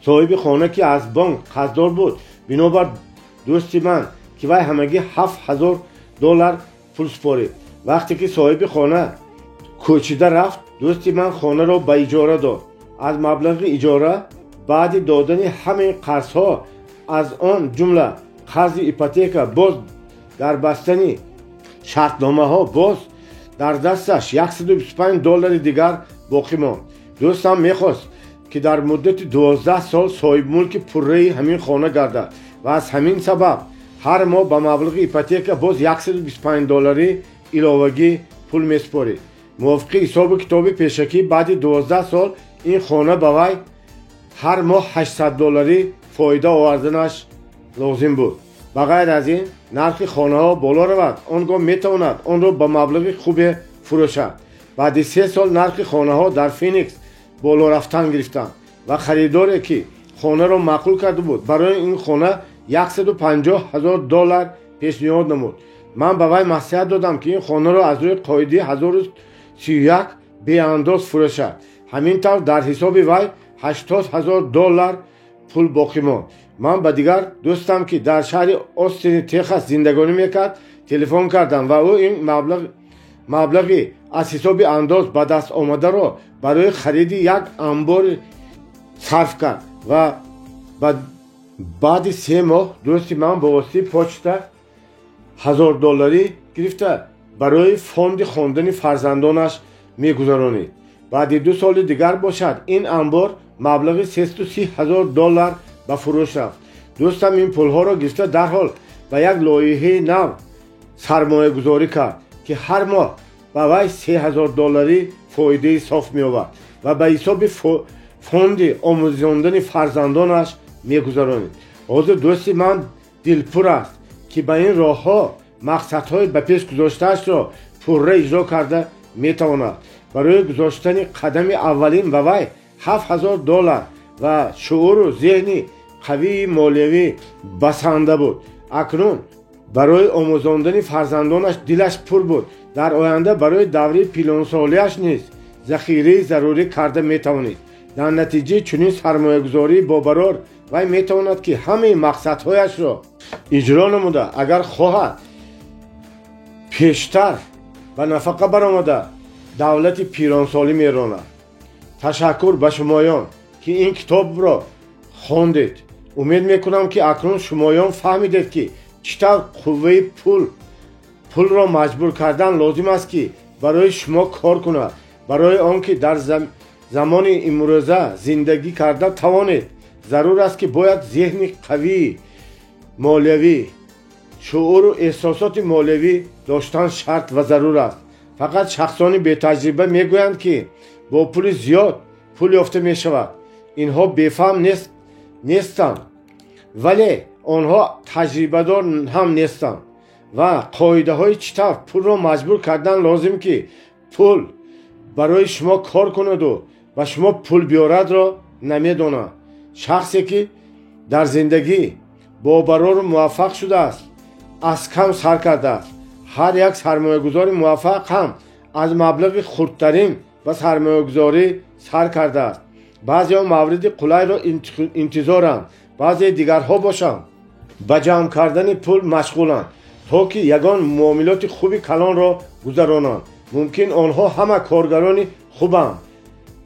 Соҳиби хона, ки аз бонк қарздор буд, бинобар дӯсти ман, ки вай ҳамагӣ 7000 доллар пул супорид. Вақте ки соҳиби хона кӯчида рафт, дӯсти ман хонаро ба иҷора дод. Аз маблағи иҷора баъди додани ҳамаи қарзҳо, аз он ҷумла қарзи ипотека, боз дар бастани шартномаҳо, боз дар дасташ 125 доллари дигар боқӣ монд. Дӯстам мехост, ки дар муддати 12 сол соҳибмулки пурраи ҳамин хона гардад ва аз ҳамин сабаб ҳар моҳ ба маблағи ипотека боз 125 долларӣ иловагӣ пул месупорид. Мувофиқи ҳисобу китоби пешакӣ, баъди 12 сол ин хона ба вай ҳар моҳ 800 долларӣ фоида оварданаш лозим буд. Ба ғайр аз ин, нархи хонаҳо боло равад, он гоҳ метавонад онро ба маблағи хубе фурӯшад. Баъди 3 сол нархи хонаҳо дар Феникс боло рафтан гирифтанд ва харидоре, ки хонаро маъқул карда буд, барои ин хона 150 000 доллар пешниҳод намуд. Ман ба вай маслиҳат додам, ки ин хонаро аз рӯи қоидаи 1031 беандоз фурӯшад. Ҳамин тавр дар ҳисоби вай 80 000 доллар пул боқӣ монд. Ман ба дигар дӯстам, ки дар шаҳри Остини Техас зиндагонӣ мекард, телефон кардам ва ӯ ин маблағи аз ҳисоби андоз ба даст омадаро барои хариди як амбор сарф кард. Ва баъди 3 моҳ дӯсти ман ба воситаи почта 1000 долларӣ гирифта барои фонди хондани фарзандонаш мегузаронид. Баъди 2 соли дигар бошад, ин амбор маблағи 330 000 доллар ба фурӯш рафт. Дӯстам ин пулҳоро гирифта дарҳол ба як лоиҳаи нав сармоягузорӣ кард, ки ҳар моҳ ба вай 3000 долларӣ фоидаи соф меовард ва ба ҳисоби фонди омӯзондани фарзандонаш мегузаронид. Ҳозир дӯсти ман дилпур аст, ки ба ин роҳҳо мақсадҳои ба пеш гузоштаашро пурра иҷро карда метавонад. Барои гузоштани қадами аввалин ба вай 7000 доллар ва шууру зеҳни қавии молиявӣ басанда буд. Акнун барои омӯзондани фарзандонаш дилаш пур буд. Дар оянда барои давраи пилонсолиаш низ захираи зарурӣ карда метавонид. Дар натиҷаи чунин сармоягузории бобарор вай метавонад, ки ҳамаи мақсадҳояшро иҷро намуда, агар хоҳад, пештар ба нафақа баромада, давлати пиронсолӣ меронад. Ташаккур ба шумоён, ки ин китобро хондед. Умед мекунам, ки акнун шумоён фаҳмидед, ки чӣ тавр қувваи пул пулро маҷбур кардан лозим аст, ки барои шумо кор кунад. Барои он ки дар замони имрӯза зиндагӣ карда тавонед, зарур аст, ки бояд зеҳни қавии молиявӣ, шууру эҳсосоти молиявӣ доштан шарт ва зарур аст. Фақат шахсони бетаҷриба мегӯянд, ки бо пули зиёд пул ёфта мешавад. Инҳо бефаҳм нестанд, вале онҳо таҷрибадор ҳам нестанд ва қоидаҳои чӣ тавр пулро маҷбур кардан лозим, ки пул барои шумо кор кунаду ба шумо пул биёрадро намедонанд. Шахсе, ки дар зиндагӣ бобарору муваффақ шудааст, аз кам сар кардааст. Ҳар як сармоягузори муваффақ ҳам аз маблағи хурдтарин ба сармоягузорӣ сар кардааст. Баъзеҳо мавриди қулайро интизоранд, баъзе дигарҳо бошанд ба ҷамъ кардани пул машғуланд, то ки ягон муомилоти хуби калонро гузаронанд. Мумкин онҳо ҳама коргарони хубанд,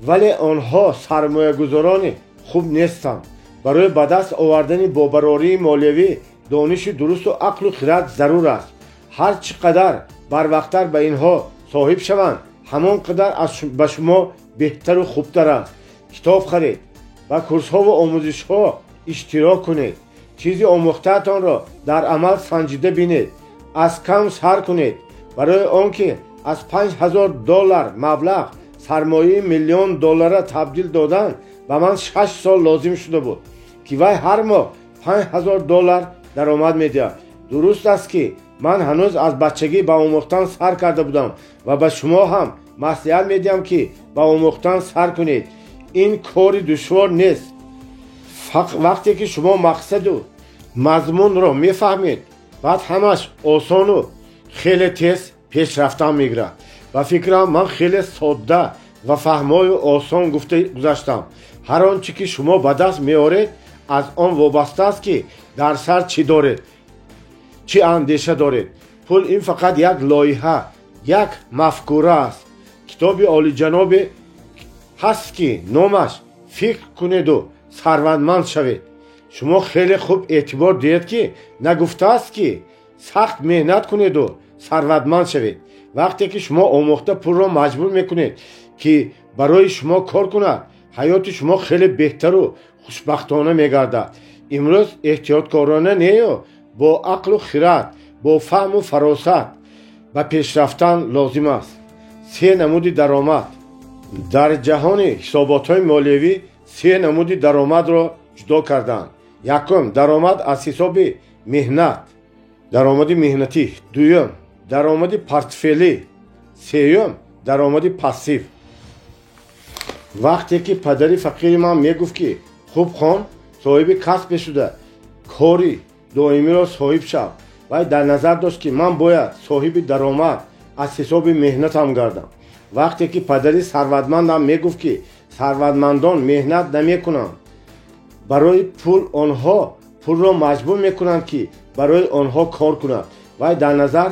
вале онҳо сармоягузорони хуб нестанд. Барои ба даст овардани бобарории молиявӣ дониши дурусту ақлу хирад зарур аст. Ҳар чӣ қадар барвақттар ба инҳо соҳиб шаванд, ҳамон қадар ба шумо беҳтару хубтар аст. Китоб харед, ба курсҳову омӯзишҳо иштирок кунед, чизи омӯхтаатонро дар амал санҷида бинед, аз кам сар кунед. Барои он ки аз $5000 маблағ сармояи миллион доллара табдил додан ба ман 6 сол лозим шуда буд, ки вай ҳар моҳ $5000 даромад медиҳад. Дуруст аст, ки ман ҳанӯз аз бачагӣ ба омӯхтан сар карда будам ва ба шумо ҳам маслиҳат медиҳам, ки ба омӯхтан сар кунед. Ин кори душвор нест. Вақте ки шумо мақсаду мазмунро мефаҳмед, баъд ҳамаш осону хеле тез пеш рафтан мегирад. Ба фикрам, ман хеле содда ва фаҳмою осон гуфта гузаштам. Ҳар он чӣ ки шумо ба даст меоред, аз он вобаста аст, ки дар сар чӣ доред, чӣ андеша доред. Пул ин фақат як лоиҳа, як мафкура аст. Китоби олиҷанобе ҳаст, ки номаш «Фикр кунеду сарватманд шавед». Шумо хеле хуб эътибор диҳед, ки нагуфтааст, ки сахт меҳнат кунеду сарватманд шавед. Вақте ки шумо омӯхта пулро маҷбур мекунед, ки барои шумо кор кунад, ҳаёти шумо хеле беҳтару хушбахтона мегардад. Имрӯз эҳтиёткорона нею бо ақлу хирад, бо фаҳму фаросат ба пешрафтан лозим аст. Се намуди даромад. Дар ҷаҳони ҳисоботҳои молиявӣ се намуди даромадро ҷудо карданд. Якум, даромад аз ҳисоби меҳнат, даромади меҳнатӣ. Дуюм, даромади портфелӣ. Сеюм, даромади пассив. Вақте ки падари фақири ман мегуфт, ки хуб хон, соҳиби касбе шуда, кори доимиро соҳиб шав, вай дар назар дошт, ки ман бояд соҳиби даромад аз ҳисоби меҳнатам гардам. Вақте ки падари сарватмандам мегуфт, ки сарватмандон меҳнат намекунанд барои пул, онҳо пулро маҷбур мекунанд, ки барои онҳо кор кунад, вай дар назар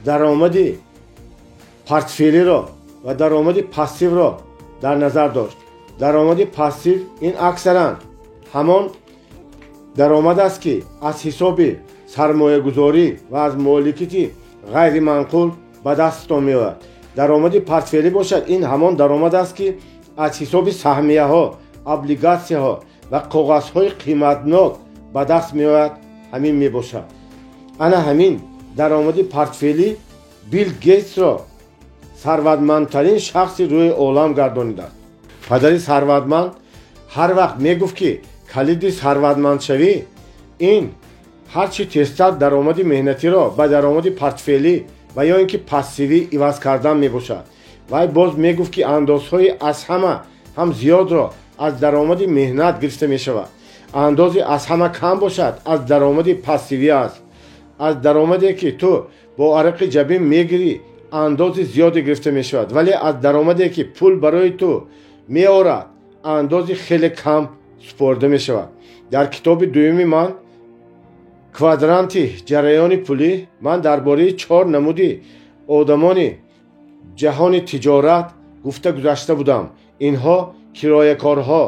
даромади портфелиро ва даромади пассивро дар назар дошт. Даромади пассив ин аксаран ҳамон даромад аст, ки аз ҳисоби сармоягузорӣ ва аз моликияти ғайриманқул ба дастатон меояд. Даромади портфелӣ бошад, ин ҳамон даромад аст, ки аз ҳисоби саҳмияҳо, облигатсияҳо ва коғазҳои қиматнок ба даст меояд, ҳамин мебошад. Ана ҳамин даромади портфелӣ Билл Гейтсро сарватмандтарин шахси рӯи олам гардонидааст. Падари сарватманд ҳар вақт мегуфт, ки калиди сарватмандшавӣ ин ҳарчи тезтар даромади меҳнатиро ба даромади портфелӣ ва ё ин ки пассивӣ иваз кардан мебошад. Вай боз мегуфт, ки андозҳои аз ҳама ҳам зиёдро аз даромади меҳнат гирифта мешавад, андози аз ҳама кам бошад аз даромади пассивӣ аст. Аз даромаде ки ту бо арақи ҷабин мегирӣ, андози зиёде гирифта мешавад, вале аз даромаде ки пул барои ту меорад, андози хеле кам супорида мешавад. Дар китоби дуюми ман, «Квадранти ҷараёни пулӣ», ман дар бораи чор намуди одамони ҷаҳони тиҷорат гуфта гузашта будам. Инҳо кироякорҳо,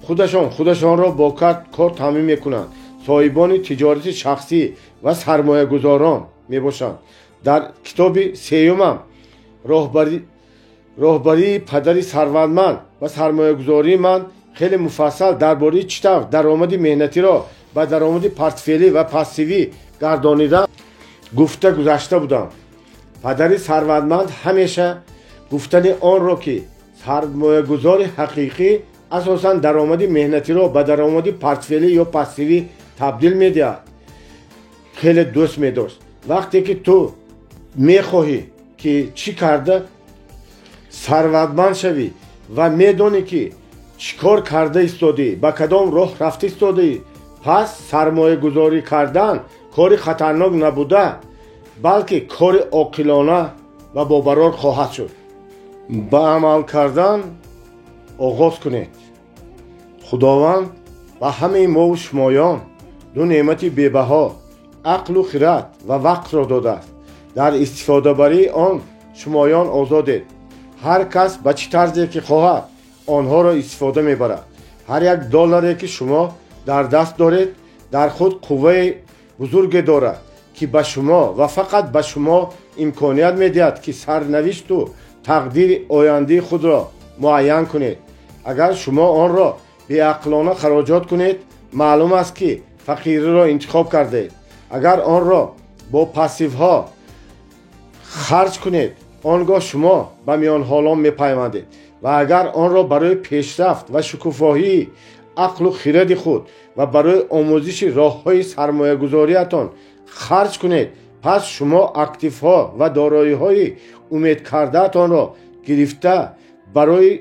худашон худашонро бо кор таъмин мекунанд, соҳибони тиҷорати шахсӣ ва сармоягузорон мебошанд. Дар китоби сеюмам, «Роҳбарии падари сарватманд ва сармоягузории», ман хеле муфассал дар бораи чӣ тавр даромади меҳнатиро ба даромади портфелӣ ва пассивӣ гардонидан гуфта гузашта будам. Падари сарватманд ҳамеша гуфтани онро, ки сармоягузори ҳақиқӣ асосан даромади меҳнатиро ба даромади портфелӣ ё пассивӣ табдил медиҳад, хеле дӯст медошт. Вақте ки ту мехоҳӣ, ки чӣ карда сарватманд шавӣ ва медонӣ, ки чӣ кор карда истодӣ, ба кадом роҳ рафта истодаӣ, пас сармоягузорӣ кардан кори хатарнок набуда, балки кори оқилона ва бобарор хоҳад шуд. Ба амал кардан оғоз кунед. Худованд ба ҳамаи мову шумоён ду неъмати бебаҳо ақлу хирад ва вақтро додааст. Дар истифодабарии он шумоён озодед. Ҳар кас ба чӣ тарзе ки хоҳад онҳоро истифода мебарад. Ҳар як долларе ки шумо дар даст доред дар худ қувваи бузурге дорад, ки ба шумо ва фақат ба шумо имконият медиҳад, ки сарнавишту тақдири ояндаи худро муайян кунед. Агар шумо онро беақлона хароҷот кунед, маълум аст, ки фақириро интихоб кардаед. Агар онро бо пассивҳо харҷ кунед, он гоҳ шумо ба миёнҳолон мепайвандед ва агар онро барои пешрафт ва шукуфоҳии ақлу хиради худ ва барои омӯзиши роҳҳои сармоягузориятон харҷ кунед, пас шумо активҳо ва дороиҳои умедкардаатонро гирифта барои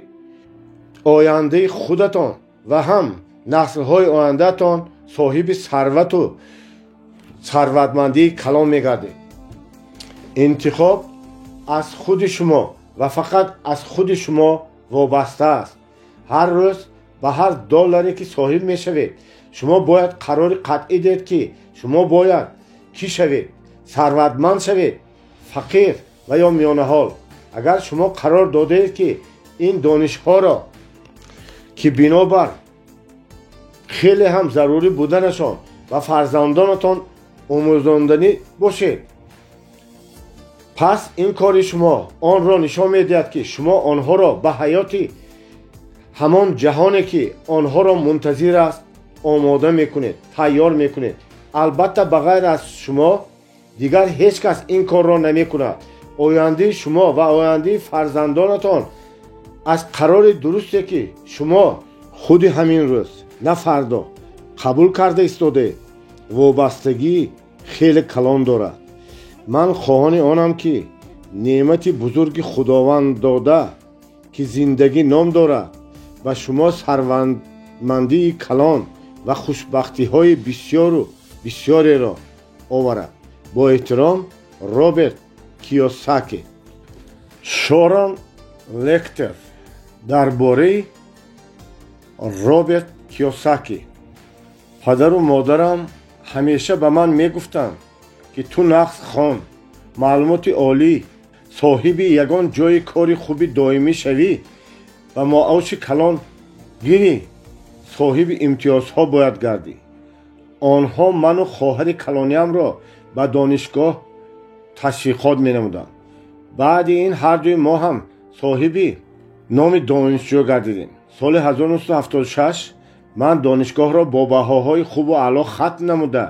ояндаи худатон ва ҳам наслҳои ояндаатон соҳиби сарвату сарватмандии калон мегардед. Интихоб аз худи шумо ва фақат аз худи шумо вобаста аст. Ҳар рӯз ба ҳар долларе ки соҳиб мешавед, шумо бояд қарори қатъӣ диҳед, ки шумо бояд кӣ шавед: сарватманд шавед, фақир ва ё миёнаҳол. Агар шумо қарор додаед, ки ин донишҳоро, ки бинобар хеле ҳам зарурӣ буданашон ба фарзандонатон омӯзонданӣ бошед, пас ин кори шумо онро нишон медиҳад, ки шумо онҳоро ба ҳаёти ҳамон ҷаҳоне, ки онҳоро мунтазир аст, омода мекунед, тайёр мекунед. Албатта, ба ғайр аз шумо дигар ҳеҷ кас ин корро намекунад. Ояндаи шумо ва ояндаи фарзандонатон аз қарори дурусте, ки шумо худи ҳамин рӯз, на фардо, қабул карда истодаед, вобастагии хеле калон дорад. Ман хоҳони онам, ки неъмати бузурги Худованд дода, ки зиндагӣ ном дорад, ба шумо сарватмандии калон ва хушбахтиҳои бисёру бисёреро оварад. Бо эҳтиром, Роберт Киёсаки. Шорон Лектер дар бораи Роберт Киёсаки. Падару модарам ҳамеша ба ман мегуфтанд, ки ту нағз хон, маълумоти олӣ, соҳиби ягон ҷойи кори хуби доимӣ шавӣ ва маоши калон гирӣ, соҳиби имтиёзҳо бояд гардӣ. Онҳо ману хоҳари калониямро ба донишгоҳ ташвиқот менамуданд. Баъди ин ҳардуи мо ҳам соҳиби номи донишҷӯ гардидем. Соли 1976 ман донишгоҳро бо баҳоҳои хубу аъло хатм намуда,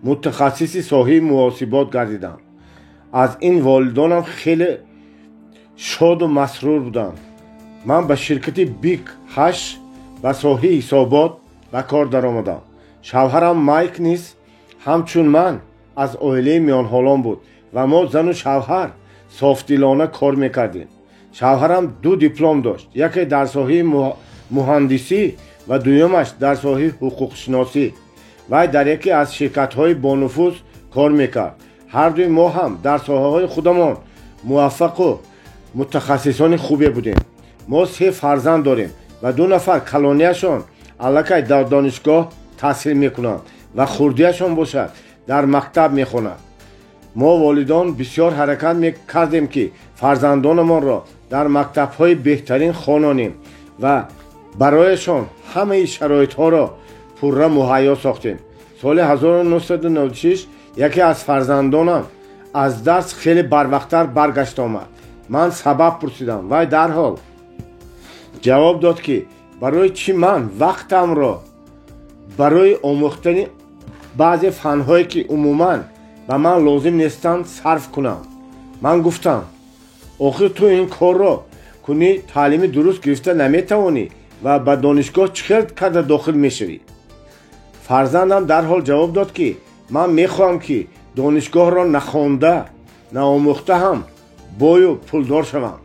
мутахассиси соҳаи муҳосибот гардидам. Аз ин волидонам хеле шоду масрур буданд. Ман ба ширкати Биг ҳашт ба соҳаи ҳисобот ба кор даромадам. Шавҳарам Майк низ ҳамчун ман аз оилаи миёнҳолон буд ва мо зану шавҳар софдилона кор мекардем. Шавҳарам ду диплом дошт, яке дар соҳаи муҳандисӣ ва дуюмаш дар соҳаи ҳуқуқшиносӣ. Вай дар яке аз ширкатҳои бонуфуз кор мекард. Ҳардуи мо ҳам дар соҳаҳои худамон муваффақу мутахассисони хубе будем. Мо се фарзанд дорем ва ду нафар калонияшон аллакай дар донишгоҳ таҳсил мекунанд ва хурдияшон бошад дар мактаб мехонад. Мо волидон бисёр ҳаракат мекардем, ки фарзандонамонро дар мактабҳои беҳтарин хононем ва барояшон ҳамаи шароитҳоро пурра муҳайё сохтем. Соли 1996 яке аз фарзандонам аз дарс хеле барвақттар баргашт омад. Ман сабаб пурсидам. Вай дарҳол ҷавоб дод, ки барои чӣ ман вақтамро барои омӯхтани баъзе фанҳое, ки умуман ба ман лозим нестанд, сарф кунам. Ман гуфтам: охир ту ин корро кунӣ, таълими дуруст гирифта наметавонӣ ва ба донишгоҳ чӣ хел карда дохил мешавӣ? Фарзандам дарҳол ҷавоб дод, ки ман мехоҳам, ки донишгоҳро нахонда, наомӯхта ҳам бою пулдор шавам.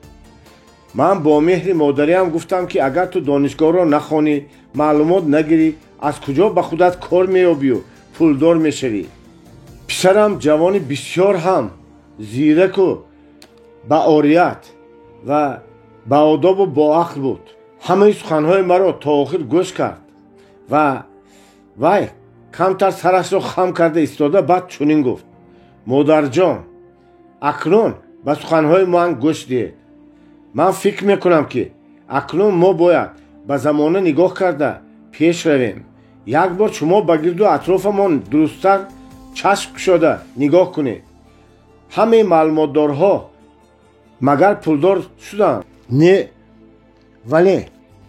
Ман бо меҳри модариам гуфтам, ки агар ту донишгоҳро нахонӣ, маълумот нагирӣ, аз куҷо ба худат кор меёбию пулдор мешавӣ? Писарам ҷавони бисёр ҳам зираку баорият ва баодобу боақл буд. Ҳамаи суханҳои маро то охир гӯш кард. Ва вай камтар сарашро хам карда истода баъд чунин гуфт: модарҷон, акнун ба суханҳои ман гӯш диҳед. Ман фикр мекунам, ки акнун мо бояд ба замона нигоҳ карда пеш равем. Як бор шумо ба гирду атрофамон дурусттар чашм кушода нигоҳ кунед. Ҳамаи маълумотдорҳо магар пулдор шуданд? Не, вале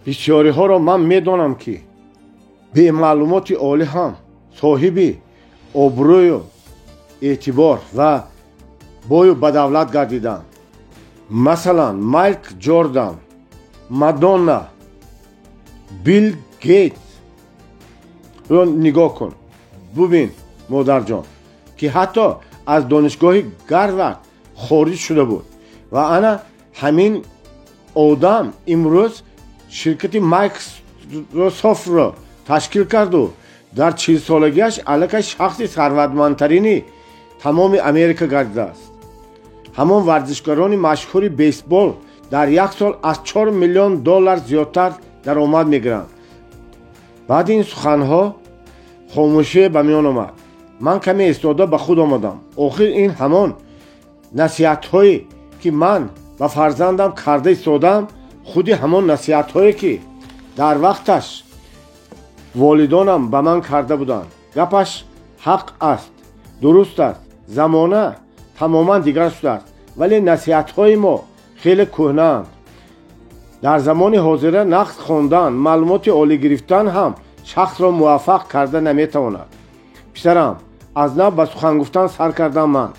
бисёриҳоро ман медонам, ки бемаълумоти олӣ ҳам соҳиби обрӯю эътибор ва бою ба давлат гардиданд. Масалан, Майкл Ҷордан, Мадонна, Билл Гейтс. Нигоҳ кун, бубин, модарҷон, ки ҳатто аз донишгоҳи Гарвард хориҷ шуда буд ва ана ҳамин одам имрӯз ширкати Майкрософтро ташкил карду дар 40-солагиаш аллакай шахси сарватмандтарини тамоми Америка гардидааст. Ҳамон варзишгарони машҳури бейсбол дар як сол аз 4 миллион доллар зиёдтар даромад мегиранд. Баъди ин суханҳо хомӯшие ба миён омад. Ман каме истода ба худ омадам. Охир ин ҳамон насиҳатҳое, ки ман ба фарзандам карда истодам, худи ҳамон насиҳатҳое, ки дар вақташ волидонам ба ман карда буданд. Гапаш ҳақ аст, дуруст аст, замона тамоман дигар шудааст, вале насиҳатҳои мо хеле кӯҳнаанд. Дар замони ҳозира нақд хондан, маълумоти олӣ гирифтан ҳам шахсро муваффақ карда наметавонад. Писарам, аз нав ба сухан гуфтан сар кардам ман,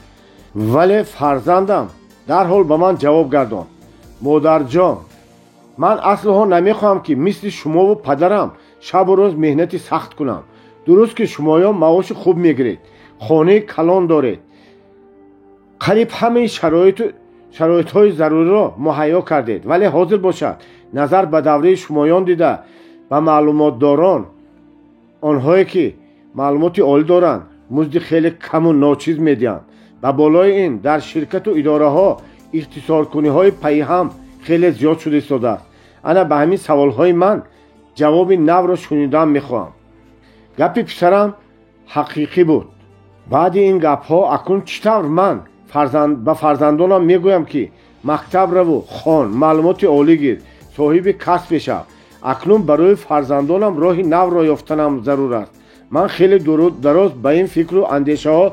вале фарзандам дарҳол ба ман ҷавоб гардонд: модарҷон, ман аслиҳо намехоҳам, ки мисли шумову падарам шабу рӯз меҳнати сахт кунам. Дуруст, ки шумоён маоши хуб мегиред, хонаи калон доред, қариб ҳамаи шароитҳои заруриро муҳайё кардед, вале ҳозир бошад, назар ба давраи шумоён дида, ба маълумотдорон, онҳое ки маълумоти олӣ доранд, музди хеле каму ночиз медиҳанд. Ба болои ин дар ширкату идораҳо ихтисоркуниҳои пайҳам хеле зиёд шуда истодааст. Ана ба ҳамин саволҳои ман ҷавоби навро шунидан мехоҳам. Гапи писарам ҳақиқӣ буд. Баъди ин гапҳо акнун чӣ тавр ман ба фарзандонам мегӯям, ки мактаб раву хон, маълумоти олӣ гир, соҳиби касб бешав? Акнун барои фарзандонам роҳи навро ёфтанам зарур аст. Ман хеле дароз ба ин фикру андешаҳо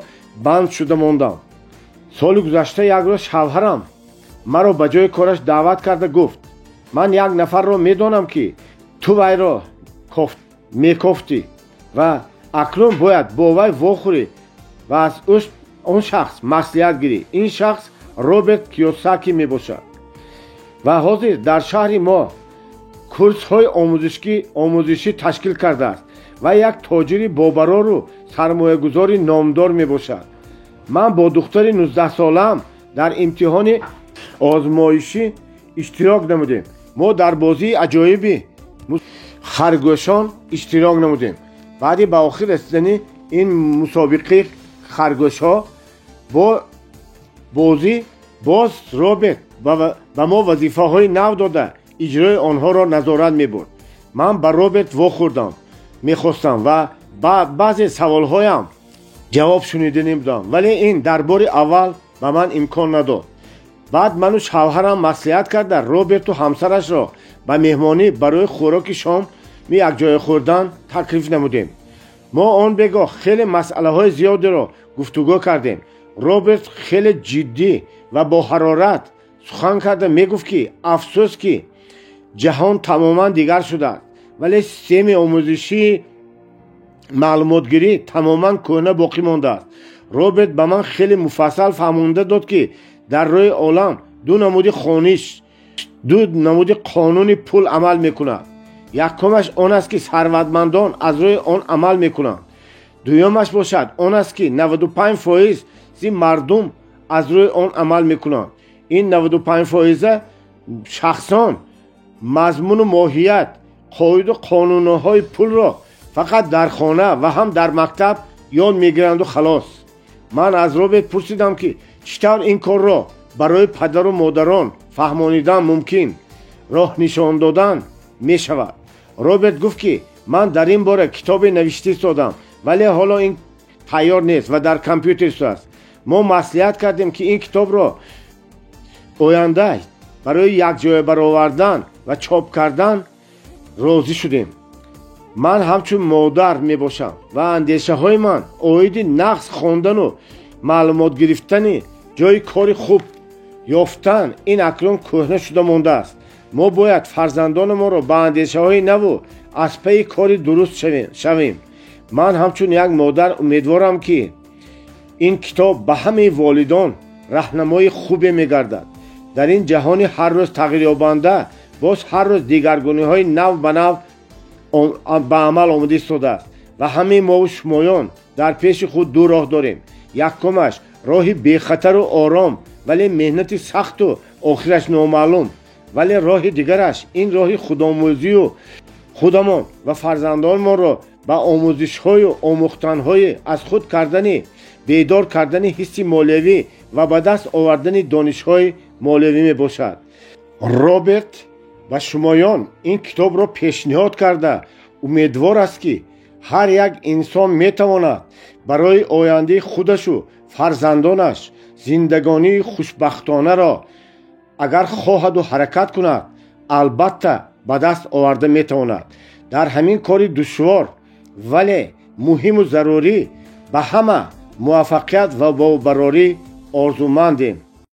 банд шуда мондам. Соли гузашта як рӯз шавҳарам маро ба ҷои кораш даъват карда гуфт: ман як нафарро медонам, ки ту вайро мекофтӣ ва акнун бояд бо вай вохӯрӣ ва аз он шахс маслиҳат гирӣ. Ин шахс Роберт Киёсаки мебошад ва ҳозир дар шаҳри мо курсҳои омӯзишӣ ташкил кардааст ва як тоҷири бобарору сармоягузори номдор мебошад. Ман бо духтари 19-солаам дар имтиҳони озмоишӣ иштирок намудем. Мо дар бозии аҷоиби харгӯшон иштирок намудем. Баъди ба охир расидани ин мусобиқаи харгӯшҳо бо бозӣ боз Роберт ба мо вазифаҳои нав дода, иҷрои онҳоро назорат мебурд. Ман ба Роберт вохӯрдам мехостам ва баъзе саволҳоям ҷавоб шунида будам, вале ин дар бори аввал ба ман имкон надод. Баъд ману шавҳарам маслиҳат карда Роберту ҳамсарашро ба меҳмонӣ барои хӯроки шоми якҷоя хӯрдан таклиф намудем. Мо он бегоҳ хеле масъалаҳои зиёдеро гуфтугӯ кардем. Роберт хеле ҷиддӣ ва бо ҳарорат сухан карда мегуфт, ки афсӯс, ки ҷаҳон тамоман дигар шудааст, вале системаи омӯзишии маълумотгирӣ тамоман кӯҳна боқӣ мондааст. Роберт ба ман хеле муфассал фаҳмонда дод, ки дар рӯи олам ду намуди хониш, ду намуди қонуни пул амал мекунад. Якумаш он аст, ки сарватмандон аз рӯи он амал мекунанд. Дуюмаш бошад он аст, ки 95% мардум аз рӯи он амал мекунанд. Ин 95% шахсон мазмуну моҳият, қоиду қонунҳои пулро фақат дар хона ва ҳам дар мактаб ёд мегиранду халос. Ман аз Роберт пурсидам, ки чӣ тавр ин корро барои падару модарон фаҳмонидан мумкин, роҳ нишон додан мешавад. Роберт гуфт, ки Ман дар ин бора китобе навишта истодам, вале ҳоло ин тайёр нест ва дар компютер истодааст. Мо маслиҳат кардем, ки ин китобро оянда барои якҷоя баровардан ва чоп кардан розӣ шудем. Ман ҳамчун модар мебошам ва андешаҳои ман оиди нағз хондану маълумот гирифтани ҷойи кори хуб ёфтан ин акнун кӯҳна шуда мондааст. Мо бояд фарзандонамонро ба андешаҳои наву аз пайи кори дуруст шавем. Ман ҳамчун як модар умедворам, ки ин китоб ба ҳамаи волидон раҳнамои хубе мегардад. Дар ин ҷаҳони ҳар рӯз тағйирёбанда боз ҳар рӯз дигаргуниҳои нав ба нав ба амал омада истодааст ва ҳамаи мову шумоён дар пеши худ ду роҳ дорем. Якумаш роҳи бехатару ором, вале меҳнати сахту охираш номаълум, вале роҳи дигараш ин роҳи худомӯзию худамон ва фарзандонамонро ба омӯзишҳою омӯхтанҳои аз худ кардани, бедор кардани ҳисси молиявӣ ва ба даст овардани донишҳои молиявӣ мебошад. Роберт ба шумоён ин китобро пешниҳод карда умедвор аст, ки ҳар як инсон метавонад барои ояндаи худашу фарзандонаш зиндагонии хушбахтонаро агар хоҳаду ҳаракат кунад, албатта ба даст оварда метавонад. Дар ҳамин кори душвор, вале муҳиму зарурӣ ба ҳама муваффақият ва бобарорӣ орзумандем.